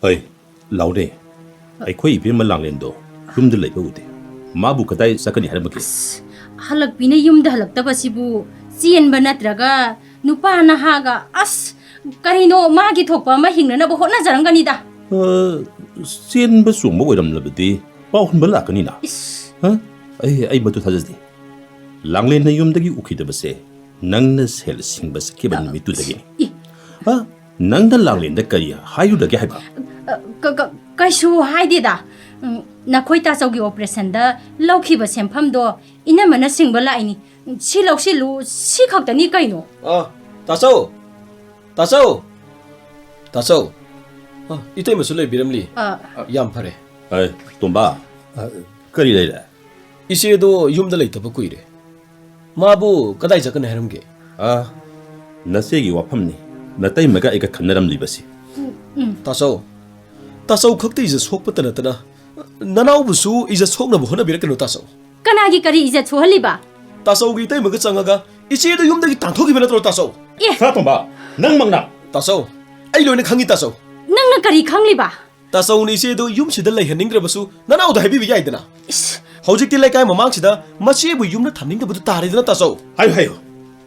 ꯍꯩ, ꯂꯥꯎꯔꯦ꯫ ꯑꯩꯈꯣꯏ ꯏꯕꯦꯝꯃ ꯂꯥꯡꯂꯦꯟꯗꯣ ꯌꯨꯝꯗ ꯂꯩꯕ ꯎꯗꯦ꯫ ꯃꯥꯕꯨ ꯀꯗꯥꯏ ꯆꯠꯀꯅꯤ ꯍꯥꯏꯔꯝꯃꯒꯦ? ꯑꯁ, ꯍꯜꯂꯛꯄꯤꯅ ꯌꯨꯝꯗ ꯍꯜꯂꯛꯇꯕꯁꯤꯕꯨ ꯆꯦꯟꯕ ꯅꯠꯇ꯭ꯔꯒ ꯅꯨꯄꯥ ꯅꯍꯥꯒ, ꯑꯁ, ꯀꯔꯤꯅꯣ, ꯃꯥꯒꯤ ꯊꯣꯛꯄ ꯑꯃ ꯍꯤꯡꯅꯅꯕ ꯍꯣꯠꯅꯖꯔꯝꯒꯅꯤꯗ꯫ ꯑ, ꯆꯦꯟꯕ ꯆꯣꯡꯕ ꯑꯣꯏꯔꯝꯂꯕꯗꯤ ꯄꯥꯎ ꯍꯟꯕ ꯂꯥꯛꯀꯅꯤꯅ꯫ ꯏꯁ꯫ ꯍ? ꯑꯩ, ꯑꯩ ꯃꯗꯨ ꯊꯥꯖꯗꯦ꯫ ꯂꯥꯡꯂꯦꯟꯅ ꯌꯨꯝꯗꯒꯤ ꯎꯈꯤꯗꯕꯁꯦ ꯅꯪꯅ ꯁꯦꯜ ꯁꯤꯡꯕ ꯆꯠꯈꯤꯕ ꯅꯨꯃꯤꯠꯇꯨꯗꯒꯤꯅꯤ꯫ ꯏ꯫ ꯍ? ꯅꯪꯅ ꯂꯥꯡꯂꯦꯟꯗ ꯀꯔꯤ ꯍꯥꯏꯔꯨꯔꯒꯦ ꯍꯥꯏꯕ? ꯑ, ꯀ-, ꯀ-, ꯀꯩꯁꯨ ꯍꯥꯏꯗꯦꯗ꯫ ꯎꯝ, ꯅꯈꯣꯏ ꯇꯥꯆꯧꯒꯤ ꯑꯣꯄꯔꯦꯁꯟꯗ ꯂꯧꯈꯤꯕ ꯁꯦꯟꯐꯝꯗꯣ ꯏꯅꯝꯃꯅ ꯁꯤꯡꯕ ꯂꯥꯛꯏꯅꯤ꯫ ꯁꯤ ꯂꯧꯁꯤꯜꯂꯨ, ꯁꯤ ꯈꯛꯇꯅꯤ ꯀꯩꯅꯣ꯫ ꯑ, ꯇꯥꯆꯧ! ꯇꯥꯆꯧ! ꯇꯥꯆꯧ! ꯑ, ꯏꯇꯩꯃꯁꯨ ꯂꯩꯕꯤꯔꯝꯂꯤ꯫ ꯑ꯫ ꯌꯥꯝ ꯐꯔꯦ꯫ ꯑꯦ, ꯇꯣꯝꯕ, ꯑ, ꯀꯔꯤ ꯂꯩꯔꯦ? ꯏꯆꯦꯗꯣ ꯌꯨꯝꯗ ꯂꯩꯇꯕ ꯀꯨꯏꯔꯦ꯫ ꯃꯥꯕꯨ ꯀꯗꯥꯏ ꯆꯠꯀꯅꯤ ꯍꯥꯏꯔꯝꯒꯦ? ꯑ, ꯅꯆꯦꯒꯤ ꯋꯥꯐꯝꯅꯤ꯫ ꯅꯇꯩꯃꯒ ꯑꯩꯒ ꯈꯟꯅꯔꯝꯂꯤꯕꯁꯤ꯫ ꯎꯝ꯫ ꯇꯥꯆꯧ, ꯇꯥꯆꯧ ꯈꯛꯇ ꯏꯖꯠ ꯁꯣꯛꯄꯇ ꯅꯠꯇꯅ ꯅꯅꯥꯎꯕꯨꯁꯨ ꯏꯖꯠ ꯁꯣꯛꯅꯕ ꯍꯣꯠꯅꯕꯤꯔꯛꯀꯅꯨ, ꯇꯥꯆꯧ꯫ ꯀꯅꯥꯒꯤ ꯀꯔꯤ ꯏꯖꯠ ꯁꯣꯛꯍꯜꯂꯤꯕ? ꯇꯥꯆꯧꯒꯤ ꯏꯇꯩꯃꯒ ꯆꯪꯉꯒ ꯏꯆꯦꯗꯨ ꯌꯨꯝꯗꯒꯤ ꯇꯥꯟꯊꯣꯛꯈꯤꯕ ꯅꯠꯇ꯭ꯔꯣ, ꯇꯥꯆꯧ? ꯑꯦ! ꯁꯅꯥꯇꯣꯝꯕ, ꯅꯪꯃꯛꯅ? ꯇꯥꯆꯧ, ꯑꯩ ꯂꯣꯏꯅ ꯈꯪꯉꯤ, ꯇꯥꯆꯧ꯫ ꯅꯪꯅ ꯀꯔꯤ ꯈꯪꯂꯤꯕ? ꯇꯥꯆꯧꯅ ꯏꯆꯦꯗꯨ ꯌꯨꯝꯁꯤꯗ ꯂꯩꯍꯟꯅꯤꯡꯗ꯭ꯔꯕꯁꯨ ꯅꯅꯥꯎꯗ ꯍꯥꯏꯕꯤꯕ ꯌꯥꯏꯗꯅ꯫ ꯏꯁ! ꯍꯧꯖꯤꯛꯇꯤ ꯂꯩꯀꯥꯏ ꯃꯃꯥꯡꯁꯤꯗ ꯃꯆꯦꯕꯨ ꯌꯨꯝꯗ ꯊꯝꯅꯤꯡꯗꯕꯗꯨ ꯇꯥꯔꯦꯗꯅ, ꯇꯥꯆꯧ꯫ ꯍꯥꯏꯌꯨ, ꯍꯥꯏꯌꯨ꯫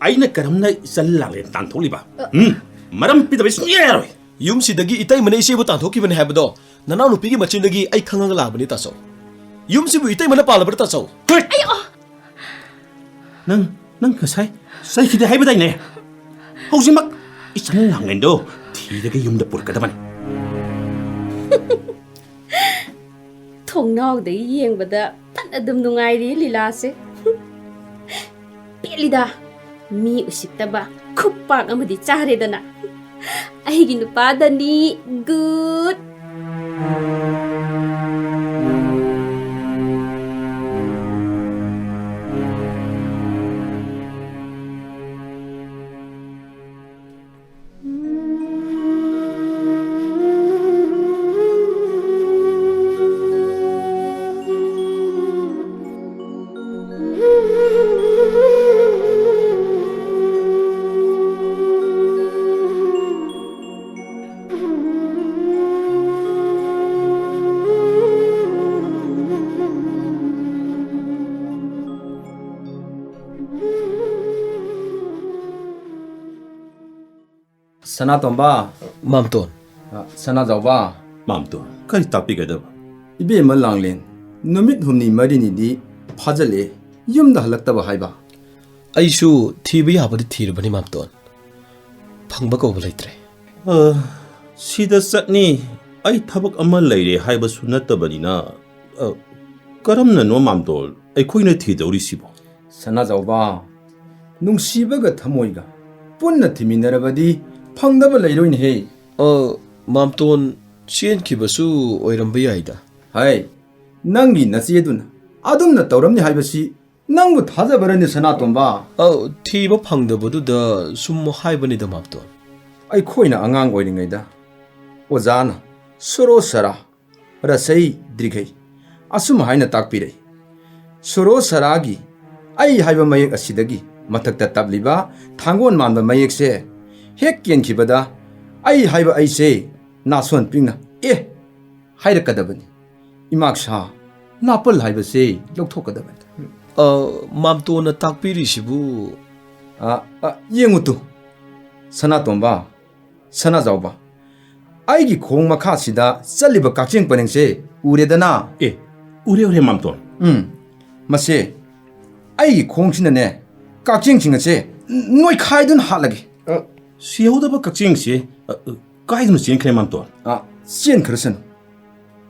ꯑꯩꯅ ꯀꯔꯝꯅ ꯏꯆꯜ ꯂꯥꯡꯂꯦꯟ ꯇꯥꯟꯊꯣꯛꯂꯤꯕ? ꯑ꯫ ꯎꯝ, ꯃꯔꯝ ꯄꯤꯗꯕ ꯁꯨꯡꯌꯥ ꯌꯥꯔꯣꯏ꯫ ꯌꯨꯝꯁꯤꯗꯒꯤ ꯏꯇꯩꯃꯅ ꯏꯆꯦꯕꯨ ꯇꯥꯟꯊꯣꯛꯈꯤꯕꯅꯤ ꯍꯥꯏꯕꯗꯣ ꯅꯅꯥꯎꯅꯨꯄꯤꯒꯤ ꯃꯆꯤꯟꯗꯒꯤ ꯑꯩ ꯈꯪꯉꯒ ꯂꯥꯛꯑꯕꯅꯤ, ꯇꯥꯆꯧ꯫ ꯌꯨꯝꯁꯤꯕꯨ ꯏꯇꯩꯃꯅ ꯄꯥꯜꯂꯕ꯭ꯔꯥ, ꯇꯥꯆꯧ? ꯍꯣꯏ꯫ ꯑꯌꯣ! ꯅꯪ, ꯅꯪ ꯉꯁꯥꯏ ꯆꯩꯈꯤꯗꯦ ꯍꯥꯏꯕꯗꯥꯏꯅꯦ? ꯍꯧꯖꯤꯛꯃꯛ ꯏꯆꯜ ꯂꯥꯡꯂꯦꯟꯗꯣ ꯊꯤꯔꯒ ꯌꯨꯝꯗ ꯄꯨꯔꯛꯀꯗꯕꯅꯤ꯫ ꯊꯣꯡꯅꯥꯎꯗꯒꯤ ꯌꯦꯡꯕꯗ ꯐꯅ ꯑꯗꯨꯝ ꯅꯨꯡꯉꯥꯏꯔꯤ ꯂꯤꯂꯥꯁꯦ꯫ ꯄꯦꯜꯂꯤꯗ, ꯃꯤ ꯎꯁꯤꯠꯇꯕ ꯈꯨꯄꯥꯛ ꯑꯃꯗꯤ ꯆꯥꯔꯦꯗꯅ꯫ ꯑꯩꯒꯤ ꯅꯨꯄꯥꯗꯅꯤ꯫ ꯒꯨꯗ꯫ ꯁꯅꯥꯇꯣꯝꯕ꯫ ꯃꯥꯝꯇꯣꯟ꯫ ꯑ, ꯁꯅꯥꯖꯥꯎꯕ꯫ ꯃꯥꯝꯇꯣꯟ, ꯀꯔꯤ ꯇꯥꯛꯄꯤꯒꯗꯕ? ꯏꯕꯦꯝꯃ ꯂꯥꯡꯂꯦꯟ, ꯅꯨꯃꯤꯠ ꯍꯨꯝꯅꯤ ꯃꯔꯤꯅꯤꯗꯤ ꯐꯥꯖꯜꯂꯛꯑꯦ, ꯌꯨꯝꯗ ꯍꯜꯂꯛꯇꯕ ꯍꯥꯏꯕ꯫ ꯑꯩꯁꯨ ꯊꯤꯕ ꯌꯥꯕꯗꯤ ꯊꯤꯔꯕꯅꯤ, ꯃꯥꯝꯇꯣꯟ꯫ ꯐꯪꯕ ꯀꯧꯕ ꯂꯩꯇ꯭ꯔꯦ꯫ ꯑ, ꯁꯤꯗ ꯆꯠꯅꯤ, ꯑꯩ ꯊꯕꯛ ꯑꯃ ꯂꯩꯔꯦ ꯍꯥꯏꯕꯁꯨ ꯅꯠꯇꯕꯅꯤꯅ, ꯑ, ꯀꯔꯝꯅꯅꯣ ꯃꯥꯝꯇꯣꯟ ꯑꯩꯈꯣꯏꯅ ꯊꯤꯗꯧꯔꯤꯁꯤꯕꯣ? ꯁꯅꯥꯖꯥꯎꯕ, ꯅꯨꯡꯁꯤꯕꯒ ꯊꯃꯣꯏꯒ ꯄꯨꯟꯅ ꯊꯤꯃꯤꯟꯅꯔꯕꯗꯤ ꯐꯪꯗꯕ ꯂꯩꯔꯣꯏꯅꯦꯍꯦ꯫ ꯑ, ꯃꯥꯝꯇꯣꯟ ꯆꯦꯟꯈꯤꯕꯁꯨ ꯑꯣꯏꯔꯝꯕ ꯌꯥꯏꯗ꯫ ꯍꯥꯏ, ꯅꯪꯒꯤ ꯅꯆꯦꯗꯨꯅ ꯑꯗꯨꯝꯅ ꯇꯧꯔꯝꯅꯤ ꯍꯥꯏꯕꯁꯤ ꯅꯪꯕꯨ ꯊꯥꯖꯕꯔꯅꯦ, ꯁꯅꯥꯇꯣꯝꯕ? ꯑ, ꯊꯤꯕ ꯐꯪꯗꯕꯗꯨꯗ ꯁꯨꯝ ꯍꯥꯏꯕꯅꯤꯗ, ꯃꯥꯝꯇꯣꯟ꯫ ꯑꯩꯈꯣꯏꯅ ꯑꯉꯥꯡ ꯑꯣꯏꯔꯤꯉꯩꯗ ꯑꯣꯖꯥꯅ ꯁꯣꯔꯣ ꯁꯔꯥ, ꯔꯁꯩ ꯗ꯭ꯔꯤꯒꯩ ꯑꯁꯨꯝ ꯍꯥꯏꯅ ꯇꯥꯛꯄꯤꯔꯛꯏ, "ꯁꯣꯔꯣ ꯁꯔꯥꯒꯤ ꯑꯩ ꯍꯥꯏꯕ ꯃꯌꯦꯛ ꯑꯁꯤꯗꯒꯤ ꯃꯊꯛꯇ ꯇꯞꯂꯤꯕ ꯊꯥꯡꯒꯣꯟ ꯃꯥꯟꯕ ꯃꯌꯦꯛꯁꯦ ꯍꯦꯛ ꯀꯦꯟꯈꯤꯕꯗ ꯑꯩ ꯍꯥꯏꯕ ꯑꯩꯁꯦ ꯅꯥꯁꯣꯟ ꯄꯤꯛꯅ "ꯑꯦ" ꯍꯥꯏꯔꯛꯀꯗꯕꯅꯤ꯫ ꯏꯃꯥꯛꯁꯥ ꯅꯥꯄꯜ ꯍꯥꯏꯕꯁꯦ ꯂꯧꯊꯣꯛꯀꯗꯕꯅꯤ꯫ ꯑ, ꯃꯥꯝꯇꯣꯟꯅ ꯇꯥꯛꯄꯤꯔꯤꯁꯤꯕꯨ? ꯑ, ꯑ, ꯌꯦꯡꯉꯨ ꯇꯨ, ꯁꯅꯥꯇꯣꯝꯕ, ꯁꯅꯥꯖꯥꯎꯕ, ꯑꯩꯒꯤ ꯈꯣꯡ ꯃꯈꯥꯁꯤꯗ ꯆꯠꯂꯤꯕ ꯀꯛꯆꯦꯡ ꯄꯔꯦꯡꯁꯦ ꯎꯔꯦꯗꯅ? ꯑꯦ, ꯎꯔꯦ, ꯎꯔꯦ, ꯃꯥꯝꯇꯣꯟ꯫ ꯎꯝ, ꯃꯁꯦ ꯑꯩꯒꯤ ꯈꯣꯡꯁꯤꯅꯅꯦ ꯀꯛꯆꯦꯡꯁꯤꯡ ꯑꯁꯦ ꯅꯣꯏꯈꯥꯏꯗꯨꯅ ꯍꯥꯠꯂꯒꯦ꯫ ꯑ, ꯁꯤꯍꯧꯗꯕ ꯀꯛꯆꯦꯡꯁꯦ, ꯑ, ꯑ, ꯀꯥꯏꯗꯅꯣ ꯆꯦꯟꯈ꯭ꯔꯦ, ꯃꯥꯝꯇꯣꯟ? ꯑ, ꯆꯦꯟꯈ꯭ꯔꯁꯅꯨ꯫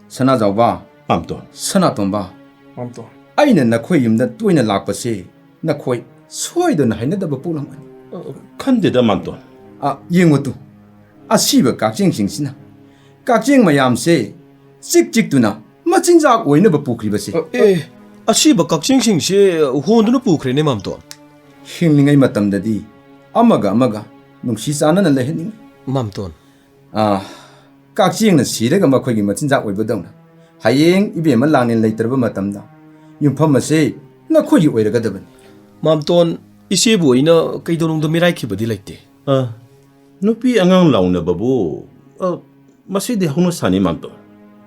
ꯁꯅꯥꯖꯥꯎꯕ, ꯃꯥꯝꯇꯣꯟ꯫ ꯁꯅꯥꯇꯣꯝꯕ, ꯃꯥꯝꯇꯣꯟ꯫ ꯑꯩꯅ ꯅꯈꯣꯏ ꯌꯨꯝꯗ ꯇꯣꯏꯅ ꯂꯥꯛꯄꯁꯦ ꯅꯈꯣꯏ ꯁꯣꯏꯗꯅ ꯍꯩꯅꯗꯕ ꯄꯣꯛꯂꯝꯒꯅꯤ꯫ ꯑ, ꯈꯟꯗꯦꯗ, ꯃꯥꯝꯇꯣꯟ꯫ ꯑ, ꯌꯦꯡꯉꯨ ꯇꯨ, ꯑꯁꯤꯕ ꯀꯛꯆꯦꯡꯁꯤꯡꯁꯤꯅ ꯀꯛꯆꯦꯡ ꯃꯌꯥꯝꯁꯦ ꯆꯤꯛ ꯆꯤꯛꯇꯨꯅ ꯃꯆꯤꯟꯖꯥꯛ ꯑꯣꯏꯅꯕ ꯄꯨꯈ꯭ꯔꯤꯕꯁꯦ꯫ ꯑ, ꯑꯦ, ꯑꯁꯤꯕ ꯀꯛꯆꯦꯡꯁꯤꯡꯁꯦ ꯍꯣꯟꯗꯨꯅ ꯄꯨꯈ꯭ꯔꯦꯅꯦ, ꯃꯥꯝꯇꯣꯟ꯫ ꯍꯤꯡꯂꯤꯉꯩ ꯃꯇꯝꯗꯗꯤ ꯑꯃꯒ ꯑꯃꯒ ꯅꯨꯡꯁꯤ ꯆꯥꯟꯅꯅ ꯂꯩꯍꯟꯅꯤꯡꯏ꯫ ꯃꯥꯝꯇꯣꯟ꯫ ꯑꯥ, ꯀꯛꯆꯦꯡꯅ ꯁꯤꯔꯒ ꯃꯈꯣꯏꯒꯤ ꯃꯆꯤꯟꯖꯥꯛ ꯑꯣꯏꯕꯗꯧꯅ, ꯍꯌꯦꯡ ꯏꯕꯦꯝꯃ ꯂꯥꯡꯂꯦꯟ ꯂꯩꯇ꯭ꯔꯕ ꯃꯇꯝꯗ ꯌꯨꯝꯐꯝ ꯑꯁꯦ ꯅꯈꯣꯏꯒꯤ ꯑꯣꯏꯔꯒꯗꯕꯅꯤ꯫ ꯃꯥꯝꯇꯣꯟ, ꯏꯆꯦꯕꯨ ꯑꯩꯅ ꯀꯩꯗꯧꯅꯨꯡꯗ ꯃꯤꯔꯥꯏꯈꯤꯕꯗꯤ ꯂꯩꯇꯦ꯫ ꯑ, ꯅꯨꯄꯤ ꯑꯉꯥꯡ ꯂꯥꯎꯅꯕꯕꯨ, ꯑ, ꯃꯁꯤꯗꯤ ꯍꯧꯅ ꯁꯥꯅꯤ, ꯃꯥꯝꯇꯣꯟ꯫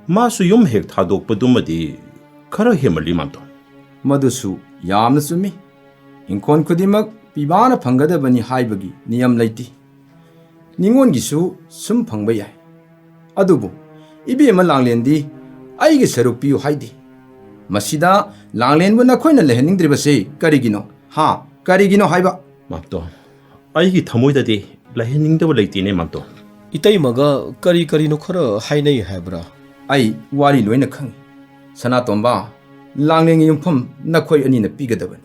ꯃꯥꯁꯨ ꯌꯨꯝ ꯍꯦꯛ ꯊꯥꯗꯣꯛꯄꯗꯨꯃꯗꯤ ꯈꯔ ꯍꯦꯟꯃꯜꯂꯤ, ꯃꯥꯝꯇꯣꯟ꯫ ꯃꯗꯨꯁꯨ ꯌꯥꯝꯅ ꯆꯨꯝꯃꯤ꯫ ꯏꯪꯈꯣꯜ ꯈꯨꯗꯤꯡꯃꯛ ꯄꯤꯕꯥꯅ ꯐꯪꯒꯗꯕꯅꯤ ꯍꯥꯏꯕꯒꯤ ꯅꯤꯌꯝ ꯂꯩꯇꯦ꯫ ꯅꯤꯉꯣꯜꯒꯤꯁꯨ ꯁꯨꯝ ꯐꯪꯕ ꯌꯥꯏ꯫ ꯑꯗꯨꯕꯨ ꯏꯕꯦꯝꯃ ꯂꯥꯡꯂꯦꯟꯗꯤ ꯑꯩꯒꯤ ꯁꯔꯨꯛ ꯄꯤꯌꯨ ꯍꯥꯏꯗꯦ꯫ ꯃꯁꯤꯗ ꯂꯥꯡꯂꯦꯟꯕꯨ ꯅꯈꯣꯏꯅ ꯂꯩꯍꯟꯅꯤꯡꯗ꯭ꯔꯤꯕꯁꯤ ꯀꯔꯤꯒꯤꯅꯣ? ꯍꯥ? ꯀꯔꯤꯒꯤꯅꯣ ꯍꯥꯏꯕ? ꯃꯥꯝꯇꯣꯟ, ꯑꯩꯒꯤ ꯊꯃꯣꯏꯗꯗꯤ ꯂꯩꯍꯟꯅꯤꯡꯗꯕ ꯂꯩꯇꯦꯅꯦ, ꯃꯥꯝꯇꯣꯟ꯫ ꯏꯇꯩꯃꯒ ꯀꯔꯤ ꯀꯔꯤꯅꯣ ꯈꯔ ꯍꯥꯏꯅꯩ ꯍꯥꯏꯕ꯭ꯔꯥ? ꯑꯩ ꯋꯥꯔꯤ ꯂꯣꯏꯅ ꯈꯪꯏ꯫ ꯁꯅꯥꯇꯣꯝꯕ, ꯂꯥꯡꯂꯦꯟꯒꯤ ꯌꯨꯝꯐꯝ ꯅꯈꯣꯏ ꯑꯅꯤꯅ ꯄꯤꯒꯗꯕꯅꯤ꯫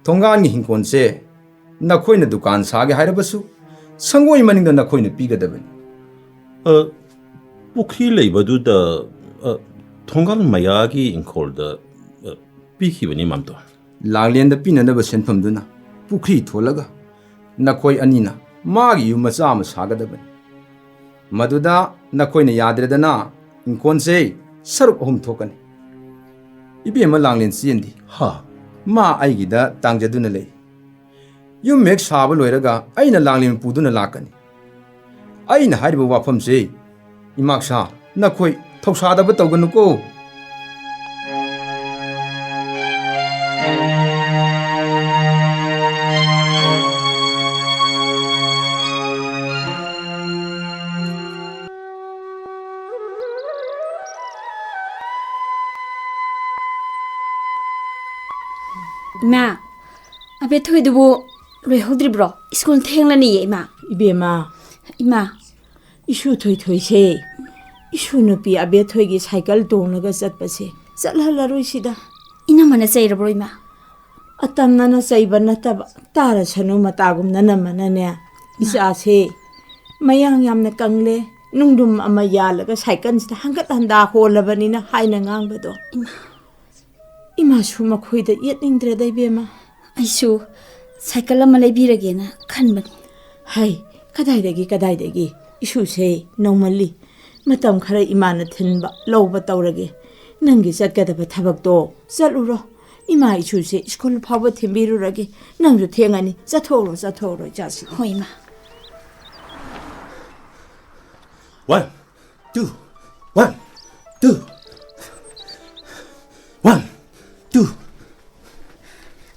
ꯊꯣꯡꯒꯥꯟꯒꯤ ꯍꯤꯡꯈꯣꯜꯁꯦ ꯅꯈꯣꯏꯅ ꯗꯨꯀꯥꯟ ꯁꯥꯒꯦ ꯍꯥꯏꯔꯕꯁꯨ ꯁꯪꯒꯣꯏ ꯃꯅꯤꯡꯗ ꯅꯈꯣꯏꯅ ꯄꯤꯒꯗꯕꯅꯤ꯫ ꯑ, ꯄꯨꯈ꯭ꯔꯤ ꯂꯩꯕꯗꯨꯗ, ꯑ, ꯊꯣꯡꯒꯥꯜ ꯃꯌꯥꯒꯤ ꯏꯪꯈꯣꯜꯗ, ꯑ, ꯄꯤꯈꯤꯕꯅꯤ, ꯃꯥꯝꯇꯣꯟ꯫ ꯂꯥꯡꯂꯦꯟꯗ ꯄꯤꯅꯅꯕ ꯁꯦꯟꯐꯝꯗꯨꯅ ꯄꯨꯈ꯭ꯔꯤ ꯊꯣꯜꯂꯒ ꯅꯈꯣꯏ ꯑꯅꯤꯅ ꯃꯥꯒꯤ ꯌꯨꯝ ꯃꯆꯥ ꯑꯃ ꯁꯥꯒꯗꯕꯅꯤ꯫ ꯃꯗꯨꯗ ꯅꯈꯣꯏꯅ ꯌꯥꯗ꯭ꯔꯦꯗꯅ ꯏꯪꯈꯣꯜꯁꯦ ꯁꯔꯨꯛ ꯑꯍꯨꯝ ꯊꯣꯛꯀꯅꯤ꯫ ꯏꯕꯦꯝꯃ ꯂꯥꯡꯂꯦꯟ ꯆꯦꯟꯗꯤ꯫ ꯍꯥ? ꯃꯥ ꯑꯩꯒꯤꯗ ꯇꯥꯡꯖꯗꯨꯅ ꯂꯩ꯫ ꯌꯨꯝ ꯍꯦꯛ ꯁꯥꯕ ꯂꯣꯏꯔꯒ ꯑꯩꯅ ꯂꯥꯡꯂꯦꯟ ꯄꯨꯗꯨꯅ ꯂꯥꯛꯀꯅꯤ꯫ ꯑꯩꯅ ꯍꯥꯏꯔꯤꯕ ꯋꯥꯐꯝꯁꯤ, ꯏꯃꯥꯛꯁꯥ, ꯅꯈꯣꯏ ꯊꯧꯁꯥꯗꯕ ꯇꯧꯒꯅꯨꯀꯣ꯫ ꯏꯃꯥ, ꯑꯕꯦꯊꯣꯏꯗꯨꯕꯨ ꯂꯣꯏꯍꯧꯗ꯭ꯔꯤꯕ꯭ꯔꯣ? ꯁ꯭ꯀꯨꯜ ꯊꯦꯡꯂꯅꯤꯌꯦ, ꯏꯃꯥ꯫ ꯏꯕꯦꯝꯃ, ꯏꯃꯥ, ꯏꯁꯨ ꯊꯣꯏꯊꯣꯏꯁꯦ, ꯏꯁꯨ ꯅꯨꯄꯤ ꯑꯕꯦꯊꯣꯏꯒꯤ ꯁꯥꯏꯀꯜ ꯇꯣꯡꯂꯒ ꯆꯠꯄꯁꯦ ꯆꯠꯍꯜꯂꯔꯣꯏꯁꯤꯗ꯫ ꯏꯅꯝꯃꯅ ꯆꯩꯔꯕ꯭ꯔꯣ, ꯏꯃꯥ? ꯑꯇꯝꯅꯅ ꯆꯩꯕ ꯅꯠꯇꯕ, ꯇꯥꯔꯁꯅꯨ ꯃꯇꯥꯒꯨꯝ ꯅꯅꯝꯃꯅꯅꯦ, ꯏꯆꯥꯁꯦ ꯃꯌꯥꯡ ꯌꯥꯝꯅ ꯀꯪꯂꯦ, ꯅꯨꯡꯗꯨꯝ ꯑꯃ ꯌꯥꯜꯂꯒ ꯁꯥꯏꯀꯜꯁꯤꯗ ꯍꯪꯒꯠ ꯍꯟꯗꯥ ꯍꯣꯜꯂꯕꯅꯤꯅ ꯍꯥꯏꯅ ꯉꯥꯡꯕꯗꯣ꯫ ꯏꯃꯥ꯫ ꯏꯃꯥꯁꯨ ꯃꯈꯣꯏꯗ ꯌꯦꯠꯅꯤꯡꯗ꯭ꯔꯦꯗ, ꯏꯕꯦꯝꯃ꯫ ꯑꯩꯁꯨ ꯁꯥꯏꯀꯜ ꯑꯃ ꯂꯩꯕꯤꯔꯒꯦꯅ ꯈꯟꯕꯅꯤ꯫ ꯍꯩ, ꯀꯗꯥꯏꯗꯒꯤ, ꯀꯗꯥꯏꯗꯒꯤ? ꯏꯁꯨꯁꯦ ꯅꯧꯃꯜꯂꯤ꯫ ꯃꯇꯝ ꯈꯔ ꯏꯃꯥꯅ ꯊꯤꯟꯕ ꯂꯧꯕ ꯇꯧꯔꯒꯦ꯫ ꯅꯪꯒꯤ ꯆꯠꯀꯗꯕ ꯊꯕꯛꯇꯣ ꯆꯠꯂꯨꯔꯣ꯫ ꯏꯃꯥ ꯏꯁꯨꯁꯦ ꯁ꯭ꯀꯨꯜ ꯐꯥꯎꯕ ꯊꯤꯟꯕꯤꯔꯨꯔꯒꯦ꯫ ꯅꯪꯁꯨ ꯊꯦꯡꯉꯅꯤ꯫ ꯆꯠꯊꯣꯛꯎꯔꯣ, ꯆꯠꯊꯣꯛꯎꯔꯣ, ꯏꯆꯥꯁꯤꯡ꯫ ꯍꯣꯏ, ꯏꯃꯥ꯫ One, two, one, two, one, two꯫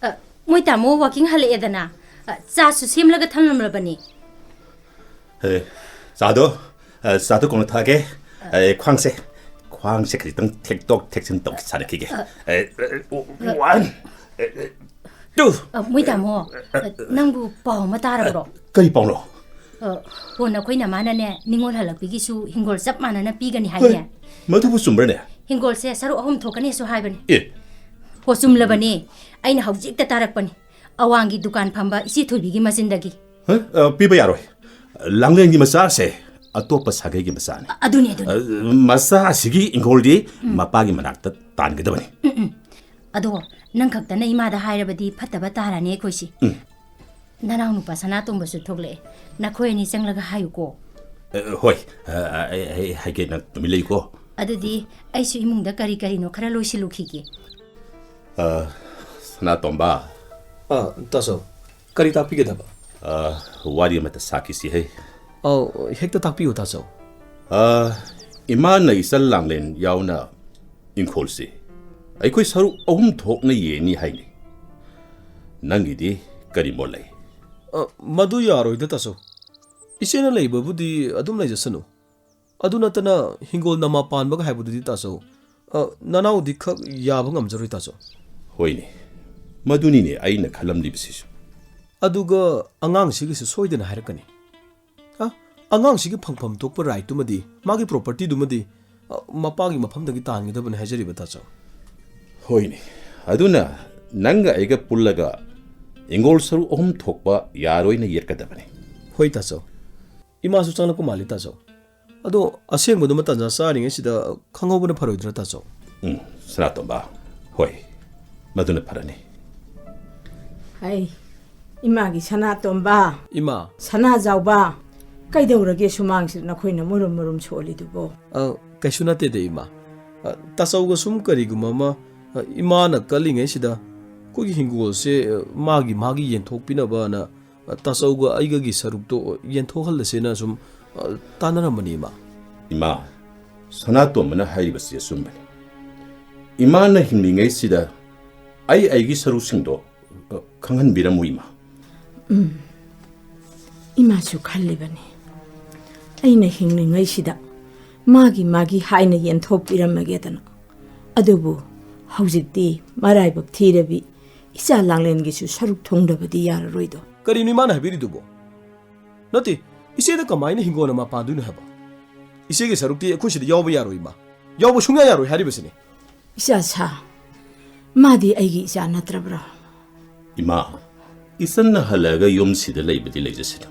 ꯑ, ꯃꯣꯏ ꯇꯥꯃꯣ ꯋꯥꯀꯤꯡ ꯍꯜꯂꯛꯑꯦꯗꯅ, ꯑ, ꯆꯥꯁꯨ ꯁꯦꯝꯂꯒ ꯊꯝꯂꯝꯂꯕꯅꯤ꯫ ꯑꯦ, ꯆꯥꯗꯣ, ꯑ, ꯆꯥꯗꯣ ꯀꯣꯟꯅ ꯊꯛꯑꯒꯦ꯫ ꯑꯦ, ꯈ꯭ꯋꯥꯡꯁꯦ, ꯈ꯭ꯋꯥꯡꯁꯦ ꯈꯖꯤꯛꯇꯪ ꯊꯦꯛꯇꯣꯛ ꯊꯦꯛꯆꯤꯟ ꯇꯧ ꯁꯥꯟꯅꯈꯤꯒꯦ꯫ ꯑ, ꯑꯦ, ꯑꯦ, one, ꯑꯦ, ꯑꯦ, two꯫ ꯑ, ꯃꯣꯏ ꯇꯥꯃꯣ, ꯑ, ꯅꯪꯕꯨ ꯄꯥꯎ ꯑꯃ ꯇꯥꯔꯕ꯭ꯔꯣ? ꯀꯔꯤ ꯄꯥꯎꯅꯣ? ꯑ, ꯍꯣ, ꯅꯈꯣꯏ ꯅꯃꯥꯅꯅꯦ, ꯅꯤꯉꯣꯜ ꯍꯜꯂꯛꯄꯒꯤꯁꯨ ꯍꯤꯡꯒꯣꯜ ꯆꯞ ꯃꯥꯟꯅꯅ ꯄꯤꯒꯅꯤ ꯍꯥꯏꯅꯦ꯫ ꯍꯣꯏ, ꯃꯗꯨꯕꯨ ꯆꯨꯝꯕ꯭ꯔꯅꯦ? ꯍꯤꯡꯒꯣꯜꯁꯦ ꯁꯔꯨꯛ ꯑꯍꯨꯝ ꯊꯣꯛꯀꯅꯤꯁꯨ ꯍꯥꯏꯕꯅꯤ꯫ ꯑꯦ꯫ ꯍꯣ, ꯆꯨꯝꯂꯕꯅꯤ꯫ ꯑꯩꯅ ꯍꯧꯖꯤꯛꯇ ꯇꯥꯔꯛꯄꯅꯤ꯫ ꯑꯋꯥꯡꯒꯤ ꯗꯨꯀꯥꯟ ꯐꯝꯕ ꯏꯆꯦ ꯊꯣꯏꯕꯤꯒꯤ ꯃꯆꯤꯟꯗꯒꯤ꯫ ꯍ? ꯑ, ꯄꯤꯕ ꯌꯥꯔꯣꯏ꯫ ꯂꯥꯡꯂꯦꯟꯒꯤ ꯃꯆꯥꯁꯦ ꯑꯇꯣꯞꯄ ꯁꯥꯒꯩꯒꯤ ꯃꯆꯥꯅꯤ꯫ ꯑ, ꯑꯗꯨꯅꯤ, ꯑꯗꯨꯅꯤ꯫ ꯑ, ꯃꯆꯥ ꯑꯁꯤꯒꯤ ꯏꯪꯈꯣꯜꯗꯤ ꯎꯝ꯫ ꯃꯄꯥꯒꯤ ꯃꯅꯥꯛꯇ ꯇꯥꯟꯒꯗꯕꯅꯤ꯫ ꯎꯝ, ꯎꯝ꯫ ꯑꯗꯣ ꯅꯪ ꯈꯛꯇꯅ ꯏꯃꯥꯗ ꯍꯥꯏꯔꯕꯗꯤ ꯐꯠꯇꯕ ꯇꯥꯔꯅꯤ ꯑꯩꯈꯣꯏꯁꯤ꯫ ꯎꯝ꯫ ꯅꯅꯥꯎ ꯅꯨꯄꯥ ꯁꯅꯥꯇꯣꯝꯕꯁꯨ ꯊꯣꯛꯂꯛꯑꯦ꯫ ꯅꯈꯣꯏ ꯑꯅꯤ ꯆꯪꯂꯒ ꯍꯥꯏꯌꯨꯀꯣ꯫ ꯑ, ꯍꯣꯏ꯫ ꯑ, ꯑꯩ, ꯑꯩ ꯍꯥꯏꯒꯦ, ꯅꯪ ꯇꯨꯃꯤꯟ ꯂꯩꯌꯨꯀꯣ꯫ ꯑꯗꯨꯗꯤ ꯑꯩꯁꯨ ꯏꯃꯨꯡꯗ ꯀꯔꯤ ꯀꯔꯤꯅꯣ ꯈꯔ ꯂꯣꯏꯁꯤꯜꯂꯨꯈꯤꯒꯦ꯫ ꯑ, ꯁꯅꯥꯇꯣꯝꯕ꯫ ꯑ, ꯇꯥꯆꯧ꯫ ꯀꯔꯤ ꯇꯥꯛꯄꯤꯒꯗꯕ? ꯑ, ꯋꯥꯔꯤ ꯑꯃꯠꯇ ꯁꯥꯈꯤꯁꯤ ꯍꯩ꯫ ꯑꯧ, ꯍꯦꯛꯇ ꯇꯥꯛꯄꯤꯌꯨ, ꯇꯥꯆꯧ꯫ ꯑ, ꯏꯃꯥꯅ ꯏꯆꯜ ꯂꯥꯡꯂꯦꯟ ꯌꯥꯎꯅ ꯏꯪꯈꯣꯜꯁꯤ ꯑꯩꯈꯣꯏ ꯁꯔꯨꯛ ꯑꯍꯨꯝ ꯊꯣꯛꯅ ꯌꯦꯟꯅꯤ ꯍꯥꯏꯅꯤ꯫ ꯅꯪꯒꯤꯗꯤ ꯀꯔꯤ ꯃꯣꯠ ꯂꯩ? ꯑ, ꯃꯗꯨ ꯌꯥꯔꯣꯏꯗ, ꯇꯥꯆꯧ꯫ ꯏꯆꯦꯅ ꯂꯩꯕꯕꯨꯗꯤ ꯑꯗꯨꯝ ꯂꯩꯖꯁꯅꯨ꯫ ꯑꯗꯨ ꯅꯠꯇꯅ ꯍꯤꯡꯒꯣꯜ ꯅꯃꯥ ꯄꯥꯟꯕꯒ ꯍꯥꯏꯕꯗꯨꯗꯤ, ꯇꯥꯆꯧ, ꯑ, ꯅꯅꯥꯎꯗꯤ ꯈꯛ ꯌꯥꯕ ꯉꯝꯖꯔꯣꯏ, ꯇꯥꯆꯧ꯫ ꯍꯣꯏꯅꯦ, ꯃꯗꯨꯅꯤꯅꯦ ꯑꯩꯅ ꯈꯜꯂꯝꯂꯤꯕꯁꯤꯁꯨ꯫ ꯑꯗꯨꯒ ꯑꯉꯥꯡꯁꯤꯒꯤꯁꯨ ꯁꯣꯏꯗꯅ ꯍꯥꯏꯔꯛꯀꯅꯤ꯫ ꯑ, ꯑꯉꯥꯡꯁꯤꯒꯤ ꯐꯪꯐꯝ ꯊꯣꯛꯄ right ꯇꯨꯃꯗꯤ, ꯃꯥꯒꯤ property ꯗꯨꯃꯗꯤ, ꯑ, ꯃꯄꯥꯒꯤ ꯃꯐꯝꯗꯒꯤ ꯇꯥꯟꯒꯗꯕꯅꯤ ꯍꯥꯏꯖꯔꯤꯕ, ꯇꯥꯆꯧ꯫ ꯍꯣꯏꯅꯦ, ꯑꯗꯨꯅ ꯅꯪꯒ ꯑꯩꯒ ꯄꯨꯜꯂꯒ ꯍꯤꯡꯒꯣꯜ ꯁꯔꯨꯛ ꯑꯍꯨꯝ ꯊꯣꯛꯄ ꯌꯥꯔꯣꯏꯅ ꯌꯦꯠꯀꯗꯕꯅꯤ꯫ ꯍꯣꯏ, ꯇꯥꯆꯧ꯫ ꯏꯃꯥꯁꯨ ꯆꯪꯂꯛꯄ ꯃꯥꯜꯂꯤ, ꯇꯥꯆꯧ꯫ ꯑꯗꯣ ꯑꯁꯦꯡꯕꯗꯨꯃ ꯇꯥꯟꯖꯥ ꯆꯥꯔꯤꯉꯩꯁꯤꯗ ꯈꯪꯍꯧꯕꯅ ꯐꯔꯣꯏꯗ꯭ꯔꯥ, ꯇꯥꯆꯧ? ꯎꯝ, ꯁꯅꯥꯇꯣꯝꯕ, ꯍꯣꯏ, ꯃꯗꯨꯅ ꯐꯔꯅꯤ꯫ ꯍꯩ, ꯏꯃꯥꯒꯤ ꯁꯅꯥꯇꯣꯝꯕ꯫ ꯏꯃꯥ꯫ ꯁꯅꯥꯖꯥꯎꯕ, ꯀꯩꯗꯧꯔꯒꯦ ꯁꯨꯃꯥꯡꯁꯤꯗ ꯅꯈꯣꯏꯅ ꯃꯨꯔꯨꯝ ꯃꯨꯔꯨꯝ ꯁꯣꯜꯂꯤꯗꯨꯕꯣ? ꯑ, ꯀꯩꯁꯨ ꯅꯠꯇꯦꯗ, ꯏꯃꯥ꯫ ꯑ, ꯇꯥꯆꯧꯒ ꯁꯨꯝ ꯀꯔꯤꯒꯨꯝꯕ ꯑꯃ, ꯑ, ꯏꯃꯥꯅ ꯀꯜꯂꯤꯉꯩꯁꯤꯗ ꯑꯩꯈꯣꯏꯒꯤ ꯍꯤꯡꯒꯣꯜꯁꯦ, ꯑ, ꯃꯥꯒꯤ, ꯃꯥꯒꯤ ꯌꯦꯟꯊꯣꯛꯄꯤꯅꯕꯅ ꯇꯥꯆꯧꯒ ꯑꯩꯒꯒꯤ ꯁꯔꯨꯛꯇꯣ ꯌꯦꯟꯊꯣꯛꯍꯜꯂꯁꯦꯅ ꯁꯨꯝ, ꯑ, ꯇꯥꯟꯅꯔꯝꯕꯅꯤ, ꯏꯃꯥ꯫ ꯏꯃꯥ, ꯁꯅꯥꯇꯣꯝꯕꯅ ꯍꯥꯏꯔꯤꯕꯁꯤ ꯑꯆꯨꯝꯕꯅꯤ꯫ ꯏꯃꯥꯅ ꯍꯤꯡꯂꯤꯉꯩꯁꯤꯗ ꯑꯩ ꯑꯩꯒꯤ ꯁꯔꯨꯛꯁꯤꯡꯗꯣ, ꯑ, ꯈꯪꯍꯟꯕꯤꯔꯝꯃꯨ, ꯏꯃꯥ꯫ ꯎꯝ꯫ ꯏꯃꯥꯁꯨ ꯈꯜꯂꯤꯕꯅꯤ, ꯑꯩꯅ ꯍꯤꯡꯂꯤꯉꯩꯁꯤꯗ ꯃꯥꯒꯤ ꯃꯥꯒꯤ ꯍꯥꯏꯅ ꯌꯦꯟꯊꯣꯛꯄꯤꯔꯝꯃꯒꯦꯗꯅ꯫ ꯑꯗꯨꯕꯨ ꯍꯧꯖꯤꯛꯇꯤ ꯃꯔꯥꯏꯕꯛ ꯊꯤꯔꯕꯤ ꯏꯆꯥ ꯂꯥꯡꯂꯦꯟꯒꯤꯁꯨ ꯁꯔꯨꯛ ꯊꯨꯡꯗꯕꯗꯤ ꯌꯥꯔꯔꯣꯏꯗꯣ꯫ ꯀꯔꯤꯅꯣ ꯏꯃꯥꯅ ꯍꯥꯏꯕꯤꯔꯤꯗꯨꯕꯣ? ꯅꯠꯇꯦ, ꯏꯆꯦꯗ ꯀꯃꯥꯏꯅ ꯍꯤꯡꯒꯣꯜ ꯑꯃ ꯄꯥꯟꯗꯣꯏꯅꯣ ꯍꯥꯏꯕ? ꯏꯆꯦꯒꯤ ꯁꯔꯨꯛꯇꯤ ꯑꯩꯈꯣꯏ ꯁꯤꯗ ꯌꯥꯎꯕ ꯌꯥꯔꯣꯏ, ꯏꯃꯥ꯫ ꯌꯥꯎꯕ ꯁꯨꯡꯌꯥ ꯌꯥꯔꯣꯏ ꯍꯥꯏꯔꯤꯕꯁꯤꯅꯤ꯫ ꯏꯆꯥ ꯁꯥ, ꯃꯥꯗꯤ ꯑꯩꯒꯤ ꯏꯆꯥ ꯅꯠꯇ꯭ꯔꯕ꯭ꯔꯣ? ꯏꯃꯥ, ꯏꯆꯟꯅ ꯍꯜꯂꯛꯑꯒ ꯌꯨꯝꯁꯤꯗ ꯂꯩꯕꯗꯤ ꯂꯩꯖꯁꯅꯨ꯫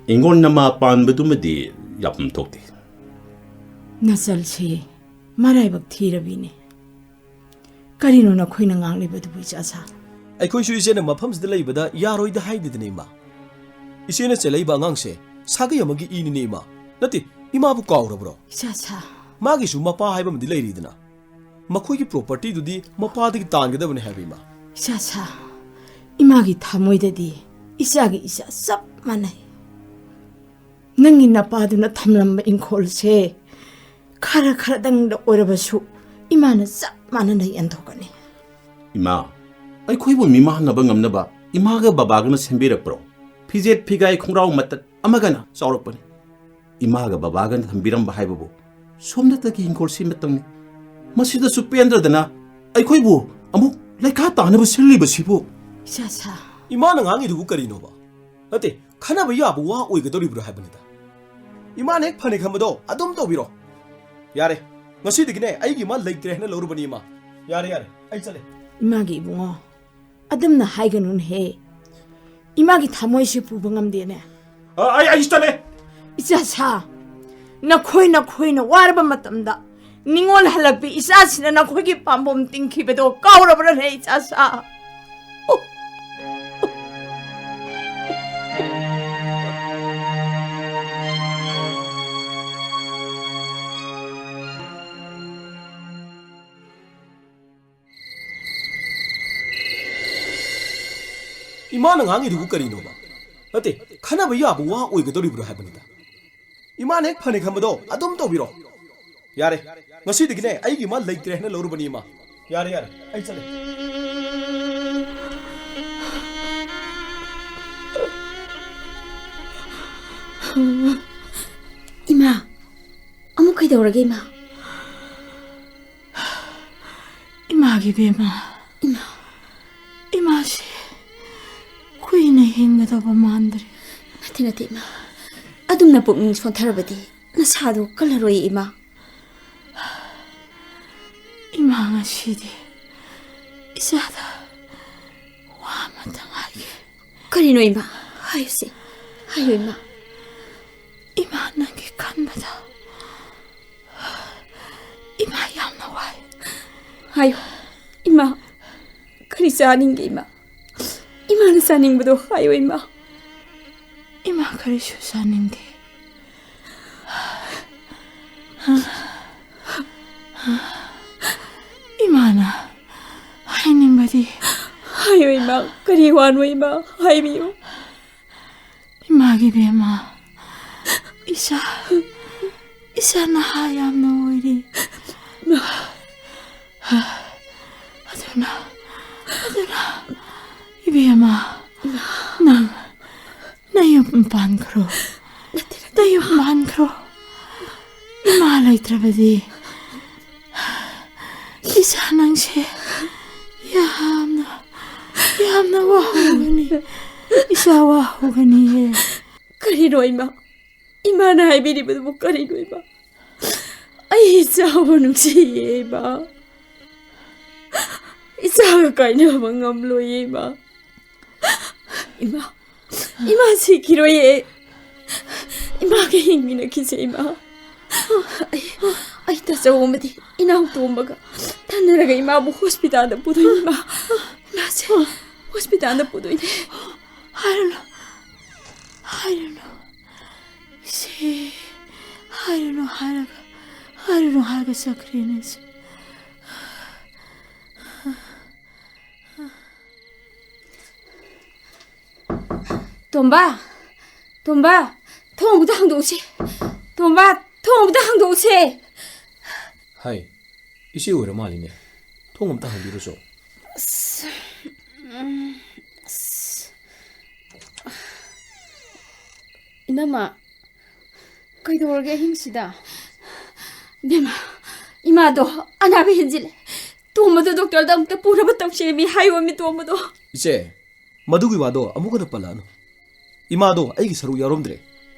ꯍꯤꯡꯒꯣꯜ ꯅꯃꯥ ꯄꯥꯟꯕꯗꯨꯃꯗꯤ ꯌꯥꯐꯝ ꯊꯣꯛꯇꯦ꯫ ꯅꯆꯜꯁꯤ ꯃꯔꯥꯏꯕꯛ ꯊꯤꯔꯕꯤꯅꯦ꯫ ꯀꯔꯤꯅꯣ ꯅꯈꯣꯏꯅ ꯉꯥꯡꯂꯤꯕꯗꯨꯕꯨ, ꯏꯆꯥ ꯁꯥ? ꯑꯩꯈꯣꯏꯁꯨ ꯏꯆꯦꯅ ꯃꯐꯝꯁꯤꯗ ꯂꯩꯕꯗ ꯌꯥꯔꯣꯏꯗ ꯍꯥꯏꯗꯦꯗꯅ, ꯏꯃꯥ꯫ ꯏꯆꯦꯅ ꯆꯦꯜꯂꯛꯏꯕ ꯑꯉꯥꯡꯁꯦ ꯁꯥꯒꯩ ꯑꯃꯒꯤ ꯏꯅꯤꯅꯦ, ꯏꯃꯥ꯫ ꯅꯠꯇꯦ, ꯏꯃꯥꯕꯨ ꯀꯥꯎꯔꯕ꯭ꯔꯣ? ꯏꯆꯥ ꯁꯥ꯫ ꯃꯥꯒꯤꯁꯨ ꯃꯄꯥ ꯍꯥꯏꯕ ꯑꯃꯗꯤ ꯂꯩꯔꯤꯗꯅ꯫ ꯃꯈꯣꯏꯒꯤ property ꯗꯨꯗꯤ ꯃꯄꯥꯗꯒꯤ ꯇꯥꯟꯒꯗꯕꯅꯤ ꯍꯥꯏꯕ, ꯏꯃꯥ꯫ ꯏꯆꯥ ꯁꯥ, ꯏꯃꯥꯒꯤ ꯊꯃꯣꯏꯗꯗꯤ ꯏꯆꯥꯒꯤ ꯏꯆꯥ ꯆꯞ ꯃꯥꯟꯅꯩ꯫ ꯅꯪꯒꯤ ꯅꯄꯥꯗꯨꯅ ꯊꯝꯂꯝꯕ ꯏꯪꯈꯣꯜꯁꯦ ꯈꯔ ꯈꯔꯗꯪꯗ ꯑꯣꯏꯔꯕꯁꯨ ꯏꯃꯥꯅ ꯆꯞ ꯃꯥꯟꯅꯅ ꯌꯦꯟꯊꯣꯛꯀꯅꯤ꯫ ꯏꯃꯥ, ꯑꯩꯈꯣꯏꯕꯨ ꯃꯤꯃꯥꯟꯅꯕ ꯉꯝꯅꯕ ꯏꯃꯥꯒ ꯕꯕꯥꯒꯅ ꯁꯦꯝꯕꯤꯔꯛꯄ꯭ꯔꯣ? ꯐꯤꯖꯦꯠ ꯐꯤꯒꯥꯏ ꯈꯣꯡꯒ꯭ꯔꯥꯎ ꯃꯇꯠ ꯑꯃꯒꯅ ꯆꯥꯎꯔꯛꯄꯅꯤ꯫ ꯏꯃꯥꯒ ꯕꯕꯥꯒꯅ ꯊꯝꯕꯤꯔꯝꯕ ꯍꯥꯏꯕꯕꯨ ꯁꯣꯝꯗꯇꯒꯤ ꯏꯪꯈꯣꯜ ꯁꯦꯝꯕꯇꯪꯅꯤ꯫ ꯃꯁꯤꯗꯁꯨ ꯄꯦꯟꯗ꯭ꯔꯗꯅ ꯑꯩꯈꯣꯏꯕꯨ ꯑꯃꯨꯛ ꯂꯩꯈꯥ ꯇꯥꯅꯕ ꯁꯤꯜꯂꯤꯕꯁꯤꯕꯨ꯫ ꯏꯆꯥ ꯁꯥ꯫ ꯏꯃꯥꯅ ꯉꯥꯡꯉꯤꯗꯨꯕꯨ ꯀꯔꯤꯅꯣꯕ? ꯅꯠꯇꯦ, ꯈꯟꯅꯕ ꯌꯥꯕ ꯋꯥ ꯑꯣꯏꯒꯗꯧꯔꯤꯕ꯭ꯔꯣ ꯍꯥꯏꯕꯅꯤꯗ꯫ ꯏꯃꯥꯅ ꯍꯦꯛ ꯐꯅꯤ ꯈꯟꯕꯗꯣ ꯑꯗꯨꯝ ꯇꯧꯕꯤꯔꯣ꯫ ꯌꯥꯔꯦ, ꯉꯁꯤꯗꯒꯤꯅꯦ ꯑꯩꯒꯤ ꯏꯃꯥ ꯂꯩꯇ꯭ꯔꯦ ꯍꯥꯏꯅ ꯂꯧꯔꯕꯅꯤ ꯏꯃꯥ꯫ ꯌꯥꯔꯦ, ꯌꯥꯔꯦ, ꯑꯩ ꯆꯠꯂꯦ꯫ ꯏꯃꯥꯒꯤ ꯏꯕꯨꯡꯉꯣ, ꯑꯗꯨꯝꯅ ꯍꯥꯏꯒꯅꯨꯅꯦꯍꯦ꯫ ꯏꯃꯥꯒꯤ ꯊꯃꯣꯏꯁꯦ ꯄꯨꯕ ꯉꯝꯗꯦꯅꯦ꯫ ꯑ, ꯑꯩ, ꯑꯩ ꯆꯠꯂꯦ꯫ ꯏꯆꯥ ꯁꯥ, ꯅꯈꯣꯏ ꯅꯈꯣꯏꯅ ꯋꯥꯔꯕ ꯃꯇꯝꯗ ꯅꯤꯡꯉꯣꯜ ꯍꯜꯂꯛꯄꯤ ꯏꯆꯥꯁꯤꯅ ꯅꯈꯣꯏꯒꯤ ꯄꯥꯝꯕꯣꯝ ꯇꯤꯡꯈꯤꯕꯗꯣ ꯀꯥꯎꯔꯕ꯭ꯔꯅꯦ ꯏꯆꯥ ꯁꯥ? ꯏꯃꯥꯅ ꯉꯥꯡꯉꯤꯗꯨꯕꯨ ꯀꯔꯤꯅꯣꯕ? ꯅꯠꯇꯦ, ꯈꯟꯅꯕ ꯌꯥꯕ ꯋꯥ ꯑꯣꯏꯒꯗꯧꯔꯤꯕ꯭ꯔꯣ ꯍꯥꯏꯕꯅꯤꯗ꯫ ꯏꯃꯥꯅ ꯍꯦꯛ ꯐꯅꯤ ꯈꯟꯕꯗꯣ ꯑꯗꯨꯝ ꯇꯧꯕꯤꯔꯣ꯫ ꯌꯥꯔꯦ, ꯉꯁꯤꯗꯒꯤꯅꯦ ꯑꯩꯒꯤ ꯏꯃꯥ ꯂꯩꯇ꯭ꯔꯦ ꯍꯥꯏꯅ ꯂꯧꯔꯕꯅꯤ ꯏꯃꯥ꯫ ꯌꯥꯔꯦ, ꯌꯥꯔꯦ, ꯑꯩ ꯆꯠꯂꯦ꯫ ꯏꯃꯥ, ꯑꯃꯨꯛ ꯀꯩꯗꯧꯔꯒꯦ ꯏꯃꯥ? ꯏꯃꯥꯒꯤ ꯕꯦꯝꯃ, ꯏꯃꯥ, ꯏꯃꯥꯁꯦ ꯀꯨꯏꯅ ꯍꯤꯡꯒꯗꯕ ꯃꯥꯟꯗ꯭ꯔꯦ꯫ ꯅꯠꯇꯦ, ꯅꯠꯇꯦ ꯏꯃꯥ, ꯑꯗꯨꯝꯅ ꯄꯨꯛꯅꯤꯡ ꯁꯣꯟꯊꯔꯕꯗꯤ ꯅꯁꯥꯗꯣ ꯀꯜꯂꯔꯣꯏ ꯏꯃꯥ꯫ ꯏꯃꯥ, ꯉꯁꯤꯗꯤ ꯏꯆꯥꯗ ꯋꯥ ꯑꯃꯇꯪ ꯍꯥꯏꯒꯦ꯫ ꯀꯔꯤꯅꯣ ꯏꯃꯥ? ꯍꯥꯏꯌꯨꯁꯦ, ꯍꯥꯏꯌꯨ ꯏꯃꯥ꯫ ꯏꯃꯥ, ꯅꯪꯒꯤ ꯈꯟꯕꯗ ꯏꯃꯥ ꯌꯥꯝꯅ ꯋꯥꯏ꯫ ꯍꯥꯏꯌꯨ ꯏꯃꯥ, ꯀꯔꯤ ꯆꯥꯅꯤꯡꯒꯦ ꯏꯃꯥ? ꯏꯃꯥꯅ ꯆꯥꯅꯤꯡꯕꯗꯣ ꯍꯥꯏꯌꯨ ꯏꯃꯥ꯫ ꯏꯃꯥ, ꯀꯔꯤꯁꯨ ꯆꯥꯅꯤꯡꯗꯦ꯫ ꯏꯃꯥꯅ ꯍꯥꯏꯅꯤꯡꯕꯗꯤ ꯍꯥꯏꯌꯨ ꯏꯃꯥ, ꯀꯔꯤ ꯋꯥꯅꯣ ꯏꯃꯥ? ꯍꯥꯏꯕꯤꯌꯨ꯫ ꯏꯃꯥꯒꯤ ꯕꯦꯝꯃ, ꯏꯆꯥ, ꯏꯆꯥ ꯅꯍꯥ ꯌꯥꯝꯅ ꯑꯣꯏꯔꯤ꯫ ꯑꯗꯨꯅ, ꯑꯗꯨꯅ, ꯏꯕꯦꯝꯃ, ꯅꯪ ꯅꯌꯨꯝ ꯄꯥꯟꯈ꯭ꯔꯣ꯫ ꯅꯌꯨꯝ ꯄꯥꯟꯈ꯭ꯔꯣ꯫ ꯏꯃꯥ ꯂꯩꯇ꯭ꯔꯕꯗꯤ ꯏꯆꯥ ꯅꯪꯁꯦ ꯌꯥꯝꯅ, ꯌꯥꯝꯅ ꯋꯥꯍꯧꯒꯅꯤ꯫ ꯏꯆꯥ ꯋꯥꯍꯧꯒꯅꯤꯌꯦ꯫ ꯀꯔꯤꯅꯣ ꯏꯃꯥ? ꯏꯃꯥꯅ ꯍꯥꯏꯕꯤꯔꯤꯕꯗꯨꯕꯨ ꯀꯔꯤꯅꯣ ꯏꯃꯥ? ꯑꯩ ꯏꯆꯥꯕꯨ ꯅꯨꯡꯁꯤꯌꯦ ꯏꯃꯥ꯫ ꯏꯆꯥꯒ ꯀꯥꯏꯅꯕ ꯉꯝꯂꯣꯏꯌꯦ ꯏꯃꯥ꯫ ꯏꯃꯥ, ꯏꯃꯥ ꯁꯤꯈꯤꯔꯣꯏꯌꯦ꯫ ꯏꯃꯥꯒ ꯍꯤꯡꯃꯤꯟꯅꯈꯤꯁꯦ ꯏꯃꯥ꯫ ꯑꯩ, ꯑꯩ ꯇꯥꯆꯧ ꯑꯃꯗꯤ ꯏꯅꯥꯎ ꯇꯣꯝꯕꯒ ꯇꯥꯟꯅꯔꯒ ꯏꯃꯥꯕꯨ ꯍꯣꯁꯄꯤꯇꯥꯜꯗ ꯄꯨꯗꯣꯏꯅꯤ ꯏꯃꯥ꯫ ꯏꯃꯥꯁꯦ ꯍꯣꯁꯄꯤꯇꯥꯜꯗ ꯄꯨꯗꯣꯏꯅꯦ꯫ ꯍꯥꯏꯔꯨꯅꯨ, ꯍꯥꯏꯔꯨꯅꯨ꯫ ꯁꯤ ꯍꯥꯏꯔꯨꯅꯨ ꯍꯥꯏꯔꯒ, ꯍꯥꯏꯔꯨꯅꯨ ꯍꯥꯏꯔꯒ ꯆꯠꯈ꯭ꯔꯦꯅꯦ ꯁꯤ꯫ ꯇꯣꯝꯕ, ꯇꯣꯝꯕ, ꯊꯣꯡ ꯑꯃꯨꯛꯇ ꯍꯥꯡꯗꯣꯛꯎꯁꯦ꯫ ꯇꯣꯝꯕ, ꯊꯣꯡ ꯑꯃꯨꯛꯇ ꯍꯥꯡꯗꯣꯛꯎꯁꯦ꯫ ꯍꯥꯏ, ꯏꯆꯦ ꯑꯣꯏꯔ ꯃꯥꯜꯂꯤꯅꯦ꯫ ꯊꯣꯡ ꯑꯝꯇ ꯍꯥꯡꯕꯤꯔꯨꯆꯣ꯫ ꯑꯁ, ꯎꯝ, ꯑꯁ꯫ ꯏꯅꯝꯃ, ꯀꯩꯗꯧꯔꯒꯦ ꯑꯍꯤꯡꯁꯤꯗ? ꯏꯕꯦꯝꯃ, ꯏꯃꯥꯗꯣ ꯑꯅꯥꯕ ꯍꯦꯟꯖꯤꯜꯂꯦ꯫ ꯇꯣꯝꯕꯗꯣ ꯗꯣꯛꯇꯔꯗ ꯑꯃꯨꯛꯇ ꯄꯨꯅꯕ ꯇꯧꯁꯦꯃꯤ, ꯍꯥꯏꯌꯣꯃꯤ ꯇꯣꯝꯕꯗꯣ꯫ ꯏꯆꯦ, ꯃꯗꯨꯒꯤ ꯋꯥꯗꯣ ꯑꯃꯨꯛ ꯍꯟꯅ ꯄꯜꯂꯛꯑꯅꯨ꯫ ꯏꯃꯥꯗꯣ ꯑꯩꯒꯤ ꯁꯔꯨꯛ ꯌꯥꯎꯔꯝꯗ꯭ꯔꯦ꯫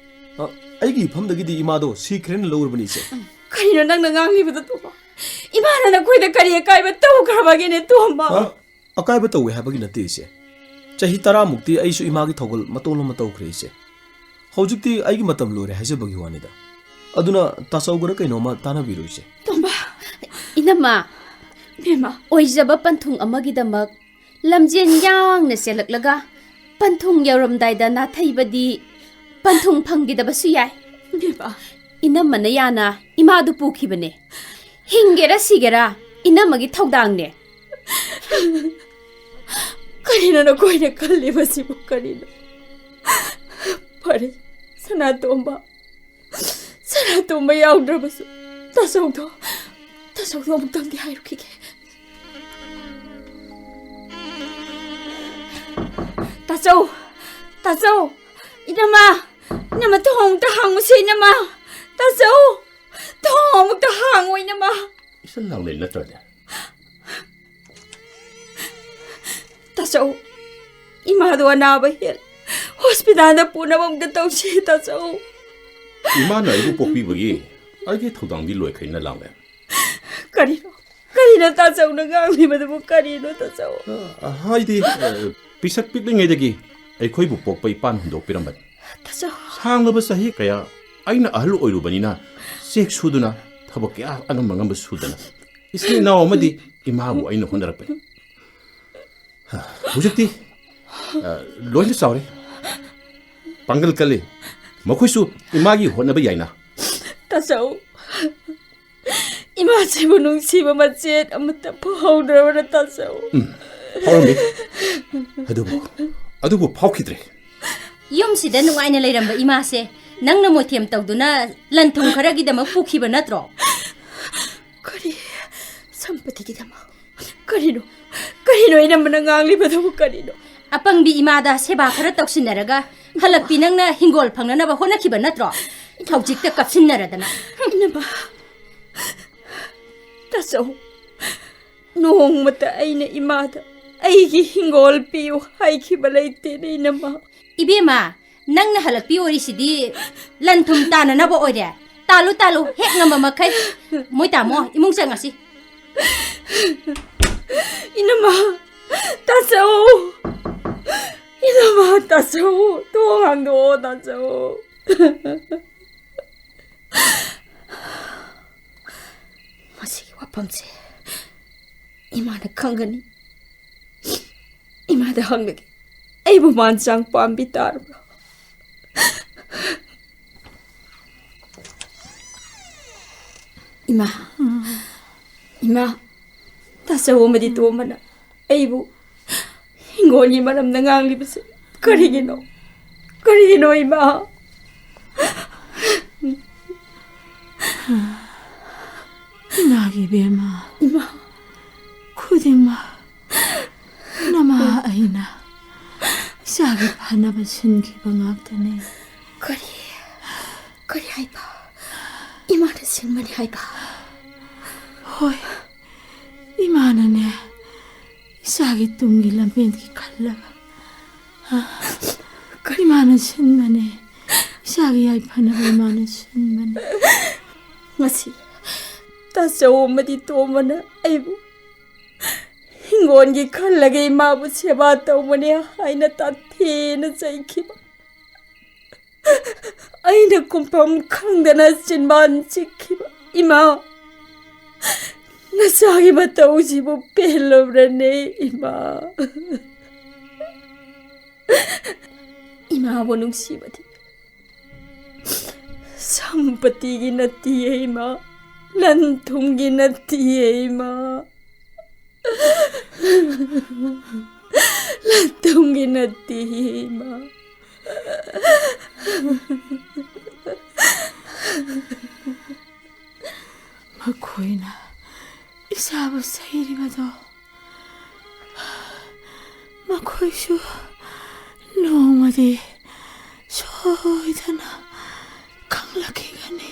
ꯑ, ꯑꯩꯒꯤ ꯏꯐꯝꯗꯒꯤꯗꯤ ꯏꯃꯥꯗꯣ ꯁꯤꯈ꯭ꯔꯦꯅ ꯂꯧꯔꯕꯅꯤ, ꯏꯆꯦ꯫ ꯀꯔꯤꯅꯣ ꯅꯪꯅ ꯉꯥꯡꯂꯤꯕꯗꯣ, ꯇꯣꯝꯕ? ꯏꯃꯥꯅ ꯅꯈꯣꯏꯗ ꯀꯔꯤ ꯑꯀꯥꯏꯕ ꯇꯧꯈ꯭ꯔꯕꯒꯦꯅꯦ, ꯇꯣꯝꯕ? ꯑ, ꯑꯀꯥꯏꯕ ꯇꯧꯋꯦ ꯍꯥꯏꯕꯒꯤ ꯅꯠꯇꯦ, ꯏꯆꯦ꯫ ꯆꯍꯤ ꯇꯔꯥꯃꯨꯛꯇꯤ ꯑꯩꯁꯨ ꯏꯃꯥꯒꯤ ꯊꯧꯒꯜ ꯃꯇꯣꯜ ꯑꯃ ꯇꯧꯈ꯭ꯔꯦ, ꯏꯆꯦ꯫ ꯍꯧꯖꯤꯛꯇꯤ ꯑꯩꯒꯤ ꯃꯇꯝ ꯂꯣꯏꯔꯦ ꯍꯥꯏꯖꯕꯒꯤ ꯋꯥꯅꯤꯗ꯫ ꯑꯗꯨꯅ ꯇꯥꯆꯧꯒꯔ ꯀꯩꯅꯣꯝꯃ ꯇꯥꯟꯅꯕꯤꯔꯣ, ꯏꯆꯦ꯫ ꯇꯣꯝꯕ, ꯏꯅꯝꯃ, ꯏꯕꯦꯝꯃ꯫ ꯑꯣꯏꯖꯕ ꯄꯟꯊꯨꯡ ꯑꯃꯒꯤꯗꯃꯛ ꯂꯝꯖꯦꯟ ꯌꯥꯡꯅ ꯆꯦꯜꯂꯛꯂꯒ ꯄꯟꯊꯨꯡ ꯌꯧꯔꯝꯗꯥꯏꯗ ꯅꯥꯊꯩꯕꯗꯤ ꯄꯟꯊꯨꯡ ꯐꯪꯈꯤꯗꯕꯁꯨ ꯌꯥꯏ꯫ ꯏꯕꯦꯝꯃ꯫ ꯏꯅꯝꯃꯅ ꯌꯥꯅ ꯏꯃꯥꯗꯨ ꯄꯨꯈꯤꯕꯅꯦ꯫ ꯍꯤꯡꯒꯦꯔꯥ ꯁꯤꯒꯦꯔꯥ ꯏꯅꯝꯃꯒꯤ ꯊꯧꯗꯥꯡꯅꯦ꯫ ꯀꯔꯤꯅꯣ ꯅꯈꯣꯏꯅ ꯈꯜꯂꯤꯕꯁꯤꯕꯨ ꯀꯔꯤꯅꯣ? ꯐꯔꯦ, ꯁꯅꯥꯇꯣꯝꯕ, ꯁꯅꯥꯇꯣꯝꯕ ꯌꯥꯎꯗ꯭ꯔꯕꯁꯨ ꯇꯥꯆꯧꯗꯣ, ꯇꯥꯆꯧꯗꯣ ꯑꯃꯨꯛꯇꯪꯗꯤ ꯍꯥꯏꯔꯨꯈꯤꯒꯦ꯫ ꯇꯥꯆꯧ! ꯇꯥꯆꯧ! ꯏꯅꯝꯃ! ꯏꯅꯝꯃ, ꯊꯣꯡ ꯑꯃꯨꯛꯇ ꯍꯥꯡꯉꯨꯁꯦ, ꯏꯅꯝꯃ! ꯇꯥꯆꯧ! ꯊꯣꯡ ꯑꯃꯨꯛꯇ ꯍꯥꯡꯉꯣ, ꯏꯅꯝꯃ! ꯏꯆꯟ ꯂꯥꯡꯂꯦꯟ ꯅꯠꯇ꯭ꯔꯅꯦ? ꯇꯥꯆꯧ, ꯏꯃꯥꯗꯣ ꯑꯅꯥꯕ ꯍꯦꯜ ꯍꯣꯁꯄꯤꯇꯥꯜꯗ ꯄꯨꯅꯕ ꯑꯃꯨꯛꯇ ꯇꯧꯁꯤ, ꯇꯥꯆꯧ꯫ ꯏꯃꯥꯅ ꯑꯩꯕꯨ ꯄꯣꯛꯄꯤꯕꯒꯤ ꯑꯩꯒꯤ ꯊꯧꯗꯥꯡꯗꯤ ꯂꯣꯏꯈ꯭ꯔꯦꯅ ꯂꯥꯡꯂꯦꯟ꯫ ꯀꯔꯤꯅꯣ? ꯀꯔꯤꯅꯣ ꯇꯥꯆꯧꯅ ꯉꯥꯡꯂꯤꯕꯗꯨꯕꯨ? ꯀꯔꯤꯅꯣ, ꯇꯥꯆꯧ? ꯑ, ꯍꯥꯏꯗꯤ, ꯑ, ꯄꯤꯁꯛ ꯄꯤꯛꯂꯤꯉꯩꯗꯒꯤ ꯑꯩꯈꯣꯏꯕꯨ ꯄꯣꯛꯄ ꯏꯄꯥꯅ ꯍꯨꯟꯗꯣꯛꯄꯤꯔꯝꯕꯅꯤ꯫ ꯇꯥꯆꯧ꯫ ꯁꯥꯡꯂꯕ ꯆꯍꯤ ꯀꯌꯥ ꯑꯩꯅ ꯑꯍꯜ ꯑꯣꯏꯔꯨꯕꯅꯤꯅ ꯆꯦꯛ ꯁꯨꯗꯨꯅ, ꯊꯕꯛ ꯀꯌꯥ ꯑꯉꯝ ꯑꯉꯝꯕ ꯁꯨꯗꯅ, ꯏꯆꯤꯟ ꯏꯅꯥꯎ ꯑꯃꯗꯤ ꯏꯃꯥꯕꯨ ꯑꯩꯅ ꯍꯣꯠꯅꯔꯛꯄꯅꯤ꯫ ꯍꯧꯖꯤꯛꯇꯤ, ꯑ, ꯂꯣꯏꯅ ꯆꯥꯎꯔꯦ, ꯄꯥꯡꯒꯜ ꯀꯜꯂꯤ, ꯃꯈꯣꯏꯁꯨ ꯏꯃꯥꯒꯤ ꯍꯣꯠꯅꯕ ꯌꯥꯏꯅ꯫ ꯇꯥꯆꯧ, ꯏꯃꯥꯁꯤꯕꯨ ꯅꯨꯡꯁꯤꯕ ꯃꯆꯦꯠ ꯑꯃꯠꯇ ꯐꯥꯎꯍꯧꯗ꯭ꯔꯕꯅ, ꯇꯥꯆꯧ꯫ ꯎꯝ, ꯐꯥꯎꯔꯝꯃꯤ꯫ ꯑꯗꯨꯕꯨ, ꯑꯗꯨꯕꯨ ꯐꯥꯎꯈꯤꯗ꯭ꯔꯦ꯫ ꯌꯨꯝꯁꯤꯗ ꯅꯨꯡꯉꯥꯏꯅ ꯂꯩꯔꯝꯕ ꯏꯃꯥꯁꯦ ꯅꯪꯅ ꯃꯣꯏꯊꯦꯝ ꯇꯧꯗꯨꯅ ꯂꯟ ꯊꯨꯝ ꯈꯔꯒꯤꯗꯃꯛ ꯄꯨꯈꯤꯕ ꯅꯠꯇ꯭ꯔꯣ? ꯀꯔꯤ? ꯁꯝꯄꯇꯤꯒꯤꯗꯃꯛ? ꯀꯔꯤꯅꯣ? ꯀꯔꯤꯅꯣ ꯏꯅꯝꯃꯅ ꯉꯥꯡꯂꯤꯕꯗꯨꯕꯨ ꯀꯔꯤꯅꯣ? ꯑꯄꯪꯕꯤ ꯏꯃꯥꯗ ꯁꯦꯕꯥ ꯈꯔ ꯇꯧꯁꯤꯟꯅꯔꯒ ꯍꯜꯂꯛꯄꯤ ꯅꯪꯅ ꯍꯤꯡꯒꯣꯜ ꯐꯪꯅꯅꯕ ꯍꯣꯠꯅꯈꯤꯕ ꯅꯠꯇ꯭ꯔꯣ? ꯍꯧꯖꯤꯛꯇ ꯀꯞꯁꯤꯟꯅꯔꯗꯅ꯫ ꯏꯅꯝꯃ, ꯇꯥꯆꯧ, ꯅꯣꯡꯃꯇ ꯑꯩꯅ ꯏꯃꯥꯗ ꯑꯩꯒꯤ ꯍꯤꯡꯒꯣꯜ ꯄꯤꯌꯨ ꯍꯥꯏꯈꯤꯕ ꯂꯩꯇꯦꯅꯦ, ꯏꯅꯝꯃ꯫ ꯏꯕꯦꯝꯃ, ꯅꯪꯅ ꯍꯜꯂꯛꯄꯤ ꯑꯣꯏꯔꯤꯁꯤꯗꯤ ꯂꯟ ꯊꯨꯝ ꯇꯥꯅꯅꯕ ꯑꯣꯏꯔꯦ꯫ ꯇꯥꯜꯂꯨ, ꯇꯥꯜꯂꯨ, ꯍꯦꯛ ꯉꯝꯕ ꯃꯈꯩ꯫ ꯃꯣꯏ ꯇꯥꯃꯣ, ꯏꯃꯨꯡ ꯆꯪꯉꯁꯤ꯫ ꯏꯅꯝꯃ, ꯇꯥꯆꯧ! ꯏꯅꯝꯃ, ꯇꯥꯆꯧ! ꯊꯣꯡ ꯍꯥꯡꯗꯣꯛꯑꯣ, ꯇꯥꯆꯧ! ꯃꯁꯤꯒꯤ ꯋꯥꯐꯝꯁꯦ ꯏꯃꯥꯅ ꯈꯪꯒꯅꯤ꯫ ꯏꯃꯥꯗ ꯍꯪꯂꯒꯦ꯫ ꯑꯩꯕꯨ ꯃꯥꯟ ꯆꯥꯡ ꯄꯥꯝꯕꯤ ꯇꯥꯔꯕ꯭ꯔꯣ? ꯏꯃꯥ, ꯏꯃꯥ, ꯇꯥꯆꯧ ꯑꯃꯗꯤ ꯇꯣꯝꯕꯅ ꯑꯩꯕꯨ ꯍꯤꯡꯒꯣꯜꯒꯤ ꯃꯔꯝꯗ ꯉꯥꯡꯂꯤꯕꯁꯦ ꯀꯔꯤꯒꯤꯅꯣ? ꯀꯔꯤꯒꯤꯅꯣ, ꯏꯃꯥ? ꯏꯃꯥꯒꯤ ꯏꯕꯦꯝꯃ, ꯏꯃꯥ꯫ ꯈꯨꯗꯤꯡꯃꯛ ꯅꯃꯥ ꯑꯩꯅ ꯏꯆꯥꯒꯤ ꯐꯅꯕ ꯁꯤꯟꯈꯤꯕ ꯉꯥꯛꯇꯅꯤ꯫ ꯀꯔꯤ? ꯀꯔꯤ ꯍꯥꯏꯕ? ꯏꯃꯥꯅ ꯁꯤꯟꯕꯅꯤ ꯍꯥꯏꯕ? ꯍꯣꯏ, ꯏꯃꯥꯅꯅꯦ, ꯏꯆꯥꯒꯤ ꯇꯨꯡꯒꯤ ꯂꯝꯕꯦꯟꯒꯤ ꯈꯜꯂꯒ, ꯍꯥ? ꯀꯔꯤ? ꯏꯃꯥꯅ ꯁꯤꯟꯕꯅꯦ꯫ ꯏꯆꯥꯒꯤ ꯌꯥꯏꯐꯅꯕ ꯏꯃꯥꯅ ꯁꯤꯟꯕꯅꯦ꯫ ꯉꯁꯤ ꯇꯥꯆꯧ ꯑꯃꯗꯤ ꯇꯣꯝꯕꯅ ꯑꯩꯕꯨ ꯍꯤꯡꯒꯣꯜꯒꯤ ꯈꯜꯂꯒ ꯏꯃꯥꯕꯨ ꯁꯦꯕꯥ ꯇꯧꯕꯅꯦ ꯍꯥꯏꯅ ꯇꯥꯊꯦꯅ ꯆꯩꯈꯤꯕ꯫ ꯑꯩꯅ ꯈꯨꯝꯐꯝ ꯈꯪꯗꯅ ꯆꯤꯟꯕꯥꯟ ꯆꯤꯛꯈꯤꯕ꯫ ꯏꯃꯥ, ꯅꯆꯥꯒꯤ ꯃꯇꯧꯁꯤꯕꯨ ꯄꯦꯜꯂꯕ꯭ꯔꯅꯦ, ꯏꯃꯥ? ꯏꯃꯥꯕꯨ ꯅꯨꯡꯁꯤꯕꯗꯤ ꯁꯝꯄꯇꯤꯒꯤ ꯅꯠꯇꯤꯌꯦ, ꯏꯃꯥ꯫ ꯂꯟ ꯊꯨꯝꯒꯤ ꯅꯠꯇꯤꯌꯦ, ꯏꯃꯥ꯫ ꯂꯟ ꯊꯨꯝꯒꯤ ꯅꯠꯇꯤꯌꯦ, ꯏꯃꯥ꯫ ꯃꯈꯣꯏꯅ ꯏꯆꯥꯕꯨ ꯆꯩꯔꯤꯕꯗꯣ ꯃꯈꯣꯏꯁꯨ ꯅꯣꯡꯃꯗꯤ ꯁꯣꯏꯗꯅ ꯈꯪꯂꯛꯈꯤꯒꯅꯤ꯫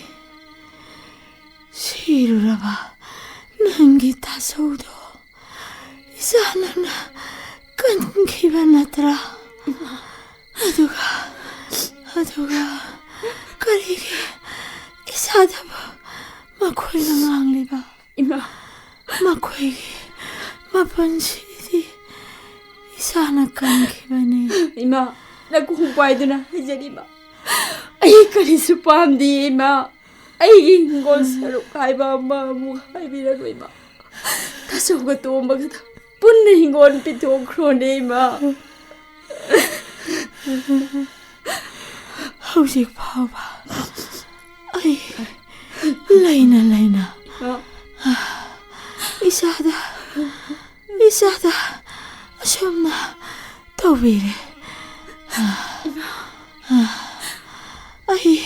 ꯁꯤꯔꯨꯔꯕ ꯅꯪꯒꯤ ꯇꯥꯆꯧꯗꯣ ꯏꯆꯥ ꯅꯪꯅ ꯀꯟꯈꯤꯕ ꯅꯠꯇ꯭ꯔꯥ? ꯑꯗꯨꯒ, ꯑꯗꯨꯒ ꯀꯔꯤꯒꯤ ꯏꯆꯥꯗꯕꯨ ꯃꯈꯣꯏꯅ ꯉꯥꯡꯂꯤꯕ? ꯏꯃꯥ꯫ ꯃꯈꯣꯏꯒꯤ ꯃꯄꯨꯟꯁꯤꯗꯤ ꯏꯆꯥꯅ ꯀꯟꯈꯤꯕꯅꯤ꯫ ꯏꯃꯥ, ꯅꯀꯣꯡ ꯄꯥꯏꯗꯨꯅ ꯍꯥꯏꯖꯔꯤ, ꯏꯃꯥ꯫ ꯑꯩ ꯀꯔꯤꯁꯨ ꯄꯥꯝꯗꯦ, ꯏꯃꯥ꯫ ꯑꯩꯒꯤ ꯍꯤꯡꯒꯣꯜ ꯁꯔꯨꯛ ꯍꯥꯏꯕ ꯑꯃ ꯑꯃꯨꯛ ꯍꯥꯏꯕꯤꯔꯅꯨ, ꯏꯃꯥ꯫ ꯇꯥꯆꯧꯒ ꯇꯣꯝꯕꯒꯗ ꯄꯨꯟꯅ ꯍꯤꯡꯒꯣꯜ ꯄꯤꯊꯣꯛꯈ꯭ꯔꯣꯅꯦ, ꯏꯃꯥ꯫ ꯍꯧꯖꯤꯛ ꯐꯥꯎꯕ ꯑꯩ ꯂꯩꯅ ꯂꯩꯅ ꯏꯆꯥꯗ, ꯏꯆꯥꯗ ꯑꯁꯨꯝꯅ ꯇꯧꯕꯤꯔꯦ꯫ ꯑꯩ,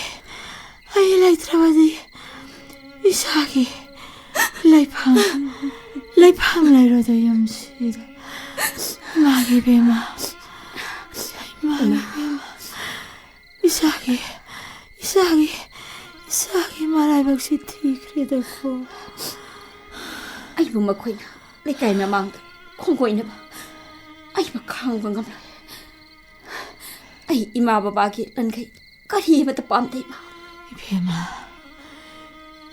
ꯑꯩ ꯂꯩꯇ꯭ꯔꯕꯗꯤ ꯏꯁꯥꯒꯤ ꯂꯩꯐꯝ, ꯂꯩꯐꯝ ꯂꯩꯔꯣꯏꯗ ꯌꯨꯝꯁꯤꯗ꯫ ꯏꯃꯥꯒꯤ ꯏꯕꯦꯝꯃ, ꯏꯃꯥꯒꯤ ꯏꯕꯦꯝꯃ, ꯏꯁꯥꯒꯤ, ꯏꯁꯥꯒꯤ, ꯏꯁꯥꯒꯤ ꯃꯔꯥꯏꯕꯛꯁꯤ ꯊꯤꯈ꯭ꯔꯦꯗꯀꯣ꯫ ꯑꯩꯕꯨ ꯃꯈꯣꯏꯅ ꯂꯩꯀꯥꯏ ꯃꯃꯥꯡꯗ ꯈꯣꯡꯒꯣꯏꯅꯕ ꯑꯩꯕꯨ ꯈꯥꯡꯕ ꯉꯝꯂꯣꯏ꯫ ꯑꯩ ꯏꯃꯥ ꯕꯕꯥꯒꯤ ꯂꯟꯈꯩ ꯀꯔꯤ ꯑꯃꯠꯇ ꯄꯥꯝꯗꯦ, ꯏꯃꯥ꯫ ꯏꯕꯦꯝꯃ,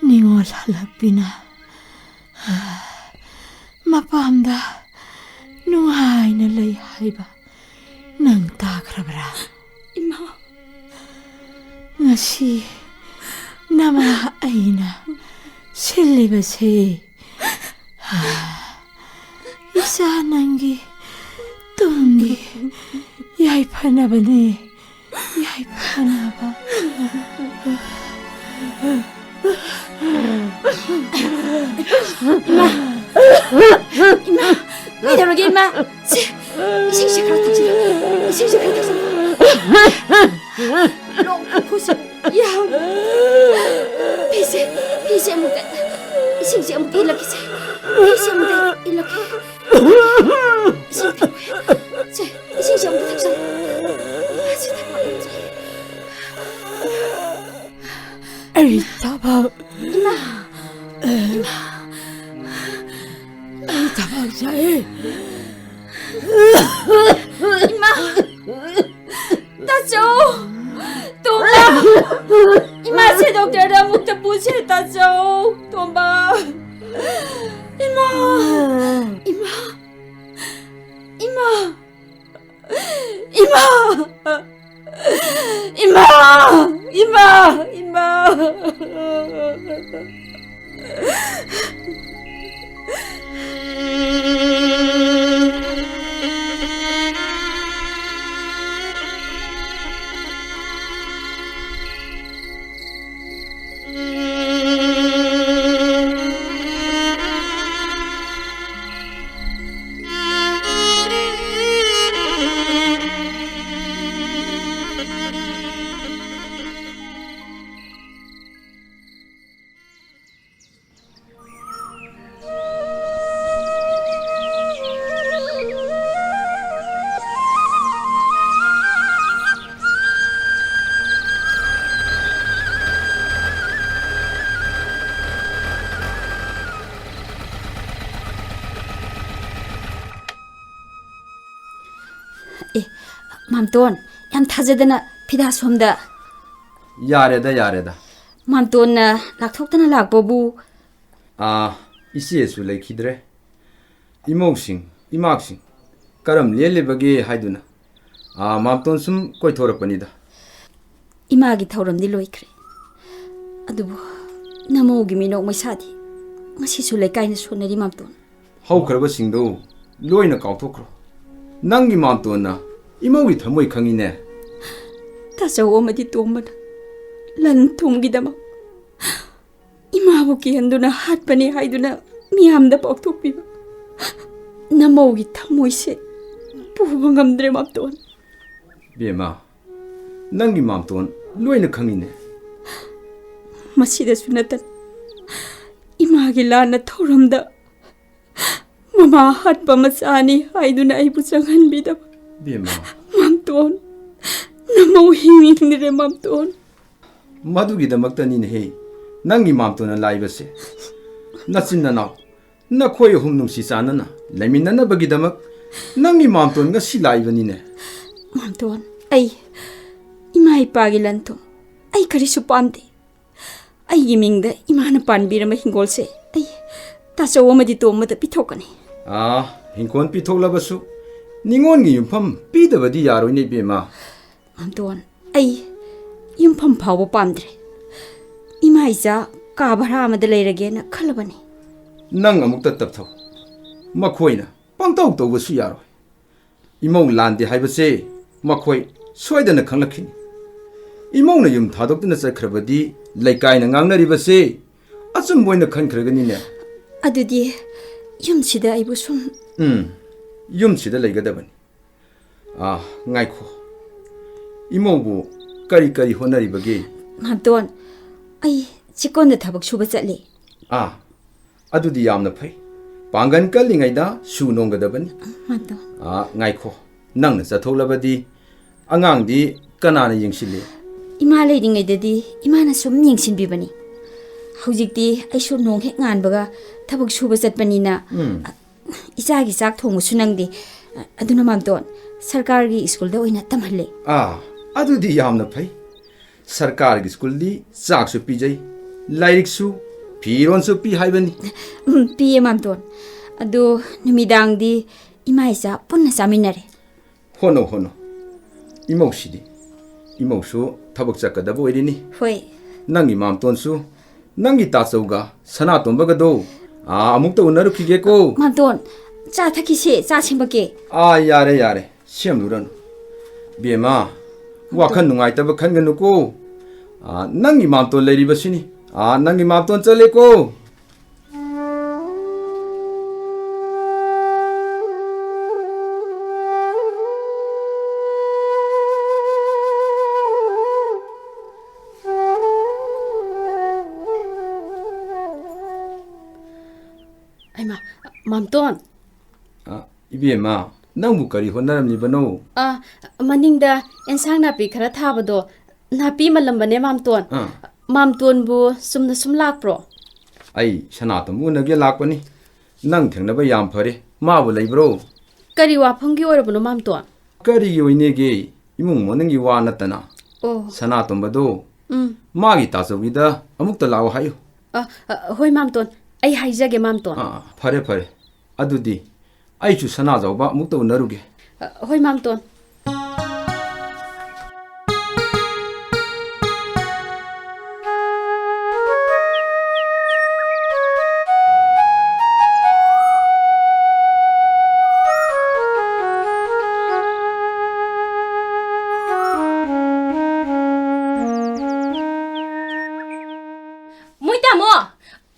ꯅꯤꯉꯣꯜ ꯍꯜꯂꯛꯄꯤꯅ ꯃꯄꯥꯝꯗ ꯅꯨꯡꯉꯥꯏꯅ ꯂꯩ ꯍꯥꯏꯕ ꯅꯪ ꯇꯥꯈ꯭ꯔꯕ꯭ꯔꯥ? ꯏꯃꯥ꯫ ꯉꯁꯤ ꯅꯃꯥ ꯑꯩꯅ ꯁꯤꯜꯂꯤꯕꯁꯦ, ꯏꯆꯥ ꯅꯪꯒꯤ ꯇꯨꯡꯒꯤ ꯌꯥꯏꯐꯅꯕꯅꯦ, ꯌꯥꯏꯐꯅꯕ꯫ ꯏꯃꯥ! ꯏꯃꯥ! ꯀꯩꯗꯧꯔꯒꯦ, ꯏꯃꯥ? ꯁꯦ, ꯏꯁꯤꯡꯁꯦ ꯈꯔ ꯊꯛꯁꯤꯜꯂꯣ꯫ ꯏꯁꯤꯡꯁꯦ ꯈꯔ ꯊꯛꯁꯤꯜꯂꯣ꯫ ꯂꯣꯛ ꯈꯨꯁꯦ ꯌꯥꯝ꯫ ꯐꯤꯁꯦ, ꯐꯤꯁꯦ ꯑꯃꯨꯛꯇ, ꯏꯁꯤꯡꯁꯦ ꯑꯃꯨꯛꯇ ꯏꯜꯂꯛꯈꯤꯁꯦ꯫ ꯐꯤꯁꯦ ꯑꯃꯨꯛꯇ ꯏꯜꯂꯛꯈꯤ꯫ ꯏꯁꯤꯡ ꯊꯛꯑꯣ꯫ ꯁꯦ, ꯏꯁꯤꯡꯁꯦ ꯑꯃꯨꯛꯇ ꯊꯛꯆꯜꯂꯣ꯫ ꯁꯤ ꯊꯛꯄ ꯌꯥꯝ ꯆꯪꯉꯦ꯫ ꯑꯩ ꯊꯕꯛ, ꯏꯃꯥ! ꯏꯃꯥ! ꯑꯩ ꯊꯕꯛ ꯆꯥꯛꯑꯦ꯫ ꯏꯃꯥ! ꯇꯥꯆꯧ! ꯇꯣꯝꯕ! ꯏꯃꯥꯁꯦ ꯗꯣꯛꯇꯔꯗ ꯑꯃꯨꯛꯇ ꯄꯨꯁꯦ, ꯇꯥꯆꯧ! ꯇꯣꯝꯕ! ꯏꯃꯥ! ꯏꯃꯥ! ꯏꯃꯥ! ꯏꯃꯥ! ꯏꯃꯥ! ꯏꯃꯥ! ꯏꯃꯥ! ꯃꯥꯝꯇꯣꯟ, ꯌꯥꯝ ꯊꯥꯖꯗꯅ ꯐꯤꯗꯥ ꯁꯣꯝꯗ꯫ ꯌꯥꯔꯦꯗ, ꯌꯥꯔꯦꯗ꯫ ꯃꯥꯝꯇꯣꯟꯅ ꯂꯥꯛꯊꯣꯛꯇꯅ ꯂꯥꯛꯄꯕꯨ? ꯑꯥ, ꯏꯆꯦꯁꯨ ꯂꯩꯈꯤꯗ꯭ꯔꯦ꯫ ꯏꯃꯧꯁꯤꯡ, ꯏꯃꯥꯛꯁꯤꯡ ꯀꯔꯝ ꯂꯦꯜꯂꯤꯕꯒꯦ ꯍꯥꯏꯗꯨꯅ, ꯑꯥ, ꯃꯥꯝꯇꯣꯟ ꯁꯨꯝ ꯀꯣꯏꯊꯣꯔꯛꯄꯅꯤꯗ꯫ ꯏꯃꯥꯒꯤ ꯊꯧꯔꯝꯗꯤ ꯂꯣꯏꯈ꯭ꯔꯦ, ꯑꯗꯨꯕꯨ ꯅꯃꯧꯒꯤ ꯃꯤꯅꯣꯛ ꯃꯩꯁꯥꯗꯤ ꯉꯁꯤꯁꯨ ꯂꯩꯀꯥꯏꯅ ꯁꯣꯟꯅꯔꯤ, ꯃꯥꯝꯇꯣꯟ꯫ ꯍꯧꯈ꯭ꯔꯕꯁꯤꯡꯗꯨ ꯂꯣꯏꯅ ꯀꯥꯎꯊꯣꯛꯈ꯭ꯔꯣ꯫ ꯅꯪꯒꯤ ꯃꯥꯝꯇꯣꯟꯅ ꯏꯃꯧꯒꯤ ꯊꯃꯣꯏ ꯈꯪꯉꯤꯅꯦ꯫ ꯇꯥꯆꯧ ꯑꯃꯗꯤ ꯇꯣꯝꯕꯅ ꯂꯟ ꯊꯨꯝꯒꯤꯗꯃꯛ ꯏꯃꯥꯕꯨ ꯀꯤꯍꯟꯗꯨꯅ ꯍꯥꯠꯄꯅꯤ ꯍꯥꯏꯗꯨꯅ ꯃꯤꯌꯥꯝꯗ ꯄꯥꯎꯊꯣꯛꯄꯤꯕ ꯅꯃꯧꯒꯤ ꯊꯃꯣꯏꯁꯦ ꯄꯨꯕ ꯉꯝꯗ꯭ꯔꯦ, ꯃꯥꯝꯇꯣꯟ꯫ ꯕꯦꯝꯃ, ꯅꯪꯒꯤ ꯃꯥꯝꯇꯣꯟ ꯂꯣꯏꯅ ꯈꯪꯉꯤꯅꯦ꯫ ꯃꯁꯤꯗꯁꯨ ꯅꯠꯇꯅ ꯏꯃꯥꯒꯤ ꯂꯥꯟꯅ ꯊꯧꯔꯝꯗ ꯃꯃꯥ ꯍꯥꯠꯄ ꯃꯆꯥꯅꯤ ꯍꯥꯏꯗꯨꯅ ꯑꯩꯕꯨ ꯆꯪꯍꯟꯕꯤꯗꯕ꯫ ꯕꯦꯝꯃ꯫ ꯃꯥꯝꯇꯣꯟ, ꯅꯃꯧ ꯍꯤꯡꯅꯤꯡꯗ꯭ꯔꯦ, ꯃꯥꯝꯇꯣꯟ꯫ ꯃꯗꯨꯒꯤꯗꯃꯛꯇꯅꯤꯅꯦꯍꯦ ꯅꯪꯒꯤ ꯃꯥꯝꯇꯣꯟꯅ ꯂꯥꯛꯏꯕꯁꯦ꯫ ꯅꯆꯤꯟ ꯅꯅꯥꯎ ꯅꯈꯣꯏ ꯑꯍꯨꯝ ꯅꯨꯡꯁꯤ ꯆꯥꯟꯅꯅ ꯂꯩꯃꯤꯟꯅꯅꯕꯒꯤꯗꯃꯛ ꯅꯪꯒꯤ ꯃꯥꯝꯇꯣꯟ ꯉꯁꯤ ꯂꯥꯛꯏꯕꯅꯤꯅꯦ꯫ ꯃꯥꯝꯇꯣꯟ, ꯑꯩ ꯏꯃꯥ ꯏꯄꯥꯒꯤ ꯂꯟ ꯊꯨꯝ ꯑꯩ ꯀꯔꯤꯁꯨ ꯄꯥꯝꯗꯦ꯫ ꯑꯩꯒꯤ ꯃꯤꯡꯗ ꯏꯃꯥꯅ ꯄꯥꯟꯕꯤꯔꯝꯕ ꯍꯤꯡꯒꯣꯜꯁꯦ ꯑꯩ ꯇꯥꯆꯧ ꯑꯃꯗꯤ ꯇꯣꯝꯕꯗ ꯄꯤꯊꯣꯛꯀꯅꯤ꯫ ꯑꯥ, ꯍꯤꯡꯈꯣꯜ ꯄꯤꯊꯣꯛꯂꯕꯁꯨ ꯅꯤꯉꯣꯜꯒꯤ ꯌꯨꯝꯐꯝ ꯄꯤꯗꯕꯗꯤ ꯌꯥꯔꯣꯏꯅꯦ, ꯏꯕꯦꯝꯃ꯫ ꯃꯥꯝꯇꯣꯟ, ꯑꯩ ꯌꯨꯝꯐꯝ ꯐꯥꯎꯕ ꯄꯥꯝꯗ꯭ꯔꯦ꯫ ꯏꯃꯥ ꯏꯆꯥ ꯀꯥ ꯚꯔꯥ ꯑꯃꯗ ꯂꯩꯔꯒꯦꯅ ꯈꯜꯂꯕꯅꯤ꯫ ꯅꯪ ꯑꯃꯨꯛꯇ ꯇꯞꯊꯧ꯫ ꯃꯈꯣꯏꯅ ꯄꯪꯇꯧ ꯇꯧꯕꯁꯨ ꯌꯥꯔꯣꯏ꯫ ꯏꯃꯧ ꯂꯥꯟꯗꯦ ꯍꯥꯏꯕꯁꯦ ꯃꯈꯣꯏ ꯁꯣꯏꯗꯅ ꯈꯪꯂꯛꯈꯤꯅꯤ꯫ ꯏꯃꯧꯅ ꯌꯨꯝ ꯊꯥꯗꯣꯛꯇꯨꯅ ꯆꯠꯈ꯭ꯔꯕꯗꯤ ꯂꯩꯀꯥꯏꯅ ꯉꯥꯡꯅꯔꯤꯕꯁꯦ ꯑꯆꯨꯝꯕ ꯑꯣꯏꯅ ꯈꯟꯈ꯭ꯔꯒꯅꯤꯅꯦ꯫ ꯑꯗꯨꯗꯤ ꯌꯨꯝꯁꯤꯗ ꯑꯩꯕꯨ ꯁꯨꯝ ꯎꯝ, ꯌꯨꯝꯁꯤꯗ ꯂꯩꯒꯗꯕꯅꯤ꯫ ꯑꯥ, ꯉꯥꯏꯈꯣ꯫ ꯏꯃꯧꯕꯨ ꯀꯔꯤ ꯀꯔꯤ ꯍꯣꯠꯅꯔꯤꯕꯒꯦ? ꯃꯥꯝꯇꯣꯟ, ꯑꯩ ꯆꯤꯛꯀꯣꯟꯗ ꯊꯕꯛ ꯁꯨꯕ ꯆꯠꯂꯤ꯫ ꯑꯥ, ꯑꯗꯨꯗꯤ ꯌꯥꯝꯅ ꯐꯩ꯫ ꯄꯥꯡꯒꯜ ꯀꯜꯂꯤꯉꯩꯗ ꯁꯨ ꯅꯣꯝꯒꯗꯕꯅꯤ꯫ ꯃꯥꯝꯇꯣꯟ꯫ ꯑꯥ, ꯉꯥꯏꯈꯣ꯫ ꯅꯪꯅ ꯆꯠꯊꯣꯛꯂꯕꯗꯤ ꯑꯉꯥꯡꯗꯤ ꯀꯅꯥꯅ ꯌꯦꯡꯁꯤꯜꯂꯤ? ꯏꯃꯥ ꯂꯩꯔꯤꯉꯩꯗꯗꯤ ꯏꯃꯥꯅ ꯁꯨꯝ ꯌꯦꯡꯁꯤꯟꯕꯤꯕꯅꯤ꯫ ꯍꯧꯖꯤꯛꯇꯤ ꯑꯩꯁꯨ ꯅꯣꯡ ꯍꯦꯛ ꯉꯥꯟꯕꯒ ꯊꯕꯛ ꯁꯨꯕ ꯆꯠꯄꯅꯤꯅ, ꯎꯝ꯫ ꯏꯆꯥꯒꯤ ꯆꯥꯛ ꯊꯣꯡꯕꯁꯨ ꯅꯪꯗꯦ꯫ ꯑꯗꯨꯅ ꯃꯥꯝꯇꯣꯟ, ꯁꯔꯀꯥꯔꯒꯤ ꯁ꯭ꯀꯨꯜꯗ ꯑꯣꯏꯅ ꯇꯝꯍꯜꯂꯦ꯫ ꯑꯥ, ꯑꯗꯨꯗꯤ ꯌꯥꯝꯅ ꯐꯩ꯫ ꯁꯔꯀꯥꯔꯒꯤ ꯁ꯭ꯀꯨꯜꯗꯤ ꯆꯥꯛꯁꯨ ꯄꯤꯖꯩ, ꯂꯥꯏꯔꯤꯛꯁꯨ, ꯐꯤꯔꯣꯟꯁꯨ ꯄꯤ ꯍꯥꯏꯕꯅꯤ꯫ ꯎꯝ, ꯄꯤꯌꯦ ꯃꯥꯝꯇꯣꯟ꯫ ꯑꯗꯣ ꯅꯨꯃꯤꯗꯥꯡꯗꯤ ꯏꯃꯥ ꯏꯆꯥ ꯄꯨꯟꯅ ꯆꯥꯃꯤꯟꯅꯔꯦ꯫ ꯍꯣꯠꯅꯧ, ꯍꯣꯠꯅꯧ꯫ ꯏꯃꯧꯁꯤꯗꯤ, ꯏꯃꯧꯁꯨ ꯊꯕꯛ ꯆꯠꯀꯗꯕ ꯑꯣꯏꯔꯤꯅꯤ꯫ ꯍꯣꯏ꯫ ꯅꯪꯒꯤ ꯃꯥꯝꯇꯣꯟꯁꯨ, ꯅꯪꯒꯤ ꯇꯥꯆꯧꯒ ꯁꯅꯥꯇꯣꯝꯕꯒꯗꯣ, ꯑꯥ, ꯑꯃꯨꯛꯇ ꯎꯅꯔꯨꯈꯤꯒꯦꯀꯣ꯫ ꯃꯥꯝꯇꯣꯟ, ꯆꯥ ꯊꯛꯈꯤꯁꯦ, ꯆꯥ ꯁꯦꯝꯃꯛꯀꯦ꯫ ꯑꯥ, ꯌꯥꯔꯦ, ꯌꯥꯔꯦ, ꯁꯦꯝꯂꯨꯔꯅꯨ꯫ ꯕꯦꯝꯃ, ꯋꯥꯈꯜ ꯅꯨꯡꯉꯥꯏꯇꯕ ꯈꯟꯒꯅꯨꯀꯣ꯫ ꯑꯥ, ꯅꯪꯒꯤ ꯃꯥꯝꯇꯣꯟ ꯂꯩꯔꯤꯕꯁꯤꯅꯤ꯫ ꯑꯥ, ꯅꯪꯒꯤ ꯃꯥꯝꯇꯣꯟ ꯆꯠꯂꯦꯀꯣ꯫ ꯑꯩꯃ, ꯃꯥꯝꯇꯣꯟ꯫ ꯑ, ꯏꯕꯦꯝꯃ, ꯅꯪꯕꯨ ꯀꯔꯤ ꯍꯣꯠꯅꯔꯝꯂꯤꯕꯅꯣ? ꯑ, ꯃꯅꯤꯡꯗ ꯑꯦꯟꯁꯥꯡ ꯅꯥꯄꯤ ꯈꯔ ꯊꯥꯕꯗꯣ, ꯅꯥꯄꯤ ꯃꯜꯂꯝꯕꯅꯦ, ꯃꯥꯝꯇꯣꯟ꯫ ꯑꯥ꯫ ꯃꯥꯝꯇꯣꯟꯕꯨ ꯆꯨꯝꯅ ꯁꯨꯝ ꯂꯥꯛꯄ꯭ꯔꯣ? ꯑꯩ ꯁꯅꯥꯇꯣꯝꯕ ꯎꯅꯒꯦ ꯂꯥꯛꯄꯅꯤ꯫ ꯅꯪ ꯊꯦꯡꯅꯕ ꯌꯥꯝ ꯐꯔꯦ꯫ ꯃꯥꯕꯨ ꯂꯩꯕ꯭ꯔꯣ? ꯀꯔꯤ ꯋꯥꯐꯝꯒꯤ ꯑꯣꯏꯔꯕꯅꯣ, ꯃꯥꯝꯇꯣꯟ? ꯀꯔꯤꯒꯤ ꯑꯣꯏꯅꯦꯒꯦ? ꯏꯃꯨꯡ ꯃꯅꯨꯡꯒꯤ ꯋꯥ ꯅꯠꯇꯅ꯫ ꯑꯣ꯫ ꯁꯅꯥꯇꯣꯝꯕꯗꯣ, ꯎꯝ꯫ ꯃꯥꯒꯤ ꯇꯥꯆꯧꯒꯤꯗ ꯑꯃꯨꯛꯇ ꯂꯥꯛꯑꯣ ꯍꯥꯏꯌꯨ꯫ ꯑ, ꯑ, ꯍꯣꯏ, ꯃꯥꯝꯇꯣꯟ꯫ ꯑꯩ ꯍꯥꯏꯖꯒꯦ, ꯃꯥꯝꯇꯣꯟ꯫ ꯑꯥ, ꯑꯥ, ꯐꯔꯦ, ꯐꯔꯦ꯫ ꯑꯗꯨꯗꯤ ꯑꯩꯁꯨ ꯁꯅꯥꯖꯥꯎꯕ ꯑꯃꯨꯛꯇ ꯎꯅꯔꯨꯒꯦ꯫ ꯑ, ꯍꯣꯏ, ꯃꯥꯝꯇꯣꯟ꯫ ꯃꯣꯏ ꯇꯥꯃꯣ!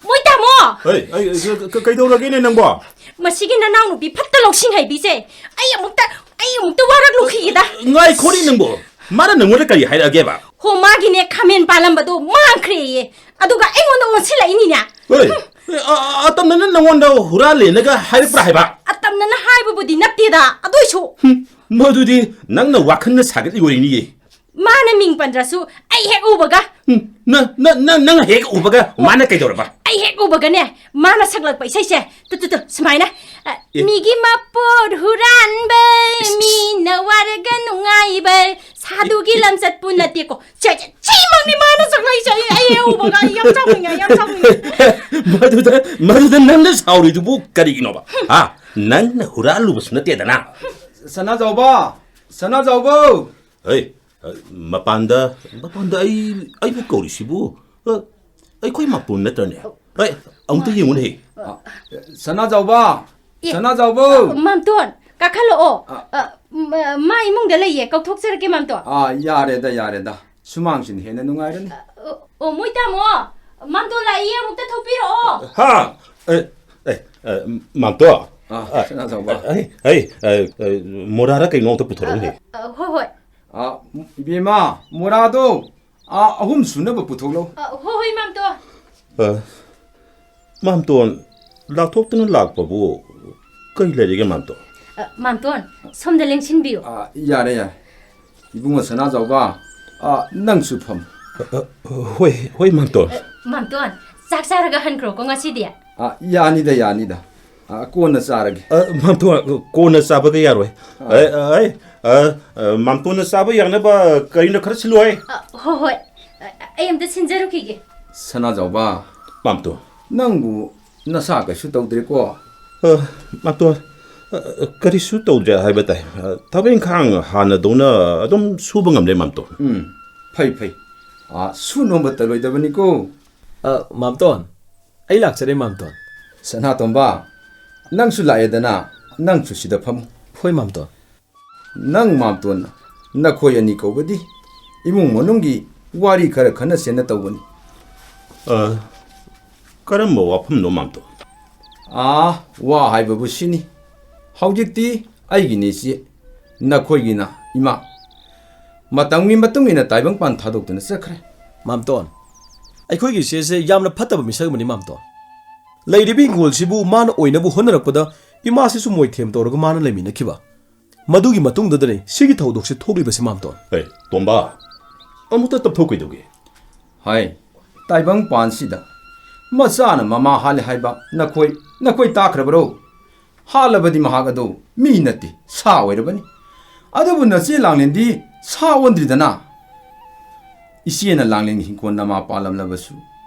ꯃꯣꯏ ꯇꯥꯃꯣ! ꯍꯩ, ꯑꯩ, ꯑꯩ, ꯀ-, ꯀ-, ꯀꯩꯗꯧꯔꯒꯦꯅꯦ ꯅꯪꯕꯣ? ꯃꯁꯤꯒꯤ ꯅꯅꯥꯎꯅꯨꯄꯤ ꯐꯠꯇ ꯂꯧꯁꯤꯡ ꯍꯩꯕꯤꯁꯦ, ꯑꯩ ꯑꯃꯨꯛꯇ, ꯑꯩ ꯑꯃꯨꯛꯇ ꯋꯥꯔꯛꯂꯨꯈꯤꯒꯦꯗ꯫ ꯉꯥꯏꯈꯣꯅꯦ ꯅꯪꯕꯣ, ꯃꯥꯅ ꯅꯪꯉꯣꯟꯗ ꯀꯔꯤ ꯍꯥꯏꯔꯛꯑꯒꯦꯕ? ꯍꯣ, ꯃꯥꯒꯤꯅꯦ ꯈꯥꯃꯦꯟ ꯄꯥꯜꯂꯝꯕꯗꯣ ꯃꯥꯡꯈ꯭ꯔꯦꯌꯦ, ꯑꯗꯨꯒ ꯑꯩꯉꯣꯟꯗ ꯑꯣꯟꯁꯤꯜꯂꯛꯏꯅꯤꯅꯦ꯫ ꯍꯣꯏ, ꯍꯨꯝ꯫ ꯑꯦ, ꯑ-, ꯑ-, ꯑꯇꯝꯅꯅ ꯅꯪꯉꯣꯟꯗ ꯍꯨꯔꯥꯜꯂꯦꯅꯒ ꯍꯥꯏꯔꯛꯄ꯭ꯔꯥ ꯍꯥꯏꯕ? ꯑꯇꯝꯅꯅ ꯍꯥꯏꯕꯕꯨꯗꯤ ꯅꯠꯇꯦꯗ, ꯑꯗꯨꯏꯁꯨ꯫ ꯍꯨꯝ, ꯃꯗꯨꯗꯤ ꯅꯪꯅ ꯋꯥꯈꯜꯅ ꯁꯥꯒꯠꯂꯤ ꯑꯣꯏꯔꯤꯅꯤꯌꯦ꯫ ꯃꯥꯅ ꯃꯤꯡ ꯄꯟꯗ꯭ꯔꯁꯨ ꯑꯩ ꯍꯦꯛ ꯎꯕꯒ꯫ ꯎꯝ, ꯅꯪ, ꯅꯪ, ꯅꯪ, ꯅꯪ ꯍꯦꯛ ꯎꯕꯒ ꯃꯥꯅ ꯀꯩꯗꯧꯔꯕ? ꯑꯩ ꯍꯦꯛ ꯎꯕꯒꯅꯦ, ꯃꯥꯅ ꯁꯛꯂꯛꯄ ꯏꯁꯩꯁꯦ, ꯇꯨ, ꯇꯨ, ꯇꯨ, ꯁꯨꯃꯥꯏꯅ, ꯑ, ꯑꯦ꯫ "ꯃꯤꯒꯤ ꯃꯄꯣꯠ ꯍꯨꯔꯥꯟꯕ, ꯏꯁ, ꯏꯁ꯫ ꯃꯤꯅ ꯋꯥꯔꯒ ꯅꯨꯡꯉꯥꯏꯕ, ꯁꯥꯗꯨꯒꯤ ꯂꯝꯆꯠꯄꯨ ꯅꯠꯇꯦꯀꯣ"꯫ ꯁꯦ, ꯁꯦ, ꯁꯤꯃꯛꯅꯤ ꯃꯥꯅ ꯁꯛꯂꯛꯏꯁꯦ꯫ ꯑꯩ, ꯑꯩ ꯍꯦꯛ ꯎꯕꯒ ꯑꯩ ꯌꯥꯝ ꯁꯥꯎꯅꯤꯡꯉꯦ, ꯌꯥꯝ ꯁꯥꯎꯅꯤꯡꯉꯦ꯫ ꯃꯗꯨꯗ, ꯃꯗꯨꯗ ꯅꯪꯅ ꯁꯥꯎꯔꯤꯗꯨꯕꯨ ꯀꯔꯤꯒꯤꯅꯣꯕ? ꯍꯥ? ꯅꯪꯅ ꯍꯨꯔꯥꯜꯂꯨꯕꯁꯨ ꯅꯠꯇꯦꯗꯅ꯫ ꯁꯅꯥꯖꯥꯎꯕ! ꯁꯅꯥꯖꯥꯎꯕ! ꯍꯩ, ꯑ, ꯃꯄꯥꯟꯗ, ꯃꯄꯥꯟꯗ ꯑꯩ, ꯑꯩꯕꯨ ꯀꯧꯔꯤꯁꯤꯕꯨ, ꯑ, ꯑꯩꯈꯣꯏ ꯃꯥꯝꯇꯣꯟ ꯅꯠꯇ꯭ꯔꯅꯦ? ꯑꯩ, ꯑꯃꯨꯛꯇ ꯌꯦꯡꯉꯨꯅꯦ꯫ ꯑ, ꯁꯅꯥꯖꯥꯎꯕ! ꯑꯦ, ꯁꯅꯥꯖꯥꯎꯕ! ꯑ, ꯃꯥꯝꯇꯣꯟ, ꯀꯥꯈꯠꯂꯛꯑꯣ꯫ ꯑ꯫ ꯑ, ꯃ-, ꯃꯥ ꯏꯃꯨꯡꯗ ꯂꯩꯌꯦ, ꯀꯧꯊꯣꯛꯆꯔꯛꯀꯦ, ꯃꯥꯝꯇꯣꯟ꯫ ꯑ, ꯌꯥꯔꯦꯗ, ꯌꯥꯔꯦꯗ꯫ ꯁꯨꯃꯥꯡꯁꯤꯅ ꯍꯦꯟꯅ ꯅꯨꯡꯉꯥꯏꯔꯅꯤ꯫ ꯑ, ꯑꯣ, ꯑꯣ, ꯃꯣꯏ ꯇꯥꯃꯣ, ꯃꯥꯝꯇꯣꯟ ꯂꯥꯛꯏꯌꯦ, ꯑꯃꯨꯛꯇ ꯊꯣꯛꯄꯤꯔꯛꯑꯣ꯫ ꯍꯥ? ꯑꯦ, ꯑꯦ, ꯑꯦ, ꯃꯥꯝꯇꯣꯟ꯫ ꯑ, ꯑ, ꯁꯅꯥꯖꯥꯎꯕ꯫ ꯑꯩ, ꯑꯩ, ꯑ, ꯑ, ꯃꯣꯔꯥꯔ ꯀꯩꯅꯣ ꯑꯝꯇ ꯄꯨꯊꯣꯔꯛꯎꯅꯦ꯫ ꯑ, ꯑ, ꯍꯣꯏ, ꯍꯣꯏ꯫ ꯑ, ꯏꯕꯦꯝꯃ, ꯃꯣꯔꯥꯗꯣ, ꯑ, ꯑꯍꯨꯝ ꯁꯨꯅꯕ ꯄꯨꯊꯣꯛꯂꯧ꯫ ꯑ, ꯍꯣꯏ, ꯍꯣꯏ, ꯃꯥꯝꯇꯣꯟ꯫ ꯑ, ꯃꯥꯝꯇꯣꯟ, ꯂꯥꯎꯊꯣꯛꯇꯨꯅ ꯂꯥꯛꯄꯕꯨ ꯀꯔꯤ ꯂꯩꯔꯤꯒꯦ, ꯃꯥꯝꯇꯣꯟ? ꯑ, ꯃꯥꯝꯇꯣꯟ, ꯁꯣꯝꯗ ꯂꯦꯡꯁꯤꯟꯕꯤꯌꯨ꯫ ꯑ, ꯌꯥꯔꯦ, ꯌꯥꯔꯦ꯫ ꯏꯕꯨꯡꯉꯣ ꯁꯅꯥꯖꯥꯎꯕ, ꯑ, ꯅꯪꯁꯨ ꯐꯝ꯫ ꯑ, ꯑ, ꯍꯣꯏ, ꯍꯣꯏ, ꯃꯥꯝꯇꯣꯟ꯫ ꯑ, ꯃꯥꯝꯇꯣꯟ, ꯆꯥꯛ ꯆꯥꯔꯒ ꯍꯟꯈ꯭ꯔꯣꯀꯣ ꯉꯁꯤꯗꯤ꯫ ꯑ, ꯌꯥꯅꯤꯗ, ꯌꯥꯅꯤꯗ꯫ ꯑ, ꯀꯣꯟꯅ ꯆꯥꯔꯒꯦ꯫ ꯑ, ꯃꯥꯝꯇꯣꯟ, ꯀꯣꯟꯅ ꯆꯥꯕꯒ ꯌꯥꯔꯣꯏ꯫ ꯑ꯫ ꯑ, ꯑ, ꯑ, ꯑ, ꯑ, ꯃꯥꯝꯇꯣꯟꯅ ꯆꯥꯕ ꯌꯥꯅꯕ ꯀꯔꯤꯅꯣ ꯈꯔ ꯁꯤꯜꯂꯨ ꯍꯥꯏ꯫ ꯑ, ꯍꯣꯏ, ꯍꯣꯏ꯫ ꯑ, ꯑꯩ ꯑꯝꯇ ꯁꯤꯟꯖꯔꯨꯈꯤꯒꯦ꯫ ꯁꯅꯥꯖꯥꯎꯕ꯫ ꯃꯥꯝꯇꯣꯟ꯫ ꯅꯪꯕꯨ ꯅꯁꯥ ꯀꯩꯁꯨ ꯇꯧꯗ꯭ꯔꯦꯀꯣ? ꯑ, ꯃꯥꯝꯇꯣꯟ, ꯑ, ꯀꯔꯤꯁꯨ ꯇꯧꯗ꯭ꯔꯦ ꯍꯥꯏꯕ ꯇꯥꯏ꯫ ꯑ, ꯊꯕꯛ ꯏꯪꯈꯥꯡ ꯍꯥꯟꯅꯗꯧꯅ ꯑꯗꯨꯝ ꯁꯨꯕ ꯉꯝꯂꯦ, ꯃꯥꯝꯇꯣꯟ꯫ ꯎꯝ, ꯐꯩ, ꯐꯩ꯫ ꯑ, ꯁꯨ ꯅꯣꯝꯕ ꯇꯜꯂꯣꯏꯗꯕꯅꯤꯀꯣ꯫ ꯑ, ꯃꯥꯝꯇꯣꯟ, ꯑꯩ ꯂꯥꯛꯆꯔꯦ, ꯃꯥꯝꯇꯣꯟ꯫ ꯁꯅꯥꯇꯣꯝꯕ, ꯅꯪꯁꯨ ꯂꯥꯛꯑꯦꯗꯅ, ꯅꯪꯁꯨ ꯁꯤꯗ ꯐꯝꯃꯨ꯫ ꯍꯣꯏ, ꯃꯥꯝꯇꯣꯟ꯫ ꯅꯪ ꯃꯥꯝꯇꯣꯟꯅ ꯅꯈꯣꯏ ꯑꯅꯤ ꯀꯧꯕꯗꯤ ꯏꯃꯨꯡ ꯃꯅꯨꯡꯒꯤ ꯋꯥꯔꯤ ꯈꯔ ꯈꯟꯅꯁꯦꯅ ꯇꯧꯕꯅꯤ꯫ ꯑ, ꯀꯔꯝꯕ ꯋꯥꯐꯝꯅꯣ, ꯃꯥꯝꯇꯣꯟ? ꯑꯥ, ꯋꯥ ꯍꯥꯏꯕꯕꯨ ꯁꯤꯅꯤ꯫ ꯍꯧꯖꯤꯛꯇꯤ ꯑꯩꯒꯤꯅꯤ ꯏꯆꯦ, ꯅꯈꯣꯏꯒꯤꯅ ꯏꯃꯥ꯫ ꯃꯇꯝꯒꯤ ꯃꯇꯨꯡ ꯏꯟꯅ ꯇꯥꯏꯕꯪꯄꯥꯟ ꯊꯥꯗꯣꯛꯇꯨꯅ ꯆꯠꯈ꯭ꯔꯦ꯫ ꯃꯥꯝꯇꯣꯟ, ꯑꯩꯈꯣꯏꯒꯤ ꯏꯆꯦꯁꯦ ꯌꯥꯝꯅ ꯐꯠꯇꯕ ꯃꯤꯁꯛ ꯑꯃꯅꯤ, ꯃꯥꯝꯇꯣꯟ꯫ ꯂꯩꯔꯤꯕ ꯍꯤꯡꯒꯣꯜꯁꯤꯕꯨ ꯃꯥꯅ ꯑꯣꯏꯅꯕ ꯍꯣꯠꯅꯔꯛꯄꯗ ꯏꯃꯥꯁꯤꯁꯨ ꯃꯣꯏꯊꯦꯝ ꯇꯧꯔꯒ ꯃꯥꯅ ꯂꯩꯃꯤꯟꯅꯈꯤꯕ꯫ ꯃꯗꯨꯒꯤ ꯃꯇꯨꯡꯗꯗꯅꯤ ꯁꯤꯒꯤ ꯊꯧꯗꯣꯛꯁꯦ ꯊꯣꯛꯂꯤꯕꯁꯤ, ꯃꯥꯝꯇꯣꯟ꯫ ꯑꯦ, ꯇꯣꯝꯕ, ꯑꯃꯨꯛꯇ ꯇꯞꯊꯧ ꯀꯩꯗꯧꯒꯦ? ꯍꯥꯏ, ꯇꯥꯏꯕꯪ ꯄꯥꯟꯁꯤꯗ ꯃꯆꯥꯅ ꯃꯃꯥ ꯍꯥꯠꯂꯦ ꯍꯥꯏꯕ ꯅꯈꯣꯏ, ꯅꯈꯣꯏ ꯇꯥꯈ꯭ꯔꯕꯔꯣ? ꯍꯥꯠꯂꯕꯗꯤ ꯃꯍꯥꯛ ꯑꯗꯨ ꯃꯤ ꯅꯠꯇꯦ, ꯁꯥ ꯑꯣꯏꯔꯕꯅꯤ꯫ ꯑꯗꯨꯕꯨ ꯅꯆꯦ ꯂꯥꯡꯂꯦꯟꯗꯤ ꯁꯥ ꯑꯣꯟꯗ꯭ꯔꯤꯗꯅ꯫ ꯏꯆꯦꯅ ꯂꯥꯡꯂꯦꯟꯒꯤ ꯍꯤꯡꯈꯣꯜ ꯅꯃꯥ ꯄꯥꯜꯂꯝꯂꯕꯁꯨ,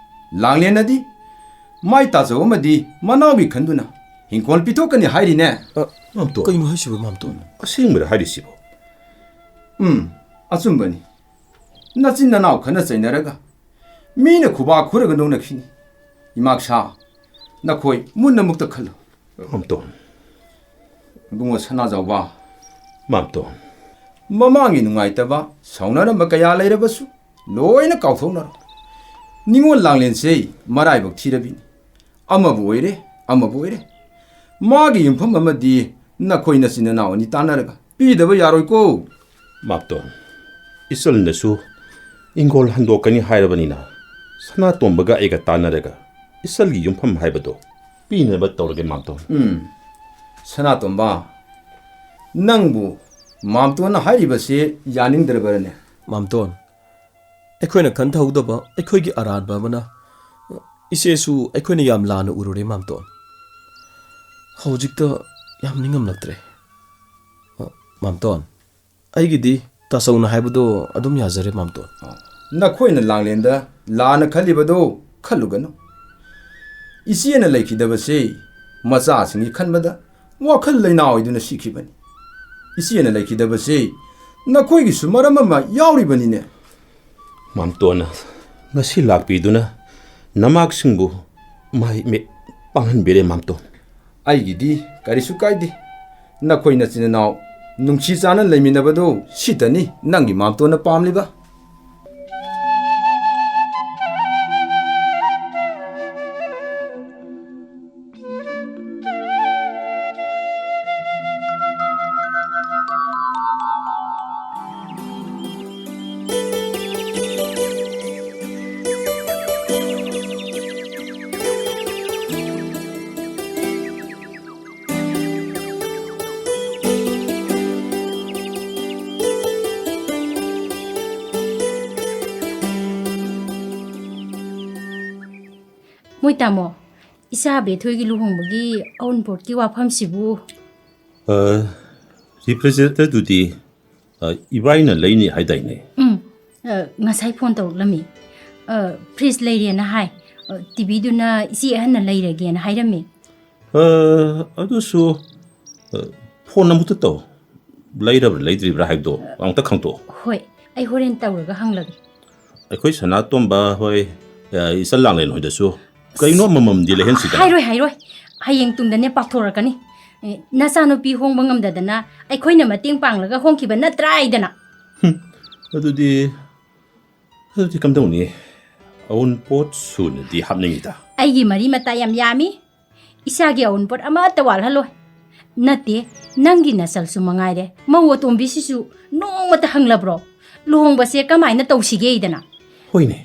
ꯂꯥꯡꯂꯦꯟꯅꯗꯤ ꯃꯥꯏ ꯇꯥꯖꯧ ꯑꯃꯗꯤ ꯃꯅꯥꯎꯒꯤ ꯈꯟꯗꯨꯅ ꯍꯤꯡꯈꯣꯜ ꯄꯤꯊꯣꯛꯀꯅꯤ ꯍꯥꯏꯔꯤꯅꯦ꯫ ꯑ, ꯃꯥꯝꯇꯣꯟ꯫ ꯀꯩꯅꯣ ꯍꯥꯏꯁꯤꯕꯣ, ꯃꯥꯝꯇꯣꯟ? ꯑꯁꯦꯡꯕꯔ ꯍꯥꯏꯔꯤꯁꯤꯕꯣ? ꯎꯝ, ꯑꯆꯨꯝꯕꯅꯤ꯫ ꯅꯆꯤꯟ ꯅꯅꯥꯎ ꯈꯠꯅ ꯆꯩꯅꯔꯒ ꯃꯤꯅ ꯈꯨꯕꯥꯛ ꯈꯨꯔꯒ ꯅꯣꯛꯅꯈꯤꯅꯤ꯫ ꯏꯃꯥꯛꯁꯥ, ꯅꯈꯣꯏ ꯃꯨꯟꯅ ꯑꯃꯨꯛꯇ ꯈꯜꯂꯨ꯫ ꯃꯥꯝꯇꯣꯟ꯫ ꯏꯕꯨꯡꯉꯣ ꯁꯅꯥꯖꯥꯎꯕ꯫ ꯃꯥꯝꯇꯣꯟ꯫ ꯃꯃꯥꯡꯒꯤ ꯅꯨꯡꯉꯥꯏꯇꯕ, ꯁꯥꯎꯅꯔꯝꯕ ꯀꯌꯥ ꯂꯩꯔꯕꯁꯨ ꯂꯣꯏꯅ ꯀꯥꯎꯊꯣꯛꯅꯔꯣ꯫ ꯅꯤꯉꯣꯜ ꯂꯥꯡꯂꯦꯟꯁꯦ ꯃꯔꯥꯏꯕꯛ ꯊꯤꯔꯕꯤꯅꯤ꯫ ꯑꯃꯕꯨ ꯑꯣꯏꯔꯦ, ꯑꯃꯕꯨ ꯑꯣꯏꯔꯦ꯫ ꯃꯥꯒꯤ ꯌꯨꯝꯐꯝ ꯑꯃꯗꯤ ꯅꯈꯣꯏ ꯅꯆꯤꯟ ꯅꯅꯥꯎ ꯑꯅꯤ ꯇꯥꯟꯅꯔꯒ ꯄꯤꯗꯕ ꯌꯥꯔꯣꯏꯀꯣ꯫ ꯃꯥꯝꯇꯣꯟ, ꯏꯆꯜꯅꯁꯨ ꯏꯪꯈꯣꯜ ꯍꯟꯗꯣꯛꯀꯅꯤ ꯍꯥꯏꯔꯕꯅꯤꯅ, ꯁꯅꯥꯇꯣꯝꯕꯒ ꯑꯩꯒ ꯇꯥꯟꯅꯔꯒ ꯏꯆꯜꯒꯤ ꯌꯨꯝꯐꯝ ꯍꯥꯏꯕꯗꯣ ꯄꯤꯅꯕ ꯇꯧꯔꯒꯦ, ꯃꯥꯝꯇꯣꯟ꯫ ꯎꯝ, ꯁꯅꯥꯇꯣꯝꯕ, ꯅꯪꯕꯨ ꯃꯥꯝꯇꯣꯟꯅ ꯍꯥꯏꯔꯤꯕꯁꯤ ꯌꯥꯅꯤꯡꯗ꯭ꯔꯕꯔꯅꯦ? ꯃꯥꯝꯇꯣꯟ, ꯑꯩꯈꯣꯏꯅ ꯈꯟꯊꯍꯧꯗꯕ ꯑꯩꯈꯣꯏꯒꯤ ꯑꯔꯥꯟꯕ ꯑꯃꯅ ꯏꯆꯦꯁꯨ ꯑꯩꯈꯣꯏꯅ ꯌꯥꯝ ꯂꯥꯟꯅ ꯎꯔꯨꯔꯦ, ꯃꯥꯝꯇꯣꯟ꯫ ꯍꯧꯖꯤꯛꯇ ꯌꯥꯝ ꯅꯤꯡꯉꯝꯂꯛꯇ꯭ꯔꯦ꯫ ꯑ, ꯃꯥꯝꯇꯣꯟ, ꯑꯩꯒꯤꯗꯤ ꯇꯥꯆꯧꯅ ꯍꯥꯏꯕꯗꯣ ꯑꯗꯨꯝ ꯌꯥꯖꯔꯦ, ꯃꯥꯝꯇꯣꯟ꯫ ꯅꯈꯣꯏꯅ ꯂꯥꯡꯂꯦꯟꯗ ꯂꯥꯟꯅ ꯈꯜꯂꯤꯕꯗꯣ ꯈꯜꯂꯨꯒꯅꯨ꯫ ꯏꯆꯦꯅ ꯂꯩꯈꯤꯗꯕꯁꯤ ꯃꯆꯥꯁꯤꯡꯒꯤ ꯈꯟꯕꯗ ꯋꯥꯈꯜ ꯂꯩꯅꯥ ꯑꯣꯏꯗꯨꯅ ꯁꯤꯈꯤꯕꯅꯤ꯫ ꯏꯆꯦꯅ ꯂꯩꯈꯤꯗꯕꯁꯤ ꯅꯈꯣꯏꯒꯤꯁꯨ ꯃꯔꯝ ꯑꯃ ꯌꯥꯎꯔꯤꯕꯅꯤꯅꯦ꯫ ꯃꯥꯝꯇꯣꯟꯅ ꯉꯁꯤ ꯂꯥꯛꯄꯤꯗꯨꯅ ꯅꯃꯥꯛꯁꯤꯡꯕꯨ ꯃꯥꯏ ꯃꯤꯠ ꯄꯥꯡꯍꯟꯕꯤꯔꯦ, ꯃꯥꯝꯇꯣꯟ꯫ ꯑꯩꯒꯤꯗꯤ ꯀꯔꯤꯁꯨ ꯀꯥꯏꯗꯦ꯫ ꯅꯈꯣꯏ ꯅꯆꯤꯟ ꯅꯅꯥꯎ ꯅꯨꯡꯁꯤ ꯆꯥꯟꯅ ꯂꯩꯃꯤꯟꯅꯕꯗꯨ ꯁꯤꯇꯅꯤ ꯅꯪꯒꯤ ꯃꯥꯝꯇꯣꯟꯅ ꯄꯥꯝꯂꯤꯕ꯫ ꯃꯣꯏ ꯇꯥꯃꯣ, ꯏꯆꯥ ꯕꯦꯊꯣꯏꯒꯤ ꯂꯨꯍꯣꯡꯕꯒꯤ ꯑꯎꯟꯄꯣꯠꯀꯤ ꯋꯥꯐꯝꯁꯤꯕꯨ? ꯑ, ꯔꯤꯐ꯭ꯔꯤꯖꯔꯦꯇꯔꯗꯨꯗꯤ, ꯑ, ꯏꯕꯥꯏꯅ ꯂꯩꯅꯤ ꯍꯥꯏꯗꯥꯏꯅꯦ? ꯎꯝ, ꯑ, ꯉꯁꯥꯏ ꯐꯣꯟ ꯇꯧꯔꯛꯂꯝꯃꯤ꯫ ꯑ, ꯐ꯭ꯔꯤꯖ ꯂꯩꯔꯦꯅ ꯍꯥꯏ꯫ ꯑ, ꯇꯤꯚꯤꯗꯨꯅ ꯏꯆꯦ ꯑꯍꯟꯅ ꯂꯩꯔꯒꯦꯅ ꯍꯥꯏꯔꯝꯃꯤ꯫ ꯑ, ꯑꯗꯨꯁꯨ, ꯑ, ꯐꯣꯟ ꯑꯃꯨꯛꯇ ꯇꯧ꯫ ꯂꯩꯔꯕ꯭ꯔꯥ ꯂꯩꯗ꯭ꯔꯤꯕ꯭ꯔꯥ ꯍꯥꯏꯕꯗꯣ ꯑꯃꯨꯛꯇ ꯈꯪꯇꯣꯛꯑꯣ꯫ ꯍꯣꯏ, ꯑꯩ ꯍꯣꯔꯦꯟ ꯇꯧꯔꯒ ꯍꯪꯂꯒꯦ꯫ ꯑꯩꯈꯣꯏ ꯁꯅꯥꯇꯣꯝꯕ ꯍꯣꯏ, ꯑ, ꯏꯆꯜ ꯂꯥꯡꯂꯦꯟ ꯍꯣꯏꯗꯁꯨ ꯀꯩꯅꯣ ꯑꯃꯃꯝꯗꯤ ꯂꯩꯍꯟꯁꯤꯗꯅ꯫ ꯍꯥꯏꯔꯣꯏ, ꯍꯥꯏꯔꯣꯏ꯫ ꯍꯌꯦꯡ ꯇꯨꯡꯗꯅꯦ ꯄꯥꯛꯊꯣꯔꯛꯀꯅꯤ꯫ ꯑꯦ, ꯅꯆꯥꯅꯨꯄꯤ ꯍꯣꯡꯕ ꯉꯝꯗꯗꯅ ꯑꯩꯈꯣꯏꯅ ꯃꯇꯦꯡ ꯄꯥꯡꯂꯒ ꯍꯣꯡꯈꯤꯕ ꯅꯠꯇ꯭ꯔꯥ ꯍꯥꯏꯗꯅ꯫ ꯍꯨꯝ, ꯑꯗꯨꯗꯤ, ꯑꯗꯨꯗꯤ ꯀꯝꯗꯧꯅꯤ? ꯑꯎꯟꯄꯣꯠ ꯁꯨꯅꯗꯤ ꯍꯥꯞꯅꯤꯡꯉꯤꯗ꯫ ꯑꯩꯒꯤ ꯃꯔꯤ ꯃꯇꯥ ꯌꯥꯝ ꯌꯥꯝꯃꯤ꯫ ꯏꯆꯥꯒꯤ ꯑꯎꯟꯄꯣꯠ ꯑꯃꯠꯇ ꯋꯥꯠꯍꯜꯂꯣꯏ꯫ ꯅꯠꯇꯦ, ꯅꯪꯒꯤ ꯅꯆꯜꯁꯨ ꯃꯉꯥꯏꯔꯦ꯫ ꯃꯧ ꯑꯇꯣꯝꯕꯤꯁꯤꯁꯨ ꯅꯣꯡꯃꯇ ꯍꯪꯂꯕ꯭ꯔꯣ? ꯂꯨꯍꯣꯡꯕꯁꯦ ꯀꯃꯥꯏꯅ ꯇꯧꯁꯤꯒꯦ ꯍꯥꯏꯗꯅ? ꯍꯣꯏꯅꯦ,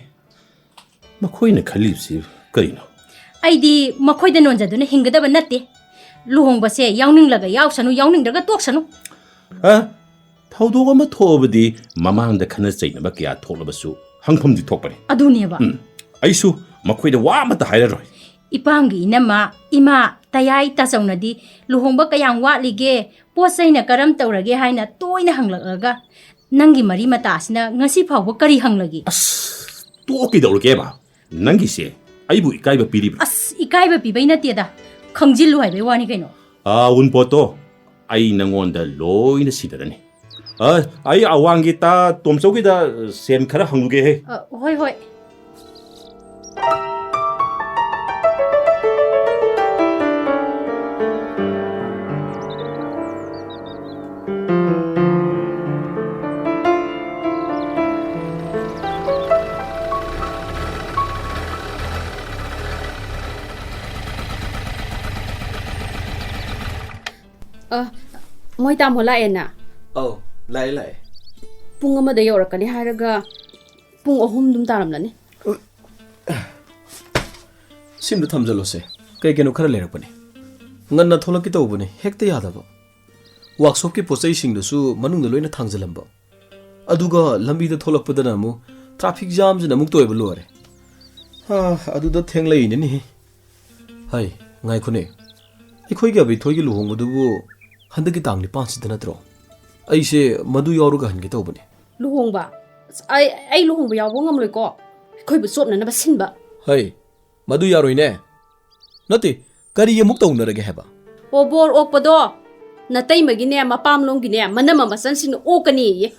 ꯃꯈꯣꯏꯅ ꯈꯜꯂꯤꯕꯁꯤ ꯀꯔꯤꯅꯣ? ꯑꯩꯗꯤ ꯃꯈꯣꯏꯗ ꯅꯣꯟꯖꯗꯨꯅ ꯍꯤꯡꯒꯗꯕ ꯅꯠꯇꯦ꯫ ꯂꯨꯍꯣꯡꯕꯁꯦ ꯌꯥꯎꯅꯤꯡꯂꯒ ꯌꯥꯎꯁꯅꯨ, ꯌꯥꯎꯅꯤꯡꯗ꯭ꯔꯒ ꯇꯣꯛꯁꯅꯨ꯫ ꯑ? ꯊꯧꯗꯣꯛ ꯑꯃ ꯊꯣꯛꯑꯕꯗꯤ ꯃꯃꯥꯡꯗ ꯈꯠꯅ ꯆꯩꯅꯕ ꯀꯌꯥ ꯊꯣꯛꯂꯕꯁꯨ ꯍꯪꯐꯝꯗꯤ ꯊꯣꯛꯄꯅꯤ꯫ ꯑꯗꯨꯅꯦꯕ꯫ ꯎꯝ, ꯑꯩꯁꯨ ꯃꯈꯣꯏꯗ ꯋꯥ ꯑꯃꯠꯇ ꯍꯥꯏꯔꯔꯣꯏ꯫ ꯏꯄꯥꯝꯒꯤ ꯏꯅꯝꯃ, ꯏꯃꯥ, ꯇꯌꯥꯏ, ꯇꯥꯆꯧꯅꯗꯤ ꯂꯨꯍꯣꯡꯕ ꯀꯌꯥꯝ ꯋꯥꯠꯂꯤꯒꯦ, ꯄꯣꯠ ꯆꯩꯅ ꯀꯔꯝ ꯇꯧꯔꯒꯦ ꯍꯥꯏꯅ ꯇꯣꯏꯅ ꯍꯪꯂꯛꯂꯒ, ꯅꯪꯒꯤ ꯃꯔꯤ ꯃꯇꯥꯁꯤꯅ ꯉꯁꯤ ꯐꯥꯎꯕ ꯀꯔꯤ ꯍꯪꯂꯒꯦ? ꯑꯁ, ꯇꯣꯛꯑꯣ, ꯀꯩꯗꯧꯔꯒꯦꯕ? ꯅꯪꯒꯤꯁꯦ ꯑꯩꯕꯨ ꯏꯀꯥꯏꯕ ꯄꯤꯔꯤꯕ꯭ꯔꯥ? ꯑꯁ, ꯏꯀꯥꯏꯕ ꯄꯤꯕꯩ ꯅꯠꯇꯦꯗ, ꯈꯪꯖꯤꯜꯂꯨ ꯍꯥꯏꯕꯩ ꯋꯥꯅꯤ ꯀꯩꯅꯣ꯫ ꯑ, ꯑꯎꯟꯄꯣꯠꯇꯣ ꯑꯩ ꯅꯪꯉꯣꯟꯗ ꯂꯣꯏꯅ ꯁꯤꯟꯅꯔꯅꯤ꯫ ꯑ, ꯑꯩ ꯑꯋꯥꯡꯒꯤ ꯇꯥ ꯇꯣꯝꯆꯧꯒꯤꯗ ꯁꯦꯟ ꯈꯔ ꯍꯪꯉꯨꯒꯦꯍꯦ꯫ ꯑ, ꯍꯣꯏ, ꯍꯣꯏ꯫ ꯑ, ꯃꯣꯏ ꯇꯥꯃꯣ ꯂꯥꯛꯑꯦꯅ? ꯑꯧ, ꯂꯥꯛꯑꯦ, ꯂꯥꯛꯑꯦ꯫ ꯄꯨꯡ ꯑꯃꯗ ꯌꯧꯔꯛꯀꯅꯤ ꯍꯥꯏꯔꯒ ꯄꯨꯡ ꯑꯍꯨꯝ ꯑꯗꯨꯝ ꯇꯥꯔꯝꯂꯅꯤ꯫ ꯁꯤꯝꯗ ꯊꯝꯖꯜꯂꯣꯁꯦ꯫ ꯀꯩ ꯀꯩꯅꯣ ꯈꯔ ꯂꯩꯔꯛꯄꯅꯦ꯫ ꯉꯟꯅ ꯊꯣꯛꯂꯛꯀꯦ ꯇꯧꯕꯅꯦ, ꯍꯦꯛꯇ ꯌꯥꯗꯕ꯫ ꯋꯥꯛꯁꯣꯞꯀꯤ ꯄꯣꯠ ꯆꯩꯁꯤꯡꯗꯨꯁꯨ ꯃꯅꯨꯡꯗ ꯂꯣꯏꯅ ꯊꯥꯡꯖꯜꯂꯝꯕ꯫ ꯑꯗꯨꯒ ꯂꯝꯕꯤꯗ ꯊꯣꯛꯂꯛꯄꯗꯅ ꯑꯃꯨꯛ ꯇ꯭ꯔꯥꯐꯤꯛ ꯖꯥꯝꯁꯤꯅ ꯑꯃꯨꯛ ꯇꯣꯏꯕ ꯂꯣꯏꯔꯦ꯫ ꯑꯥ, ꯑꯗꯨꯗ ꯊꯦꯡꯂꯛꯏꯅꯤꯅꯦ꯫ ꯍꯩ, ꯉꯥꯏꯈꯣꯅꯦ꯫ ꯑꯩꯈꯣꯏꯒꯤ ꯑꯕꯤꯊꯣꯏꯒꯤ ꯂꯨꯍꯣꯡꯕꯗꯨꯕꯨ ꯍꯟꯗꯛꯀꯤ ꯇꯥꯡ ꯅꯤꯄꯥꯟꯁꯤꯗ ꯅꯠꯇ꯭ꯔꯣ? ꯑꯩꯁꯦ ꯃꯗꯨ ꯌꯥꯎꯔꯒ ꯍꯟꯒꯦ ꯇꯧꯕꯅꯦ꯫ ꯂꯨꯍꯣꯡꯕ? ꯑꯁ, ꯑꯩ, ꯑꯩ ꯂꯨꯍꯣꯡꯕ ꯌꯥꯎꯕ ꯉꯝꯂꯣꯏꯀꯣ꯫ ꯑꯩꯈꯣꯏꯕꯨ ꯆꯣꯞꯅꯅꯕ ꯁꯤꯟꯕ꯫ ꯍꯩ, ꯃꯗꯨ ꯌꯥꯔꯣꯏꯅꯦ꯫ ꯅꯠꯇꯦ, ꯀꯔꯤ ꯑꯃꯨꯛ ꯇꯧꯅꯔꯒꯦ ꯍꯥꯏꯕ? ꯑꯣ, ꯕꯣꯔ ꯑꯣꯛꯄꯗꯣ ꯅꯇꯩꯃꯒꯤꯅꯦ, ꯃꯄꯥꯝꯂꯣꯝꯒꯤꯅꯦ, ꯃꯅꯝꯃ ꯃꯆꯟꯁꯤꯡꯅ ꯑꯣꯛꯀꯅꯤꯌꯦ꯫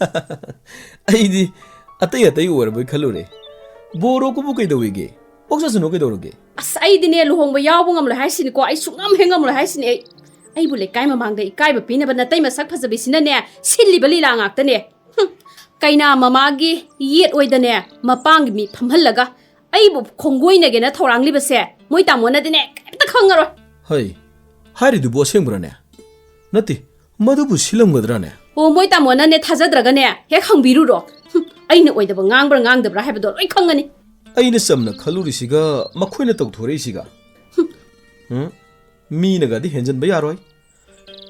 ꯑꯩꯗꯤ ꯑꯇꯩ ꯑꯇꯩ ꯑꯣꯏꯔꯕꯣꯏ ꯈꯜꯂꯨꯔꯦ꯫ ꯕꯣꯔ ꯑꯣꯛꯄꯕꯨ ꯀꯩꯗꯧꯋꯦꯒꯦ? ꯑꯣꯛꯆꯁꯅꯨ ꯀꯩꯗꯧꯔꯒꯦ? ꯑꯁ, ꯑꯩꯗꯤꯅꯦ, ꯂꯨꯍꯣꯡꯕ ꯌꯥꯎꯕ ꯉꯝꯂꯣꯏ ꯍꯥꯏꯁꯤꯅꯤꯀꯣ, ꯑꯩ ꯁꯨꯡꯉꯝ ꯍꯦꯛ ꯉꯝꯂꯣꯏ ꯍꯥꯏꯁꯤꯅꯤ ꯑꯩ꯫ ꯑꯩꯕꯨ ꯂꯩꯀꯥꯏ ꯃꯃꯥꯡꯗ ꯏꯀꯥꯏꯕ ꯄꯤꯅꯕ ꯅꯇꯩ ꯃꯁꯛ ꯐꯖꯕꯤꯁꯤꯅꯅꯦ, ꯁꯤꯜꯂꯤꯕ ꯂꯤꯂꯥ ꯉꯥꯛꯇꯅꯦ꯫ ꯍꯨꯝ, ꯀꯩꯅꯥ ꯃꯃꯥꯒꯤ ꯌꯦꯠ ꯑꯣꯏꯗꯅꯦ, ꯃꯄꯥꯡꯒꯤ ꯃꯤ ꯐꯝꯍꯜꯂꯒ ꯑꯩꯕꯨ ꯈꯣꯡꯒꯣꯏꯅꯒꯦꯅ ꯊꯧꯔꯥꯡꯂꯤꯕꯁꯦ ꯃꯣꯏ ꯇꯥꯃꯣꯅꯗꯤꯅꯦ ꯀꯩꯝꯇ ꯈꯪꯉꯔꯣꯏ꯫ ꯍꯩ, ꯍꯥꯏꯔꯤꯗꯨꯕꯨ ꯑꯁꯦꯡꯕ꯭ꯔꯅꯦ? ꯅꯠꯇꯦ, ꯃꯗꯨꯕꯨ ꯁꯤꯜꯂꯝꯒꯗ꯭ꯔꯅꯦ? ꯑꯣ, ꯃꯣꯏ ꯇꯥꯃꯣꯅꯅꯦ ꯊꯥꯖꯗ꯭ꯔꯒꯅꯦ ꯍꯦꯛ ꯍꯪꯕꯤꯔꯨꯔꯣ꯫ ꯍꯨꯝ, ꯑꯩꯅ ꯑꯣꯏꯗꯕ ꯉꯥꯡꯕ꯭ꯔꯥ ꯉꯥꯡꯗꯕ꯭ꯔꯥ ꯍꯥꯏꯕꯗꯣ ꯂꯣꯏ ꯈꯪꯉꯅꯤ꯫ ꯑꯩꯅ ꯆꯝꯅ ꯈꯜꯂꯨꯔꯤꯁꯤꯒ ꯃꯈꯣꯏꯅ ꯇꯧꯊꯣꯔꯛꯏꯁꯤꯒ꯫ ꯎꯝ, ꯃꯤꯅꯒꯗꯤ ꯍꯦꯟꯖꯟꯕ ꯌꯥꯔꯣꯏ꯫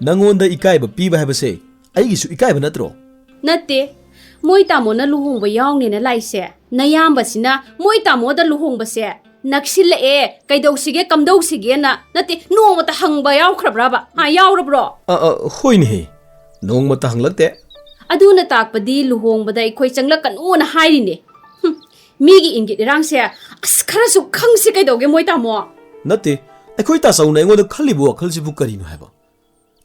ꯅꯪꯉꯣꯟꯗ ꯏꯀꯥꯏꯕ ꯄꯤꯕ ꯍꯥꯏꯕꯁꯦ ꯑꯩꯒꯤꯁꯨ ꯏꯀꯥꯏꯕ ꯅꯠꯇ꯭ꯔꯣ? ꯅꯠꯇꯦ, ꯃꯣꯏ ꯇꯥꯃꯣꯅ ꯂꯨꯍꯣꯡꯕ ꯌꯥꯎꯅꯦꯅ ꯂꯥꯛꯏꯁꯦ ꯅꯌꯥꯝꯕꯁꯤꯅ ꯃꯣꯏ ꯇꯥꯃꯣꯗ ꯂꯨꯍꯣꯡꯕꯁꯦ ꯅꯛꯁꯤꯜꯂꯛꯑꯦ, ꯀꯩꯗꯧꯁꯤꯒꯦ ꯀꯝꯗꯧꯁꯤꯒꯦꯅ, ꯅꯠꯇꯦ, ꯅꯣꯡꯃꯇ ꯍꯪꯕ ꯌꯥꯎꯈ꯭ꯔꯕ꯭ꯔꯕ? ꯍꯥ, ꯌꯥꯎꯔꯕ꯭ꯔꯣ? ꯑ, ꯑ, ꯍꯣꯏꯅꯦꯍꯦ, ꯅꯣꯡꯃꯇ ꯍꯪꯂꯛꯇꯦ꯫ ꯑꯗꯨꯅ ꯇꯥꯛꯄꯗꯤ ꯂꯨꯍꯣꯡꯕꯗ ꯑꯩꯈꯣꯏ ꯆꯪꯂꯛꯀꯅꯨꯅ ꯍꯥꯏꯔꯤꯅꯦ꯫ ꯍꯨꯝ, ꯃꯤꯒꯤ ꯏꯪꯒꯤꯠ ꯏꯔꯥꯡꯁꯦ ꯑꯁ ꯈꯔꯁꯨ ꯈꯪꯁꯤ ꯀꯩꯗꯧꯒꯦ ꯃꯣꯏ ꯇꯥꯃꯣ? ꯅꯠꯇꯦ, ꯑꯩꯈꯣꯏ ꯇꯥꯆꯧꯅ ꯑꯩꯉꯣꯟꯗ ꯈꯜꯂꯤꯕ ꯋꯥꯈꯜꯁꯤꯕꯨ ꯀꯔꯤꯅꯣ ꯍꯥꯏꯕ?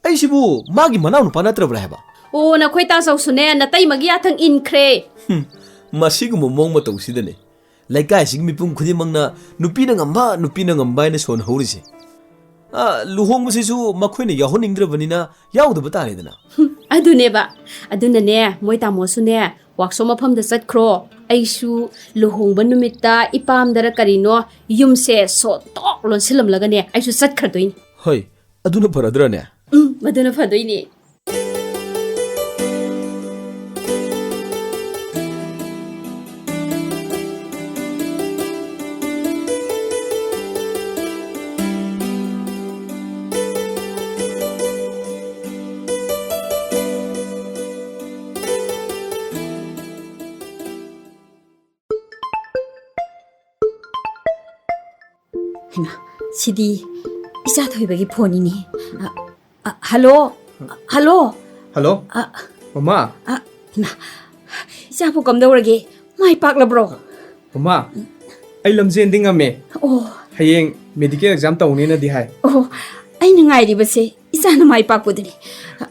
ꯑꯩꯁꯤꯕꯨ ꯃꯥꯒꯤ ꯃꯅꯥꯎꯅꯨꯄꯥ ꯅꯠꯇ꯭ꯔꯕ꯭ꯔꯥ ꯍꯥꯏꯕ? ꯑꯣ, ꯅꯈꯣꯏ ꯇꯥꯆꯧꯁꯨꯅꯦ ꯅꯇꯩꯃꯒꯤ ꯌꯥꯊꯪ ꯏꯟꯈ꯭ꯔꯦ꯫ ꯍꯨꯝ, ꯃꯁꯤꯒꯨꯝꯕ ꯃꯑꯣꯡ ꯃꯇꯧꯁꯤꯗꯅꯦ ꯂꯩꯀꯥꯏꯁꯤꯒꯤ ꯃꯤꯄꯨꯝ ꯈꯨꯗꯤꯡꯃꯛꯅ ꯅꯨꯄꯤꯅ ꯉꯝꯕ, ꯅꯨꯄꯤꯅ ꯉꯝꯕ ꯍꯥꯏꯅ ꯁꯣꯟꯍꯧꯔꯤꯁꯦ꯫ ꯑ, ꯂꯨꯍꯣꯡꯕꯁꯤꯁꯨ ꯃꯈꯣꯏꯅ ꯌꯥꯎꯍꯟꯅꯤꯡꯗ꯭ꯔꯕꯅꯤꯅ ꯌꯥꯎꯗꯕ ꯇꯥꯔꯦꯗꯅ꯫ ꯍꯨꯝ, ꯑꯗꯨꯅꯦꯕ꯫ ꯑꯗꯨꯅꯅꯦ, ꯃꯣꯏ ꯇꯥꯃꯣꯁꯨꯅꯦ, ꯋꯥꯛꯁꯣꯞ ꯃꯐꯝꯗ ꯆꯠꯈ꯭ꯔꯣ꯫ ꯑꯩꯁꯨ ꯂꯨꯍꯣꯡꯕ ꯅꯨꯃꯤꯠꯇ ꯏꯄꯥꯝꯗꯔ ꯀꯔꯤꯅꯣ ꯌꯨꯝꯁꯦ ꯁꯣꯠꯇꯣꯛ ꯂꯣꯟꯁꯤꯜꯂꯝꯂꯒꯅꯦ, ꯑꯩꯁꯨ ꯆꯠꯈ꯭ꯔꯗꯣꯏꯅꯤ꯫ ꯍꯣꯏ, ꯑꯗꯨꯅ ꯐꯔꯗ꯭ꯔꯅꯦ? ꯎꯝ, ꯃꯗꯨꯅ ꯐꯗꯣꯏꯅꯦ꯫ ꯁꯤꯗꯤ ꯏꯆꯥ ꯊꯣꯏꯕꯒꯤ ꯐꯣꯟꯅꯤꯅꯦ꯫ ꯑ, ꯑ, ꯍꯜꯂꯣ? ꯍꯜꯂꯣ? ꯍꯜꯂꯣ? ꯑ, ꯃꯃꯥ? ꯑ, ꯏꯃꯥ, ꯏꯆꯥꯕꯨ ꯀꯝꯗꯧꯔꯒꯦ? ꯃꯥꯏ ꯄꯥꯛꯂꯕ꯭ꯔꯣ? ꯃꯃꯥ, ꯑꯩ ꯂꯝꯖꯦꯟꯗꯤ ꯉꯝꯃꯦ꯫ ꯑꯣ꯫ ꯍꯌꯦꯡ ꯃꯦꯗꯤꯀꯦꯜ ꯑꯦꯛꯖꯥꯝ ꯇꯧꯅꯦꯅꯗꯤ ꯍꯥꯏ꯫ ꯑꯣ, ꯑꯩꯅ ꯉꯥꯏꯔꯤꯕꯁꯦ ꯏꯆꯥꯅ ꯃꯥꯏ ꯄꯥꯛꯄꯗꯨꯅꯤ꯫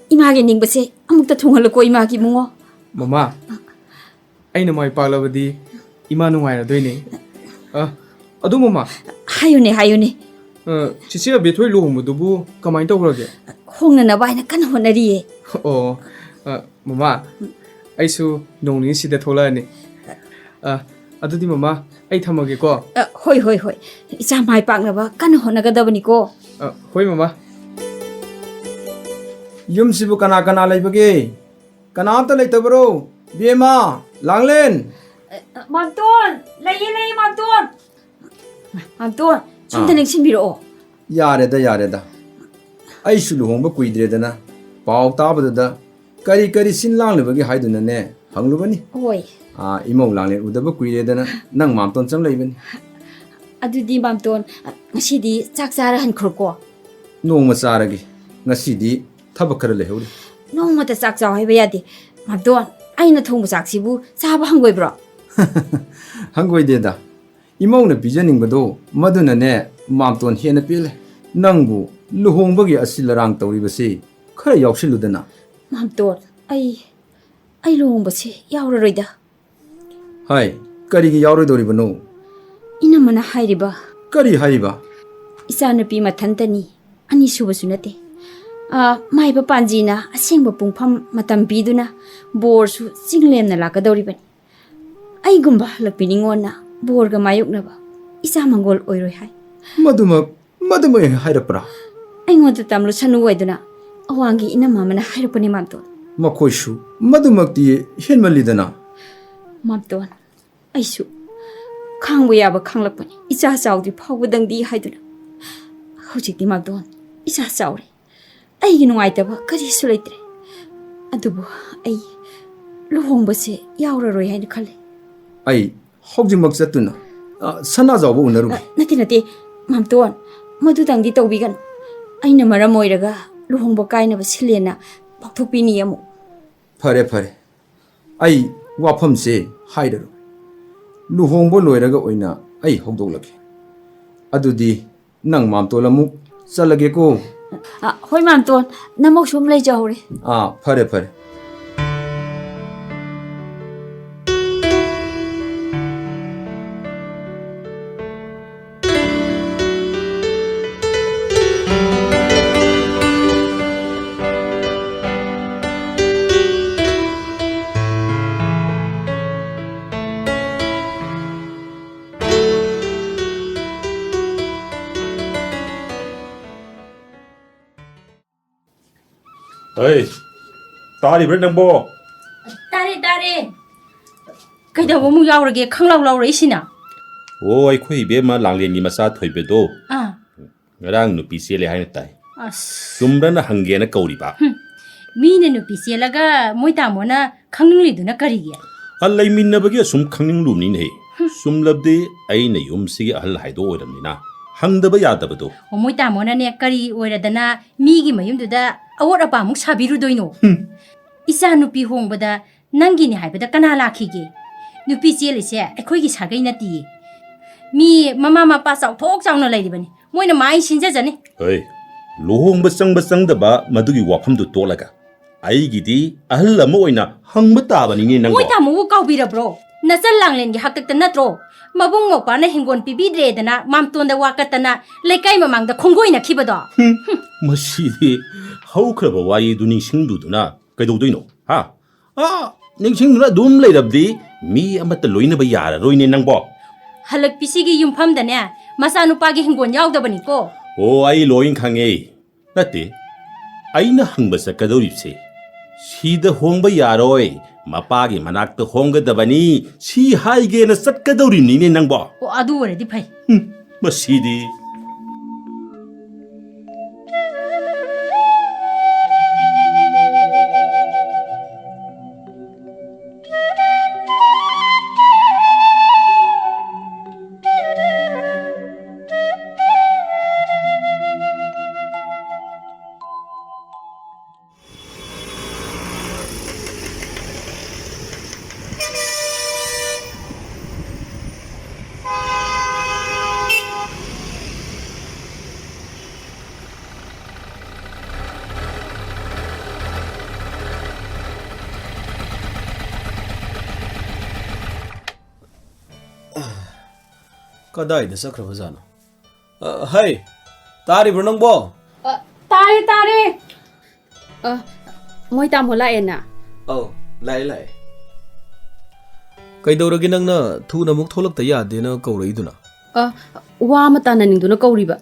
ꯏꯃꯥꯒꯤ ꯅꯤꯡꯕꯁꯦ ꯑꯃꯨꯛꯇ ꯊꯨꯡꯍꯜꯂꯨꯀꯣ, ꯏꯃꯥꯒꯤ ꯏꯕꯨꯡꯉꯣ꯫ ꯃꯃꯥ, ꯑꯩꯅ ꯃꯥꯏ ꯄꯥꯛꯂꯕꯗꯤ ꯏꯃꯥ ꯅꯨꯡꯉꯥꯏꯔꯗꯣꯏꯅꯦ꯫ ꯑ, ꯑꯗꯨ ꯃꯃꯥ꯫ ꯍꯥꯏꯌꯨꯅꯦ, ꯍꯥꯏꯌꯨꯅꯦ꯫ ꯑ, ꯆꯤꯆꯦ ꯑꯕꯦꯊꯣꯏ ꯂꯨꯍꯣꯡꯕꯗꯨꯕꯨ ꯀꯃꯥꯏꯅ ꯇꯧꯈ꯭ꯔꯒꯦ? ꯍꯣꯡꯅꯅꯕ ꯍꯥꯏꯅ ꯀꯟꯅ ꯍꯣꯠꯅꯔꯤꯌꯦ꯫ ꯑꯣ, ꯑ, ꯃꯃꯥ, ꯑꯩꯁꯨ ꯅꯣꯡ ꯅꯤꯅꯤ ꯁꯤꯗ ꯊꯣꯛꯂꯛꯑꯅꯤ꯫ ꯑ, ꯑꯗꯨꯗꯤ ꯃꯃꯥ, ꯑꯩ ꯊꯝꯃꯒꯦꯀꯣ꯫ ꯑ, ꯍꯣꯏ, ꯍꯣꯏ, ꯍꯣꯏ꯫ ꯏꯆꯥ ꯃꯥꯏ ꯄꯥꯛꯅꯕ ꯀꯟꯅ ꯍꯣꯠꯅꯒꯗꯕꯅꯤꯀꯣ꯫ ꯑ, ꯍꯣꯏ ꯃꯃꯥ꯫ ꯌꯨꯝꯁꯤꯕꯨ ꯀꯅꯥ ꯀꯅꯥ ꯂꯩꯕꯒꯦ? ꯀꯅꯥꯝꯇ ꯂꯩꯇꯕꯔꯣ? ꯕꯦꯝꯃ, ꯂꯥꯡꯂꯦꯟ꯫ ꯑ, ꯃꯥꯝꯇꯣꯟ! ꯂꯩꯌꯦ, ꯂꯩꯌꯦ, ꯃꯥꯝꯇꯣꯟ! ꯃꯥꯝꯇꯣꯟ, ꯁꯣꯝꯗ ꯑꯥ꯫ ꯅꯤꯡꯁꯤꯡꯕꯤꯔꯛꯑꯣ꯫ ꯌꯥꯔꯦꯗ, ꯌꯥꯔꯦꯗ꯫ ꯑꯩꯁꯨ ꯂꯨꯍꯣꯡꯕ ꯀꯨꯏꯗ꯭ꯔꯦꯗꯅ, ꯄꯥꯎ ꯇꯥꯕꯗꯨꯗ ꯀꯔꯤ ꯀꯔꯤ ꯁꯤꯟ ꯂꯥꯡꯂꯤꯕꯒꯦ ꯍꯥꯏꯗꯨꯅꯅꯦ ꯍꯪꯂꯨꯕꯅꯤ꯫ ꯍꯣꯏ꯫ ꯑꯥ, ꯏꯃꯧ ꯂꯥꯡꯂꯦꯟ ꯎꯗꯕ ꯀꯨꯏꯔꯦꯗꯅ ꯅꯪ ꯃꯥꯝꯇꯣꯟ ꯆꯪ ꯂꯩꯕꯅꯤ꯫ ꯑꯗꯨꯗꯤ ꯃꯥꯝꯇꯣꯟ, ꯉꯁꯤꯗꯤ ꯆꯥꯛ ꯆꯥꯔ ꯍꯟꯈ꯭ꯔꯣꯀꯣ꯫ ꯅꯣꯡꯃ ꯆꯥꯔꯒꯦ꯫ ꯉꯁꯤꯗꯤ ꯊꯕꯛ ꯈꯔ ꯂꯩꯍꯧꯔꯤ꯫ ꯅꯣꯡꯃꯇ ꯆꯥꯛ ꯆꯥꯎ ꯍꯥꯏꯕ ꯌꯥꯗꯦ꯫ ꯃꯥꯝꯇꯣꯟ, ꯑꯩꯅ ꯊꯣꯡꯕ ꯆꯥꯛꯁꯤꯕꯨ ꯆꯥꯕ ꯍꯪꯒꯣꯏꯕ꯭ꯔꯣ? ꯍꯪꯒꯣꯏꯗꯦꯗ꯫ ꯏꯃꯧꯅ ꯄꯤꯖꯅꯤꯡꯕꯗꯣ ꯃꯗꯨꯅꯅꯦ ꯃꯥꯝꯇꯣꯟ ꯍꯦꯟꯅ ꯄꯦꯜꯂꯦ꯫ ꯅꯪꯕꯨ ꯂꯨꯍꯣꯡꯕꯒꯤ ꯑꯁꯤꯜ ꯑꯔꯥꯡ ꯇꯧꯔꯤꯕꯁꯤ ꯈꯔ ꯌꯥꯎꯁꯤꯜꯂꯨꯗꯅ꯫ ꯃꯥꯝꯇꯣꯟ, ꯑꯩ, ꯑꯩ ꯂꯨꯍꯣꯡꯕꯁꯦ ꯌꯥꯎꯔꯔꯣꯏꯗ꯫ ꯍꯥꯏ, ꯀꯔꯤꯒꯤ ꯌꯥꯎꯔꯣꯏꯗꯧꯔꯤꯕꯅꯣ? ꯏꯅꯝꯃꯅ ꯍꯥꯏꯔꯤꯕ꯫ ꯀꯔꯤ ꯍꯥꯏꯔꯤꯕ? ꯏꯆꯥꯅꯨꯄꯤ ꯃꯊꯟꯇꯅꯤ, ꯑꯅꯤꯁꯨꯕꯁꯨ ꯅꯠꯇꯦ꯫ ꯑꯥ, ꯃꯥꯏꯕ ꯄꯥꯟꯖꯤꯅ ꯑꯁꯦꯡꯕ ꯄꯨꯡꯐꯝ ꯃꯇꯝ ꯄꯤꯗꯨꯅ ꯕꯣꯔꯁꯨ ꯆꯤꯡ ꯂꯦꯝꯅ ꯂꯥꯛꯀꯗꯧꯔꯤꯕꯅꯤ꯫ ꯑꯩꯒꯨꯝꯕ ꯍꯜꯂꯛꯄꯤ ꯅꯤꯉꯣꯟꯅ ꯕꯣꯔꯒ ꯃꯥꯌꯣꯛꯅꯕ ꯏꯆꯥ ꯃꯪꯒꯣꯜ ꯑꯣꯏꯔꯣꯏ ꯍꯥꯏ꯫ ꯃꯗꯨꯃꯛ, ꯃꯗꯨꯃꯛ ꯍꯥꯏꯔꯛꯄ꯭ꯔꯥ? ꯑꯩꯉꯣꯟꯗ ꯇꯝꯂꯨꯁꯅꯨ ꯍꯥꯏꯗꯨꯅ ꯑꯋꯥꯡꯒꯤ ꯏꯅꯝꯃ ꯑꯃꯅ ꯍꯥꯏꯔꯛꯄꯅꯤ, ꯃꯥꯝꯇꯣꯟ꯫ ꯃꯈꯣꯏꯁꯨ ꯃꯗꯨꯃꯛꯇꯤ ꯍꯦꯟꯃꯜꯂꯤꯗꯅ꯫ ꯃꯥꯝꯇꯣꯟ, ꯑꯩꯁꯨ ꯈꯥꯡꯕ ꯌꯥꯕ ꯈꯥꯡꯂꯛꯄꯅꯤ, ꯏꯆꯥ ꯆꯥꯎꯗ꯭ꯔꯤ ꯐꯥꯎꯕꯗꯪꯗꯤ ꯍꯥꯏꯗꯨꯅ꯫ ꯍꯧꯖꯤꯛꯇꯤ ꯃꯥꯝꯇꯣꯟ, ꯏꯆꯥ ꯆꯥꯎꯔꯦ꯫ ꯑꯩꯒꯤ ꯅꯨꯡꯉꯥꯏꯇꯕ ꯀꯔꯤꯁꯨ ꯂꯩꯇ꯭ꯔꯦ꯫ ꯑꯗꯨꯕꯨ ꯑꯩ ꯂꯨꯍꯣꯡꯕꯁꯦ ꯌꯥꯎꯔꯔꯣꯏ ꯍꯥꯏꯅ ꯈꯜꯂꯦ꯫ ꯑꯩ ꯍꯧꯖꯤꯛꯃꯛ ꯆꯠꯇꯨꯅ, ꯑ, ꯁꯅꯥꯖꯥꯎꯕ ꯎꯅꯔꯨꯒꯦ꯫ ꯑ, ꯅꯠꯇꯦ, ꯅꯠꯇꯦ꯫ ꯃꯥꯝꯇꯣꯟ, ꯃꯗꯨꯗꯪꯗꯤ ꯇꯧꯕꯤꯒꯅꯨ꯫ ꯑꯩꯅ ꯃꯔꯝ ꯑꯣꯏꯔꯒ ꯂꯨꯍꯣꯡꯕ ꯀꯥꯏꯅꯕ ꯁꯤꯜꯂꯦꯅ ꯄꯥꯎꯊꯣꯛꯄꯤꯅꯤ ꯑꯃꯨꯛ꯫ ꯐꯔꯦ, ꯐꯔꯦ꯫ ꯑꯩ ꯋꯥꯐꯝꯁꯦ ꯍꯥꯏꯔꯔꯣꯏ꯫ ꯂꯨꯍꯣꯡꯕ ꯂꯣꯏꯔꯒ ꯑꯣꯏꯅ ꯑꯩ ꯍꯧꯗꯣꯛꯂꯒꯦ꯫ ꯑꯗꯨꯗꯤ ꯅꯪ ꯃꯥꯝꯇꯣꯟ ꯑꯃꯨꯛ ꯆꯠꯂꯒꯦꯀꯣ꯫ ꯑ, ꯍꯣꯏ ꯃꯥꯝꯇꯣꯟ, ꯅꯃꯛ ꯁꯨꯝ ꯂꯩꯖꯍꯧꯔꯦ꯫ ꯑꯥ, ꯐꯔꯦ, ꯐꯔꯦ꯫ ꯍꯩ, ꯇꯥꯔꯤꯕ꯭ꯔꯥ ꯅꯪꯕꯣ? ꯇꯥꯔꯦ, ꯇꯥꯔꯦ꯫ ꯀꯩꯗꯧꯕ ꯑꯃꯨꯛ ꯌꯥꯎꯔꯒꯦ ꯈꯪꯂꯥꯎ ꯂꯥꯎꯔꯛꯏꯁꯤꯅ? ꯑꯣ, ꯑꯩꯈꯣꯏ ꯏꯕꯦꯝꯃ ꯂꯥꯡꯂꯦꯟꯒꯤ ꯃꯆꯥ ꯊꯣꯏꯕꯗꯣ ꯑꯥ꯫ ꯉꯔꯥꯡ ꯅꯨꯄꯤ ꯆꯦꯜꯂꯦ ꯍꯥꯏꯅ ꯇꯥꯏ꯫ ꯑꯁ꯫ ꯆꯨꯝꯕ꯭ꯔꯅ ꯍꯪꯒꯦꯅ ꯀꯧꯔꯤꯕ꯫ ꯍꯨꯝ, ꯃꯤꯅ ꯅꯨꯄꯤ ꯆꯦꯜꯂꯒ ꯃꯣꯏ ꯇꯥꯃꯣꯅ ꯈꯪꯅꯤꯡꯂꯤꯗꯨꯅ ꯀꯔꯤꯒꯤ? ꯑ, ꯂꯩꯃꯤꯟꯅꯕꯒꯤ ꯑꯁꯨꯝ ꯈꯪꯅꯤꯡꯂꯨꯕꯅꯤꯅꯦꯍꯦ꯫ ꯍꯨꯝ꯫ ꯆꯨꯝꯂꯕꯗꯤ ꯑꯩꯅ ꯌꯨꯝꯁꯤꯒꯤ ꯑꯍꯜ ꯍꯥꯏꯗꯣ ꯑꯣꯏꯔꯝꯅꯤꯅ ꯍꯪꯗꯕ ꯌꯥꯗꯕꯗꯣ꯫ ꯑꯣ, ꯃꯣꯏ ꯇꯥꯃꯣꯅꯅꯦ ꯀꯔꯤ ꯑꯣꯏꯔꯗꯅ ꯃꯤꯒꯤ ꯃꯌꯨꯝꯗꯨꯗ ꯑꯋꯣꯠ ꯑꯄꯥꯃꯨꯛ ꯁꯥꯕꯤꯔꯨꯗꯣꯏꯅꯣ? ꯍꯨꯝ꯫ ꯏꯆꯥ ꯅꯨꯄꯤ ꯍꯣꯡꯕꯗ ꯅꯪꯒꯤꯅꯤ ꯍꯥꯏꯕꯗ ꯀꯅꯥ ꯂꯥꯛꯈꯤꯒꯦ? ꯅꯨꯄꯤ ꯆꯦꯜꯂꯤꯁꯦ ꯑꯩꯈꯣꯏꯒꯤ ꯁꯥꯒꯩ ꯅꯠꯇꯤꯌꯦ꯫ ꯃꯤ ꯃꯃꯥ ꯃꯄꯥ ꯆꯥꯎꯊꯣꯛ ꯆꯥꯎꯅ ꯂꯩꯔꯤꯕꯅꯤ꯫ ꯃꯣꯏꯅ ꯃꯥꯏ ꯁꯤꯟꯖꯖꯅꯤ꯫ ꯍꯩ, ꯂꯨꯍꯣꯡꯕ ꯆꯪꯕ ꯆꯪꯗꯕ ꯃꯗꯨꯒꯤ ꯋꯥꯐꯝꯗꯨ ꯇꯣꯛꯂꯒ ꯑꯩꯒꯤꯗꯤ ꯑꯍꯜ ꯑꯃ ꯑꯣꯏꯅ ꯍꯪꯕ ꯇꯥꯕꯅꯤꯅꯦ ꯅꯪꯕꯣ꯫ ꯃꯣꯏ ꯇꯥꯃꯣꯕꯨ ꯀꯥꯎꯕꯤꯔꯕ꯭ꯔꯣ? ꯅꯆꯜ ꯂꯥꯡꯂꯦꯟꯒꯤ ꯍꯥꯛꯇꯛꯇ ꯅꯠꯇ꯭ꯔꯣ? ꯃꯕꯨꯡ ꯃꯧꯄ꯭ꯋꯥꯅ ꯍꯤꯡꯒꯣꯜ ꯄꯤꯕꯤꯗ꯭ꯔꯦꯗꯅ ꯃꯥꯝꯇꯣꯟꯗ ꯋꯥꯀꯠꯇꯅ ꯂꯩꯀꯥꯏ ꯃꯃꯥꯡꯗ ꯈꯣꯡꯒꯣꯏꯅꯈꯤꯕꯗꯣ? ꯍꯨꯝ, ꯃꯁꯤꯗꯤ ꯍꯧꯈ꯭ꯔꯕ ꯋꯥꯔꯤꯗꯨ ꯅꯤꯡꯁꯤꯡꯗꯨꯗꯨꯅ ꯀꯩꯗꯧꯗꯣꯏꯅꯣ? ꯍꯥ? ꯑꯥ, ꯅꯤꯡꯁꯤꯡꯗꯨꯅ ꯑꯗꯨꯝ ꯂꯩꯔꯕꯗꯤ ꯃꯤ ꯑꯃꯠꯇ ꯂꯣꯏꯅꯕ ꯌꯥꯔꯔꯣꯏꯅꯦ ꯅꯪꯕꯣ꯫ ꯍꯜꯂꯛꯄꯤꯁꯤꯒꯤ ꯌꯨꯝꯐꯝꯗꯅꯦ ꯃꯆꯥꯅꯨꯄꯥꯒꯤ ꯍꯤꯡꯒꯣꯜ ꯌꯥꯎꯗꯕꯅꯤꯀꯣ꯫ ꯑꯣ, ꯑꯩ ꯂꯣꯏ ꯈꯪꯉꯦ꯫ ꯅꯠꯇꯦ, ꯑꯩꯅ ꯍꯪꯕ ꯆꯠꯀꯗꯧꯔꯤꯕꯁꯦ ꯁꯤꯗ ꯍꯣꯡꯕ ꯌꯥꯔꯣꯏ, ꯃꯄꯥꯒꯤ ꯃꯅꯥꯛꯇ ꯍꯣꯡꯒꯗꯕꯅꯤ, ꯁꯤ ꯍꯥꯏꯒꯦꯅ ꯆꯠꯀꯗꯧꯔꯤꯕꯅꯤꯅꯦ ꯅꯪꯕꯣ꯫ ꯑꯣ, ꯑꯗꯨ ꯑꯣꯏꯔꯗꯤ ꯐꯩ꯫ ꯍꯨꯝ, ꯃꯁꯤꯗꯤ꯫ ꯀꯗꯥꯏꯗ ꯆꯠꯈ꯭ꯔꯕꯖꯥꯠꯅꯣ? ꯑ, ꯍꯩ, ꯇꯥꯔꯤꯕ꯭ꯔꯣ ꯅꯪꯕꯣ? ꯑ, ꯇꯥꯔꯦ, ꯇꯥꯔꯦ꯫ ꯑ, ꯃꯣꯏ ꯇꯥꯃꯣ ꯂꯥꯛꯑꯦꯅ꯫ ꯑꯧ, ꯂꯥꯛꯑꯦ, ꯂꯥꯛꯑꯦ꯫ ꯀꯩꯗꯧꯔꯒꯦ ꯅꯪꯅ ꯊꯨꯅ ꯑꯃꯨꯛ ꯊꯣꯛꯂꯛꯇ ꯌꯥꯗꯦꯅ ꯀꯧꯔꯛꯏꯗꯨꯅ? ꯑ, ꯋꯥ ꯑꯃ ꯇꯥꯅꯅꯤꯡꯗꯨꯅ ꯀꯧꯔꯤꯕ꯫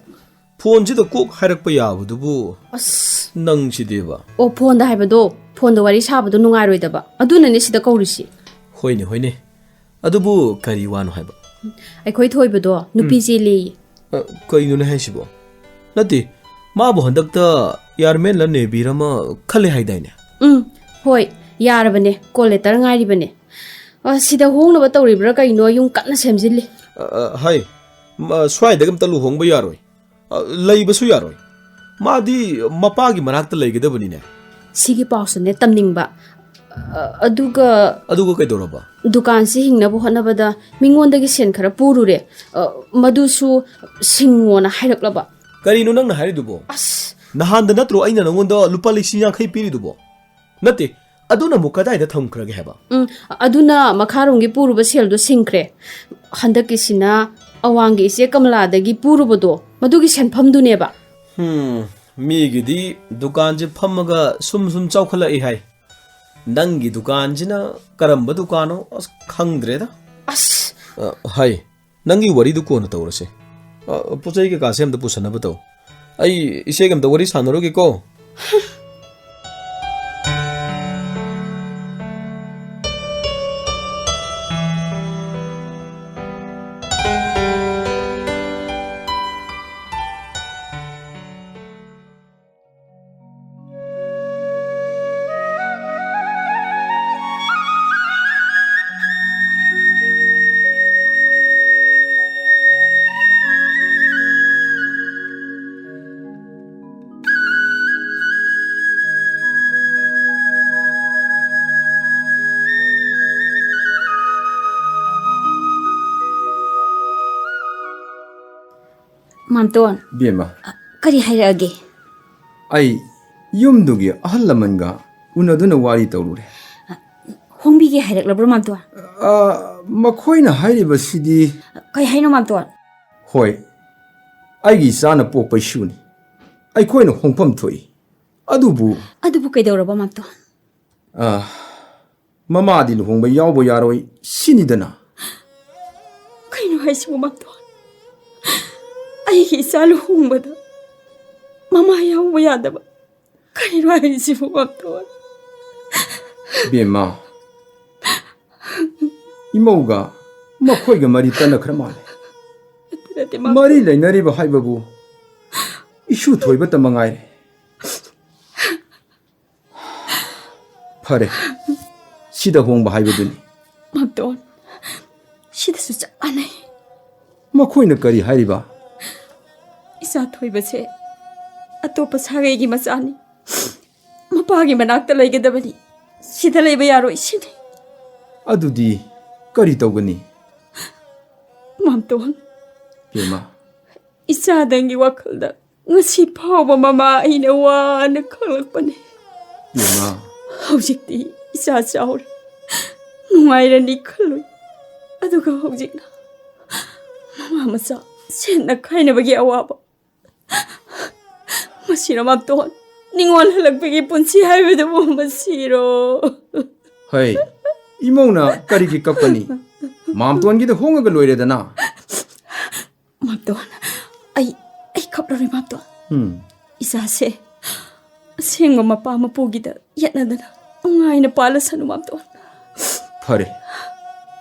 ꯐꯣꯟꯁꯤꯗ ꯀꯣꯛ ꯍꯥꯏꯔꯛꯄ ꯌꯥꯕꯗꯨꯕꯨ꯫ ꯑꯁ꯫ ꯅꯪꯁꯤꯗꯤꯕ꯫ ꯑꯣ, ꯐꯣꯟꯗ ꯍꯥꯏꯕꯗꯣ, ꯐꯣꯟꯗ ꯋꯥꯔꯤ ꯁꯥꯕꯗꯣ ꯅꯨꯡꯉꯥꯏꯔꯣꯏꯗꯕ꯫ ꯑꯗꯨꯅꯅꯦ ꯁꯤꯗ ꯀꯧꯔꯤꯁꯤ꯫ ꯍꯣꯏꯅꯦ, ꯍꯣꯏꯅꯦ꯫ ꯑꯗꯨꯕꯨ ꯀꯔꯤ ꯋꯥꯅꯣ ꯍꯥꯏꯕ? ꯑꯩꯈꯣꯏ ꯊꯣꯏꯕꯗꯣ ꯅꯨꯄꯤ ꯎꯝ꯫ ꯆꯦꯜꯂꯦꯌꯦ꯫ ꯑ, ꯀꯩꯅꯣꯅꯦ ꯍꯥꯏꯁꯤꯕꯣ? ꯅꯠꯇꯦ, ꯃꯥꯕꯨ ꯍꯟꯗꯛꯇ ꯑꯦꯌꯔꯃꯦꯟꯂ ꯅꯦꯚꯤꯔ ꯑꯃ ꯈꯜꯂꯦ ꯍꯥꯏꯗꯥꯏꯅꯦ? ꯎꯝ, ꯍꯣꯏ, ꯌꯥꯔꯕꯅꯦ꯫ ꯀꯣꯜ ꯂꯦꯇꯔ ꯉꯥꯏꯔꯤꯕꯅꯦ꯫ ꯑ, ꯁꯤꯗ ꯍꯣꯡꯅꯕ ꯇꯧꯔꯤꯕ꯭ꯔꯥ ꯀꯩꯅꯣ, ꯌꯨꯝ ꯀꯟꯅ ꯁꯦꯝꯖꯤꯜꯂꯤ꯫ ꯑ, ꯑ, ꯍꯥꯏ, ꯃ-, ꯁ꯭ꯋꯥꯏꯗꯒ ꯑꯝꯇ ꯂꯨꯍꯣꯡꯕ ꯌꯥꯔꯣꯏ꯫ ꯑ, ꯂꯩꯕꯁꯨ ꯌꯥꯔꯣꯏ꯫ ꯃꯥꯗꯤ ꯃꯄꯥꯒꯤ ꯃꯅꯥꯛꯇ ꯂꯩꯒꯗꯕꯅꯤꯅꯦ꯫ ꯁꯤꯒꯤ ꯄꯥꯎꯁꯨꯅꯦ ꯇꯝꯅꯤꯡꯕ꯫ ꯑ, ꯑꯗꯨꯒ ꯑꯗꯨꯒ ꯀꯩꯗꯧꯔꯕ? ꯗꯨꯀꯥꯟꯁꯤ ꯍꯤꯡꯅꯕ ꯍꯣꯠꯅꯕꯗ ꯃꯤꯉꯣꯟꯗꯒꯤ ꯁꯦꯟ ꯈꯔ ꯄꯨꯔꯨꯔꯦ꯫ ꯑ, ꯃꯗꯨꯁꯨ ꯁꯤꯡꯉꯣꯅ ꯍꯥꯏꯔꯛꯂꯕ꯫ ꯀꯔꯤꯅꯣ ꯅꯪꯅ ꯍꯥꯏꯔꯤꯗꯨꯕꯣ? ꯑꯁ! ꯅꯍꯥꯟꯗ ꯅꯠꯇ꯭ꯔꯣ ꯑꯩꯅ ꯅꯪꯉꯣꯟꯗ ꯂꯨꯄꯥ ꯂꯤꯁꯤꯡ ꯌꯥꯡꯈꯩ ꯄꯤꯔꯤꯗꯨꯕꯣ? ꯅꯠꯇꯦ, ꯑꯗꯨꯅ ꯑꯃꯨꯛ ꯀꯗꯥꯏꯗ ꯊꯝꯈ꯭ꯔꯒꯦ ꯍꯥꯏꯕ? ꯎꯝ, ꯑꯗꯨꯅ ꯃꯈꯥꯔꯣꯝꯒꯤ ꯄꯨꯔꯨꯕ ꯁꯦꯜꯗꯣ ꯁꯤꯡꯈ꯭ꯔꯦ꯫ ꯍꯟꯗꯛꯀꯤꯁꯤꯅ ꯑꯋꯥꯡꯒꯤ ꯏꯆꯦ ꯀꯃꯂꯥꯗꯒꯤ ꯄꯨꯔꯨꯕꯗꯣ, ꯃꯗꯨꯒꯤ ꯁꯦꯟꯐꯝꯗꯨꯅꯦꯕ꯫ ꯍꯨꯝ, ꯃꯤꯒꯤꯗꯤ ꯗꯨꯀꯥꯟꯁꯦ ꯐꯝꯃꯒ ꯁꯨꯝ ꯁꯨꯝ ꯆꯥꯎꯈꯠꯂꯛꯏ ꯍꯥꯏ꯫ ꯅꯪꯒꯤ ꯗꯨꯀꯥꯟꯁꯤꯅ ꯀꯔꯝꯕ ꯗꯨꯀꯥꯟꯅꯣ? ꯑꯁ, ꯈꯪꯗ꯭ꯔꯦꯗ꯫ ꯑꯁ! ꯑ, ꯍꯥꯏ, ꯅꯪꯒꯤ ꯋꯥꯔꯤꯗꯨ ꯀꯣꯟꯅ ꯇꯧꯔꯁꯦ꯫ ꯑ, ꯄꯣꯠ ꯆꯩ ꯀꯩꯀꯥꯁꯦ ꯑꯝꯇ ꯄꯨꯁꯟꯅꯕ ꯇꯧ꯫ ꯑꯩ ꯏꯆꯦꯒ ꯑꯝꯇ ꯋꯥꯔꯤ ꯁꯥꯟꯅꯔꯨꯒꯦꯀꯣ꯫ ꯃꯥꯝꯇꯣꯟ, ꯕꯦꯝꯃ꯫ ꯀꯔꯤ ꯍꯥꯏꯔꯛꯑꯒꯦ? ꯑꯩ ꯌꯨꯝꯗꯨꯒꯤ ꯑꯍꯜ ꯂꯃꯟꯒ ꯎꯅꯗꯨꯅ ꯋꯥꯔꯤ ꯇꯧꯔꯨꯔꯦ꯫ ꯍꯣꯡꯕꯤꯒꯦ ꯍꯥꯏꯔꯛꯂꯕ꯭ꯔꯣ, ꯃꯥꯝꯇꯣꯟ? ꯑ, ꯃꯈꯣꯏꯅ ꯍꯥꯏꯔꯤꯕꯁꯤꯗꯤ ꯀꯩ ꯍꯥꯏꯅꯣ, ꯃꯥꯝꯇꯣꯟ? ꯍꯣꯏ, ꯑꯩꯒꯤ ꯏꯆꯥꯅ ꯄꯣꯛꯄ ꯏꯁꯨꯅꯤ꯫ ꯑꯩꯈꯣꯏꯅ ꯍꯣꯡꯐꯝ ꯊꯣꯛꯏ꯫ ꯑꯗꯨꯕꯨ ꯑꯗꯨꯕꯨ ꯀꯩꯗꯧꯔꯕ, ꯃꯥꯝꯇꯣꯟ? ꯑꯥ, ꯃꯃꯥꯗꯤ ꯂꯨꯍꯣꯡꯕ ꯌꯥꯎꯕ ꯌꯥꯔꯣꯏ ꯁꯤꯅꯤꯗꯅ꯫ ꯀꯩꯅꯣ ꯍꯥꯏꯁꯤꯕꯨ, ꯃꯥꯝꯇꯣꯟ? ꯑꯩꯒꯤ ꯏꯆꯥ ꯂꯨꯍꯣꯡꯕꯗ ꯃꯃꯥ ꯌꯥꯎꯕ ꯌꯥꯗꯕ? ꯀꯩꯅꯣ ꯍꯥꯏꯁꯤꯕꯨ, ꯃꯥꯝꯇꯣꯟ? ꯕꯦꯝꯃ, ꯏꯃꯧꯒ ꯃꯈꯣꯏꯒ ꯃꯔꯤ ꯇꯠꯅꯈ꯭ꯔ ꯃꯥꯜꯂꯦ꯫ ꯅꯠꯇꯦ, ꯃꯥꯝꯇꯣꯟ꯫ ꯃꯔꯤ ꯂꯩꯅꯔꯤꯕ ꯍꯥꯏꯕꯕꯨ ꯏꯁꯨ ꯊꯣꯏꯕꯇ ꯃꯉꯥꯏꯔꯦ꯫ ꯐꯔꯦ, ꯁꯤꯗ ꯍꯣꯡꯕ ꯍꯥꯏꯕꯗꯨꯅꯤ꯫ ꯃꯥꯝꯇꯣꯟ, ꯁꯤꯗꯁꯨ ꯆꯞ ꯃꯥꯟꯅꯩ꯫ ꯃꯈꯣꯏꯅ ꯀꯔꯤ ꯍꯥꯏꯔꯤꯕ? ꯏꯆꯥ ꯊꯣꯏꯕꯁꯦ ꯑꯇꯣꯞꯄ ꯁꯥꯒꯩꯒꯤ ꯃꯆꯥꯅꯤ, ꯃꯄꯥꯒꯤ ꯃꯅꯥꯛꯇ ꯂꯩꯒꯗꯕꯅꯤ, ꯁꯤꯗ ꯂꯩꯕ ꯌꯥꯔꯣꯏ ꯁꯤꯅꯤ꯫ ꯑꯗꯨꯗꯤ ꯀꯔꯤ ꯇꯧꯒꯅꯤ? ꯃꯥꯝꯇꯣꯟ, ꯕꯦꯝꯃ꯫ ꯏꯆꯥꯗꯪꯒꯤ ꯋꯥꯈꯜꯗ ꯉꯁꯤ ꯐꯥꯎꯕ ꯃꯃꯥ ꯑꯩꯅ ꯋꯥꯅ ꯈꯪꯂꯛꯄꯅꯤ꯫ ꯕꯦꯝꯃ꯫ ꯍꯧꯖꯤꯛꯇꯤ ꯏꯆꯥ ꯆꯥꯎꯔꯦ, ꯅꯨꯡꯉꯥꯏꯔꯅꯤ ꯈꯜꯂꯨꯏ꯫ ꯑꯗꯨꯒ ꯍꯧꯖꯤꯛꯅ ꯃꯃꯥ ꯃꯆꯥ ꯁꯦꯠꯅ ꯈꯥꯏꯅꯕꯒꯤ ꯑꯋꯥꯕ꯫ ꯃꯁꯤꯔꯣ, ꯃꯥꯝꯇꯣꯟ? ꯅꯤꯡꯉꯣꯜ ꯍꯜꯂꯛꯄꯒꯤ ꯄꯨꯟꯁꯤ ꯍꯥꯏꯕꯗꯨꯕꯨ ꯃꯁꯤꯔꯣ? ꯍꯩ, ꯏꯃꯧꯅ ꯀꯔꯤꯒꯤ ꯀꯞꯀꯅꯤ? ꯃꯥꯝꯇꯣꯟꯒꯤꯗ ꯍꯣꯡꯉꯒ ꯂꯣꯏꯔꯦꯗꯅ꯫ ꯃꯥꯝꯇꯣꯟ, ꯑꯩ, ꯑꯩ ꯀꯞꯂꯔꯣꯏ, ꯃꯥꯝꯇꯣꯟ꯫ ꯎꯝ꯫ ꯏꯆꯥꯁꯦ ꯑꯁꯦꯡꯕ ꯃꯄꯥ ꯃꯄꯨꯒꯤꯗ ꯌꯦꯠꯅꯗꯅ ꯅꯨꯡꯉꯥꯏꯅ ꯄꯥꯜꯂꯁꯅꯨ, ꯃꯥꯝꯇꯣꯟ꯫ ꯐꯔꯦ,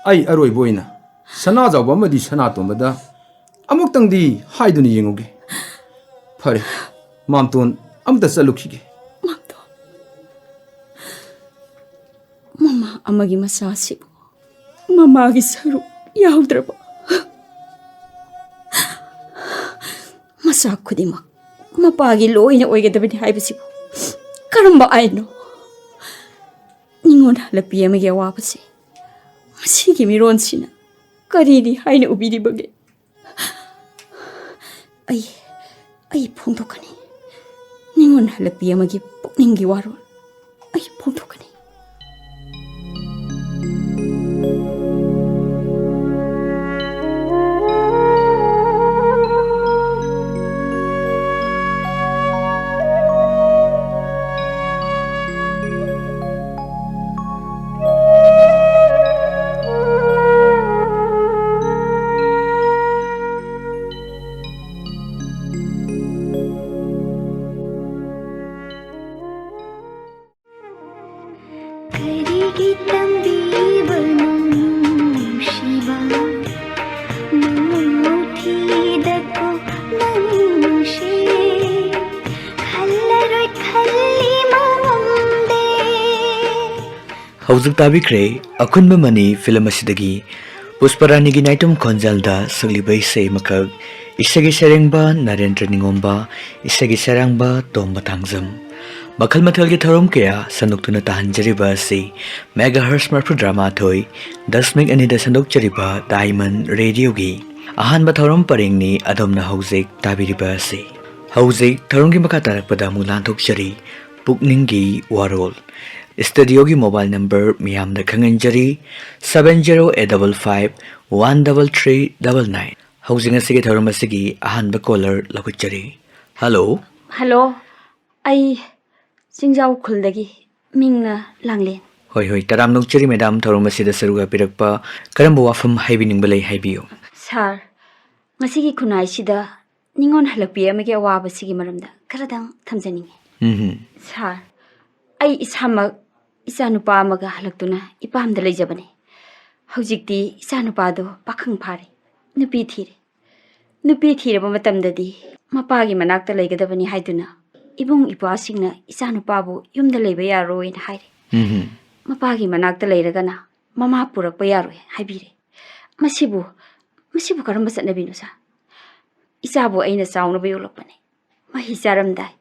ꯑꯩ ꯑꯔꯣꯏꯕ ꯑꯣꯏꯅ ꯁꯅꯥꯖꯥꯎꯕ ꯑꯃꯗꯤ ꯁꯅꯥꯇꯣꯝꯕꯗ ꯑꯃꯨꯛꯇꯪꯗꯤ ꯍꯥꯏꯗꯨꯅ ꯌꯦꯡꯉꯨꯒꯦ꯫ ꯐꯔꯦ, ꯃꯥꯝꯇꯣꯟ ꯑꯃꯇ ꯆꯠꯂꯨꯈꯤꯒꯦ꯫ ꯃꯥꯝꯇꯣꯟ, ꯃꯃꯥ ꯑꯃꯒꯤ ꯃꯆꯥꯁꯤꯕꯨ ꯃꯃꯥꯒꯤ ꯁꯔꯨꯛ ꯌꯥꯎꯗ꯭ꯔꯕ? ꯃꯆꯥ ꯈꯨꯗꯤꯡꯃꯛ ꯃꯄꯥꯒꯤ ꯂꯣꯏꯅ ꯑꯣꯏꯒꯗꯕꯅꯤ ꯍꯥꯏꯕꯁꯤꯕꯨ ꯀꯔꯝꯕ ꯑꯥꯏꯟꯅꯣ? ꯅꯤꯉꯣꯜ ꯍꯜꯂꯛꯄꯤ ꯑꯃꯒꯤ ꯑꯋꯥꯕꯁꯦ ꯃꯁꯤꯒꯤ ꯃꯤꯔꯣꯟꯁꯤꯅ ꯀꯔꯤꯅꯤ ꯍꯥꯏꯅ ꯎꯕꯤꯔꯤꯕꯒꯦ? ꯑꯩ, ꯑꯩ ꯐꯣꯡꯗꯣꯛꯀꯅꯤ꯫ ꯅꯤꯉꯣꯜ ꯍꯜꯂꯛꯄꯤ ꯑꯃꯒꯤ ꯄꯨꯛꯅꯤꯡꯒꯤ ꯋꯥꯔꯣꯜ ꯑꯩ ꯐꯣꯡꯗꯣꯛꯀꯅꯤ꯫ ꯀꯔꯤꯒꯤ ꯇꯝꯕꯤꯕꯅꯣ ꯅꯨꯡꯁꯤꯕ? ꯃꯉꯣꯟ ꯊꯤꯗꯀꯣ ꯅꯪꯁꯦ꯫ ꯈꯜꯂꯔꯣꯏ ꯈꯜꯂꯤ ꯃꯉꯝꯗꯦ꯫ ꯍꯧꯖꯤꯛ ꯇꯥꯕꯤꯈ꯭ꯔꯦ ꯑꯈꯨꯟꯕ ꯃꯅꯤ ꯐꯤꯂꯝ ꯑꯁꯤꯗꯒꯤ ꯄꯨꯁꯄꯔꯥꯅꯤꯒꯤ ꯅꯥꯏꯇꯣꯝ ꯈꯣꯟꯖꯦꯜꯗ ꯁꯛꯂꯤꯕ ꯏꯁꯩ ꯑꯃꯈꯛ, ꯏꯁꯩꯒꯤ ꯁꯩꯔꯦꯡꯕ ꯅꯔꯦꯟꯗ꯭ꯔ ꯅꯤꯉꯣꯝꯕ, ꯏꯁꯩꯒꯤ ꯁꯩꯔꯥꯡꯕ ꯇꯣꯝꯕ ꯊꯥꯡꯖꯝ꯫ ꯃꯈꯜ ꯃꯊꯦꯜꯒꯤ ꯊꯧꯔꯝ ꯀꯌꯥ ꯁꯟꯗꯣꯛꯇꯨꯅ ꯇꯥꯍꯟꯖꯔꯤꯕ ꯑꯁꯤ ꯃꯦꯒꯥꯍꯔꯁ ꯃꯔꯐꯨꯇꯔꯥꯃꯥꯊꯣꯏ ꯗꯁꯃꯤꯛ ꯑꯅꯤꯗ ꯁꯟꯗꯣꯛꯆꯔꯤꯕ ꯗꯥꯏꯃꯟ ꯔꯦꯗꯤꯑꯣꯒꯤ ꯑꯍꯥꯟꯕ ꯊꯧꯔꯝ ꯄꯔꯦꯡꯅꯤ ꯑꯗꯣꯝꯅ ꯍꯧꯖꯤꯛ ꯇꯥꯕꯤꯔꯤꯕ ꯑꯁꯤ꯫ ꯍꯧꯖꯤꯛ ꯊꯧꯔꯝꯒꯤ ꯃꯈꯥ ꯇꯥꯔꯛꯄꯗ ꯑꯃꯨꯛ ꯂꯥꯟꯊꯣꯛꯆꯔꯤ ꯄꯨꯛꯅꯤꯡꯒꯤ ꯋꯥꯔꯣꯜ꯫ ꯁ꯭ꯇꯨꯗꯤꯑꯣꯒꯤ ꯃꯣꯕꯥꯏꯜ ꯅꯝꯕꯔ ꯃꯤꯌꯥꯝꯗ ꯈꯪꯍꯟꯖꯔꯤ, seven zero eight double five one double three double nine꯫ ꯍꯧꯖꯤꯛ ꯉꯁꯤꯒꯤ ꯊꯧꯔꯝ ꯑꯁꯤꯒꯤ ꯑꯍꯥꯟꯕ ꯀꯣꯂꯔ ꯂꯧꯈꯠꯆꯔꯤ꯫ ꯍꯜꯂꯣ꯫ ꯍꯜꯂꯣ, ꯑꯩ ꯆꯤꯡꯖꯥꯎ ꯈꯨꯜꯗꯒꯤ ꯃꯤꯡꯅ ꯂꯥꯡꯂꯦꯟ꯫ ꯍꯣꯏ, ꯍꯣꯏ, ꯇꯔꯥꯝꯅ ꯑꯣꯛꯆꯔꯤ ꯃꯦꯗꯥꯝ, ꯊꯧꯔꯝ ꯑꯁꯤꯗ ꯁꯔꯨꯛ ꯌꯥꯕꯤꯔꯛꯄ꯫ ꯀꯔꯝꯕ ꯋꯥꯐꯝ ꯍꯥꯏꯕꯤꯅꯤꯡꯕ ꯂꯩ, ꯍꯥꯏꯕꯤꯌꯨ꯫ ꯁꯥꯔ, ꯉꯁꯤꯒꯤ ꯈꯨꯟꯅꯥꯏꯁꯤꯗ ꯅꯤꯉꯣꯜ ꯍꯜꯂꯛꯄꯤ ꯑꯃꯒꯤ ꯑꯋꯥꯕꯁꯤꯒꯤ ꯃꯔꯝꯗ ꯈꯔꯗꯪ ꯊꯝꯖꯅꯤꯡꯉꯤ꯫ ꯎꯝꯍꯨꯝ꯫ ꯁꯥꯔ, ꯑꯩ ꯏꯁꯥꯃꯛ ꯏꯆꯥꯅꯨꯄꯥ ꯑꯃꯒ ꯍꯜꯂꯛꯇꯨꯅ ꯏꯄꯥꯝꯗ ꯂꯩꯖꯕꯅꯤ꯫ ꯍꯧꯖꯤꯛꯇꯤ ꯏꯆꯥꯅꯨꯄꯥꯗꯣ ꯄꯥꯈꯪ ꯐꯥꯔꯦ, ꯅꯨꯄꯤ ꯊꯤꯔꯦ꯫ ꯅꯨꯄꯤ ꯊꯤꯔꯕ ꯃꯇꯝꯗꯗꯤ ꯃꯄꯥꯒꯤ ꯃꯅꯥꯛꯇ ꯂꯩꯒꯗꯕꯅꯤ ꯍꯥꯏꯗꯨꯅ ꯏꯕꯨꯡ ꯏꯄ꯭ꯋꯥꯁꯤꯡꯅ ꯏꯆꯥꯅꯨꯄꯥꯕꯨ ꯌꯨꯝꯗ ꯂꯩꯕ ꯌꯥꯔꯣꯏꯅ ꯍꯥꯏꯔꯦ꯫ ꯎꯝꯍꯨꯝ꯫ ꯃꯄꯥꯒꯤ ꯃꯅꯥꯛꯇ ꯂꯩꯔꯒꯅ ꯃꯃꯥ ꯄꯨꯔꯛꯄ ꯌꯥꯔꯣꯏ ꯍꯥꯏꯕꯤꯔꯦ꯫ ꯃꯁꯤꯕꯨ, ꯃꯁꯤꯕꯨ ꯀꯔꯝꯕ ꯆꯠꯅꯕꯤꯅꯣ, ꯁꯥꯔ? ꯏꯆꯥꯕꯨ ꯑꯩꯅ ꯆꯥꯎꯅꯕ ꯌꯣꯛꯂꯛꯄꯅꯦ꯫ ꯃꯍꯩ ꯆꯥꯔꯝꯗꯥꯏ,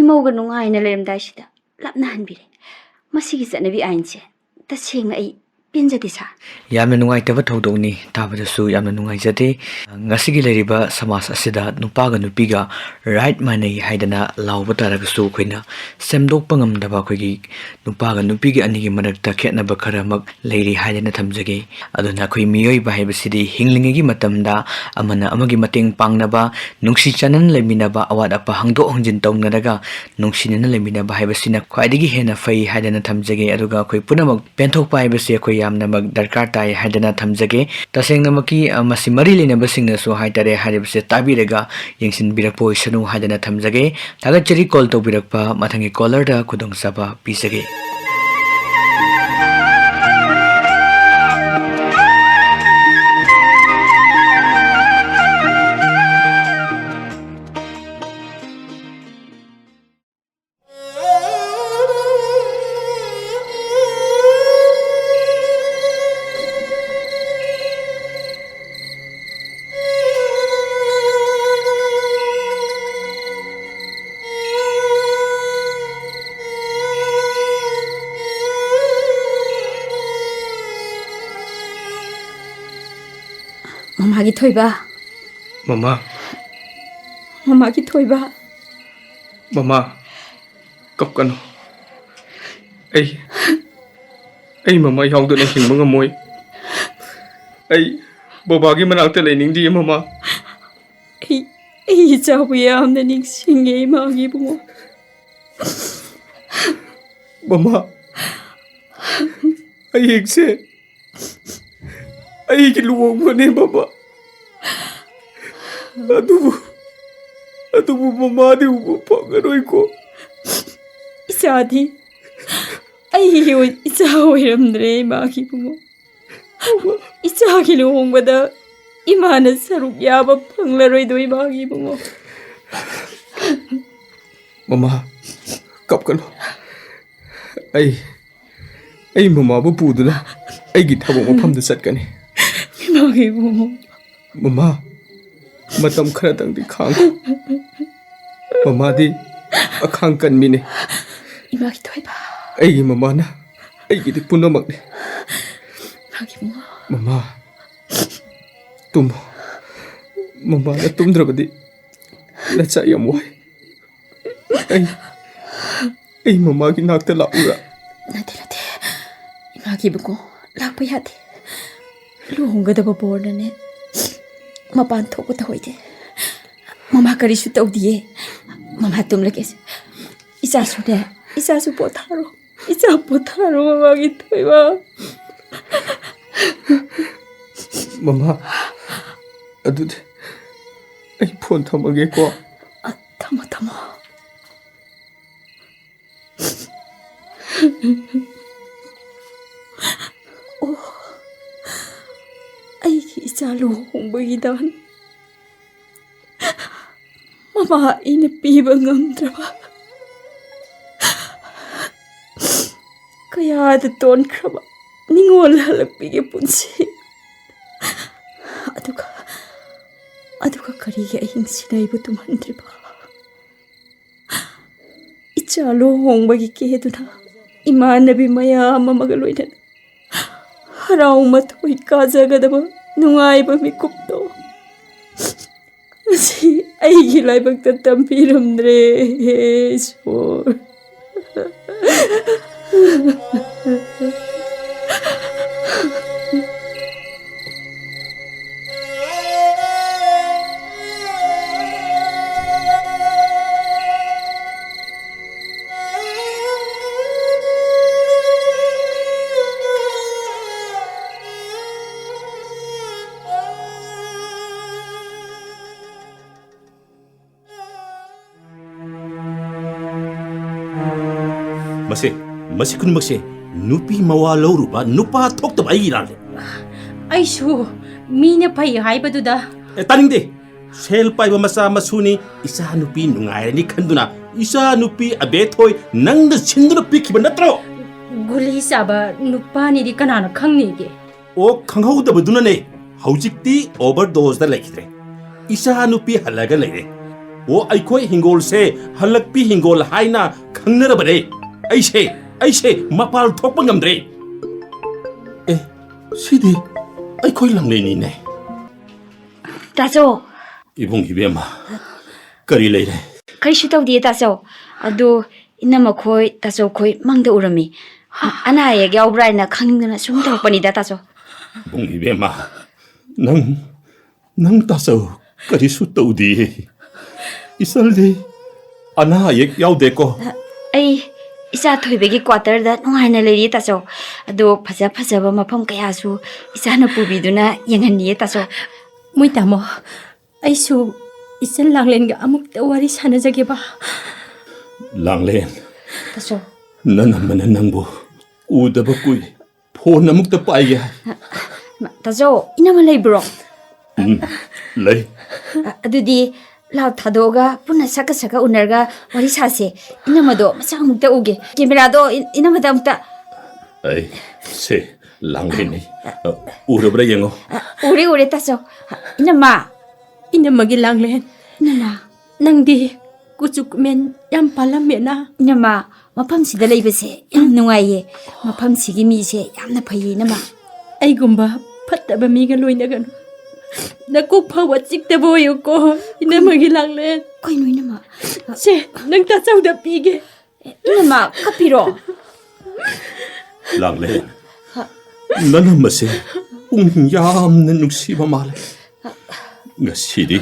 ꯏꯃꯧꯒ ꯅꯨꯡꯉꯥꯏꯅ ꯂꯩꯔꯝꯗꯥꯏꯁꯤꯗ ꯂꯥꯞꯅꯍꯟꯕꯤꯔꯦ꯫ ꯃꯁꯤꯒꯤ ꯆꯠꯅꯕꯤ ꯑꯥꯏꯟꯁꯦ ꯇꯁꯦꯡꯅ ꯑꯩ ꯄꯦꯟꯖꯗꯦ, ꯁꯥꯔ꯫ ꯌꯥꯝꯅ ꯅꯨꯡꯉꯥꯏꯇꯕ ꯊꯧꯗꯣꯛꯅꯤ, ꯇꯥꯕꯗꯁꯨ ꯌꯥꯝꯅ ꯅꯨꯡꯉꯥꯏꯖꯗꯦ꯫ ꯉꯁꯤꯒꯤ ꯂꯩꯔꯤꯕ ꯁꯃꯥꯖ ꯑꯁꯤꯗ ꯅꯨꯄꯥꯒ ꯅꯨꯄꯤꯒ ꯔꯥꯏꯠ ꯃꯥꯟꯅꯩ ꯍꯥꯏꯗꯅ ꯂꯥꯎꯕ ꯇꯥꯔꯒꯁꯨ, ꯑꯩꯈꯣꯏꯅ ꯁꯦꯝꯗꯣꯛꯄ ꯉꯝꯗꯕ, ꯑꯩꯈꯣꯏꯒꯤ ꯅꯨꯄꯥꯒ ꯅꯨꯄꯤꯒ ꯑꯅꯤꯒꯤ ꯃꯔꯛꯇ ꯈꯦꯠꯅꯕ ꯈꯔꯃꯛ ꯂꯩꯔꯤ ꯍꯥꯏꯗꯅ ꯊꯝꯖꯒꯦ꯫ ꯑꯗꯨꯅ ꯑꯩꯈꯣꯏ ꯃꯤꯑꯣꯏꯕ ꯍꯥꯏꯕꯁꯤꯗꯤ ꯍꯤꯡꯂꯤꯉꯩꯒꯤ ꯃꯇꯝꯗ ꯑꯃꯅ ꯑꯃꯒꯤ ꯃꯇꯦꯡ ꯄꯥꯡꯅꯕ, ꯅꯨꯡꯁꯤ ꯆꯥꯟꯅꯅ ꯂꯩꯃꯤꯟꯅꯕ, ꯑꯋꯥꯠ ꯑꯄꯥ ꯍꯪꯗꯣꯛ ꯍꯪꯖꯤꯟ ꯇꯧꯅꯔꯒ ꯅꯨꯡꯁꯤꯅꯅ ꯂꯩꯃꯤꯟꯅꯕ ꯍꯥꯏꯕꯁꯤꯅ ꯈ꯭ꯋꯥꯏꯗꯒꯤ ꯍꯦꯟꯅ ꯐꯩ ꯍꯥꯏꯗꯅ ꯊꯝꯖꯒꯦ꯫ ꯑꯗꯨꯒ ꯑꯩꯈꯣꯏ ꯄꯨꯝꯅꯃꯛ ꯄꯦꯟꯊꯣꯛꯄ ꯍꯥꯏꯕꯁꯤ ꯑꯩꯈꯣꯏ ꯌꯥꯝꯅꯃꯛ ꯗꯔꯀꯥꯔ ꯇꯥꯏ ꯍꯥꯏꯗꯅ ꯊꯝꯖꯒꯦ꯫ ꯇꯁꯦꯡꯅꯃꯛꯀꯤ, ꯑ, ꯃꯁꯤ ꯃꯔꯤ ꯂꯩꯅꯕꯁꯤꯡꯅꯁꯨ ꯍꯥꯏꯇꯥꯔꯦ, ꯍꯥꯏꯔꯤꯕꯁꯦ ꯇꯥꯕꯤꯔꯒ ꯌꯦꯡꯁꯤꯟꯕꯤꯔꯛꯄ ꯑꯣꯏꯁꯅꯨ ꯍꯥꯏꯗꯅ ꯊꯝꯖꯒꯦ꯫ ꯊꯥꯒꯠꯆꯔꯤ꯫ ꯀꯣꯜ ꯇꯧꯕꯤꯔꯛꯄ ꯃꯊꯪꯒꯤ ꯀꯣꯂꯔꯗ ꯈꯨꯗꯣꯡꯆꯥꯕ ꯄꯤꯖꯒꯦ꯫ ꯊꯣꯏꯕ꯫ ꯃꯃꯥ꯫ ꯃꯃꯥꯒꯤ ꯊꯣꯏꯕ꯫ ꯃꯃꯥ, ꯀꯞꯀꯅꯨ꯫ ꯑꯩ, ꯑꯩ ꯃꯃꯥ ꯌꯥꯎꯗꯅ ꯍꯤꯡꯕ ꯉꯝꯃꯣꯏ꯫ ꯑꯩ ꯕꯕꯥꯒꯤ ꯃꯅꯥꯛꯇ ꯂꯩꯅꯤꯡꯗꯦ, ꯃꯃꯥ꯫ ꯑꯩ, ꯑꯩ ꯏꯆꯥꯕꯨ ꯌꯥꯝꯅ ꯅꯤꯡꯁꯤꯡꯉꯦ, ꯏꯃꯥꯒꯤ ꯏꯕꯨꯡꯉꯣ꯫ ꯃꯃꯥ, ꯍꯌꯦꯡꯁꯦ ꯑꯩꯒꯤ ꯂꯨꯍꯣꯡꯕꯅꯦ, ꯃꯃꯥ꯫ ꯑꯗꯨꯕꯨ, ꯑꯗꯨꯕꯨ ꯃꯃꯥꯗꯤ ꯎꯕ ꯐꯪꯉꯔꯣꯏꯀꯣ꯫ ꯏꯆꯥꯗꯤ ꯑꯩꯒꯤ ꯑꯣꯏ-, ꯏꯆꯥ ꯑꯣꯏꯔꯝꯗ꯭ꯔꯦ, ꯏꯃꯥꯒꯤ ꯏꯕꯨꯡꯉꯣ꯫ ꯏꯆꯥꯒꯤ ꯂꯨꯍꯣꯡꯕꯗ ꯏꯃꯥꯅ ꯁꯔꯨꯛ ꯌꯥꯕ ꯐꯪꯂꯔꯣꯏꯗꯣ, ꯏꯃꯥꯒꯤ ꯏꯕꯨꯡꯉꯣ꯫ ꯃꯃꯥ, ꯀꯞꯀꯅꯨ꯫ ꯑꯩ, ꯑꯩ ꯃꯃꯥꯕꯨ ꯄꯨꯗꯨꯅ ꯑꯩꯒꯤ ꯊꯕꯛ ꯃꯐꯝꯗ ꯆꯠꯀꯅꯤ꯫ ꯏꯃꯥꯒꯤ ꯏꯕꯨꯡꯉꯣ꯫ ꯃꯃꯥ, ꯃꯇꯝ ꯈꯔꯗꯪꯗꯤ ꯈꯥꯡꯉꯨ꯫ ꯃꯃꯥꯗꯤ ꯑꯈꯥꯡ ꯀꯟꯕꯤꯅꯤ꯫ ꯏꯃꯥꯒꯤ ꯊꯣꯏꯕ꯫ ꯑꯩꯒꯤ ꯃꯃꯥꯅ ꯑꯩꯒꯤꯗꯤ ꯄꯨꯝꯅꯃꯛꯅꯤ꯫ ꯏꯃꯥꯒꯤ ꯏꯕꯨꯡꯉꯣ꯫ ꯃꯃꯥ, ꯇꯨꯝꯃꯣ꯫ ꯃꯃꯥꯅ ꯇꯨꯝꯗ꯭ꯔꯕꯗꯤ ꯅꯆꯥ ꯌꯥꯝ ꯋꯥꯏ꯫ ꯑꯩ, ꯑꯩ ꯃꯃꯥꯒꯤ ꯅꯥꯛꯇ ꯂꯥꯛꯎꯔꯥ? ꯅꯠꯇꯦ, ꯅꯠꯇꯦ꯫ ꯏꯃꯥꯒꯤ ꯏꯕꯨꯡꯉꯣ, ꯂꯥꯛꯄ ꯌꯥꯗꯦ꯫ ꯂꯨꯍꯣꯡꯒꯗꯕ ꯕꯣꯔꯅꯅꯦ ꯃꯄꯥꯟ ꯊꯣꯛꯄ ꯇꯧꯍꯩꯗꯦ꯫ ꯃꯃꯥ ꯀꯔꯤꯁꯨ ꯇꯧꯗꯤꯌꯦ꯫ ꯃꯃꯥ ꯇꯨꯝꯂꯒꯦꯁꯦ꯫ ꯏꯆꯥꯁꯨꯅꯦ, ꯏꯆꯥꯁꯨ ꯄꯣꯊꯥꯔꯣ꯫ ꯏꯆꯥ ꯄꯣꯊꯥꯔꯣ, ꯃꯃꯥꯒꯤ ꯊꯣꯏꯕ꯫ ꯃꯃꯥ, ꯑꯗꯨꯗꯤ ꯑꯩ ꯐꯣꯟ ꯊꯝꯃꯒꯦꯀꯣ꯫ ꯑ, ꯊꯝꯃꯣ, ꯊꯝꯃꯣ꯫ ꯑꯣ, ꯑꯩꯒꯤ ꯏꯆꯥ ꯂꯨꯍꯣꯡꯕꯒꯤ ꯗꯥꯟ ꯃꯃꯥ ꯑꯩꯅ ꯄꯤꯕ ꯉꯝꯗ꯭ꯔꯕ, ꯀꯌꯥꯗ ꯇꯣꯟꯈ꯭ꯔꯕ ꯅꯤꯡꯉꯣꯜ ꯍꯜꯂꯛꯄꯤꯒꯤ ꯄꯨꯟꯁꯤ꯫ ꯑꯗꯨꯒ, ꯑꯗꯨꯒ ꯀꯔꯤꯒꯤ ꯑꯍꯤꯡꯁꯤꯗ ꯑꯩꯕꯨ ꯇꯨꯝꯍꯟꯗ꯭ꯔꯤꯕ? ꯏꯆꯥ ꯂꯨꯍꯣꯡꯕꯒꯤ ꯀꯦꯗꯨꯅ ꯏꯃꯥꯟꯅꯕꯤ ꯃꯌꯥꯝ ꯑꯃꯒ ꯂꯣꯏꯅꯅ ꯍꯔꯥꯎ ꯃꯊꯣꯏ ꯀꯥꯖꯒꯗꯕ ꯅꯨꯡꯉꯥꯏꯕ ꯃꯤꯀꯨꯞꯇꯣ ꯉꯁꯤ ꯑꯩꯒꯤ ꯂꯥꯏꯕꯛꯇ ꯇꯝꯕꯤꯔꯝꯗ꯭ꯔꯦ, ꯍꯦ ꯏꯁꯣꯔ꯫ ꯃꯁꯦ, ꯃꯁꯤ ꯈꯨꯗꯤꯡꯃꯛꯁꯦ ꯅꯨꯄꯤ ꯃꯋꯥ ꯂꯧꯔꯨꯕ ꯅꯨꯄꯥ ꯊꯣꯛꯇꯕ ꯑꯩꯒꯤ ꯏꯔꯥꯜꯅꯦ꯫ ꯑꯩꯁꯨ ꯃꯤꯅ ꯐꯩ ꯍꯥꯏꯕꯗꯨꯗ꯫ ꯑꯦ, ꯇꯥꯅꯤꯡꯗꯦ꯫ ꯁꯦꯜ ꯄꯥꯏꯕ ꯃꯆꯥ ꯃꯁꯨꯅꯤ, ꯏꯆꯥ ꯅꯨꯄꯤ ꯅꯨꯡꯉꯥꯏꯔꯅꯤ ꯈꯟꯗꯨꯅ ꯏꯆꯥ ꯅꯨꯄꯤ ꯑꯕꯦꯊꯣꯏ ꯅꯪꯅ ꯁꯤꯟꯗꯨꯅ ꯄꯤꯈꯤꯕ ꯅꯠꯇ꯭ꯔꯣ? ꯒꯨꯂꯤ ꯆꯥꯕ ꯅꯨꯄꯥꯅꯤꯗꯤ ꯀꯅꯥꯅ ꯈꯪꯅꯤꯒꯦ? ꯑꯣ, ꯈꯪꯍꯧꯗꯕꯗꯨꯅꯅꯦ ꯍꯧꯖꯤꯛꯇꯤ ꯑꯣꯚꯔꯗꯣꯁꯇ ꯂꯩꯈꯤꯗ꯭ꯔꯦ꯫ ꯏꯆꯥ ꯅꯨꯄꯤ ꯍꯜꯂꯒ ꯂꯩꯔꯦ꯫ ꯑꯣ, ꯑꯩꯈꯣꯏ ꯍꯤꯡꯒꯣꯜꯁꯦ ꯍꯜꯂꯛꯄꯤ ꯍꯤꯡꯒꯣꯜ ꯍꯥꯏꯅ ꯈꯪꯅꯔꯕꯅꯦ꯫ ꯑꯩꯁꯦ, ꯑꯩꯁꯦ ꯃꯄꯥꯜ ꯊꯣꯛꯄ ꯉꯝꯗ꯭ꯔꯦ꯫ ꯑꯦ, ꯁꯤꯗꯤ ꯑꯩꯈꯣꯏ ꯂꯥꯡꯂꯦꯟꯅꯤꯅꯦ꯫ ꯇꯥꯆꯧ꯫ ꯏꯕꯨꯡ ꯏꯕꯦꯝꯃ, ꯀꯔꯤ ꯂꯩꯔꯦ? ꯀꯔꯤꯁꯨ ꯇꯧꯗꯤꯌꯦ ꯇꯥꯆꯧ꯫ ꯑꯗꯨ ꯏꯅꯝꯃ ꯈꯣꯏ, ꯇꯥꯆꯧ ꯈꯣꯏ ꯃꯪꯗ ꯎꯔꯝꯃꯤ꯫ ꯑ-, ꯑꯅꯥ ꯑꯌꯦꯛ ꯌꯥꯎꯕ꯭ꯔꯥ ꯍꯥꯏꯅ ꯈꯪꯅꯤꯡꯗꯅ ꯁꯨꯝ ꯇꯧꯔꯛꯄꯅꯤꯗ ꯇꯥꯆꯧ꯫ ꯏꯕꯨꯡ ꯏꯕꯦꯝꯃ, ꯅꯪ, ꯅꯪ ꯇꯥꯆꯧ ꯀꯔꯤꯁꯨ ꯇꯧꯗꯤꯌꯦ꯫ ꯏꯆꯜꯗꯤ ꯑꯅꯥ ꯑꯌꯦꯛ ꯌꯥꯎꯗꯦꯀꯣ? ꯑꯩ ꯏꯆꯥ ꯊꯣꯏꯕꯒꯤ ꯀ꯭ꯋꯥꯇꯔꯗ ꯅꯨꯡꯉꯥꯏꯅ ꯂꯩꯔꯤ ꯇꯥꯆꯧ꯫ ꯑꯗꯣ ꯐꯖ ꯐꯖꯕ ꯃꯐꯝ ꯀꯌꯥꯁꯨ ꯏꯆꯥꯅ ꯄꯨꯕꯤꯗꯨꯅ ꯌꯦꯡꯍꯟꯅꯤꯌꯦ ꯇꯥꯆꯧ꯫ ꯃꯣꯏ ꯇꯥꯃꯣ, ꯑꯩꯁꯨ ꯏꯆꯜ ꯂꯥꯡꯂꯦꯟꯒ ꯑꯃꯨꯛꯇ ꯋꯥꯔꯤ ꯁꯥꯟꯅꯖꯒꯦꯕ꯫ ꯂꯥꯡꯂꯦꯟ, ꯇꯥꯆꯧ꯫ ꯅꯅꯝꯃꯅ ꯅꯪꯕꯨ ꯎꯗꯕ ꯀꯨꯏ꯫ ꯐꯣꯟ ꯑꯃꯨꯛꯇ ꯄꯥꯏꯒꯦ ꯍꯥꯏ꯫ ꯇꯥꯆꯧ, ꯏꯅꯝꯃ ꯂꯩꯕ꯭ꯔꯣ? ꯎꯝ, ꯂꯩ꯫ ꯑ-, ꯑꯗꯨꯗꯤ ꯂꯥꯎ ꯊꯥꯗꯣꯛꯑꯒ ꯄꯨꯟꯅ ꯁꯛꯀ ꯁꯛꯀ ꯎꯅꯔꯒ ꯋꯥꯔꯤ ꯁꯥꯁꯦ꯫ ꯏꯅꯝꯃꯗꯣ ꯃꯁꯛ ꯑꯃꯨꯛꯇ ꯎꯒꯦ꯫ ꯀꯦꯃꯦꯔꯥꯗꯣ ꯏ-, ꯏꯅꯝꯃꯗ ꯑꯃꯨꯛꯇ꯫ ꯑꯩ, ꯁꯦ, ꯂꯥꯡꯂꯦꯟꯅꯤ꯫ ꯑ, ꯎꯔꯕ꯭ꯔꯥ ꯌꯦꯡꯉꯣ꯫ ꯑ, ꯎꯔꯦ, ꯎꯔꯦ, ꯇꯥꯆꯧ꯫ ꯏꯅꯝꯃ꯫ ꯏꯅꯝꯃꯒꯤ ꯂꯥꯡꯂꯦꯟ꯫ ꯏꯅꯝꯃ꯫ ꯅꯪꯗꯤ ꯀꯨꯆꯨ ꯀꯨꯃꯦꯟ ꯌꯥꯝ ꯄꯥꯜꯂꯝꯃꯦꯅ꯫ ꯏꯅꯝꯃ, ꯃꯐꯝꯁꯤꯗ ꯂꯩꯕꯁꯦ ꯌꯥꯝ ꯅꯨꯡꯉꯥꯏꯌꯦ꯫ ꯃꯐꯝꯁꯤꯒꯤ ꯃꯤꯁꯦ ꯌꯥꯝꯅ ꯐꯩꯌꯦ, ꯏꯅꯝꯃ꯫ ꯑꯩꯒꯨꯝꯕ ꯐꯠꯇꯕ ꯃꯤꯒ ꯂꯣꯏꯅꯒꯅꯨ꯫ ꯅꯀꯣꯛ ꯐꯥꯎꯕ ꯆꯤꯛꯇꯕ ꯑꯣꯏꯌꯨꯀꯣ, ꯏꯅꯝꯃꯒꯤ ꯂꯥꯡꯂꯦꯟ꯫ ꯀꯩꯅꯣ ꯏꯅꯝꯃ? ꯁꯦ, ꯅꯪ ꯇꯥꯆꯧꯗ ꯄꯤꯒꯦ꯫ ꯏꯅꯝꯃ, ꯀꯞꯄꯤꯔꯣ? ꯂꯥꯡꯂꯦꯟ, ꯍꯥ? ꯅꯅꯝꯃꯁꯦ ꯄꯨꯛꯅꯤꯡ ꯌꯥꯝꯅ ꯅꯨꯡꯁꯤꯕ ꯃꯥꯜꯂꯦ꯫ ꯉꯁꯤꯗꯤ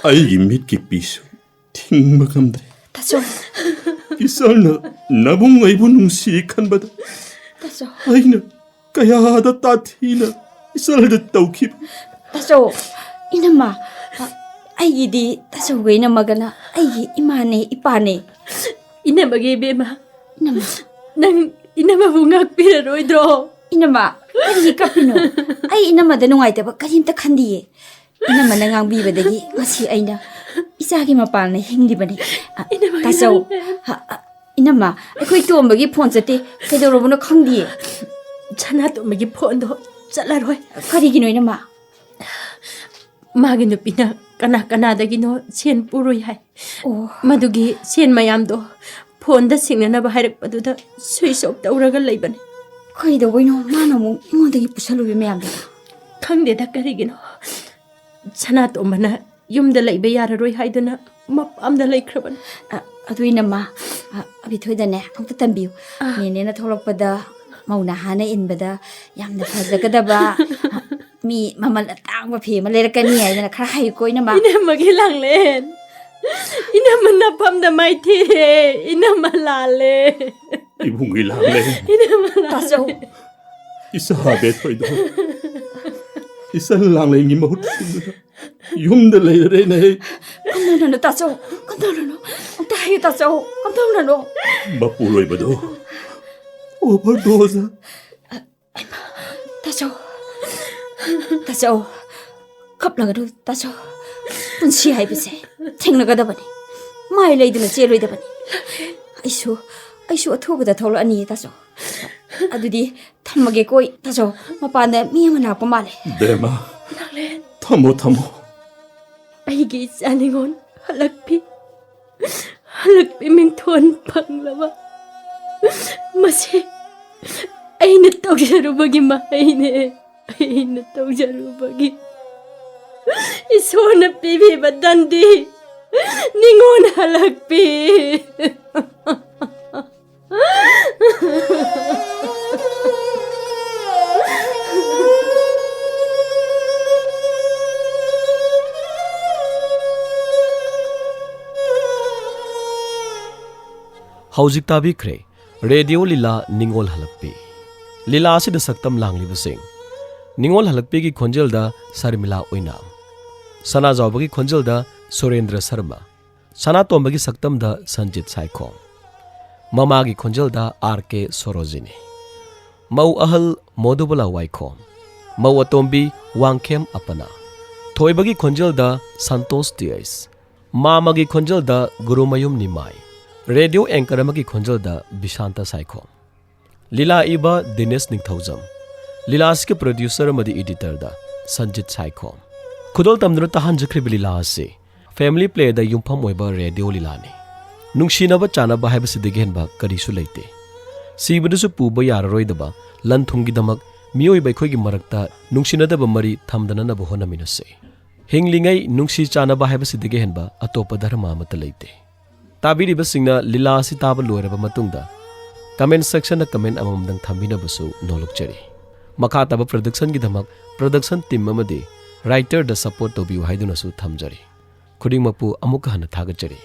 ꯑꯩꯒꯤ ꯃꯤꯠꯀꯤ ꯄꯤꯁꯨ ꯊꯤꯡꯕ ꯉꯝꯗ꯭ꯔꯦ꯫ ꯇꯥꯆꯧ꯫ ꯏꯆꯜꯅ ꯅꯕꯨꯡ ꯑꯩꯕꯨ ꯅꯨꯡꯁꯤ ꯈꯟꯕꯗ ꯇꯥꯆꯧ꯫ ꯑꯩꯅ ꯀꯌꯥꯗ ꯇꯥꯊꯤꯅ ꯏꯆꯜꯗ ꯇꯧꯈꯤꯕ꯫ ꯇꯥꯆꯧ, ꯏꯅꯝꯃ, ꯑ, ꯑꯩꯒꯤꯗꯤ ꯇꯥꯆꯧꯒ ꯏꯅꯝꯃꯒꯅ ꯑꯩꯒꯤ ꯏꯃꯥꯅꯦ, ꯏꯄꯥꯅꯦ꯫ ꯏꯅꯝꯃꯒꯤ ꯏꯕꯦꯝꯃ, ꯏꯅꯝꯃ꯫ ꯅꯪ ꯏꯅꯝꯃꯕꯨ ꯉꯥꯛꯄꯤꯔꯔꯣꯏꯗ꯭ꯔꯣ? ꯏꯅꯝꯃ, ꯀꯔꯤꯒꯤ ꯀꯞꯄꯤꯅꯣ? ꯑꯩ ꯏꯅꯝꯃꯗ ꯅꯨꯡꯉꯥꯏꯇꯕ ꯀꯔꯤꯝꯇ ꯈꯟꯗꯤꯌꯦ꯫ ꯏꯅꯝꯃꯅ ꯉꯥꯡꯕꯤꯕꯗꯒꯤ ꯉꯁꯤ ꯑꯩꯅ ꯏꯆꯥꯒꯤ ꯃꯄꯥꯜꯅ ꯍꯤꯡꯂꯤꯕꯅꯤ꯫ ꯑ, ꯏꯅꯝꯃ, ꯇꯥꯆꯧ, ꯏꯅꯝꯃ꯫ ꯑ, ꯑ, ꯏꯅꯝꯃ, ꯑꯩꯈꯣꯏ ꯇꯣꯝꯕꯒꯤ ꯐꯣꯟ ꯆꯠꯇꯦ, ꯀꯩꯗꯧꯔꯕꯅꯣ ꯈꯪꯗꯤꯌꯦ꯫ ꯁꯅꯥꯇꯣꯝꯕꯒꯤ ꯐꯣꯟꯗꯣ ꯆꯠꯂꯔꯣꯏ꯫ ꯀꯔꯤꯒꯤꯅꯣ ꯏꯅꯝꯃ? ꯃꯥꯒꯤ ꯅꯨꯄꯤꯅ ꯀꯅꯥ ꯀꯅꯥꯗꯒꯤꯅꯣ ꯁꯦꯟ ꯄꯨꯔꯨꯏ ꯍꯥꯏ꯫ ꯑꯣ꯫ ꯃꯗꯨꯒꯤ ꯁꯦꯟ ꯃꯌꯥꯝꯗꯣ ꯐꯣꯟꯗ ꯁꯤꯡꯅꯅꯕ ꯍꯥꯏꯔꯛꯄꯗꯨꯗ switch off ꯇꯧꯔꯒ ꯂꯩꯕꯅꯤ꯫ ꯀꯩꯗꯧꯕꯩꯅꯣ ꯃꯥꯅ ꯑꯃꯨꯛ ꯑꯩꯉꯣꯟꯗꯒꯤ ꯄꯨꯁꯜꯂꯨꯕ ꯃꯌꯥꯝꯗꯣ? ꯈꯪꯗꯦꯗ ꯀꯔꯤꯒꯤꯅꯣ꯫ ꯁꯅꯥꯇꯣꯝꯕꯅ ꯌꯨꯝꯗ ꯂꯩꯕ ꯌꯥꯔꯔꯣꯏ ꯍꯥꯏꯗꯨꯅ ꯃꯄꯥꯝꯗ ꯂꯩꯈ꯭ꯔꯕꯅꯤ꯫ ꯑ, ꯑꯗꯨ ꯏꯅꯝꯃ, ꯑ, ꯑꯕꯤꯊꯣꯏꯗꯅꯦ ꯑꯝꯇ ꯇꯝꯕꯤꯌꯨ꯫ ꯑ꯫ ꯅꯦꯅꯦꯅ ꯊꯣꯛꯂꯛꯄꯗ ꯃꯧ ꯅꯍꯥꯅ ꯏꯟꯕꯗ ꯌꯥꯝꯅ ꯐꯖꯒꯗꯕ, ꯑ, ꯃꯤ ꯃꯃꯜ ꯑꯇꯥꯡꯕ ꯐꯤ ꯑꯃ ꯂꯩꯔꯛꯀꯅꯤ ꯍꯥꯏꯗꯅ ꯈꯔ ꯍꯥꯏꯌꯨꯀꯣ ꯏꯅꯝꯃ꯫ ꯏꯅꯝꯃꯒꯤ ꯂꯥꯡꯂꯦꯟ, ꯏꯅꯝꯃ ꯅꯐꯝꯗ ꯃꯥꯏꯊꯤꯔꯦ, ꯏꯅꯝꯃ ꯂꯥꯜꯂꯦ꯫ ꯏꯕꯨꯡꯒꯤ ꯂꯥꯡꯂꯦꯟ꯫ ꯏꯅꯝꯃ ꯂꯥꯜꯂꯦ꯫ ꯇꯥꯆꯧ꯫ ꯏꯆꯥ ꯑꯕꯦꯊꯣꯏꯗꯣ ꯏꯆꯟ ꯂꯥꯡꯂꯦꯟꯒꯤ ꯃꯍꯨꯠ ꯁꯤꯟꯗꯨꯅ ꯌꯨꯝꯗ ꯂꯩꯔꯔꯦꯅꯦ꯫ ꯀꯝꯗꯧꯅꯅꯣ ꯇꯥꯆꯧ? ꯀꯝꯗꯧꯅꯅꯣ? ꯑꯝꯇ ꯍꯥꯏꯌꯨ ꯇꯥꯆꯧ, ꯀꯝꯗꯧꯅꯅꯣ? ꯃꯄꯨꯔꯣꯏꯕꯗꯣ overdose꯫ ꯇꯥꯆꯧ, ꯇꯥꯆꯧ, ꯀꯞꯂꯒꯅꯨ ꯇꯥꯆꯧ꯫ ꯄꯨꯟꯁꯤ ꯍꯥꯏꯕꯁꯦ ꯊꯦꯡꯅꯒꯗꯕꯅꯤ, ꯃꯥꯏ ꯂꯩꯗꯨꯅ ꯆꯦꯜꯂꯣꯏꯗꯕꯅꯤ꯫ ꯑꯩꯁꯨ, ꯑꯩꯁꯨ ꯑꯊꯨꯕꯗ ꯊꯣꯛꯂꯛꯑꯅꯤ ꯇꯥꯆꯧ꯫ ꯑꯗꯨꯗꯤ ꯊꯝꯃꯒꯦꯀꯣ ꯑꯩ, ꯇꯥꯆꯧ, ꯃꯄꯥꯟꯗ ꯃꯤ ꯑꯃ ꯂꯥꯛꯄ ꯃꯥꯜꯂꯦ꯫ ꯕꯦꯝꯃ, ꯊꯝꯃꯣ, ꯊꯝꯃꯣ꯫ ꯑꯩꯒꯤ ꯏꯆꯥ ꯅꯤꯉꯣꯜ ꯍꯜꯂꯛꯄꯤ, ꯍꯜꯂꯛꯄꯤ ꯃꯤꯡꯊꯣꯟ ꯐꯪꯂꯕ꯫ ꯃꯁꯤ ꯑꯩꯅ ꯇꯧꯖꯔꯨꯕꯒꯤ ꯃꯍꯩꯅꯦ꯫ ꯑꯩꯅ ꯇꯧꯖꯔꯨꯕꯒꯤ ꯏꯁꯣꯔꯅ ꯄꯤꯕꯤꯕ ꯗꯟꯗꯤ ꯅꯤꯉꯣꯟ ꯍꯜꯂꯛꯄꯤ꯫ ꯍꯧꯖꯤꯛ ꯇꯥꯕꯤꯈ꯭ꯔꯦ ꯔꯦꯗꯤꯑꯣ ꯂꯤꯂꯥ ꯅꯤꯡꯉꯣꯜ ꯍꯜꯂꯛꯄꯤ꯫ ꯂꯤꯂꯥ ꯑꯁꯤꯗ ꯁꯛꯇꯝ ꯂꯥꯡꯂꯤꯕꯁꯤꯡ: ꯅꯤꯡꯉꯣꯜ ꯍꯜꯂꯛꯄꯤꯒꯤ ꯈꯣꯟꯖꯦꯜꯗ ꯁꯔꯃꯤꯂꯥ ꯎꯏꯅꯥꯝ, ꯁꯅꯥꯖꯥꯎꯕꯒꯤ ꯈꯣꯟꯖꯦꯜꯗ ꯁꯨꯔꯦꯟꯗ꯭ꯔ ꯁꯔꯃ, ꯁꯅꯥꯇꯣꯝꯕꯒꯤ ꯁꯛꯇꯝꯗ ꯁꯟꯖꯤꯠ ꯁꯥꯏꯈꯣꯝ, ꯃꯃꯥꯒꯤ ꯈꯣꯟꯖꯦꯜꯗ ꯑꯥꯔ ꯀꯦ ꯁꯣꯔꯣꯖꯤꯅꯤ, ꯃꯧ ꯑꯍꯜ ꯃꯣꯗꯨꯕꯂꯥ ꯋꯥꯏꯈꯣꯝ, ꯃꯧ ꯑꯇꯣꯝꯕꯤ ꯋꯥꯡꯈꯦꯝ ꯑꯄꯅꯥ, ꯊꯣꯏꯕꯒꯤ ꯈꯣꯟꯖꯦꯜꯗ ꯁꯟꯇꯣꯁ ꯇꯤ ꯑꯩꯁ, ꯃꯥꯃꯒꯤ ꯈꯣꯟꯖꯦꯜꯗ ꯒꯨꯔꯨꯃꯌꯨꯝ ꯅꯤꯃꯥꯏ, ꯔꯦꯗꯤꯑꯣ ꯑꯦꯡꯀꯔ ꯑꯃꯒꯤ ꯈꯣꯟꯖꯦꯜꯗ ꯕꯤꯁꯥꯟꯇ ꯁꯥꯏꯈꯣꯝ꯫ ꯂꯤꯂꯥ ꯏꯕ ꯗꯤꯅꯦꯁ ꯅꯤꯡꯊꯧꯖꯝ꯫ ꯂꯤꯂꯥ ꯑꯁꯤꯒꯤ ꯄ꯭ꯔꯣꯗ꯭ꯌꯨꯁꯔ ꯑꯃꯗꯤ ꯏꯗꯤꯇꯔꯗ ꯁꯟꯖꯤꯠ ꯁꯥꯏꯈꯣꯝ꯫ ꯈꯨꯗꯣꯜ ꯇꯝꯗꯨꯅ ꯇꯥꯍꯟꯖꯈ꯭ꯔꯤꯕ ꯂꯤꯂꯥ ꯑꯁꯤ ꯐꯦꯃꯤꯂꯤ ꯄ꯭ꯂꯦꯗ ꯌꯨꯝꯐꯝ ꯑꯣꯏꯕ ꯔꯦꯗꯤꯑꯣ ꯂꯤꯂꯥꯅꯤ꯫ ꯅꯨꯡꯁꯤꯅꯕ ꯆꯥꯟꯅꯕ ꯍꯥꯏꯕꯁꯤꯗꯒꯤ ꯍꯦꯟꯕ ꯀꯔꯤꯁꯨ ꯂꯩꯇꯦ꯫ ꯁꯤꯕꯗꯁꯨ ꯄꯨꯕ ꯌꯥꯔꯔꯣꯏꯗꯕ ꯂꯟ ꯊꯨꯝꯒꯤꯗꯃꯛ ꯃꯤꯑꯣꯏꯕ ꯑꯩꯈꯣꯏꯒꯤ ꯃꯔꯛꯇ ꯅꯨꯡꯁꯤꯅꯗꯕ ꯃꯔꯤ ꯊꯝꯗꯅꯅꯕ ꯍꯣꯠꯅꯃꯤꯟꯅꯁꯤ꯫ ꯍꯤꯡꯂꯤꯉꯩ ꯅꯨꯡꯁꯤ ꯆꯥꯟꯅꯕ ꯍꯥꯏꯕꯁꯤꯗꯒꯤ ꯍꯦꯟꯕ ꯑꯇꯣꯞꯄ ꯙꯔꯃ ꯑꯃꯠꯇ ꯂꯩꯇꯦ꯫ ꯇꯥꯕꯤꯔꯤꯕꯁꯤꯡꯅ ꯂꯤꯂꯥ ꯑꯁꯤ ꯇꯥꯕ ꯂꯣꯏꯔꯕ ꯃꯇꯨꯡꯗ ꯀꯃꯦꯟ ꯁꯦꯛꯁꯟꯗ ꯀꯃꯦꯟ ꯑꯃꯃꯝꯗꯪ ꯊꯝꯕꯤꯅꯕꯁꯨ ꯅꯣꯜꯂꯛꯆꯔꯤ꯫ ꯃꯈꯥ ꯇꯥꯕ ꯄ꯭ꯔꯗꯛꯁꯟꯒꯤꯗꯃꯛ ꯄ꯭ꯔꯗꯛꯁꯟ ꯇꯤꯝ ꯑꯃꯗꯤ ꯔꯥꯏꯇꯔꯗ ꯁꯄꯣꯔꯠ ꯇꯧꯕꯤꯌꯨ ꯍꯥꯏꯗꯨꯅꯁꯨ ꯊꯝꯖꯔꯤ꯫ ꯈꯨꯗꯤꯡꯃꯛꯄꯨ ꯑꯃꯨꯛꯀ ꯍꯟꯅ ꯊꯥꯒꯠꯆꯔꯤ꯫